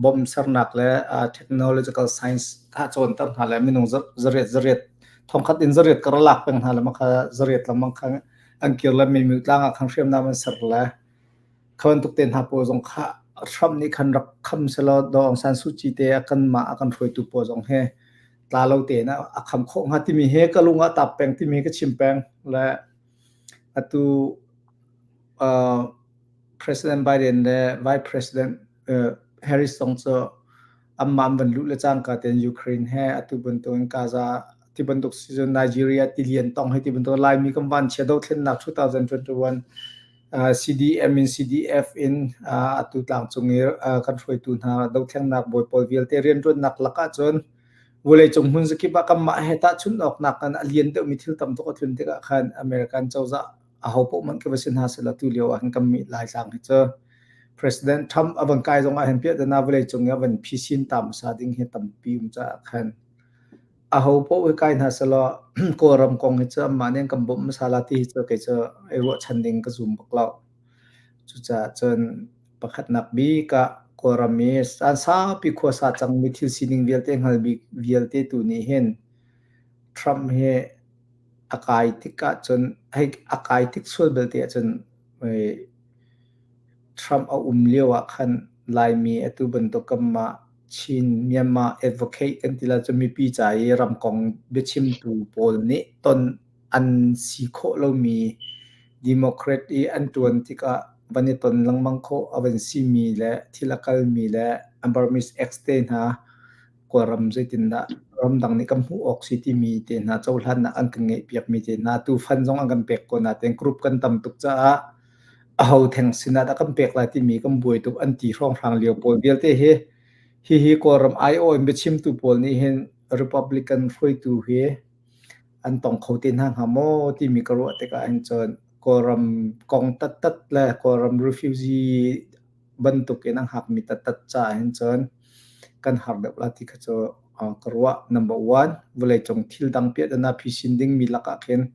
bomb sernak le technological science kha cawnter hna le minung zariat zariat thongkhat in zariat kar lak peng hna le makha zariat lengmang kha an kir le mimiu tlang ah khan hriamnam an ser le kha bantuk te hna pawl zong kha Trump nih khan rak kham selaw Daw Aung San Suu Kyi te kan mah a kan hruaitu pawl zong he tla lo tein a kham khawh hnga timi he ka lung ah tap peng timi ka chim peng le atu. President Biden le Vice President Harris zong cu anmah an van luh le cangka tein Ukraine he atu bantukin Gaza ti bantuk si cun Nigeria tilian tong hi ti bantuk Laimi kan vanchia dothlennak 2021 CDM in CDF in atu tlangcung i kan hruaitu hna dothlennak bawi pawl vialte rianṭuannak lakah cun vawleicung hmun zakip ah kanmah he tahchunh awknak in a lian deuhmi thil tam tuk a tlun tikah khan American cozah aho paoh hmanh khi va si hna seh law tu lio ah hin kan mi Laitlang hi cu President Trump a van kai zong ah hin piahtana vawleicung i a van phisin ta hmasa ding hi tampi um caah khan aho paoh hi kai hna seh law Kawlram kong hi cu anmah nih an kan bawmh hmasa la ti hi cu kei cu i ruahchan ding ka zum bak lo. Cucaah cun pakhatnak bik ah Kawlram i caan saupi khuasa cangmi thil sining vialte hngal bik vialte tu nih hin Trump hi a kai tik ahcun hei a kai tik sual belte ahcun Trump a um lio ah khan Laimi atu bantuk kanmah Chin Myanmar advocate kan ti lai cu mipi ca i ramkong biachimtu pawl nih ton an si khawh lomi Democrat i an ṭuan tikah van i ton lengmang khawh a van simi le thil a kalmi le Burmese ex te hna Kawlram zeitindah ramdang nih kan hmuh awk si timi te hna cohlannak an kan ngeihpiakmi te hna tu fund zong an kan pek ko nain group kan tam tuk caah aho theng sinah dah kan pek lai timi kan buai tuk an ti hrawnghrang lio pawl vialte hi hihi Kawlram aiawh in biachimtu pawl nih hin Republican hruaitu hi an tong kho te hna hnga maw timi ka ruah tikah hin cun Kawlram kong tattat le Kawlram refugee bantukin a hngakmi taktak caah hin cun kan har deuh la ti kha cu ka ruah. Number one, vawleicung thil dang piahtana phisin dingmi lakah khin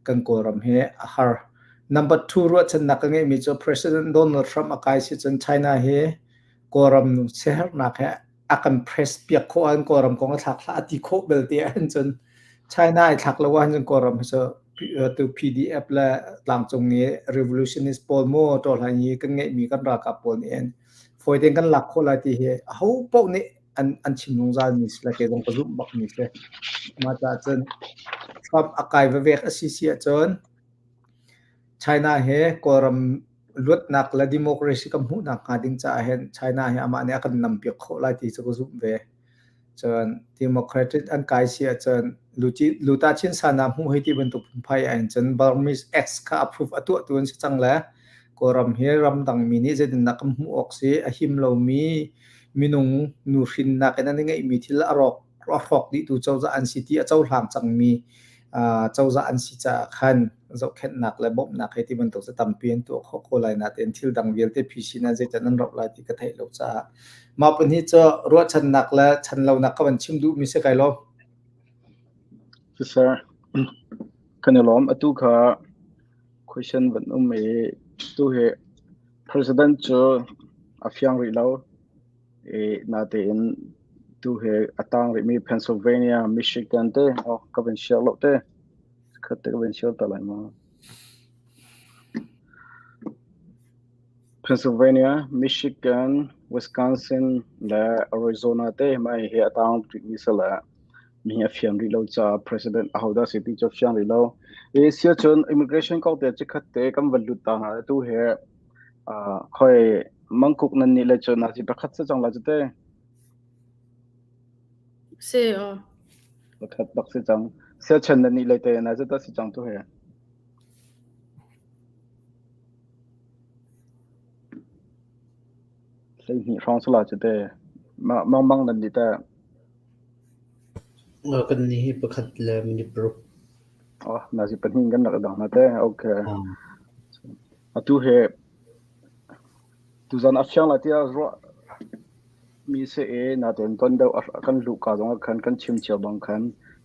kan Kawlram hi a har. Number two, ruahchannak ka ngeihmi cu President Donald Trump a kai si cun China hi Kawlram siaherhnak he a kan press piak khawh ahcun Kawlram kong a thlak hlah a ti khawh belte ahcun cun China ai thlak lo ahcun Kawlram hi cu tu PDF le tlangcung i revolutionist pawl mu ṭawhlan i kan ngeihmi kan ralkap pawl nih hin fawi tein kan lak khawh lai ti hi aho paoh nih an an chim zungzal mi si le kei zong ka zumh bak mi si. Mah caah cun Trump a kai vevek a si si ahcun China he Kawlram luatnak le democracy kan hmuhnak hnga ding caah hin China hi amah nih a kan nampiak khawh lai ti cu ka zumh ve. Cun democratic an kai si ahcun luta chin sana hmuh hei ti bantuk phunphai ahhin cun Burmese Acts kha approve a tuahtu an si cang le Kawlram hi ramdang mi nih zeitindah kan hmuh awk si a him lomi minung nuhrinnak in an i ngeihmi thil a rawk a hrawk dihtu cozah an si ti a cohlang cangmi cozah an si caah khan zohkhenhnak le bawmhnak hei ti bantuk cu tampi an tuah khawh ko lai nain thil dang vialte phisin ah zeican an roh lai ti ka theih lo caah mah pahnih cu ruahchannak le chanlonak ka van chim duhmi si kai lawm. Sir, kan i lawm. Atu kha question van um i tu hi president cu a fiang rih lo. I natein tu hi a tang rihmi Pennsylvania, Michigan te oh, ka van share lo te. Khat te ka van share ta lai ma. Pennsylvania, Michigan, Wisconsin le Arizona te mai hi a tang rihmi si le mi a fiang rih lo caah president ahodah si ti cu fiang rih lo. I sia cun immigration kong te chikhat te kan van lut ta hna tu hi khoi mangkuk nan nih le cun nazi pakhat si cang la cu te. Si aw. Pakhat bak si cang. Sia chen nan nih le te na cu ta si cang tu hi. 12 hrawng si la cu te. Mang mang nan nih te. Kan nih hi pakhat le minute paruk. Oh, nazi pahnih kan rak dang na te. Okay. Atu he tuzan a fiang la tiah ruah mi se e natein ton deuh kan luh ka zong ah khan kan chim cio bang khan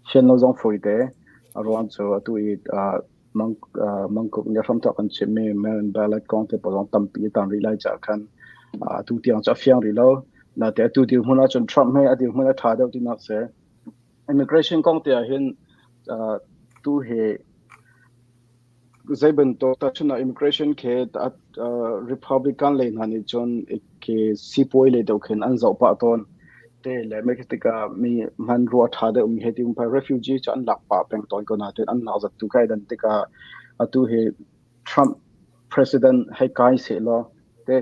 fian lo zong fawi te a ruang cu atu i mang mangkuk nih hramthawk kan chimmi mail ballot kong te pawl zong tampi tan rih lai caah khan atu tiang cu a fiang rih lo nate atu dirhmun ahcun Trump he a dirhmun a ṭha deuh tinak si immigration kong te ah hin tu hi Zei bantuk tahchunh ah immigration khi Republican lei hna nih cun khi sipuai lei deuh khin an zoh pah tawn. Te le tikah mi hmanrua ṭha deuh mi hei ti um refugee cu an lak pah peng tawn ko nain an lak zat tu kai dan tikah atu hi Trump. President hei kai sehlaw te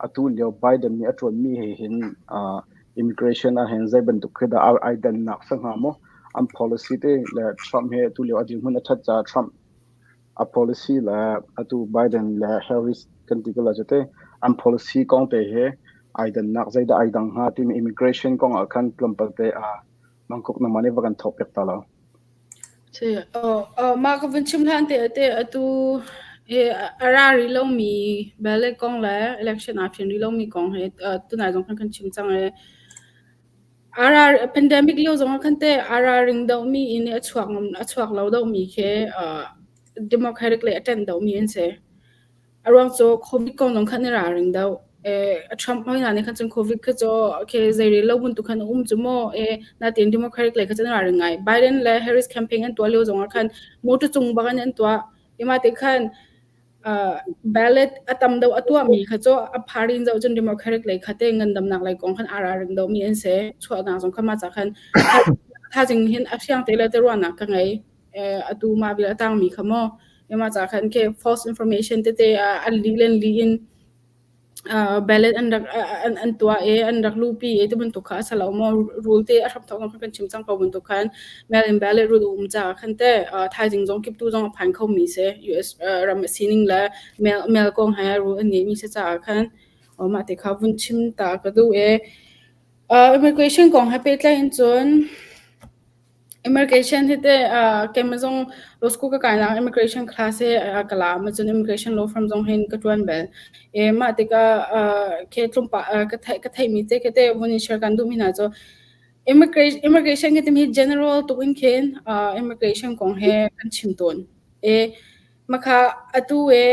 atu lio Biden nih a ṭuanmi he hin immigration ah hin zei bantuk khi dah ai dannak si hnga maw? An policy te le Trump he atu lio a dirhmun a ṭhat caah Trump a policy le atu Biden le Harris kan ti ko lai cu te an policy kong te he ai dannak zeidah ai dang hnga timi immigration kong ah khan tlawmpal te mangkuk nangmah nih va kan thawk piak ta lo. Mah ka vun chim hlan te te atu a ra rih lomi ballot kong le election aa fian rih lomi kong he tunai zong khan kan chim cang i pandemic lio zong ah khan teh a ra ring deuhmi in a chuak a chuak lo deuhmi khi Democratic lei a ṭanh deuhmi an si. A ruang cu COVID kong zong khan i ralring deuh. Trump hoi hna nih khan cun COVID kha cu okay zeirel lo bantuk khan a um cu maw natin Democratic lei kha cun ralring ngai. Biden le Harris campaign an tuah lio zong ah khan motor cung bak in an tuah. Ima te khan ballot a tam deuh a tuahmi kha cu a pharin zoh cun Democratic lei kha te ngandamnak lei kong khan aa ralring deuhmi an si. Chuahnak zong kha mah ca khan thazing hin a fiang te le te ruahnak ka ngei. Atu mah vial a tangmi kha maw mah ca khan ke false information tete an lih len lih in ballot an rak an tuah i an rak luhpi i ti bantuk kha a si lo maw rule te a hramthawk zong khan kan chim cang ko bantuk khan mail in ballot rule um caah khan te thaizing zong kiptu zong a phan kho mi si US ram a sining le mail mail kong he rule an ngeih mi si caah khan mah te kha vun chim ta ka duh i immigration kong he pehtlai in cun Immigration hi teh keimah zong law school ka kai nak immigration class hi ka la ma cun immigration law firm zong hin ka ṭuan bal. I mah tikah khi tlawmpal ka theih ka theihmi te khi teh vun in share kan duhmi hna cu immigration immigration khi timi general tuk in khin immigration kong he kan chim tawn. I Makha atu i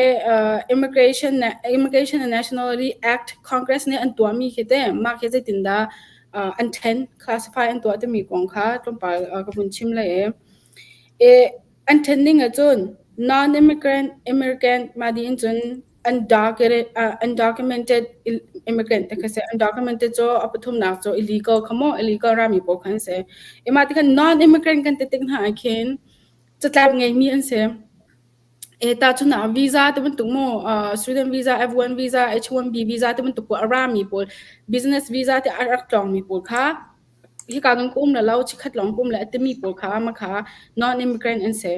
Immigration Immigration and Nationality Act Congress nih an tuahmi khi teh mah khi zeitindah an ṭhen classify an tuah timi kong kha tlawmpal ka vun chim lai i. I an ṭhen ning ahcun non-immigrant immigrant mah dih in cun undocumented undocumented immigrant te kha si. Undocumented cu a pathumnak cu illegal kha maw illegal rami pawl kha an si. I mah tikhan non-immigrant kan ti tik hna ah khin catlap ngeimi an si. E tahchun ah visa te bantuk mu student visa, F1 visa, H1B visa te bantuk a rami pawl business visa te a rak tlawngmi pawl kha hika nung ka um la lo chikhat lawng ka um le a timi pawl kha ma kha non immigrant an si.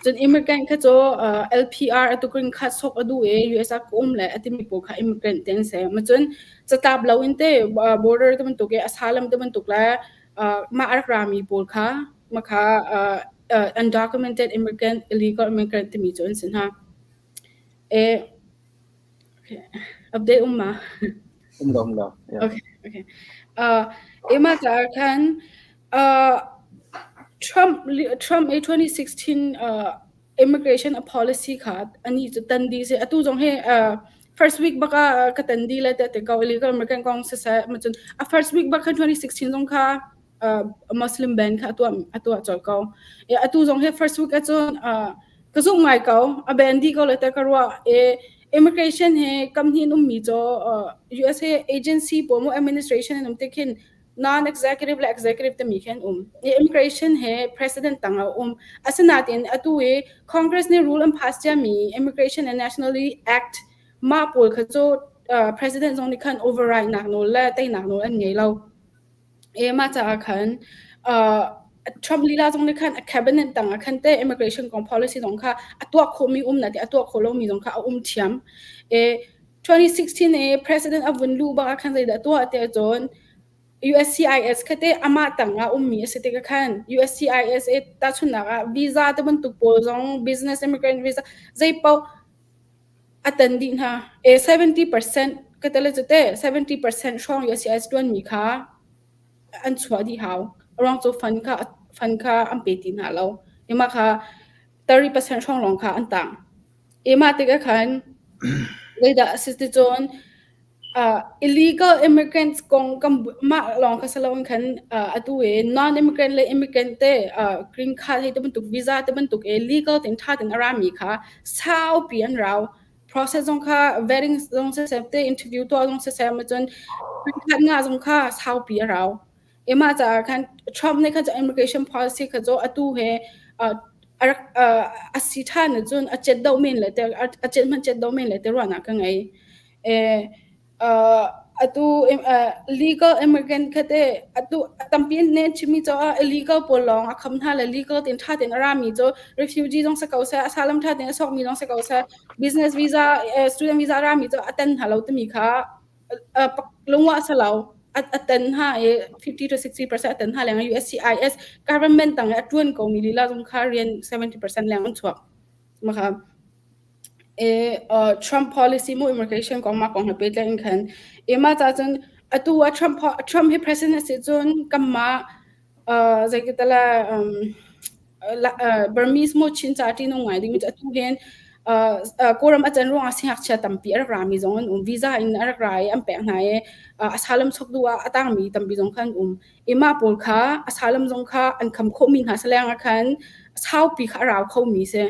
Cun immigrant kha cu LPR atu green card sok a duh i US ah ka um le a timi pawl kha immigrant te an si. Ma cun catlap lo in te border te bantuk i asylum te bantuk le mah a rak rami pawl kha ma kha undocumented immigrant, illegal immigrant timi cu an si hna. E, okay. Update um ma? Um lo, um lo. Yeah. Okay, okay. Ema caah khan Trump Trump a 2016 immigration policy kha ani cu tan di si atu zong hi first week baka ka tan di le te te ko illegal immigrant kong se se ma cun a first week bak khan 2016 zong kha Muslim ban kha a tuah a tuah colh ko. Atu zong hi first week ahcun ka zumh ngai ko. A ban dih ko le te ka ruah. Immigration he kam hnih in ummi cu USA agency pawl mu administration in um tik hin non-executive le executive timi khi an um. Immigration he president tang a um. Asinain atu i Congress nih rule an pass ciami Immigration and Nationality Act mah pawl kha cu president zong nih khan override nak nawl le teinak nawl an ngei lo. Mah caah khan Trump lila zong nih khan a cabinet tang ah khan te immigration kong policy zong kha a tuah khawhmi um na ti a tuah khawh lomi zong kha a um ṭhiam. 2016 i president a vun luh bak ah khan zeidah tuah ti ahcun USCIS kha te amah tang ah ummi a si tikah khan USCIS i tahchunhnak ah visa te bantuk pawl zong business immigrant visa zei paoh a tan dih hna. 70% ka tele cu te 70% hrawng USCIS ṭuanmi kha an chuah dih hau. A ruang cu fund kha fund kha an pe ti hna lo. Mah kha 30% hrawng lawng kha an tang. Mah tikah khan zeidah a si ti cun illegal immigrants kong kan mah lawng kha si loin khan atu i non-immigrant le immigrant te green card hei ti bantuk visa ti bantuk i legal tein ṭha tein a rami kha saupi an rau. Process zong kha vetting zong siseh te interview tuah zong siseh ma cun green card ngah zong kha saupi a rau. I mah caah khan Trump nih khan immigration policy kha cu atu he. A rak a si ṭhan ahcun a cet deuh men le te a cet hmanh cet deuh men le te ruahnak ka ngei. Atu legal immigrant kha te atu tampi in an chimmi cu illegal pawl lawng a kham hna le legal tein ṭha tein a rami cu refugee zong si ko seh, asylum ṭha tein a sawkmi zong si ko seh, business visa, student visa a rami cu a ten hna lo timi kha lungwah a si lo. A ten hna i 50 to 60% a ten hna leng USCIS government tang i a ṭuan komi lila zong kha rian 70% leng an chuak. Maka Trump policy mu immigration kong mah kong he pehtlai in khan mah ca cun atu ah Trump Trump hi president a si cun kanmah zeikatala Burmese mu Chin ca ṭihnung ngai ding cu atu hin Kawlram a can ruangah siangngakchia tampi a rak rami zong an um. Visa in a rak ra i an pek hna i asylum sok duh ah a tangmi tampi zong kha an um. I mah pawl kha asylum zong kha an kham khawhmi hna saleng ah khan saupi kha a rau khomi si.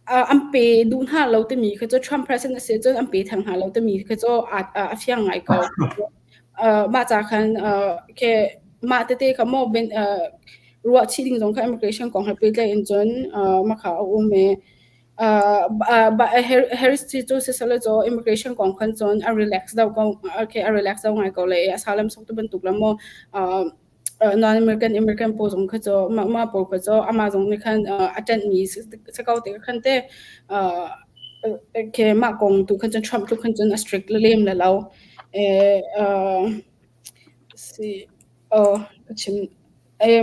An pe duh hna lo timi kha cu Trump president a si cun an pe theng hna lo timi kha cu a fiang ngai ko. Mah ca khan ke mah tete kha maw ruah chih ding zong kha immigration kong he pehtlaih in cun mah kha a um i Harris cu siseh cu immigration kong khan cun a relax deuh ko okay a relax deuh ngai ko le asylum sok tu bantuk la maw non-American American pawl zong kha cu mah mah pawl kha cu amah zong nih khan a ṭanhmi si ko te khan te okay mah kong tu khan cun Trump tu khan cun a strict lem le lo si ka chim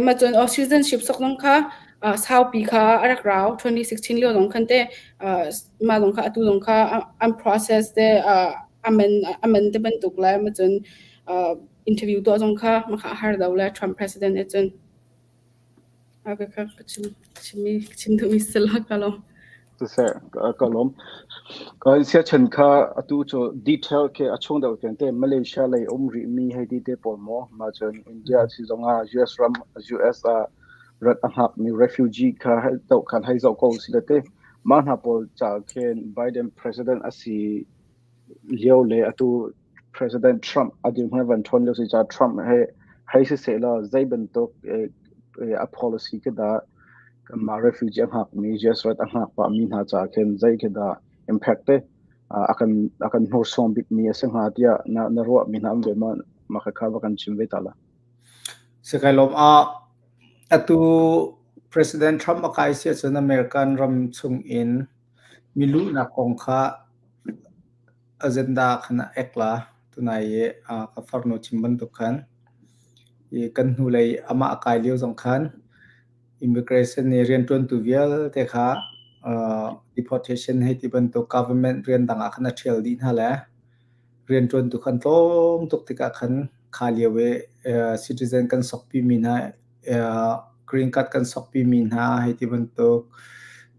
mah cun citizenship sok zong kha saupi kha a rak rau 2016 lio zong khan te mah zong kha atu zong kha an process te amen amen te bantuk le mah cun interview tuah zong kha mah kha a har deuh le Trump president nih cun a ka kha ka chim chimmi chim duhmi si la ka lawm. Siseh ka lawm. Ka siachen kha atu cu detail ke a chung deuh te Malaysia lei um rih mi hei ti te pawl maw ma cun India si zong ah US ram US ah rat a hngak mi refugee kha do khan hei zoh ko si le te mah hna pawl ca khin Biden president a si lio le atu President Trump a dirhmun van ṭhawn lio si caah Trump he hei siseh law zei bantuk a policy khi dah kanmah refugee a hngakmi US rat a hngak pahmi hna caah khin zei khi dah impact te a kan a kan hnursuang bikmi a si hnga tiah na na ruahmi hna um ve ma mah kha va kan chim ve ta la. Si kai lawm ah atu President Trump a kai si ahcun American ram chung in miluhnak kong kha Agenda khan a ek la. Tunai i ka farnu chim bantuk khan i kan hnulei amah a kai lio zong khan immigration nih rianṭuantu vialte kha deportation hei ti bantuk government rian dang ah khan a ṭhial dih hna le rianṭuantu khan tlawm tuk tikah khan kha lio i citizen kan sokpimi hna green card kan sokpimi hna hei ti bantuk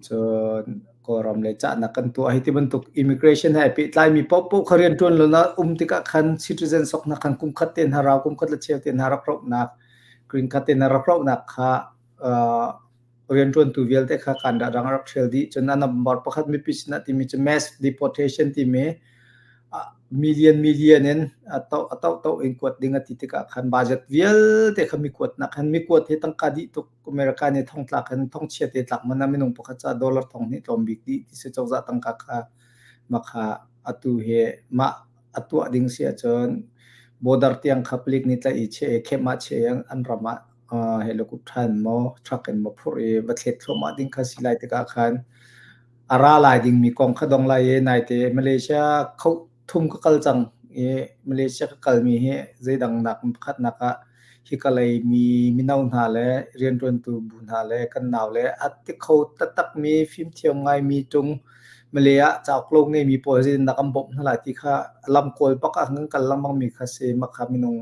cun Kawlram lei cahnak kan tuah hei ti bantuk immigration he pehtlaimi paohpaoh kha rianṭuan lo na um tikah khan citizen soknak khan kum khat te hna rau kum khat le cheu te hna rak rohnak green card te hna rak rohnak kha rianṭuantu vialte kha kan dah dang rak ṭhial dih. Cun a number pakhat mipi sinah timi cu mass deportation timi million million in a to a to to in kuat ding a ti tikah khan budget vialte kha mi kuatnak khan mi kuat hi tangka dih tuk America nih thongtla khan thongchia te tlak man ah minung pakhat ca dollar thong hnih tlawm bik dih ti si cozah tangka kha makha atu hi mah a tuah ding si ahcun border tiang kha palik nih tlaih i che khem ah che an ram ah helicopter in maw truck in maw phurh i va thlet thluahmah ding kha si lai tikah khan a ra lai dingmi kong kha dong lai i naite Malaysia kho thum ka kal cang i Malaysia ka kalmi hi zeidang nak pakhatnak ah hika lei mi mino hna le rianṭuantu bu hna le kan nau le a ti kho taktakmi fimthiam ngaimi ṭung Malay ah cauk lo ngeimi pawl zeitindah kan bawmh hna lai ti kha lam kawl bak ah kan kal lengmang mi kha si mah kha minung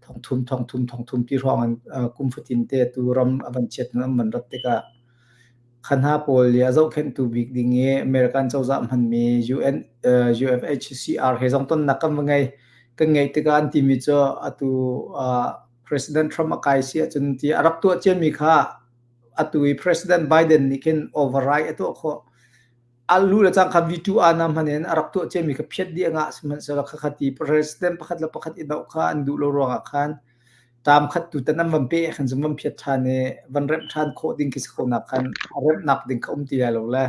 thongthum thongthum thongthum ti hrawng in kum fatin te tu ram a van chiat an van rat tikah kha hna pawl i a zohkhenhtu bik ding i American cozah hmanmi UN UNHCR he zong tonnak kan va ngei. Kan ngeih tikah an timi cu atu President Trump a kai si ahcun ti a rak tuah ciami kha atu i President Biden nih khin override a tuah khawh. A lu le cang kha V2 ana hman in a rak tuah ciami kha phiat dih a ngah sihmanhsehlaw khakha ti President pakhat le pakhat i doh kha an duh lo ruangah khan. Term khat tutan an van peh khan cun van phiat ṭhan i van remh ṭhan khawh ding khi si ko nak khan a remhnak ding kha um ti lai lo le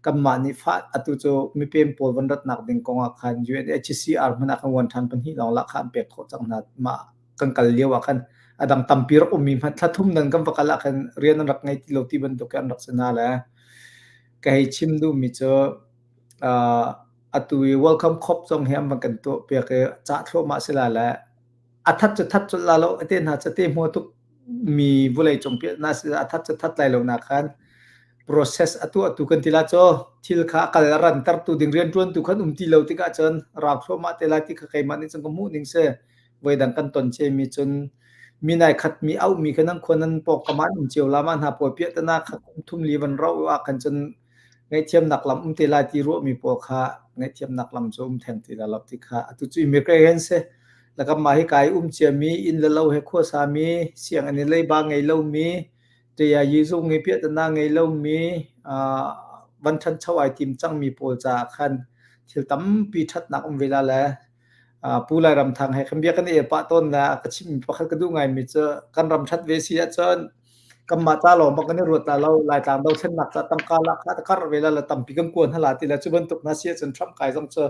kanmah nih fa atu cu mipem pawl van ratnak ding kong ah khan UNHCR hmanh ah khan uan ṭhan pahnih lawng lahkhah an pek khawh cang hna. Mah kan kal lio ah khan a dang tampi rak ummi hmanh thla thum nan kan va kal ah khan rian an rak ngei ti lo ti bantuk an rak si hna le ka hei chim duhmi cu uh, atu i welcome corps zong hi an van kan tuah piak i cah thluahmah si la le a that cu that colh la lo te hna cu te hmuh tuk mi vulei cung pi na si a that cu that lai lo na khan process atu atu kan ti la cho thil kha kal ran tar tu ding rian tuan tu khan um ti lo tikah cun rau thluahmah te lai ti kha keimah nih cun ka hmuh ning si voidang kan ton che mi cun mi nai khat mi au mi kha nan khua nan pawk kaman um cio la ma hna pawl piah tana kha kum thum li van rau ah khan cun ngaihthiamnak lam um te lai ti ruahmi pawl kha ngaihthiamnak lam cu um theng ti la lo ti kha atu cu immigrant si lakam mah hi kai um ciami inn le lo he khuasa mi sianginn in leiba ngei lomi ṭaya zung i piahtana ngei lomi van ṭhancho ai tim cangmi pawl caah khan thil tampi ṭhatnak um ve la le Pu Lairam Thang he kan bia kan i pah tawn la ka chimmi pakhat ka duh ngaimi cu kan ram ṭhat ve si ahcun kanmah ca lawng bak kan i ruat la lo Laitlang dothlennak ca tangka la kha kar ve la la tampi kan kuan hala ti la cu bantuk na si ahcun Trump kai zong cu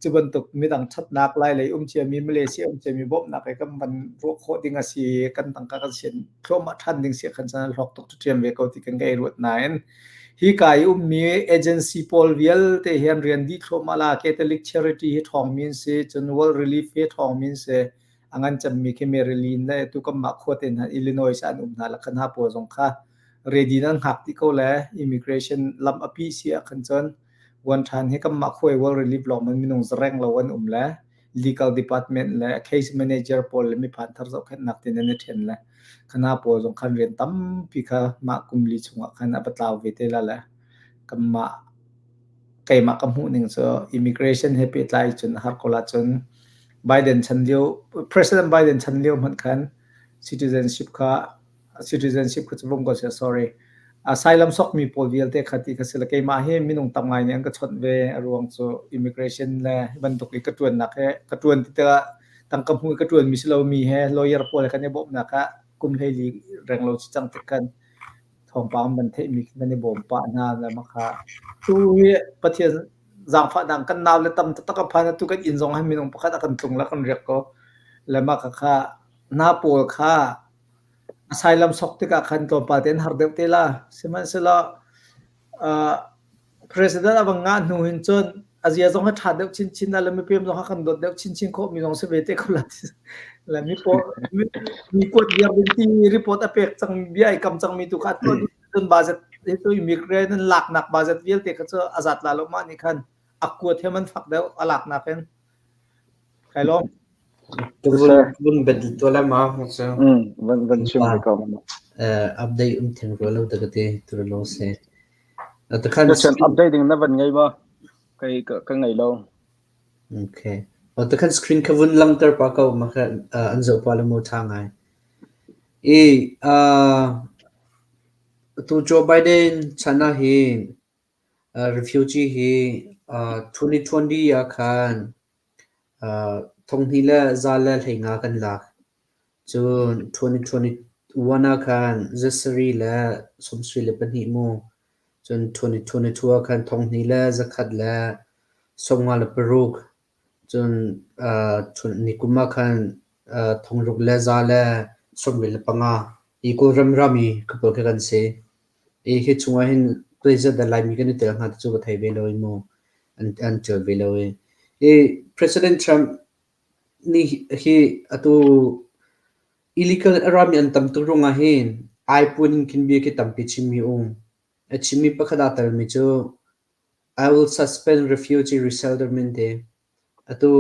cu bantuk midang ṭhatnak lai lei um ciami Malaysia um ciami bawmhnak he kan van ruah khawh ding a si kan tangka kan sian thluahmah ṭhan ding si khan cun hlawk tuk ṭhiam ve ko ti kan ka i ruat nain hi ka i ummi agency pawl vialte hian rian dih thluahmah la Catholic Charity hi ṭhawng mi an si cun World Relief hi ṭhawng mi an si a ngan cemmi khi Maryland le tu kanmah khua te hna Illinois ah an um hna la khan ha pawl zong kha ready nan hngak ti ko le immigration lam a pi si ah khan cun wan ṭhan hi kanmah khua i World Relief lawng man minung zareng lo an um le legal department le case manager pawl le miphan thar zohkhenhnak tin an i ṭhen le khana pawl zong khan rian tampi kha mah kum li chungah khan a va tlau ve te la le kanmah keimah ka hmuh ning cu immigration he pehtlai cun har ko la cun Biden chan lio President Biden chan lio hmanh khan citizenship kha citizenship kha cu vung ko seh sorry asylum sokmi pawl vialte kha ti kha si le keimah hi minung tam ngai nih an ka chawnh ve a ruang cu immigration le bantuk i ka ṭuannak he ka ṭuan ti tikah tangka hmu i ka ṭuanmi si lomi he lawyer pawl he kan i bawmhnak ah kum 14 renglo si cang tik khan thawngpang ban theihmi kan i bawm pah hna le makha tu hi Pathian zaangfahnak kan nau le tam taktak a phan atu kan inn zong han minung pakhat a kan tlung la kan riak ko le mah kha na pawl kha asylum sok tikah khan tlawmpal te an har deuh te la sihmanhsehlaw uh, President a van ngah hnu hin cun a zia zong a ṭha deuh chinchin le mipem zong a kan dawt deuh chinchin khawh mi zong si ve te ko la le mi pawl mi kuat viar ding ti report a pek cang bia ai kam cang mi tu kha tuah cun budget hi tu immigrant an laknak budget vialte kha cu a zat la lo mah nih khan a kuat he man fak deuh a laknak in kai lawm Vun bet to la ma cu van van chim ve ko update um theng ro lo ta ka te tur lo se Takhan Question update ding na van ngei ba? Kai ka ngei lo. Okay. O takhan screen kha vun langter pa ko ma kha an zoh pa le mo tha ngai. I tu Joe Biden chana hi refugee hi 2020 ah khan thonghni le za le hleinga kan lak. Cun 2021 ah khan zasarih le 72 mu. Cun 2022 ah khan thonghni le zakhat le 56. Cun nikum ah khan thongruk le za le 75. Hi Kawlram rami khuapawl khi kan si. Hi hi chungah hin zeizat dah Laimi kan i tel hnga ti cu ka thei ve lo i mu. An, an ṭial ve lo i. Hi President Trump nih hi atu illegal a rami an tam tuk ruangah hin ai puan in khin bia khi tampi chimmi um. A chimmi pakhat aa telmi cu I will suspend refugee resettlement ti. Atu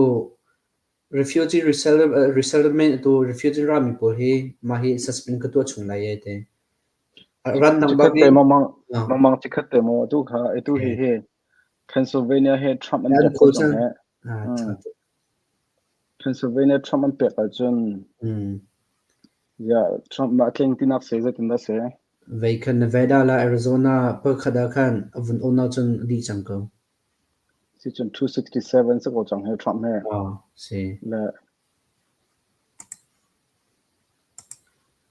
refugee resettlement atu refugee rami pawl hi mah hi suspend ka tuah chung lai e ti. Ramdang bak in mangmang chikhat te maw atu kha atu hi hi Pennsylvania he Trump an pek ko cang he. Pennsylvania Trump an pek ahcun ya Trump mah tling tinak se zeitin dah se. Vei khan Nevada la Arizona pakhat ah khan a vun on ahcun a dih cang ko. Si cun 267 si ko cang he Trump he. Ah, si. Le.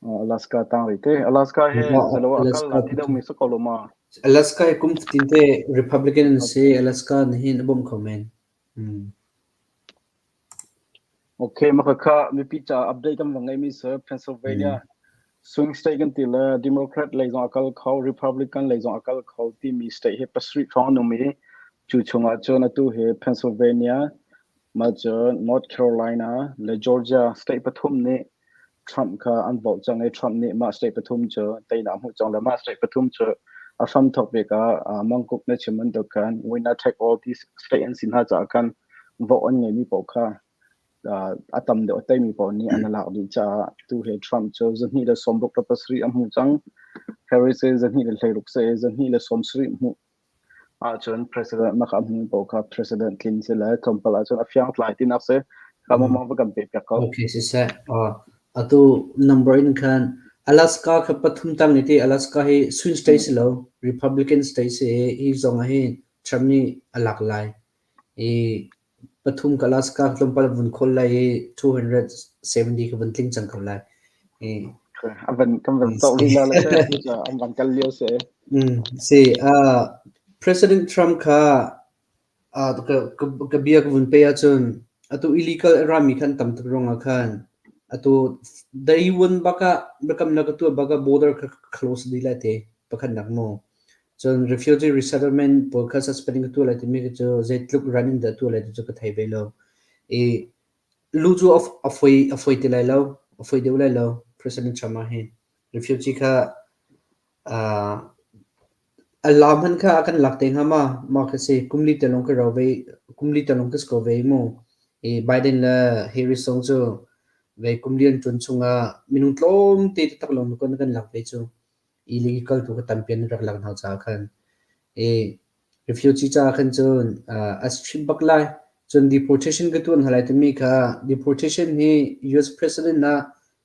Alaska tang rih te. Alaska hi zalo ah kal Alaska la ti deuh mi si ko lo ma? Alaska hi kum fatin te Republican an si. Alaska nih hin a bawmh kho men. Okay, maka kha mipi ca update kan va ngeimi si Pennsylvania swing state kan ti le Democrat lei zong a kal kho, Republican lei zong a kal kho timi state hi pasarih hrawng an um i cu chungah cun atu hi Pennsylvania, mah cun North Carolina le Georgia state pathum nih Trump kha an vote cang i Trump nih mah state pathum cu teinak a hmuh cang le mah state pathum cu a hramthawk bik ah mangkuk na chim bantuk khan winner take all ti state an si hna caah khan vote an ngeimi paoh kha a tam deuh a teimi paoh nih an lak dih caah tu he Trump cu 267 a hmu cang. Harris hi 216 si i 270 hmuh ahcun president maka a hmumi paoh kha president tlin si le tlawmpal ahcun a fiang tlai tinak si. Kha mong va kan pe piak ko. Okay, siseh. Atu number in khan Alaska kha pathum tang i ti Alaska hi swing state si lo, Republican state si i hi zong ah hin Trump nih a lak lai. I pathum ka Alaska tlawmpal vun khawl lai i 270 ka vun tling cang ko lai. I A van kan van zoh lila le se an van kal lio si. Si President Trump kha ka ka bia ka vun pe ahcun atu illegal a rami khan tam tuk ruangah khan atu day one bak ah biakamnak ka tuah bak ah border kha close dih lai te pakhat nak mu. Cun refugee resettlement pawl kha suspending ka tuah lai timi khi cu zeitluk ran in dah tuah lai ti cu ka thei ve lo. I lu cu a foi a foi ti lai lo, a foi deuh lai lo President Trump ah hin. Refugee kha a la hmanh kha a kan lak te hnga ma? Mah kha si kum li te lawng ka rau ve kum li te lawng ka si ko ve mu. I Biden le Harris zong cu ve kum li an ṭuan chungah minung tlawmte taktak lawng kan kan lak ve cu. Illegal tu kha tampi an rak lak hna caah khan i refugee caah khan cun a strict bak lai. Cun deportation ka tuan hna lai timi kha deportation hi US president ah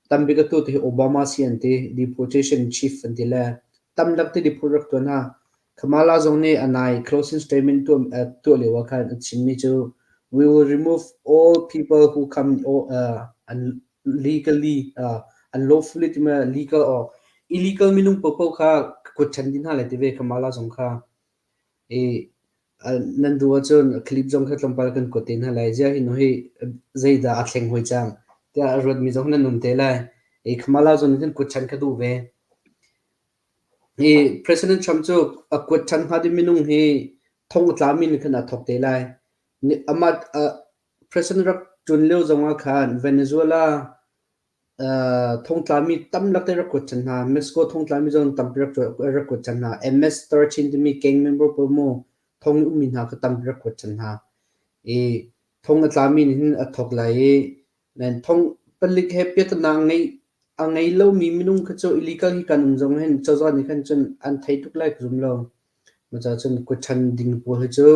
tambik a tu hi Obama si an ti deportation chief an ti le tamlak te deport rak tuan ha. Kamala zong nih a nai closing statement tuah lio ah khan a chimmi cu we will remove all people who come uh, legally unlawfully timi legal or illegal minung paohpaoh kha kut ṭhen dih hna lai ti ve Kamala zong kha. I nan duh ahcun clip zong kha tlawmpal kan kuat te hna lai. Ziah hi nu hi zeidah a thleng hoi cang tiah a ruatmi zong nan um te lai. I Kamala zong nih khan kut ṭhen kha duh ve. Hi President Trump cu a kuat ṭhan hnga ding minung hi thong a tlami nih khan aa thawk te lai. Amah President rak ṭuan lio zongah khan Venezuela thongtlami tamlak te rak kuat cang hna. Mexico thongtlami zong tampi rak kuat cang hna. MS-13 timi gang member pawl mu thong i ummi hna kha tampi rak kuat cang hna. I thong a tlami nih hin a thawk lai i thong palik he piahtana a ngei a ngei lomi minung kha cu illegal hi kan um zong hin cozah nih khan cun an thei tuk lai ka zum lo. Cucaah cun kuṭhan ding pawl hi cu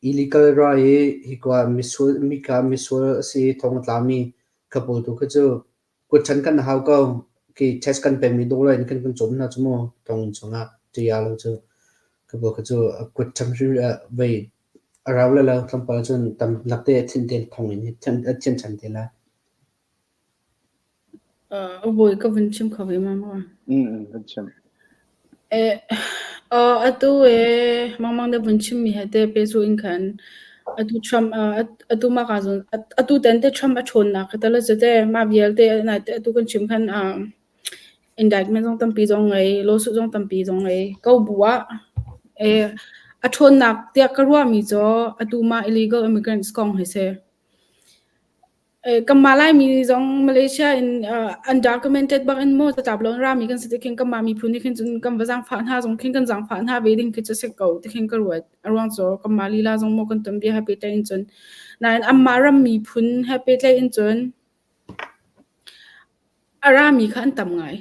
illegal ra i hika misual mika misual a si i thong a tlami kha pawl tu kha cu kuṭhan kan hau ko. Khi test kan pekmi dollar in kan kan cawm hna cu mu thonginn chungah ṭia lo cu kha pawl kha cu kuṭhan hrim vei a rau le lo tlawmpal cun tam lakte a thin te thonginn hi a thian ṭhan te lai. Bawi ka vun chim kho ve ma maw? Vun chim. Eh, atu e mangmang na vun chim mi he te pe zu in khan atu Trump atu ma ka zon atu ten te Trump a ṭhawn nak ka la te ma vialte na te atu kan chim khan indictment zong tampi zong ngei lawsuit zong tampi zong ngei ko bu ah eh a ṭhawn nak tiah ka ruah mi cu atu ma illegal immigrants kong he se. Kanmah Laimi zong Malaysia in undocumented bak in maw catlap lo in rami kan si ti khin kanmah miphun nih khin cun kan va zaangfah hna zong khin kan zaangfah hna ve ding khi cu si ko ti khin ka ruat. A ruang cu kanmah lila zong maw kan tuanbia he pehtlaih in cun. Nain anmah ram miphun he pehtlaih in cun a rami kha an tam ngai.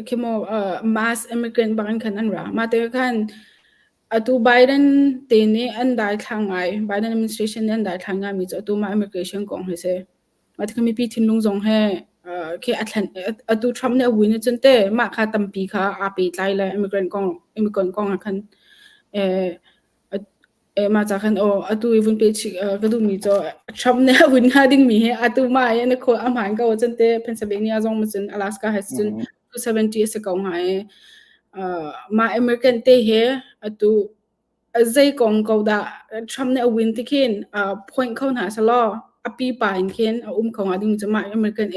Khi maw mass immigrant bak in khan an ra. Mah tikah khan Atu Biden te nih an daithlang ngai. Biden administration nih an daithlang ngaimi cu atu mah immigration kong hi si. Mah tikah mipi thinlung zong he khi a thlen atu Trump nih a win ahcun te mah kha tampi kha aa pehtlai le immigrant kong immigrant kong ah khan. Mah ca khan aw atu i vun pe chih ka duhmi cu Trump nih a vun hnga dingmi hi atu mah i na khawl a hmaan ko cun te Pennsylvania zong ma cun Alaska he cun 270 a si ko hnga i mah American te he atu zei kong ko dah Trump nih a win ti khin point kho hna selaw a pipa in khin a um kho hnga ding cu mah American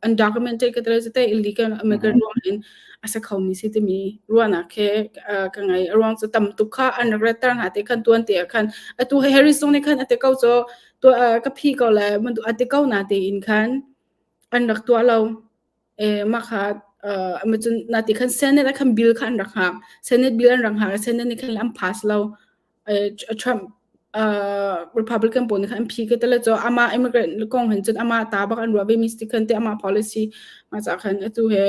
undocumented ka tel te illegal American ruang in a sa khomi si timi ruahnak he ka ngei. A ruang cu tam tuk kha an rak retter hna te khan tuan te ah khan atu Harris zong nih khan a ti ko cu ka phi ko le a ti ko na te in khan an rak tuah lo. Mah kha cun na ti khan Senate ah khan bill kha an rak hngak. Senate bill an rak hngak. Senate nih khan an pass lo. Trump Republican pawl nih khan an phi ka tele cu amah immigrant kong hin cun amah ta bak an ruah ve mi si khan te amah policy mah ca khan atu he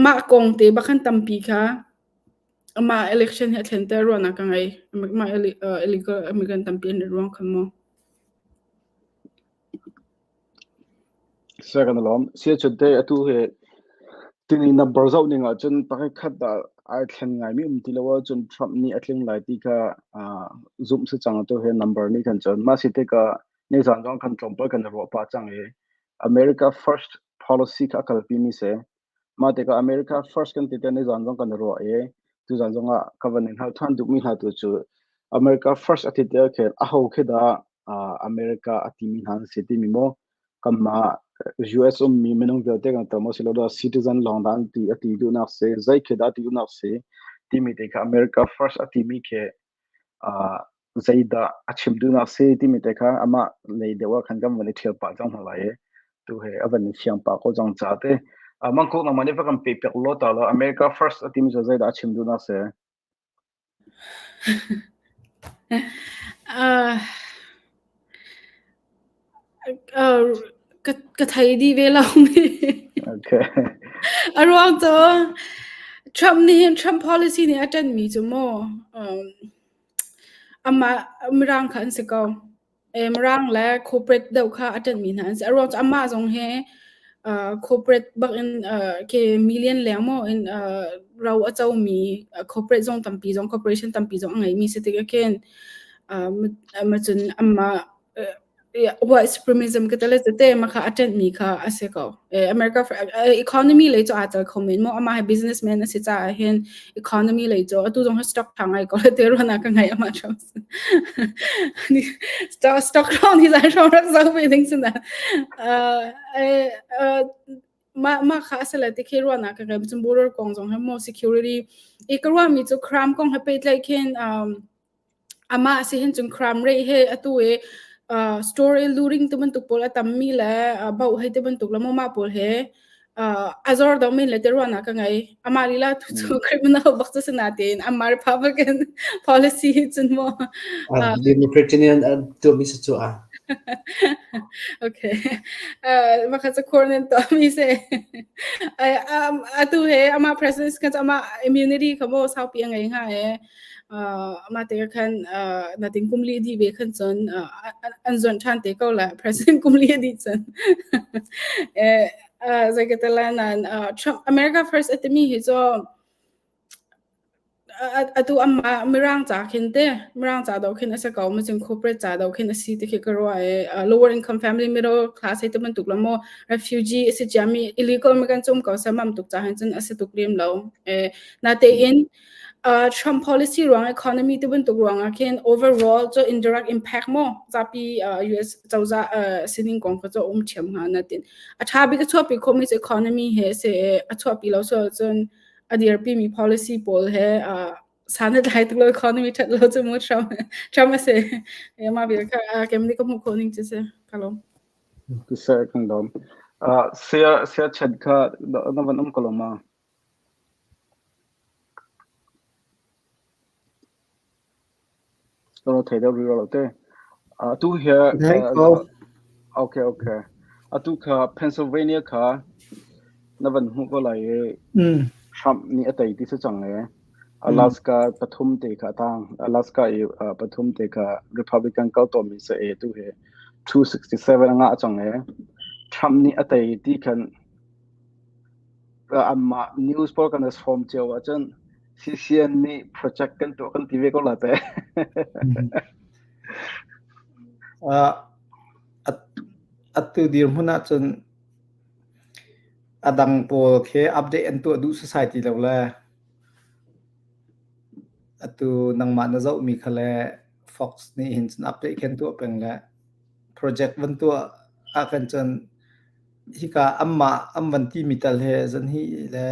mah kong te bak khan tampi kha amah election hi a thlen ter ruahnak ka ngei mah illegal immigrant tampi an ruang khan mu. Sia kan i lawm. Sia cun teh atu hi tuni number zoh ning ahcun pakhatkhat ah ai thlen ngaimi um ti lo ahcun Trump nih a tling lai ti kha zumh si cang atu hi number nih khan cun mah si tikah nizan zong khan tlawmpal kan i ruah pah cang i America First policy kha a kalpi mi si. Mah tikah America First kan ti te nizan zong kan i ruah i tuzan zong ah ka van in hal ṭhan duhmi hna tu cu America First a ti te ah khin aho khi dah America a timi hna an si timi maw kanmah US ummi minung vialte kan tel maw silo dah citizen lawng dah an ti a ti duhnak si zei khi dah a ti duhnak si timi te kha America First a timi khi zeidah a chim duhnak si timi te kha amah lei deuh ah khan kan van i ṭhial pah cang hna lai i tu he a van i fiang pah ko cang ca te. Mangkok nangmah nih va kan pe piak law ta law America First a timi cu zeidah a chim duhnak si? Ka thei dih ve lo mi. Okay. A ruang cu Trump nih hin Trump policy nih a ṭanhmi cu maw amah Mirang kha an si ko. Mirang le corporate deuh kha a ṭanhmi hna an si. A ruang cu amah zong hi corporate bak in ke million leng maw in ro a comi corporate zong tampi zong corporation tampi zong a ngeimi si tik ah khin cun amah white supremacism ka tele tete ma kha a ṭanhmi kha a si ko. America economy lei cu aa tel kho men maw amah hi businessman a si caah hin economy lei cu atu zong hi stock ṭha ngai ko te ruan ah ka ngai amah Trump. Stock stock round hi zan rak zoh ve ding sin mah mah kha a si le ti khi ruahnak ka ngei cun border kong zong hi maw security i ka ruahmi cu crime kong he pehtlaih khin amah si hin cun crime rate he atu i store i luring te bantuk pawl a tammi le bauh hei te bantuk le maw mah pawl he a zor deuh men le te ruahnak ka ngei. Amah lila tu cu criminal bak cu si natein amah Republican policy cun maw. Democrat nih an tuahmi si cu a. Okay. Maka cu court nan tuahmi si. Atu he amah president kan amah immunity kha maw saupi a ngei hnga e. Mah te khan natin kum li dih ve khan cun an zuan ṭhan te ko la president kum li dih cun. Zei ka te lai nain Trump America First a timi hi cu atu amah Mirang ca khin te Mirang ca do khin a si ko macun corporate ca do khin a si ti khi ka ruah i lower income family middle class hei ti bantuk la maw refugee a si ciami illegal immigrant cu um ko seh mam tuk ca hin cun a si tuk lem lo. Natein Trump policy ruang economy ti bantuk ruang ah khin overall cu indirect impact maw zapi US cozah sining kong kha cu um ṭhiam hnga natin a ṭha bik a chuahpi khomi cu economy he si a chuahpi lo so cun a dirpi mi policy pawl he san a tlai tuk lo economy ṭhat lo cu mu Trump Trump a si mah vial kha kem nih ka hmuh khawh ning cu si ka lawm. Seh kan lawm. Sia sia chat kha na van um ko lo ma? Ka thei deuh rih lo te. Atu hi okay okay. Atu kha Pennsylvania kha na van hmuh ko lai i Trump nih a tei ti si cang e. Alaska pathum te kha tang Alaska i pathum te kha Republican kal tawmi sa e tu hi 267 a ngah cang e. Trump nih a tei ti khan anmah news pawl kan i sawm cio ahcun CCN nih project kan tuah kan ti ve ko la te. Uh, atu dirhmun ahcun a dang pawl khi update an tuah duh society lo le atu nangmah na zohmi kha le Fox nih hin cun update khin tuah peng le project van tuah ahkhan cun hika anmah an van timi tal he zanhnih le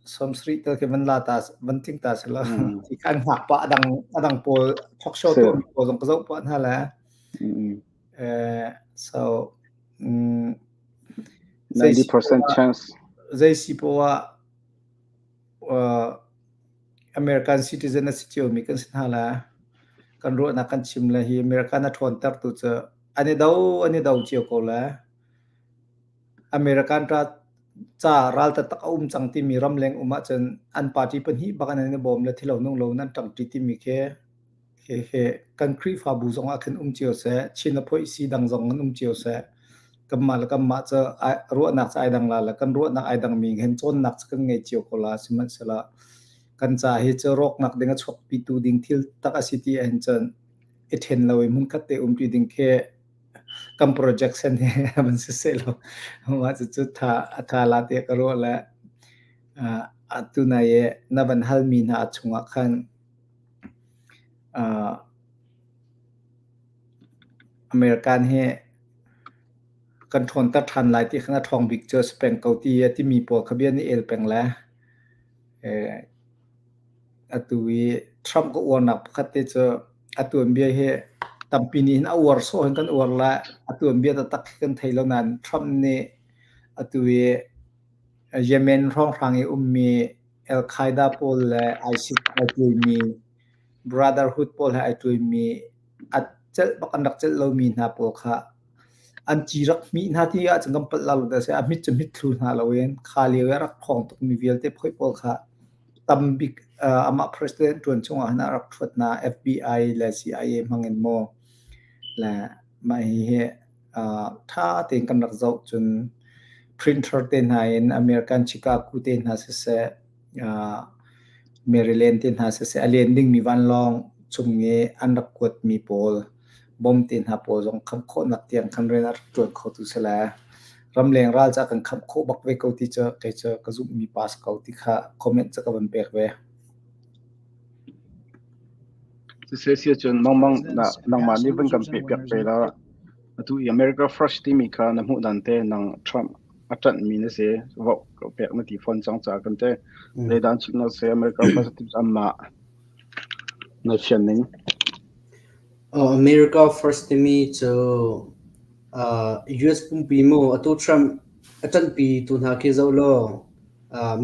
70 tal khi van la ta van tling ta selaw hi kha an hngak pah adang adang pawl talk show tuahmi pawl zong ka zoh pah hna le so 90% chance. Zei si poah American citizen a si ciomi kan si hna le kan ruahnak kan chim le hi American a ṭhawntertu cu an i do an i do cio ko le American ca ral taktak a um cang timi ramleng um ahcun an party pahnih bak in an i bawm le thilo nung lo in an ṭangṭi timi khi Hihi kan Khrihfabu zongah khin um cio seh, Chin a phoih si dang zong in um cio seh. Kanmah le kanmah cu ruahnak cu ai dang la le kan ruahnak ai dangmi hin cawnnak cu kan ngei cio ko la. Sihmanhsehlaw kan ca hi cu rawknak ding a chuakpitu ding thil tak a si ti ahhin cun i ṭhen lo i hmunkhat te umṭi ding khi kan projection hi van si seh law mah cucu tha a tha la tiah ka ruah le atu nai i na van halmi hna chungah khan American hi kan ṭhawnter ṭhan lai ti khan a ṭhawng bik cu a si peng ko ti a timi pawl kha bia an i el peng le atu i Trump ka uarnak pakhat te cu a tuanbia hi tampi nih hin a uar sawh hin kan uar le a tuanbia taktak hi kan thei lo nain Trump nih atu i Yemen hrawnghrang i ummi Al-Qaeda pawl le ISIS ai tuaimi Brotherhood pawl he ai tuaimi a celh bak an rak celh lomi hna pawl kha an ci rak hmih hna ti ahcun kan palh la lo dah seh a hmit cu hmit thlu hna loin kha lio i a rak ṭhawng tukmi vialte phoih pawl kha tambik amah president ṭuan chungah hin a rak ṭhuat hna FBI le CIA hmang in maw le mah hihi ṭha tein kan rak zoh cun printer te hna in American Chicago te hna siseh Maryland te hna siseh a len dingmi vanlawng chung i an rak kuatmi pawl bom te hna pawl zong khamh khawhnak tiang khan rian a rak ṭuan khotu si le ramleng ral ca kan khamh khawh bak ve ko ti cu kei cu ka zumhmi pa si ko ti kha comment cu ka van pek ve. Siseh si ahcun mangmang na nangmah nih van kan pehpiak ve la. Atu i America First timi kha na hmuh dan te nang Trump a ṭanhmi na si vote ka pek na ti fawn cang caah kan te. Zeidah an chim na si America First ti anmah na fian ning. America First timi cu US pumpi mu atu Trump a ṭanhpi tu hna khi zoh law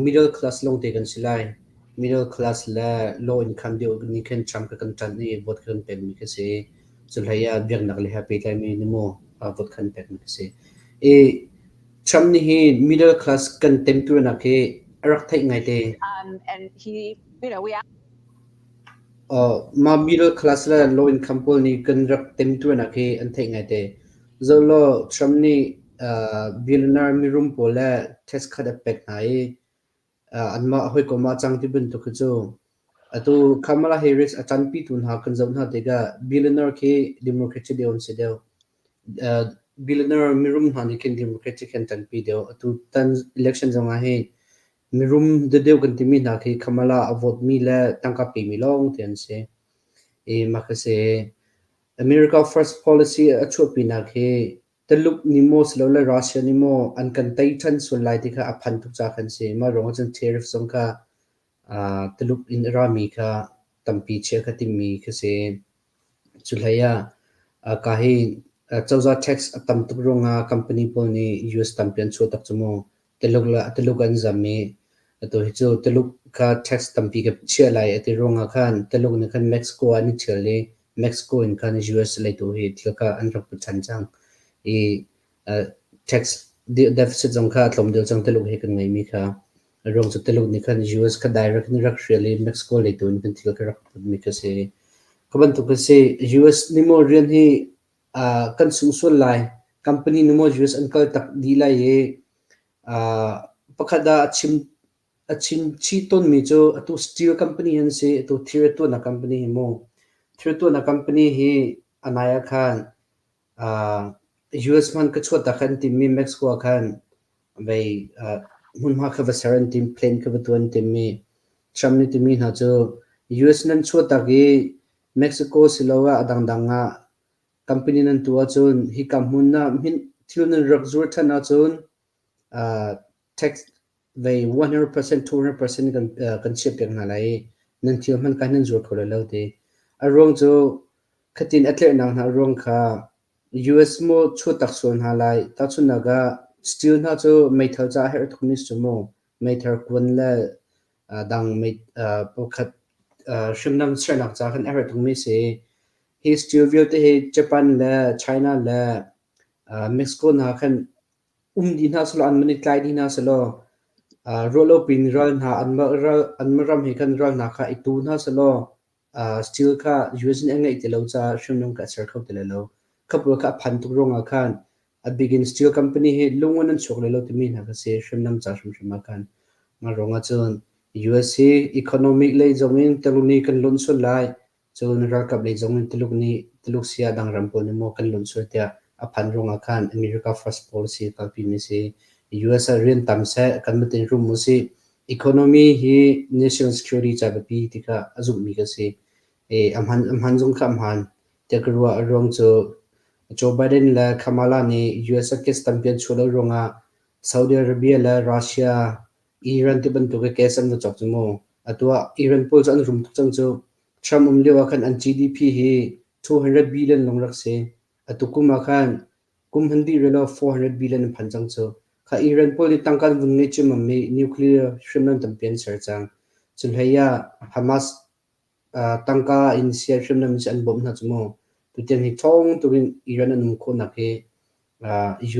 middle class lawngte kan si lai. Middle class le low income deuh nih khin Trump kha kan ṭanh i vote kan pekmi khi si. Cu hlei ah biaknak lei he pehtlaimi nih maw vote kan pekmi khi si. I Trump nih hi middle class kan temtuarnak hi a rak theih ngaite. And he, you know, we Mah middle class le low income pawl nih kan rak temtuarnak hi an theih ngaite. Zoh law Trump nih billionaire mirum pawl le tax cut a pek hna i anmah hawikom ah cang ti bantuk khi cu atu Kamala Harris a ṭanpitu hna kan zoh hna tikah billionaire khi Democratic deuh an si deuh. Billionaire mirum hna nih khin Democratic an ṭanpi deuh. Atu tan election zong ah hin mirum deuhdeuh kan timi hna khi Kamala a vote mi le tangka pemi lawng te an si. I mah khi si. America First Policy a chuahpinak hi Taluk nih maw silole Russia nih maw an kan tei ṭhan sual lai ti kha a phan tuk caah khan si. Mah ruangah cun tariff zong kha Taluk in a rami kha tampi chiah kha timhmi khi si. Cu hlei ah ka hi cozah tax a tam tuk ruangah company pawl nih US tampi an chuah tak cu mu. Taluk le Taluk an zam i atu hi cu Taluk kha tax tampi ka chiah lai a ti ruangah khan Taluk nih khan Mexico ah an i ṭhial i Mexico in khan US lei tu hi thil kha an rak put ṭhan cang i tax deficit zong kha a tlawm deuh cang Taluk he kan ngeihmi kha. A ruang cu Taluk nih khan US kha direct in rak hrial i Mexico lei tu in kan thil kha rak putmi kha si. Kha bantuk a si. US nih maw rian hi kan sung sual lai. Company nih maw US an kal tak dih lai i pakhat ah a chim. A chim chih tawnmi cu atu steel company an si, atu thir a tuahnak company hi mu. Thir tuahnak company hi a nai ah khan US hmanh ka chuah tak an timmi Mexico ah khan vei hmunhma kha va ser an tim, plane kha va tuah an timmi. Trump nih timi hna cu US nan chuah tak i Mexico siloah a dangdang ah company nan tuah ahcun hika hmun ah thil nan rak zuar ṭhan ahcun tax vei 100% 200% kan chiahpiak hna lai i nan thil hmanh kha nan zuar kho lai lo ti. A ruang cu khatin a tlerhnak hna ruang kha US maw chuahtak sual hna lai. Tahchunhnak ah steel hna cu meithal caah a herh tukmi si cu mu. Meithal kuan le dang pakhat hriamnam sernak ca khan a herh tukmi si. Hi steel vialte hi Japan le China le Mexico hna khan um dih hna sehlaw an man i tlai dih hna sehlaw ruahlopi in ral hna anmah ram he khan ral hna kha i tu hna sehlaw steel kha US nih a ngeih ti lo caah hriamnam kha a ser kho ti lai lo. Kha pawl kha a phan tuk ruangah khan a bik in steel company hi lung in an chuak lai lo timi hna kha si hriamnam ca hrimhrim ah khan. Mah ruangah cun US hi economic lei zong in Tuluk nih kan lonh sual lai. Cun ralkap lei zong in Tuluk nih Tuluk sia dang ram pawl nih maw kan lonh sual tiah a phan ruangah khan America First Policy a kalpi mi si. US ah rian tam seh, kan matin rum u sih. Economy hi national security ca biapi ti kha a zumhmi ka si. I a hman, a hman zong kha a hmaan tiah ka ruah. A ruang cu Joe Biden le Kamala nih US ah case tampi an chuah lo ruangah Saudi Arabia le Russia, Iran ti bantuk i case an va cawk cu mu. Atu ah Iran pawl cu an rum tuk cang cu. Trump um lio ah khan an GDP hi 200 billion lawng rak si. Atu kum ah khan kum han dih rih lo 400 billion an phan cang cu. Kha Iran pawl nih tangka an vun ngeih ciammam i nuclear hriamnam tampi an ser cang. Cu hlei ah Hamas tangka in sian hriamnam in an bawmh hna cu mu. Tutiang hi ṭhawng tuk in Iran an um khawhnak hi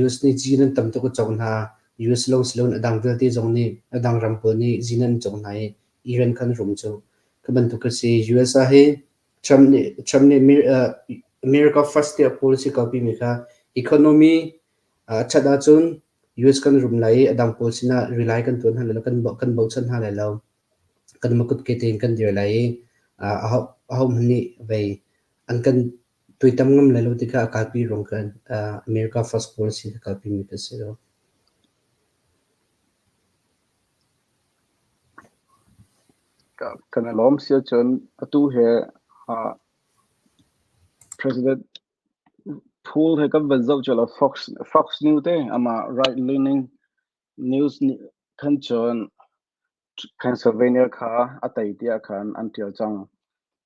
US nih zin an tam tuk a cawk hna. US lawng si loin a dang vialte zong nih a dang ram pawl nih zin an cawk hna i Iran khan rum cu. Ka bantuk a si. US ah hi Trump nih Trump nih America first tiah policy kalpi mi kha economy a ṭhat ahcun US kan rum lai i a dang pawl sinah rely kan tuan hna lai lo, kan bochan hna lai lo. Kan makut ke tein kan dir lai i aho ahohmanh nih vei an kan tuitam ngam lai lo ti kha a kalpi ruang khan America First Policy a kalpi mi kan si lo. Kan i lawm si ahcun atu he President Pool he kan van zoh cio lo Fox Fox News te amah right leaning news nih khan cun Pennsylvania kha a tei tiah khan an ṭial cang.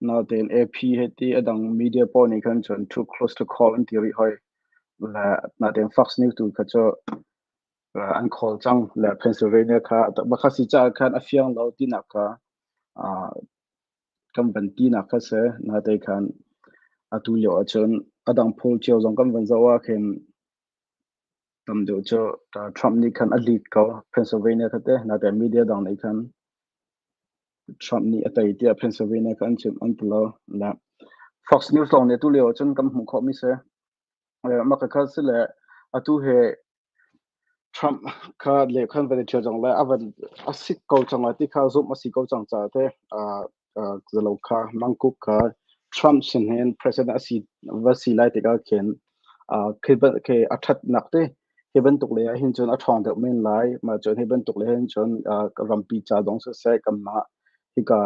Natein AP he ti a dang media pawl nih khan cun too close to call an ti rih hoi. Le natein Fox News tu kha cu an call cang. Le Pennsylvania kha bakha si caah khan a fiang lo tinak kha kan van tinak kha si. Nate khan atu lio ahcun a dang poll cio zong kan van zoh ah khin Tam deuh cu Trump nih khan a lead ko. Pennsylvania kha te natein media dang nih khan Trump nih a tei tiah Pennsylvania kha an chim an ti lo. Le Fox News lawng nih atu lio ahcun kan hmuh khawhmi si. Mah kha si le atu he Trump kha le khan van i ṭhial cang le a van a sik ko cang lai ti kha zumh a si ko cang caah te zalo kha mangkuk kha Trump sin hin president a si va si lai tikah khin khi khi a ṭhatnak te hi bantuk lei ah hin cun a ṭhawng deuh men lai mah cun hi bantuk lei hin cun rampi ca zong siseh kanmah hika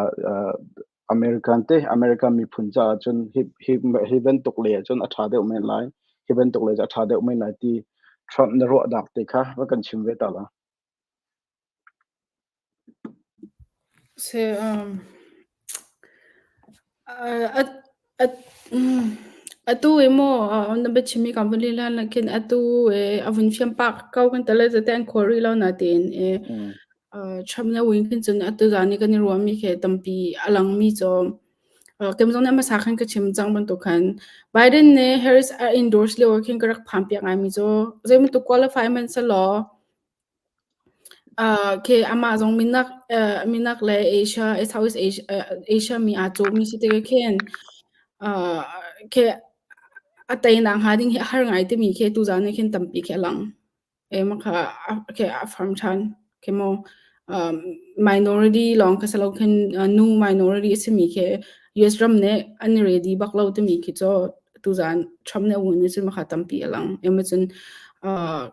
American te American miphun caah cun hi hi hi bantuk lei ah cun a ṭha deuh men lai hi bantuk lei cu a ṭha deuh men lai ti Trump na ruahnak te kha va kan chim ve ta la. Atu i maw na biachimmi kan vun lih hlan khin atu i a vun fiam pah ko kan ti le zeiti an khawl rih lo natein i Trump le win khin cun atu zan i kan i ruahmi khi tampi a langmi cu kem zong nih hmasa khan ka chim cang bantuk khan Biden nih Harris a endorse lio ah khin ka rak phan piak ngaimi cu zei bantuk qualify hmanh selaw Khi amah zong minak minak le Asia Southeast Asia Asia mi aa cawhmi si tikah khin khi a teinak hnga ding hi a har ngai timi khi tuzaan ah khin tampi khi a lang. Mah kha khi a farm ṭhan. Khi maw. Minority lawng kha si lo khin nu minority a simi khi US ram nih an i ready bak lo timi khi cu tuzaan Trump nih a win cun makha tampi a lang. Cun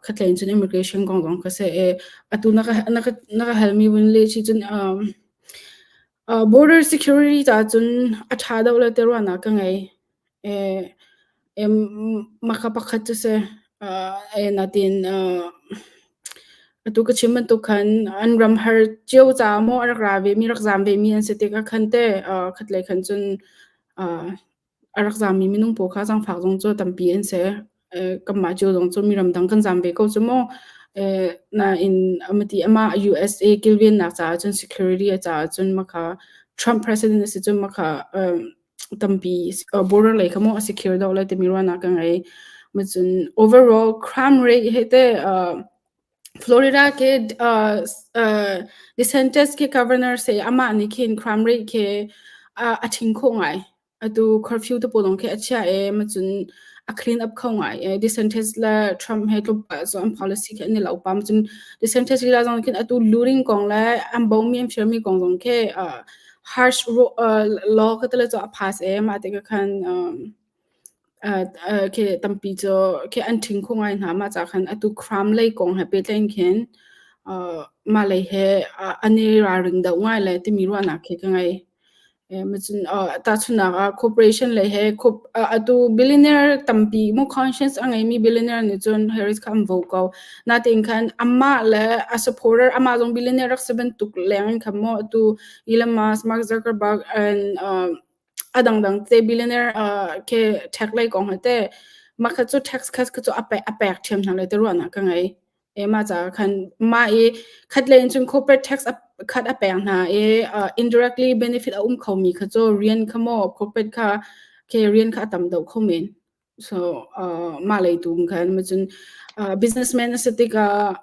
khatlei in cun immigration kong zong kha si i atu na ka na ka na ka halmi vun leh chih cun border security caah cun a ṭha deuh le ti ruahnak ka ngei. Maka pakhat cu si. Natin atu ka chim bantuk khan an ram har cio caah maw a rak ra vemi rak zaam vemi an si tikah khan teh khatlei khan cun a rak zaammi minung pawl kha zaangfak zong cu tampi an si. Kanmah cio zong cu mi ramdang kan zaam ve ko cu mu. Nain amati amah USA kilvennak caah cun security a caah cun maka Trump president a si cun maka tampi border lei kha maw a secure deuh lai timi ruahnak ka ngei. Cun overall crime rate he teh Florida ke DeSantis ke governor se amah nih khin crime rate ke a ṭhing khawh ngai. Atu curfew te pawl zong khi a chia i cun a clean up kho ngai. DeSantis le Trump he tluk cu an policy khi an i lo pah. Cun DeSantis lila zong khin atu looting kong le an bomi an firmi kong zong khi harsh law ka tile cu a pass i mah tikah khan khi tampi cu khi an ṭhing kho ngai hna. Mah caah khan atu crime lei kong he pehtlai in khin mah lei he an i ralring deuh ngai le timi ruahnak khi ka ngei. Tahchunhnak ah corporation lei he atu billionaire tampi mu conscience a ngeimi billionaire nih cun Harris kha an vote ko. Natein khan amah le a supporter amah zong billionaire rak si bantuk leng in khan maw atu Elon Musk, Mark Zuckerberg and a dangdang te billionaire ke tech lei kong he te mah kha cu tax kha cu a pek ṭhiam hna lai ti ruahnak ka ngei. Mah caah khan mah i khatlei in cun corporate tax khat a pek hna i indirectly benefit a um khomi kha cu rian kha maw corporate kha khi rian kha a tam deuh kho men. So mah lei tu khan cun businessman a si tikah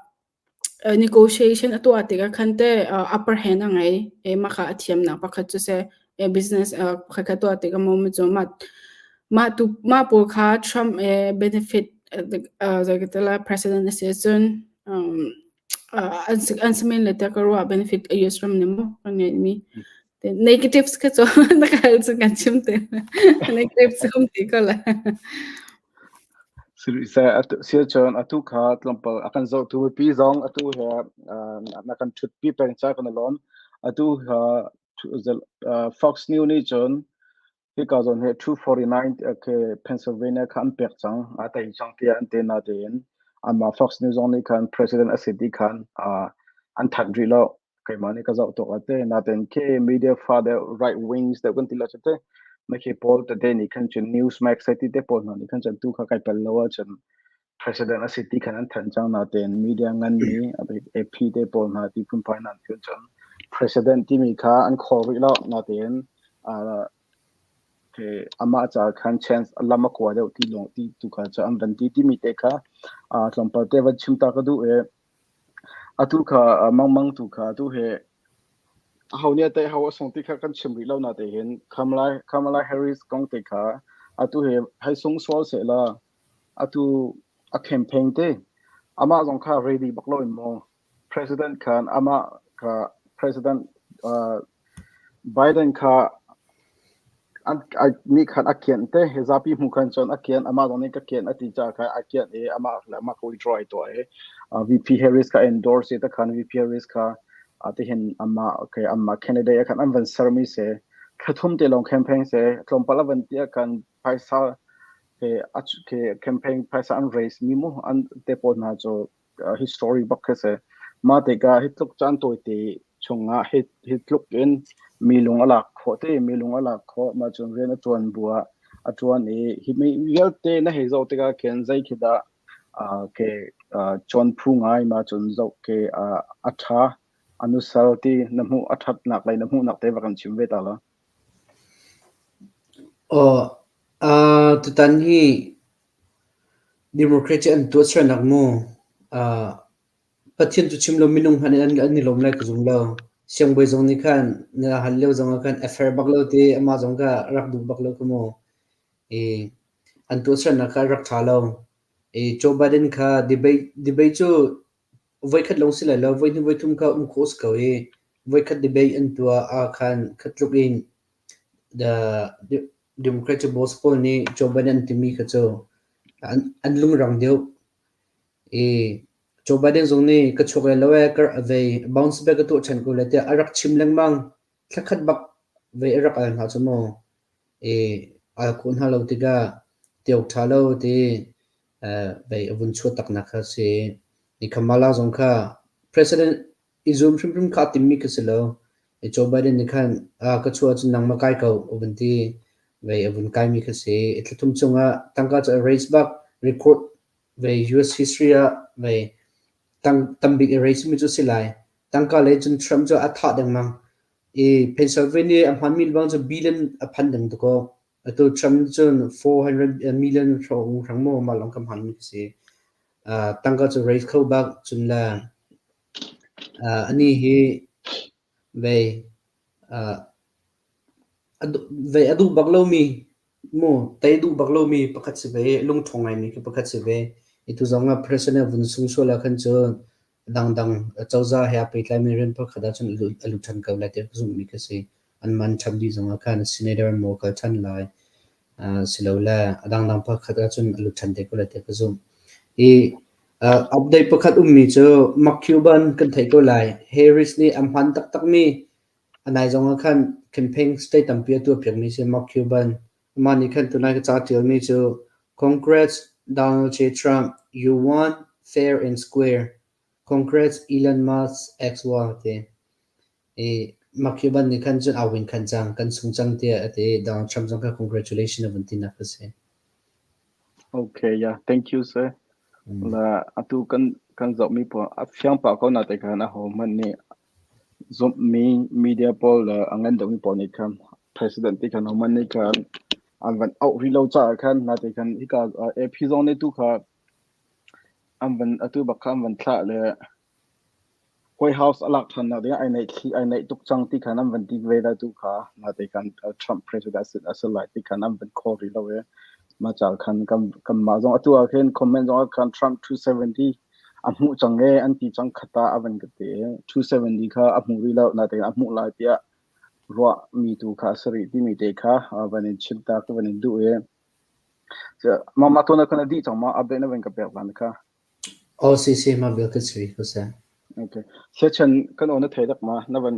negotiation a tuah tikah khan teh upper hand a ngei i mah kha a thiamnak pakhat cu si. Business pakhat kha tuah tikah maw cu mah mah tu mah pawl kha Trump benefit zeikatala president a si ahcun an si men le tiah ka ruah benefit a US ram nih maw kan ngeihmi. Negatives kha cu na ka hal cun kan chim te. Negatives um ti ko la. Siacun atu kha tlawmpal a kan zohtu mipi zong atu he na kan ṭhutpi peng ca kan i lawm. Atu ha Fox News nih cun hika zawn hi 249 Pennsylvania kha an pek cang, a tei cang tiah an ti natein anmah Fox News zong nih khan president a si ti khan an thanh rih lo. Keimah nih ka zoh tuk ah te natein khi media fa deuh right wings deuh kan ti lo cu te na khi pawl tete nih khan cun Newsmax ti te pawl hna nih khan cun tu kha kai pel lo ahcun president a si ti khan an thanh cang natein media ngan mi AP te pawl hna ti phunphai hna khan cun president timi kha an call rih lo natein amah caah khan chance lam a kua deuh ti lawng ti tu kha cu an van ti timi te kha tlawmpal te van chim ta ka duh i Atu kha mangmang tu kha atu hi aho nih a tei ho a sung ti kha kan chim rih lo na te hin Kamala Kamala Harris kong te kha atu hi hei sung sual seh la atu a campaign te amah zong kha ready bak lo in maw president khan amah kha president Biden kha Nih khan a kianh te zapi hmuh khan cun a kianh amah zong nih ka kianh a ti caah khan a kianh i amah le amah ka withdraw ai tuah i VP Harris kha endorse i takhan VP Harris kha tihin amah okay amah candidate ah khan an van sermi si thla te lawng campaign si tlawmpal a van ti ah khan phaisa ke ke campaign phaisa an raise mi mu an te pawl hna cu history bak khi si. Mah tikah hi tluk caan tawite chungah hi, hi tluk in mi lung a lak khawh te, mi lung a lak khawh, mah cun rian a ṭuan bu ah a ṭuan i hi mi vialte na hei zoh tikah khin zei khi dah uh, ke uh, cawn phu ngai ma cun zoh ke uh, a ṭha anusal ti na hmuh a ṭhatnak lei na hmuhnak te va kan chim ve ta la. Aw, uh, tutan hi Democrat cu an tuahsernak mu Pathian cu chim lo minung hmanh in an i lawm lai ka zum lo. Siangbawi zong nih khan na hal lio zong ah khan a fair bak lo ti amah zong kha rak duh bak lo kha mu. I an tuahsernak kha rak ṭha lo. I Joe Biden kha debate debate cu Voikhat lawng si lai lo, voihnih voithum kha um khawh si ko i voikhat debate an tuah ah khan khat tluk in the Democratic boss pawl nih Joe Biden an timi kha cu an lungrang deuh. I Joe Biden zong nih ka chuak lai lo ee, ka vei bounce back ka tuah ṭhan ko lai tiah a rak chim lengmang. Thlakhat bak vei a rak al hna cu mu. I al khawh hna lo tikah tiawk ṭha lo ti vei a vun chuah taknak kha a si. I Kamala zong kha president i zum hrimhrim kha a timmi kha si lo. I Joe Biden nih khan ka chuah ahcun nangmah kai ko a vun ti. Vei a vun kaimi kha si. I thlathum chungah tangka cu a raise bak record vei US history ah vei tambik i raise mi cu si lai. Tangka lei cun Trump cu a thah dengmang. I Pennsylvania a hmanmi bang cu billion a phan deng dakaw. Atu Trump cun 400 million hrawng hrang maw mah lawng ka hmanmi ka si. Tangka cu raise kho bak cun le ani hi vei vei a duh bak lomi mu tei duh bak lomi pakhat si ve i lungṭhawng ngaimi khi pakhat si ve. I tu zong ah president vun sung sual ah khan cun dangdang cozah he aa pehtlaimi rian pakhat ahcun a lut ṭhan ko lai tiah ka zumhmi ka si. An man ṭham dih zong ah khan senator maw kal ṭhan lai silole a dangdang pakhat ahcun a lut ṭhan te ko lai tiah ka zumh. I update pakhat ummi cu Mark Cuban kan theih ko lai. Harris nih a hman taktakmi A nai zong ah khan campaign state tampi a tuahpiakmi si Mark Cuban. Amah nih khan tunai ka ca ṭialmi cu Congrats Donald J. Trump, you won fair and square. Congrats Elon Musk XY ti. I Mark Cuban nih khan cun aa win khan cang, kan sung cang tiah a ti. Donald Trump zong kha congratulation a vun tinak a si. Okay, yeah, thank you sir. La atu kan kan zohmi pawl a fiang pah ko na te khan a ho hmanh nih Zumhmi media pawl le a ngan deuhmi pawl nih khan president ti khan hohmanh nih khan an van auh rih lo caah khan nate khan hika AP zong nih tu kha an van atu bak kha an van thlah le White House a lak ṭhannak ding ah ai naih thli ai naih tuk cang ti khan an van ti ve lai tu kha nate khan Trump president a si lai ti khan an van call rih lo i mah caah khan kan kanmah zong atu ah khin comment zong ah khan Trump 270 A hmuh cang ee an ti cang khat ah a van ka ti i 270 kha a hmu rih lo natein a hmuh lai tiah ruahmi tu kha a si rih timi te kha van in chim ta ka van in duh i mah mah tuan khan a dih cang ma update na van ka pek lan kha. Oh si si ma bil ka sri ko sa. Okay. Siachen kan on na thei dak ma na van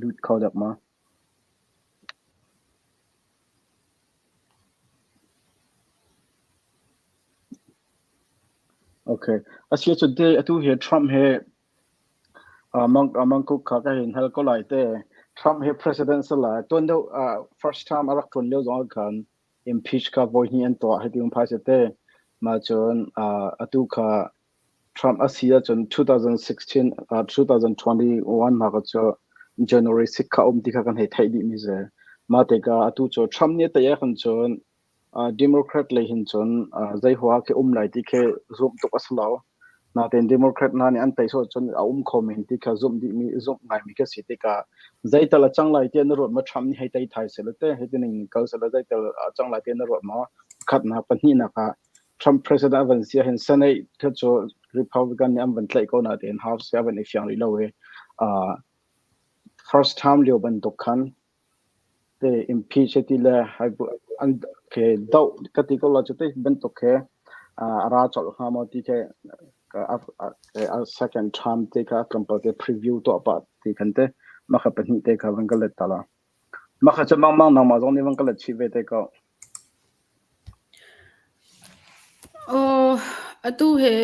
lut kho dak ma. Okay. Asiahcun te atu hi Trump he mangkuk kha ka hin hal ko lai te. Trump hi president si lai. Tuan deuh first time a rak ṭuan lio zong ah khan impeach kha voi hnih an tuah hei ti um phai si te. Mah cun atu kha Trump a si ahcun 2016 2021 hna kha cu January 6 kha um ti kha kan hei theih dih mi si. Mah tikah atu cu Trump nih a tei ahkhan cun Democrat lei hin cun zei huaha khi um lai ti khi zumh tuk a si lo. Natein Democrat hna nih an tei sawh cun a um kho men ti kha zumh dihmi zumh ngaimi khi a si tikah zeital a cang lai tiah na ruat maw Trump nih hei tei thai seh te hei ti ning kal seh zeital a cang lai tiah na ruat maw? Pakhatnak pahnihnak ah Trump president a van si ahhin Senate kha cu Republican nih an van tlaih ko natein House hi a van i fiang rih lo i first term lio bantuk khan Te impeach ti le an ke doh ka ti ko la cu te bantuk he a ra colh hnga maw ti khi a second term te kha tlawmpal te preview tuah pah ti khan te mah kha pahnih te kha van ka let ta la. Mah kha cu mangmang nangmah zong nih van ka let chih ve te ko. Oh, atu he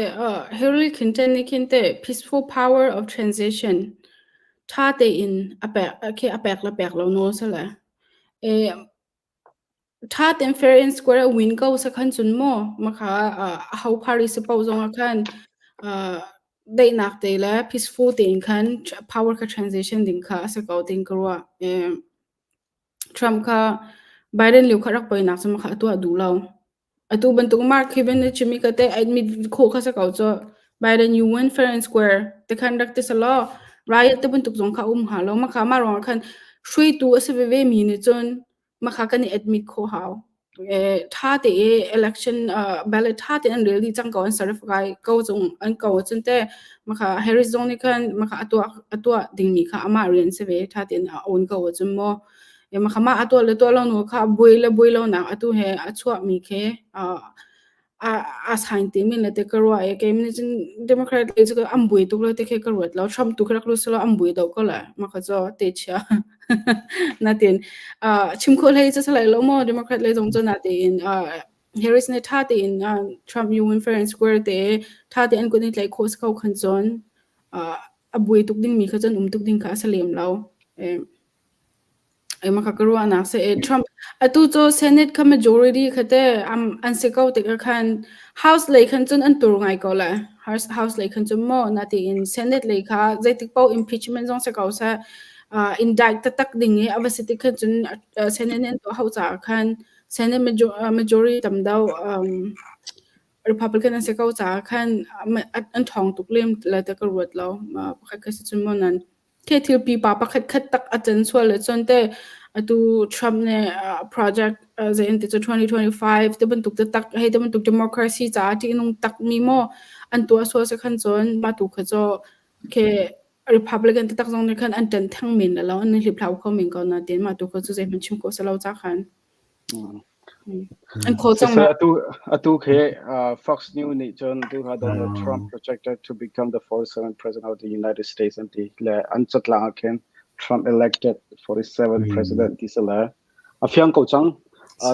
Hillary Clinton nih khin teh peaceful power of transition ṭha tein a pek khi a pek le pek lo nawl si le. Ṭha tein fair and square a win ko sa khan cun maw makha aho party si paoh zongah khan daihnak te le peaceful tein khan power kha transition ding kha a si ko tiin ka ruah. Trump kha Biden lio kha rak poinak cu makha a tuah duh lo. Atu bantuk Mark Cuban na chimmi ka te admit khawh kha si ko cu. Biden you win fair and square te khan rak ti selaw riot te bantuk zong kha um hnga lo. Makha mah ruangah khan hruaitu a si veve mi nih cun makha kan i admit khawh hau. Ṭha te i election ballot ṭha tein an rel dih cang ko an certify ko zong an ko ahcun teh makha Harris zong nih khan makha a tuah a tuah dingmi kha amah rian si ve ṭha tein a own ko ahcun maw makha mah a tuah le tuah lo nu kha buai le buai lonak atu he a chuahmi khi a sign te men le te ka ruah i kei nih cun Democrat lei cu an buai tuk lo te khi ka ruat lo. Trump tu khi rak lut selaw an buai deuh ko lai. Mah kha cu te chia. Natin chim khawh hlei cu salai lo maw Democrat lei zong cu natein Harris nih tha tein Trump you win fair and square te tha tein an kut in tlaih khawh si ko khan cun a buai tuk dingmi kha cun um tuk ding kha a si lem lo. Mah ka ruahnak si. Trump atu cu Senate kha majority kha te an si ko tikah khan House lei khan cun an tur ngai ko lai. House, House lei khan cun maw natein Senate lei kha zeitik paoh impeachment zong si ko seh indict taktak ding i a va si tik khan cun Senate nih an tuah hau caah khan Senate majority tam deuh Republican an si ko caah khan an ṭhawng tuk lem le te ka ruat lo. Pakhat khat si cun maw nan Khi thil pipa pakhat khat tak a can sual ahcun teh atu Trump nih project zei an ti cu 2025 ti bantuk taktak hei ti bantuk democracy caah ṭihnung takmi maw an tuah sual si khan cun mah tu kha cu khi Republican taktak zong nih khan an ṭanh theng men lo an i hliphlau kho men ko nain mah tu kha cu zeihmanh chim khawh si lo ca khan. An khawl cang ma? Atu atu khi Fox News nih cun tu kha Donald Trump projected to become the 47th president of the United States an ti le an catlang ah khin Trump elected 47th president ti si le a fiang ko cang.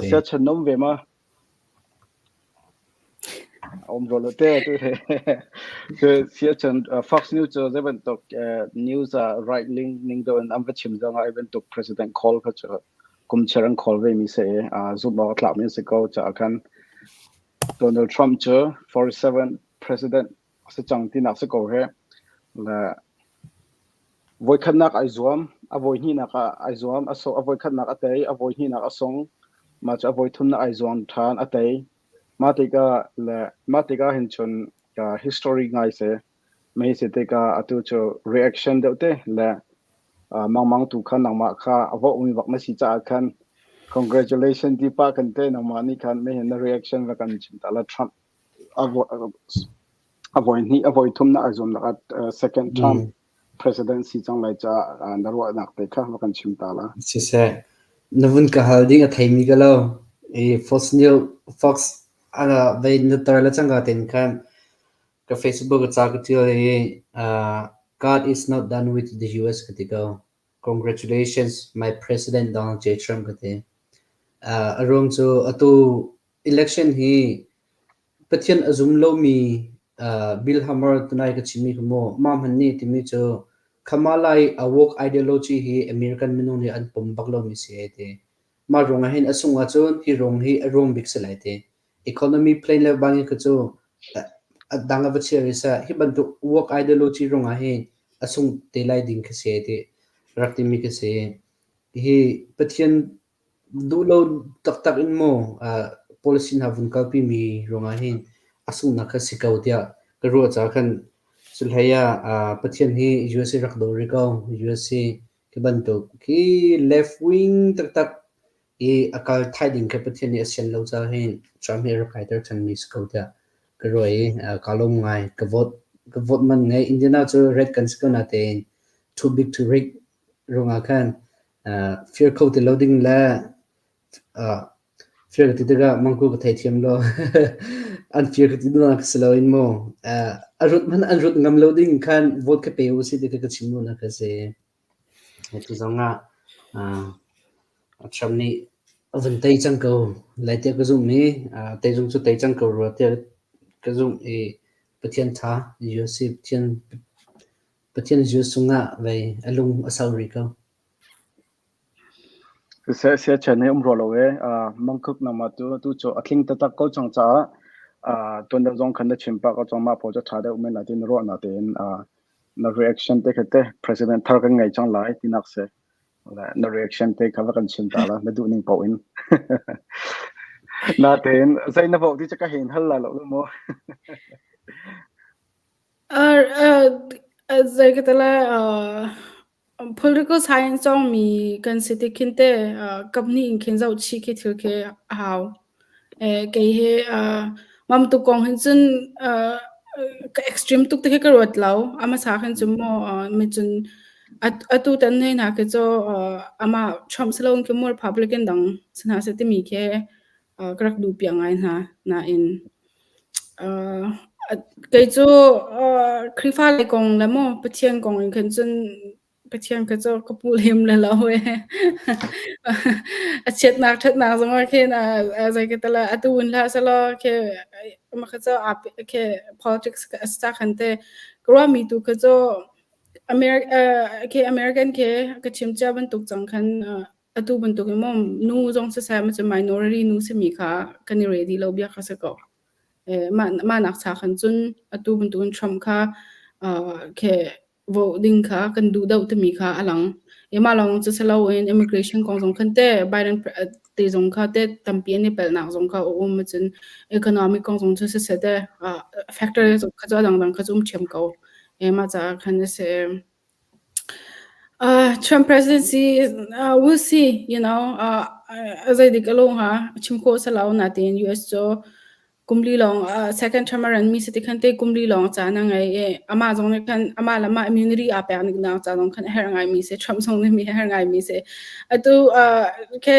Sia chan nom ve ma? Um ro lo te tu he. Sia chan Fox News cu zei bantuk news ah right link ning do in an va chim zong ah ai bantuk president call kha cu kum chiar an khawl vemi si i zumh awk a tlakmi an si ko caah khan Donald Trump cu 47 president a si cang tinak si ko hi. Le voikhatnak ai zuam, a voihnihnak ah ai zuam, a so a voikhatnak a tei, a voihnihnak a sung, mah cu a voithumnak ai zuam ṭhan, a tei. Mah tikah le mah tikah hin cun history ngai si. Mei si tikah atu cu reaction deuh te le mangmang tu kha nangmah kha a vohmi bak na si caah khan congratulation ti pa kan te nangmah nih khan mei hin na reaction va kan chim ta la Trump a voi hnih a voi thum na ai zuam nak second term president si cang lai caah na ruahnak te kha va kan chim ta la. Siseh, na vun ka hal ding a theimi ka lo. I Fox News Fox vei na tar le cangka ten khan Ka Facebook ca ka ṭial i God is not done with the US ka ti ko. Congratulations, my President Donald J. Trump ka ti. A ruang cu atu election hi Pathian a zum lomi Bill Hammer tunai ka chimmi kha mu mah hmanh nih timi cu Kamala i a woke ideology hi American minung nih an pom bak lomi si ai ti. Mah ruang ah hin a sung ahcun hi ruang hi a ruang bik si lai ti. Economy plane le bangin kha cu a dang a va chia rih seh. Hi bantuk work ideology ruangah hin a sung te lai ding khi si ti rak timi khi si. Hi Pathian duh lo taktak in maw policy hna vun kalpi mi ruangah hin a sunghnak kha si ko tiah ka ruah caah khan cuhlei ah Pathian hi USA rak daw rih ko. USA khi bantuk khi left wing taktak i a kal thai ding khi Pathian nih a sian lo caah hin Trump hi a rak kaiter ṭhanmi si ko tiah ka ruah i kaa lawm ngai. Ka vote ka vote man ngei. Indiana cu red kan si ko natein too big to rig ruangah khan fir kho ti lo ding le fir ka ti tikah mangku ka theithiam lo. An fir ka ti duhnak si loin mu a rut hmanh an rut ngam lo ding khan vote ka pe u si ti ka chim duhnak a si. Tu zong ah Trump nih a vun tei cang ko lai tiah ka zumh i tei zong cu tei cang ko rua tiah ka zumh i Pathian ṭha USA Pathian Pathian US cungah vei a lung a sau rih ko. Siseh siachen hi um rua lo e. Mangkhuk nangmah tu tu cu a tling taktak ko cang caah tuan deuh zong khan na chim pah ko cang mah pawl cu ṭha deuh men lai ti na ruah na tein na reaction te kha te president thar kan ngei cang lai tinak si. Na reaction te kha va kan chim ta la na duh ning paoh in. Natein zei na vote ti cu ka hein hal la lo mu. Zei ka tala. Political science cawngmi kan si tik khin te kaphnih in khin zohchih khi thil khi a hau. Kei hi mam tuk kong hin cun ka extreme tuk te khi ka ruat lo. A hmasa khin cun maw mi cun atu tan hei hna khi cu amah Trump si loin khi maw Republican dang si hna seh timi khi ka rak duh piak ngai hna. Nain kei cu Khrihfa lei kong le maw Pathian kong in khin cun Pathian kha cu ka pu lem le lo ee. A chiatnak ṭhatnak zong ah khin zei ka ti lai atu in hlah sehlaw khi mah kha cu khi politics a si ca khan te ka ruahmi tu kha cu American khi ka chim cia bantuk cang khan atu bantuk in maw nu zong siseh maw minority nu simi kha kan i ready lo bia kha si ko. Mah nak cha khan cun atu bantuk in Trump kha khi vote ding kha kan duh deuh timi kha a lang. Mah lawng cu si loin immigration kong zong khan te Biden te zong kha te tampi an i pelnak zong kha a um cun economic kong zong cu siseh te factor kha cu a dangdang kha cu um ṭhiam ko. Mah caah khan a si. Trump presidency, we'll see, zeidik a lung ha, chim khawh si lo natin US cu kum li lawng second term a ran mi si ti khan te kum li lawng caan a ngei i amah zong nih khan amah le amah immunity aa pek nik nak ca zong khan a herh ngai mi si Trump zong nih mi a herh ngai mi si. Atu ke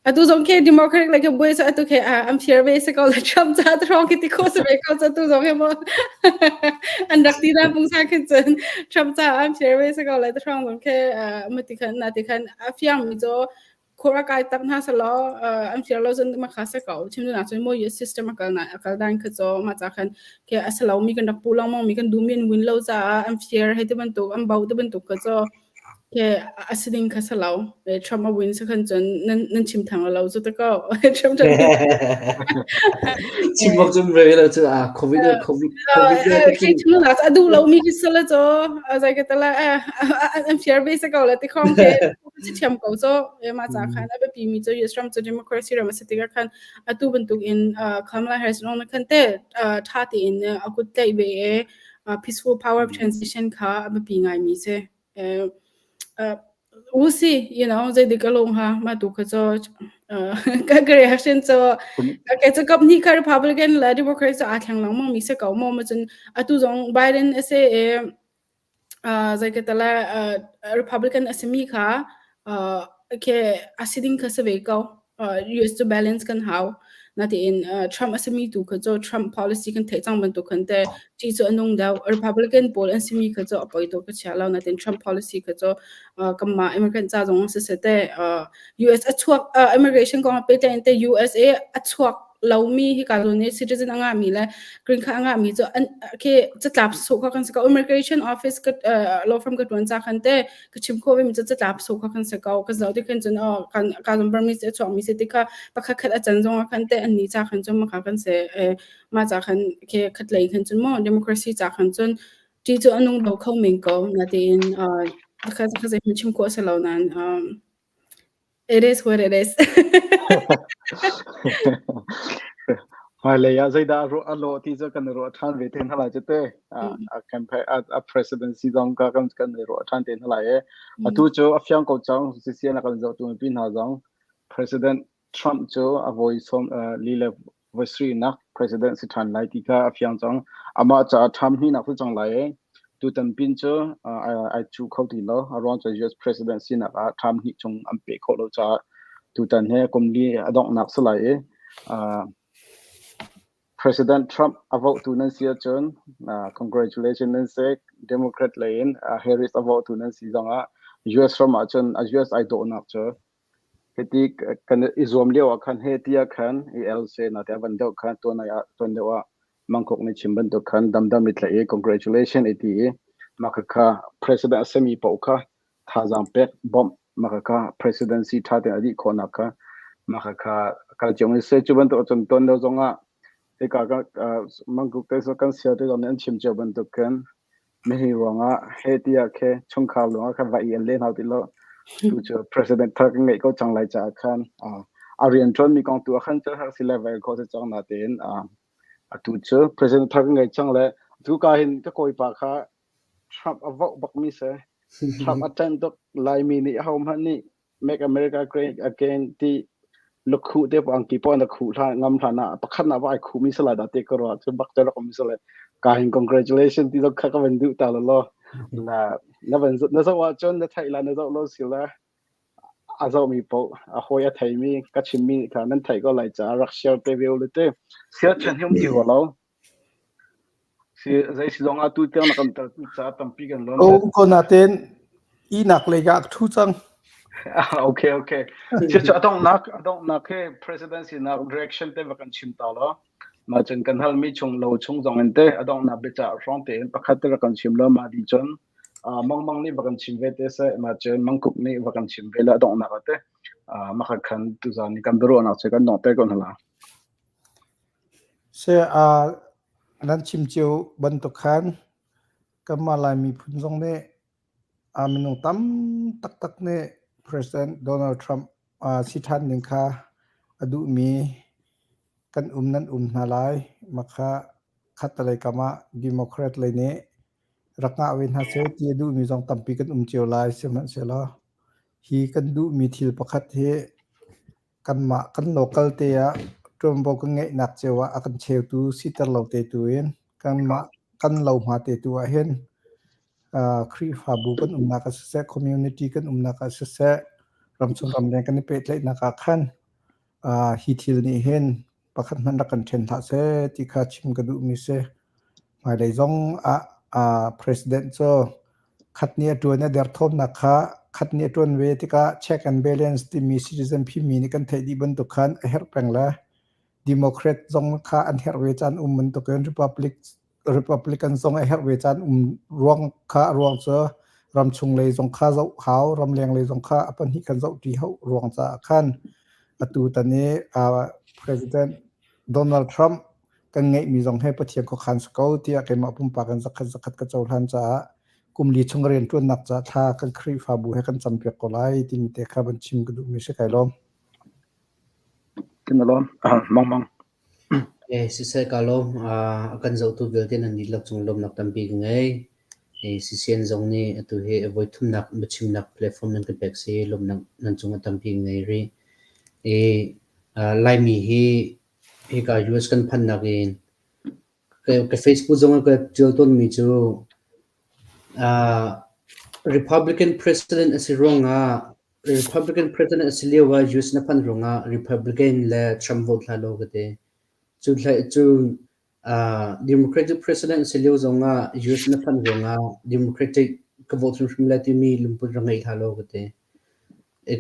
atu zong khi Democratic le ke buai sa atu ke am fear ve se ko le Trump ca trong ki ti kho se ve ko ca tu zong he mo an rak ti na pung sa khin cun Trump ca am fear ve se ko le trong zong ke ma ti khan na ti khan a fiang mi cho khura kai tak na sa lo am fear lo zun ma kha se ko chim na cun mo US system akal na akal dan kha cho ma cha khan ke asalo mi kan rak pu long mong mi kan du min win lo ca am fear he te bantuk am bau te bantuk ka cho Ke a si ding kha si lo. Trump a win si khan cun nan chim thang lo cu te ko. Trump Chim bak cun ve lo cu a COVID COVID COVID Khi chim la a duh lo mi khi sala cho zai ka tala an fear ve se ko la ti khong ke si thiam ko cho e ma cha khan a biapi mi cho US ram chu democracy ram a si tikah khan atu bantuk in Kamala Harris nong na khan te tha te in a kut tlaih ve e peaceful power transition kha a biapi ngai mi si. We'll see, zeidik a lung ha, mah tu kha cu ka reaction cu ke cu company kha Republican le Democrat cu aa thleng lengmang mi si ko maw ma cun atu zong Biden a si i zei ka tala Republican a simi kha ke a si ding kha si ve ko. US cu balance kan hau. Natein Trump a simi tu kha cu Trump policy kan theih cang bantuk khan te ṭih cu a nung deuh. Republican pawl an simi kha cu a poi tuk ka chia lo. Natein Trump policy kha cu kanmah immigrant ca zong siseh te US a chuak immigration kong ah pehtlai in te USA a chuak lomi hika zawn i citizen a ngahmi le green card a ngahmi cu an khi catlap sawh kha kan si ko. Immigration office ka law firm ka ṭuan ca khan te ka chim khawh vemi cu catlap sawh kha kan si ko. Ka zoh ti khan cun oh kan ka zon Burmese a chuakmi si ti kha pakhat khat a can zong ah khan te an ni ca khan cun maka kan si mah ca khan khi khat lei khan cun maw democracy ca khan cun ṭi cu a nung lo kho men ko. Natein kha kha zei chim khawh a si lo nain It is what it is. Hmailei ah zeidah a lawh ti cu kan i ruah ṭhan ve te hna lai cu te. A campaign a presidency zong ka kan kan i ruah ṭhan te hna lai i. Atu cu a fiang ko cang CCN a kan zohtu mipi hna zong President Trump cu a voi sawm li le voi sarihnak president si ṭhan lai ti kha a fiang cang. Amah caah term hnihnak si cang lai i tutan pin cu ai cuh kho ti lo. A ruang cu US president sinak ah term hnih chung an peh khawh lo caah tutan hi kum li a donghnak si lai i President Trump a vote tu nan si ahcun congratulations nan si. Democrat lei in Harris a vote tu nan si zongah US ram ahcun a US ai dawhnak cu Hiti kan i zuam lio ah khan he ti ah khan i el se na te van deuh khan tuan ah tuan deuh ah mangkok nih chim bantuk khan damdam i tlaih i congratulation i ti i mah khakha president a simi paoh kha thazaang pek bawmh mah khakha presidency ṭha tein a dih khawhnak kha mah khakha kal cio ni se cu bantuk cun tuan deuh zong ah hika ka mangkuk te kan sia te zong nih an chim cio bantuk khan Mihi ruangah heh tiah khi chungkhar lungah khan va i el len hau ti lo. Tu cu president thar kan ngeih ko cang lai caah khan a rian ṭuanmi kong tu ah khan cu hak si le vai kho si cang natein atu cu president thar kan ngei cang le tu ka hin ka kawipa kha Trump a voh bakmi si. Trump a ṭanh tuk. Laimi nih ahohmanh nih Make America Great Again ti lukhuh te angki paoh na khuh hlan ngam hlan ah pakhat na va ai khuhmi si lai dah ti ka ruah cu bak te rak um si lai. Ka hin congratulation ti zong kha ka van duh ta law la na van na zoh ahcun na theih la na zoh lo si la a zohmi paoh a hawi a theimi ka chimmi kha nan theih ko lai caah rak share te ve u le te. Share ṭhen hi um ti rua lo. Si zei si zong ah tu tiang na kan tel tu caah tampi kan lawm. Um ko natin ihnak lei ah ka ṭhu cang. Okay okay. Cucu a donghnak a donghnak hi presidency nak direction te va kan chim ta law. Mah cun kan halmi chung lo chung zong in te a donghnak biacah hrawng tein pakhat te va kan chim law mah dih cun Mang Mang nih va kan chim ve te seh mah cun Mangkuk nih va kan chim ve la a donghnak ah te mah kha khan tuzaan ni kan biaruahnak cu kan dongh te ko hna la. Seh nan chim cio bantuk khan kanmah Lai miphun zong nih minung tam taktak nih President Donald Trump si ṭhan ding kha a duhmi kan um nan um hna lai. Mah kha khattelei kam ah Democrat lei nih rak ngah ve hna seh ti a duhmi zong tampi kan um cio lai. Sihmanhsehlaw hi kan duhmi thil pakhat hi Kanmah kan local te ah ṭuanvo kan ngeihnak cio ah a kan cheutu siter lo te tu in kanmah kan lohma te tu ahhin Khrihfabu kan umnak ah siseh, community kan umnak ah siseh, ramchung ramleng kan i pehtlaihnak ah khan hi thil nih hin pakhat hmanh rak kan ṭhen hlah seh ti kha chim ka duhmi si. Hmailei zong ah President cu khat nih a ṭuan i a derthawmnak kha khat nih a ṭuan ve tikah check and balance timi citizen phimmi nih kan theih dih bantuk khan a herh peng le Democrat zong kha an herh ve caan um bantukin Republic Republican zong a herh ve caan um ruang kha a ruang cu ramchung lei zong kha zoh hau, ramleng lei zong kha a pahnih kan zoh ṭi hau ruang caah khan atu tan i President Donald Trump kan ngeihmi zong he Pathian khuakhan si ko tiah keimah pumpak in zakhat zakhat ka cohlan caah kum li chung rianṭuannak caah thla kan Khrihfabu he kan campiak ko lai timi te kha van chim ka duhmi si kai lawm. Kan lawm. Mang mang. Eh, siseh ka lawm. A kan zohtu vialte nan dihlak cung lawmnak tampi ka ngei. Eh, CCN zong nih atu hi voi thumnak biachimnak platform nan ka pek si lawmnak nan cung a tampi ka ngei rih. Eh, Laimi hi Hika US kan phannak in ka Facebook zong ah ka ṭial tawnmi cu Republican President a si ruangah Republican President a si lio ah US na phanh ruangah Republican le Trump vote hlah law ka ti. Cu cu Democratic President a si lio zongah US na phanh ruangah Democratic ka vote hrimhrim lai timi lungput rak ngei hlah law ka ti.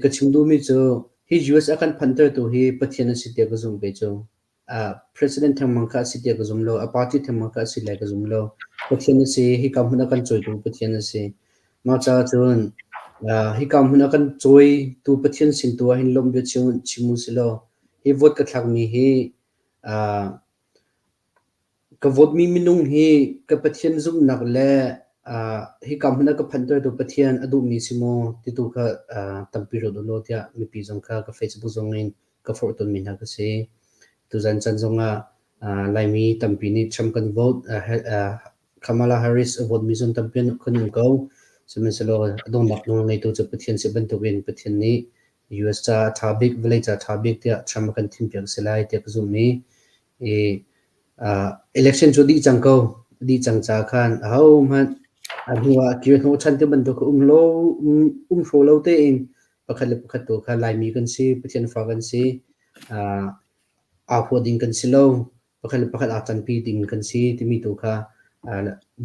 Ka chim duhmi cu hi US a kan phanhtertu hi Pathian a si tiah ka zumh ve cu. President thengmang kha a si tiah ka zum lo. A party thengmang kha a si lai ka zum lo. Pathian a si. Hika hmun a kan cawitu Pathian a si. Mah caah cun hika hmun a kan cawitu Pathian sin tu ah hin lawmh bia chim, chim u si law hi vote ka thlakmi hi Ka vote-mi minung hi ka Pathian zumhnak le hika hmun a ka phanhtertu Pathian a duhmi si maw ti tu kha tampi ruat u law tiah mipi zong kha ka Facebook zong in ka forh tawnmi hna ka si. Tuzan caan zongah Laimi tampi nih Trump kan vote, Kamala Harris a vote mi zong tampi an kan um ko. Sihmanhsehlaw a donghnak nawl ngeitu cu Pathian si bantukin Pathian nih US ca a ṭha bik, vawlei ca a ṭha bik tiah Trump a kan thimpiak a si lai tiah ka zumh i I election cu dih cang ko. Dih cang ca khan ahohmanh a hnu ah kir hnawh ṭhan ti bantuk um lo um hraw lo tein pakhat le pakhat tu kha Laimi kan si, Pathian fa kan si, aa hua ding kan si lo, pakhat le pakhat aa ṭanpi ding kan si timi tu kha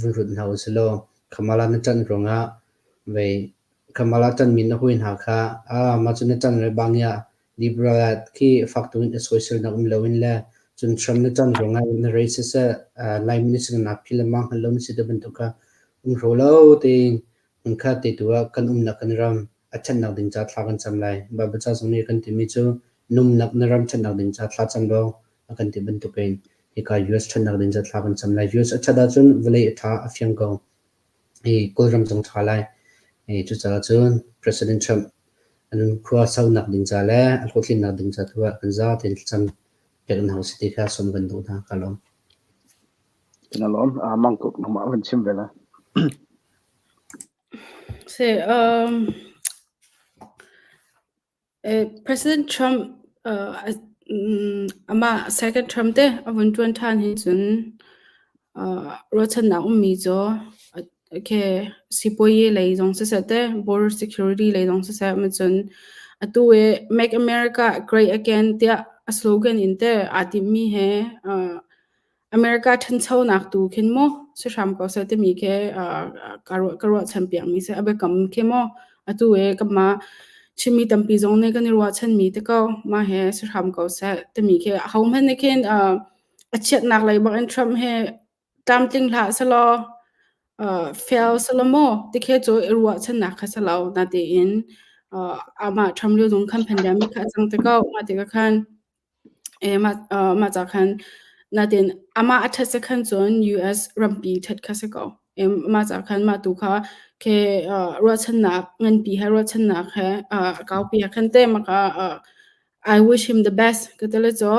vun ruat hna usih law Kamala na ṭanh ruangah vei Kamala ṭanmi na hawi hna kha mah cu na ṭan le bang ya Liberal khi fak tuk in a soiselnak um loin le cun Trump na ṭan ruangah na racist Laimi na sinak phil le mang hngal lo na si ti bantuk kha um hraw lo tein hmunkhat te tu ah kan umnak kan ram a ṭhatnak ding ca thla kan cam lai. Bible ca zong nih a kan timi cu numnak na ram ṭhatnak ding ca thla cam law a kan ti bantukin hika US ṭhatnak ding ca thla kan cam lai. US a ṭhat ahcun vawlei a ṭha a fiang ko. I Kawlram zong ṭha lai. I cucaah cun President Trump an khua saunak ding ca le a hlawhtlinnak ding ca tu ah kan za tein thlacam pek hna usih ti kha sawm kan duh hna. Ka lawm. Kan lawm. Mangkuk nangmah van chim ve la. Se President Trump amah second term te a vun ṭuan ṭhan hin cun ruahchannak ummi cu sipuazi lei zong siseh te border security lei zong siseh cun atu i Make America Great Again tiah a slogan in teh aa timhmi he America ṭhanchonak tu khin maw si hram ko seh timi khi ka ruahchan piakmi si. A biakam khi maw atu i kanmah Chinmi tampi zong nih kan i ruahchanmi te ko. Mah hi si hram ko seh timi khi ahohmanh nih khin a chiatnak lei bak in Trump hi tlamtling hlah selaw fail selaw maw tikhi cu i ruahchannak kha si lo. Natein amah Trump lio zong khan pandemic kha a cang te ko. Mah tikah khan Mah ca khan natin amah a ṭhat si khan cun US rampi ṭhat kha si ko. Mah ca khan mah tu kha khi ruahchannak nganpi he ruahchannak he kaupi ah khan te mah kha I wish him the best ka ti le cu.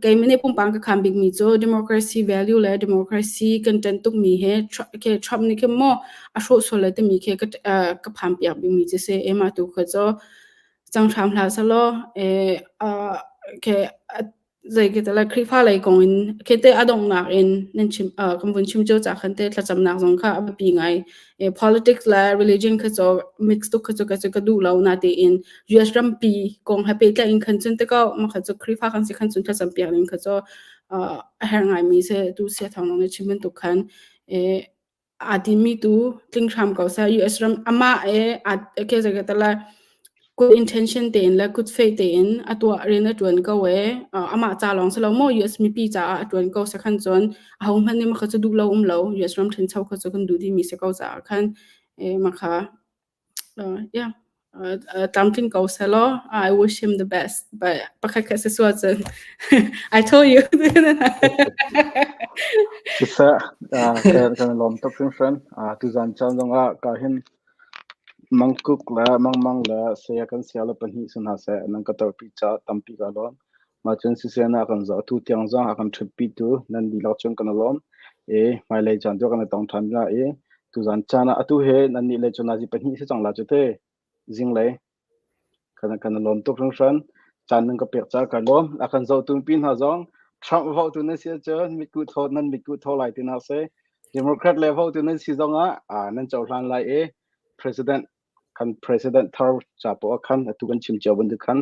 Keimah nih pumpak ka khaan bikmi cu democracy value le democracy kan ṭanh tukmi he Trump nih khin maw a hrawh sual lai timi khi ka phan piak bikmi cu si. Mah tu kha cu cang hram hlah selaw zei khi tala Khrihfa lei kong in khi te a donghnak in nan chim kan vun chim cio ca khan te thlacamnak zong kha a biapi ngai. Politics le religion kha cu mix tuk kha cu ka cu ka duh lo na tiin US rampi kong he pehtlaih in khan cun te ko ma kha cu Khrihfa kan si khan cun thlacam piak ning kha cu a herh ngai mi se tu sia thang nong ne chim bantuk khan Aa timi tu tling hram ko seh. US ram amah e ke zei ka la good intention tein le good faith tein a tuah rian a tuan ko e. Amah ca lawng si lo maw US mipi caah a tuan ko sakhan cun aho hmanh nih mah kha cu duh lo um lo US ram ṭhancho kha cu kan duh dihmi si ko caah khan e mah kha yeah tlamtling ko selaw I wish him the best but pakhat khat si sual cun I told you. Siseh kan lawm tuk hringhran. Tuzan caan zongah ka hin mangkuk le mangmang le saya kan sia le pahnih si hna seh nan ka tarpi ca tampi ka lawm. Mah cun siseh na kan zoh tu tiang zong a kan ṭhutpi tu nan dihlak cun kan lawm. I hmailei caan tu kan i tong ṭhan la i tuzan caan ah atu he nan nih le cu nazi pahnih si cang la cu te zinglei kan kan lawm tuk hringhran. Caan nan ka pek ca ka lawm. A kan zohtu pi hna zong Trump vote tu nan si ahcun mitkuh thaw nan mitkuh thaw lai ti hna seh. Democrat le vote tu nan si zongah nan cohlan lai i President kan president thar ca poah khan atu kan chim cio bantuk khan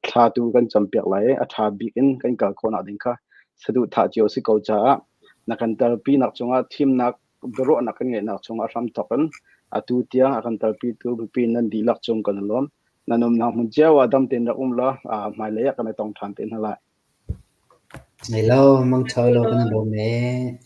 thla tu kan campiak lai i a ṭha bik in kan kal khawhnak ding kha saduhthah cio si ko caah na kan telpi nak cungah thimnak biaruahnak kan ngeihnak cungah hram thawk in atu tiang a kan telpi tu mipi nan dihlak cung kan i lawm. Nan umnak hmun cio ah dam tein rak um law hmailei ah kan i tong ṭhan te hna lai. Hello, mang ṭha lo kan i lawm ee.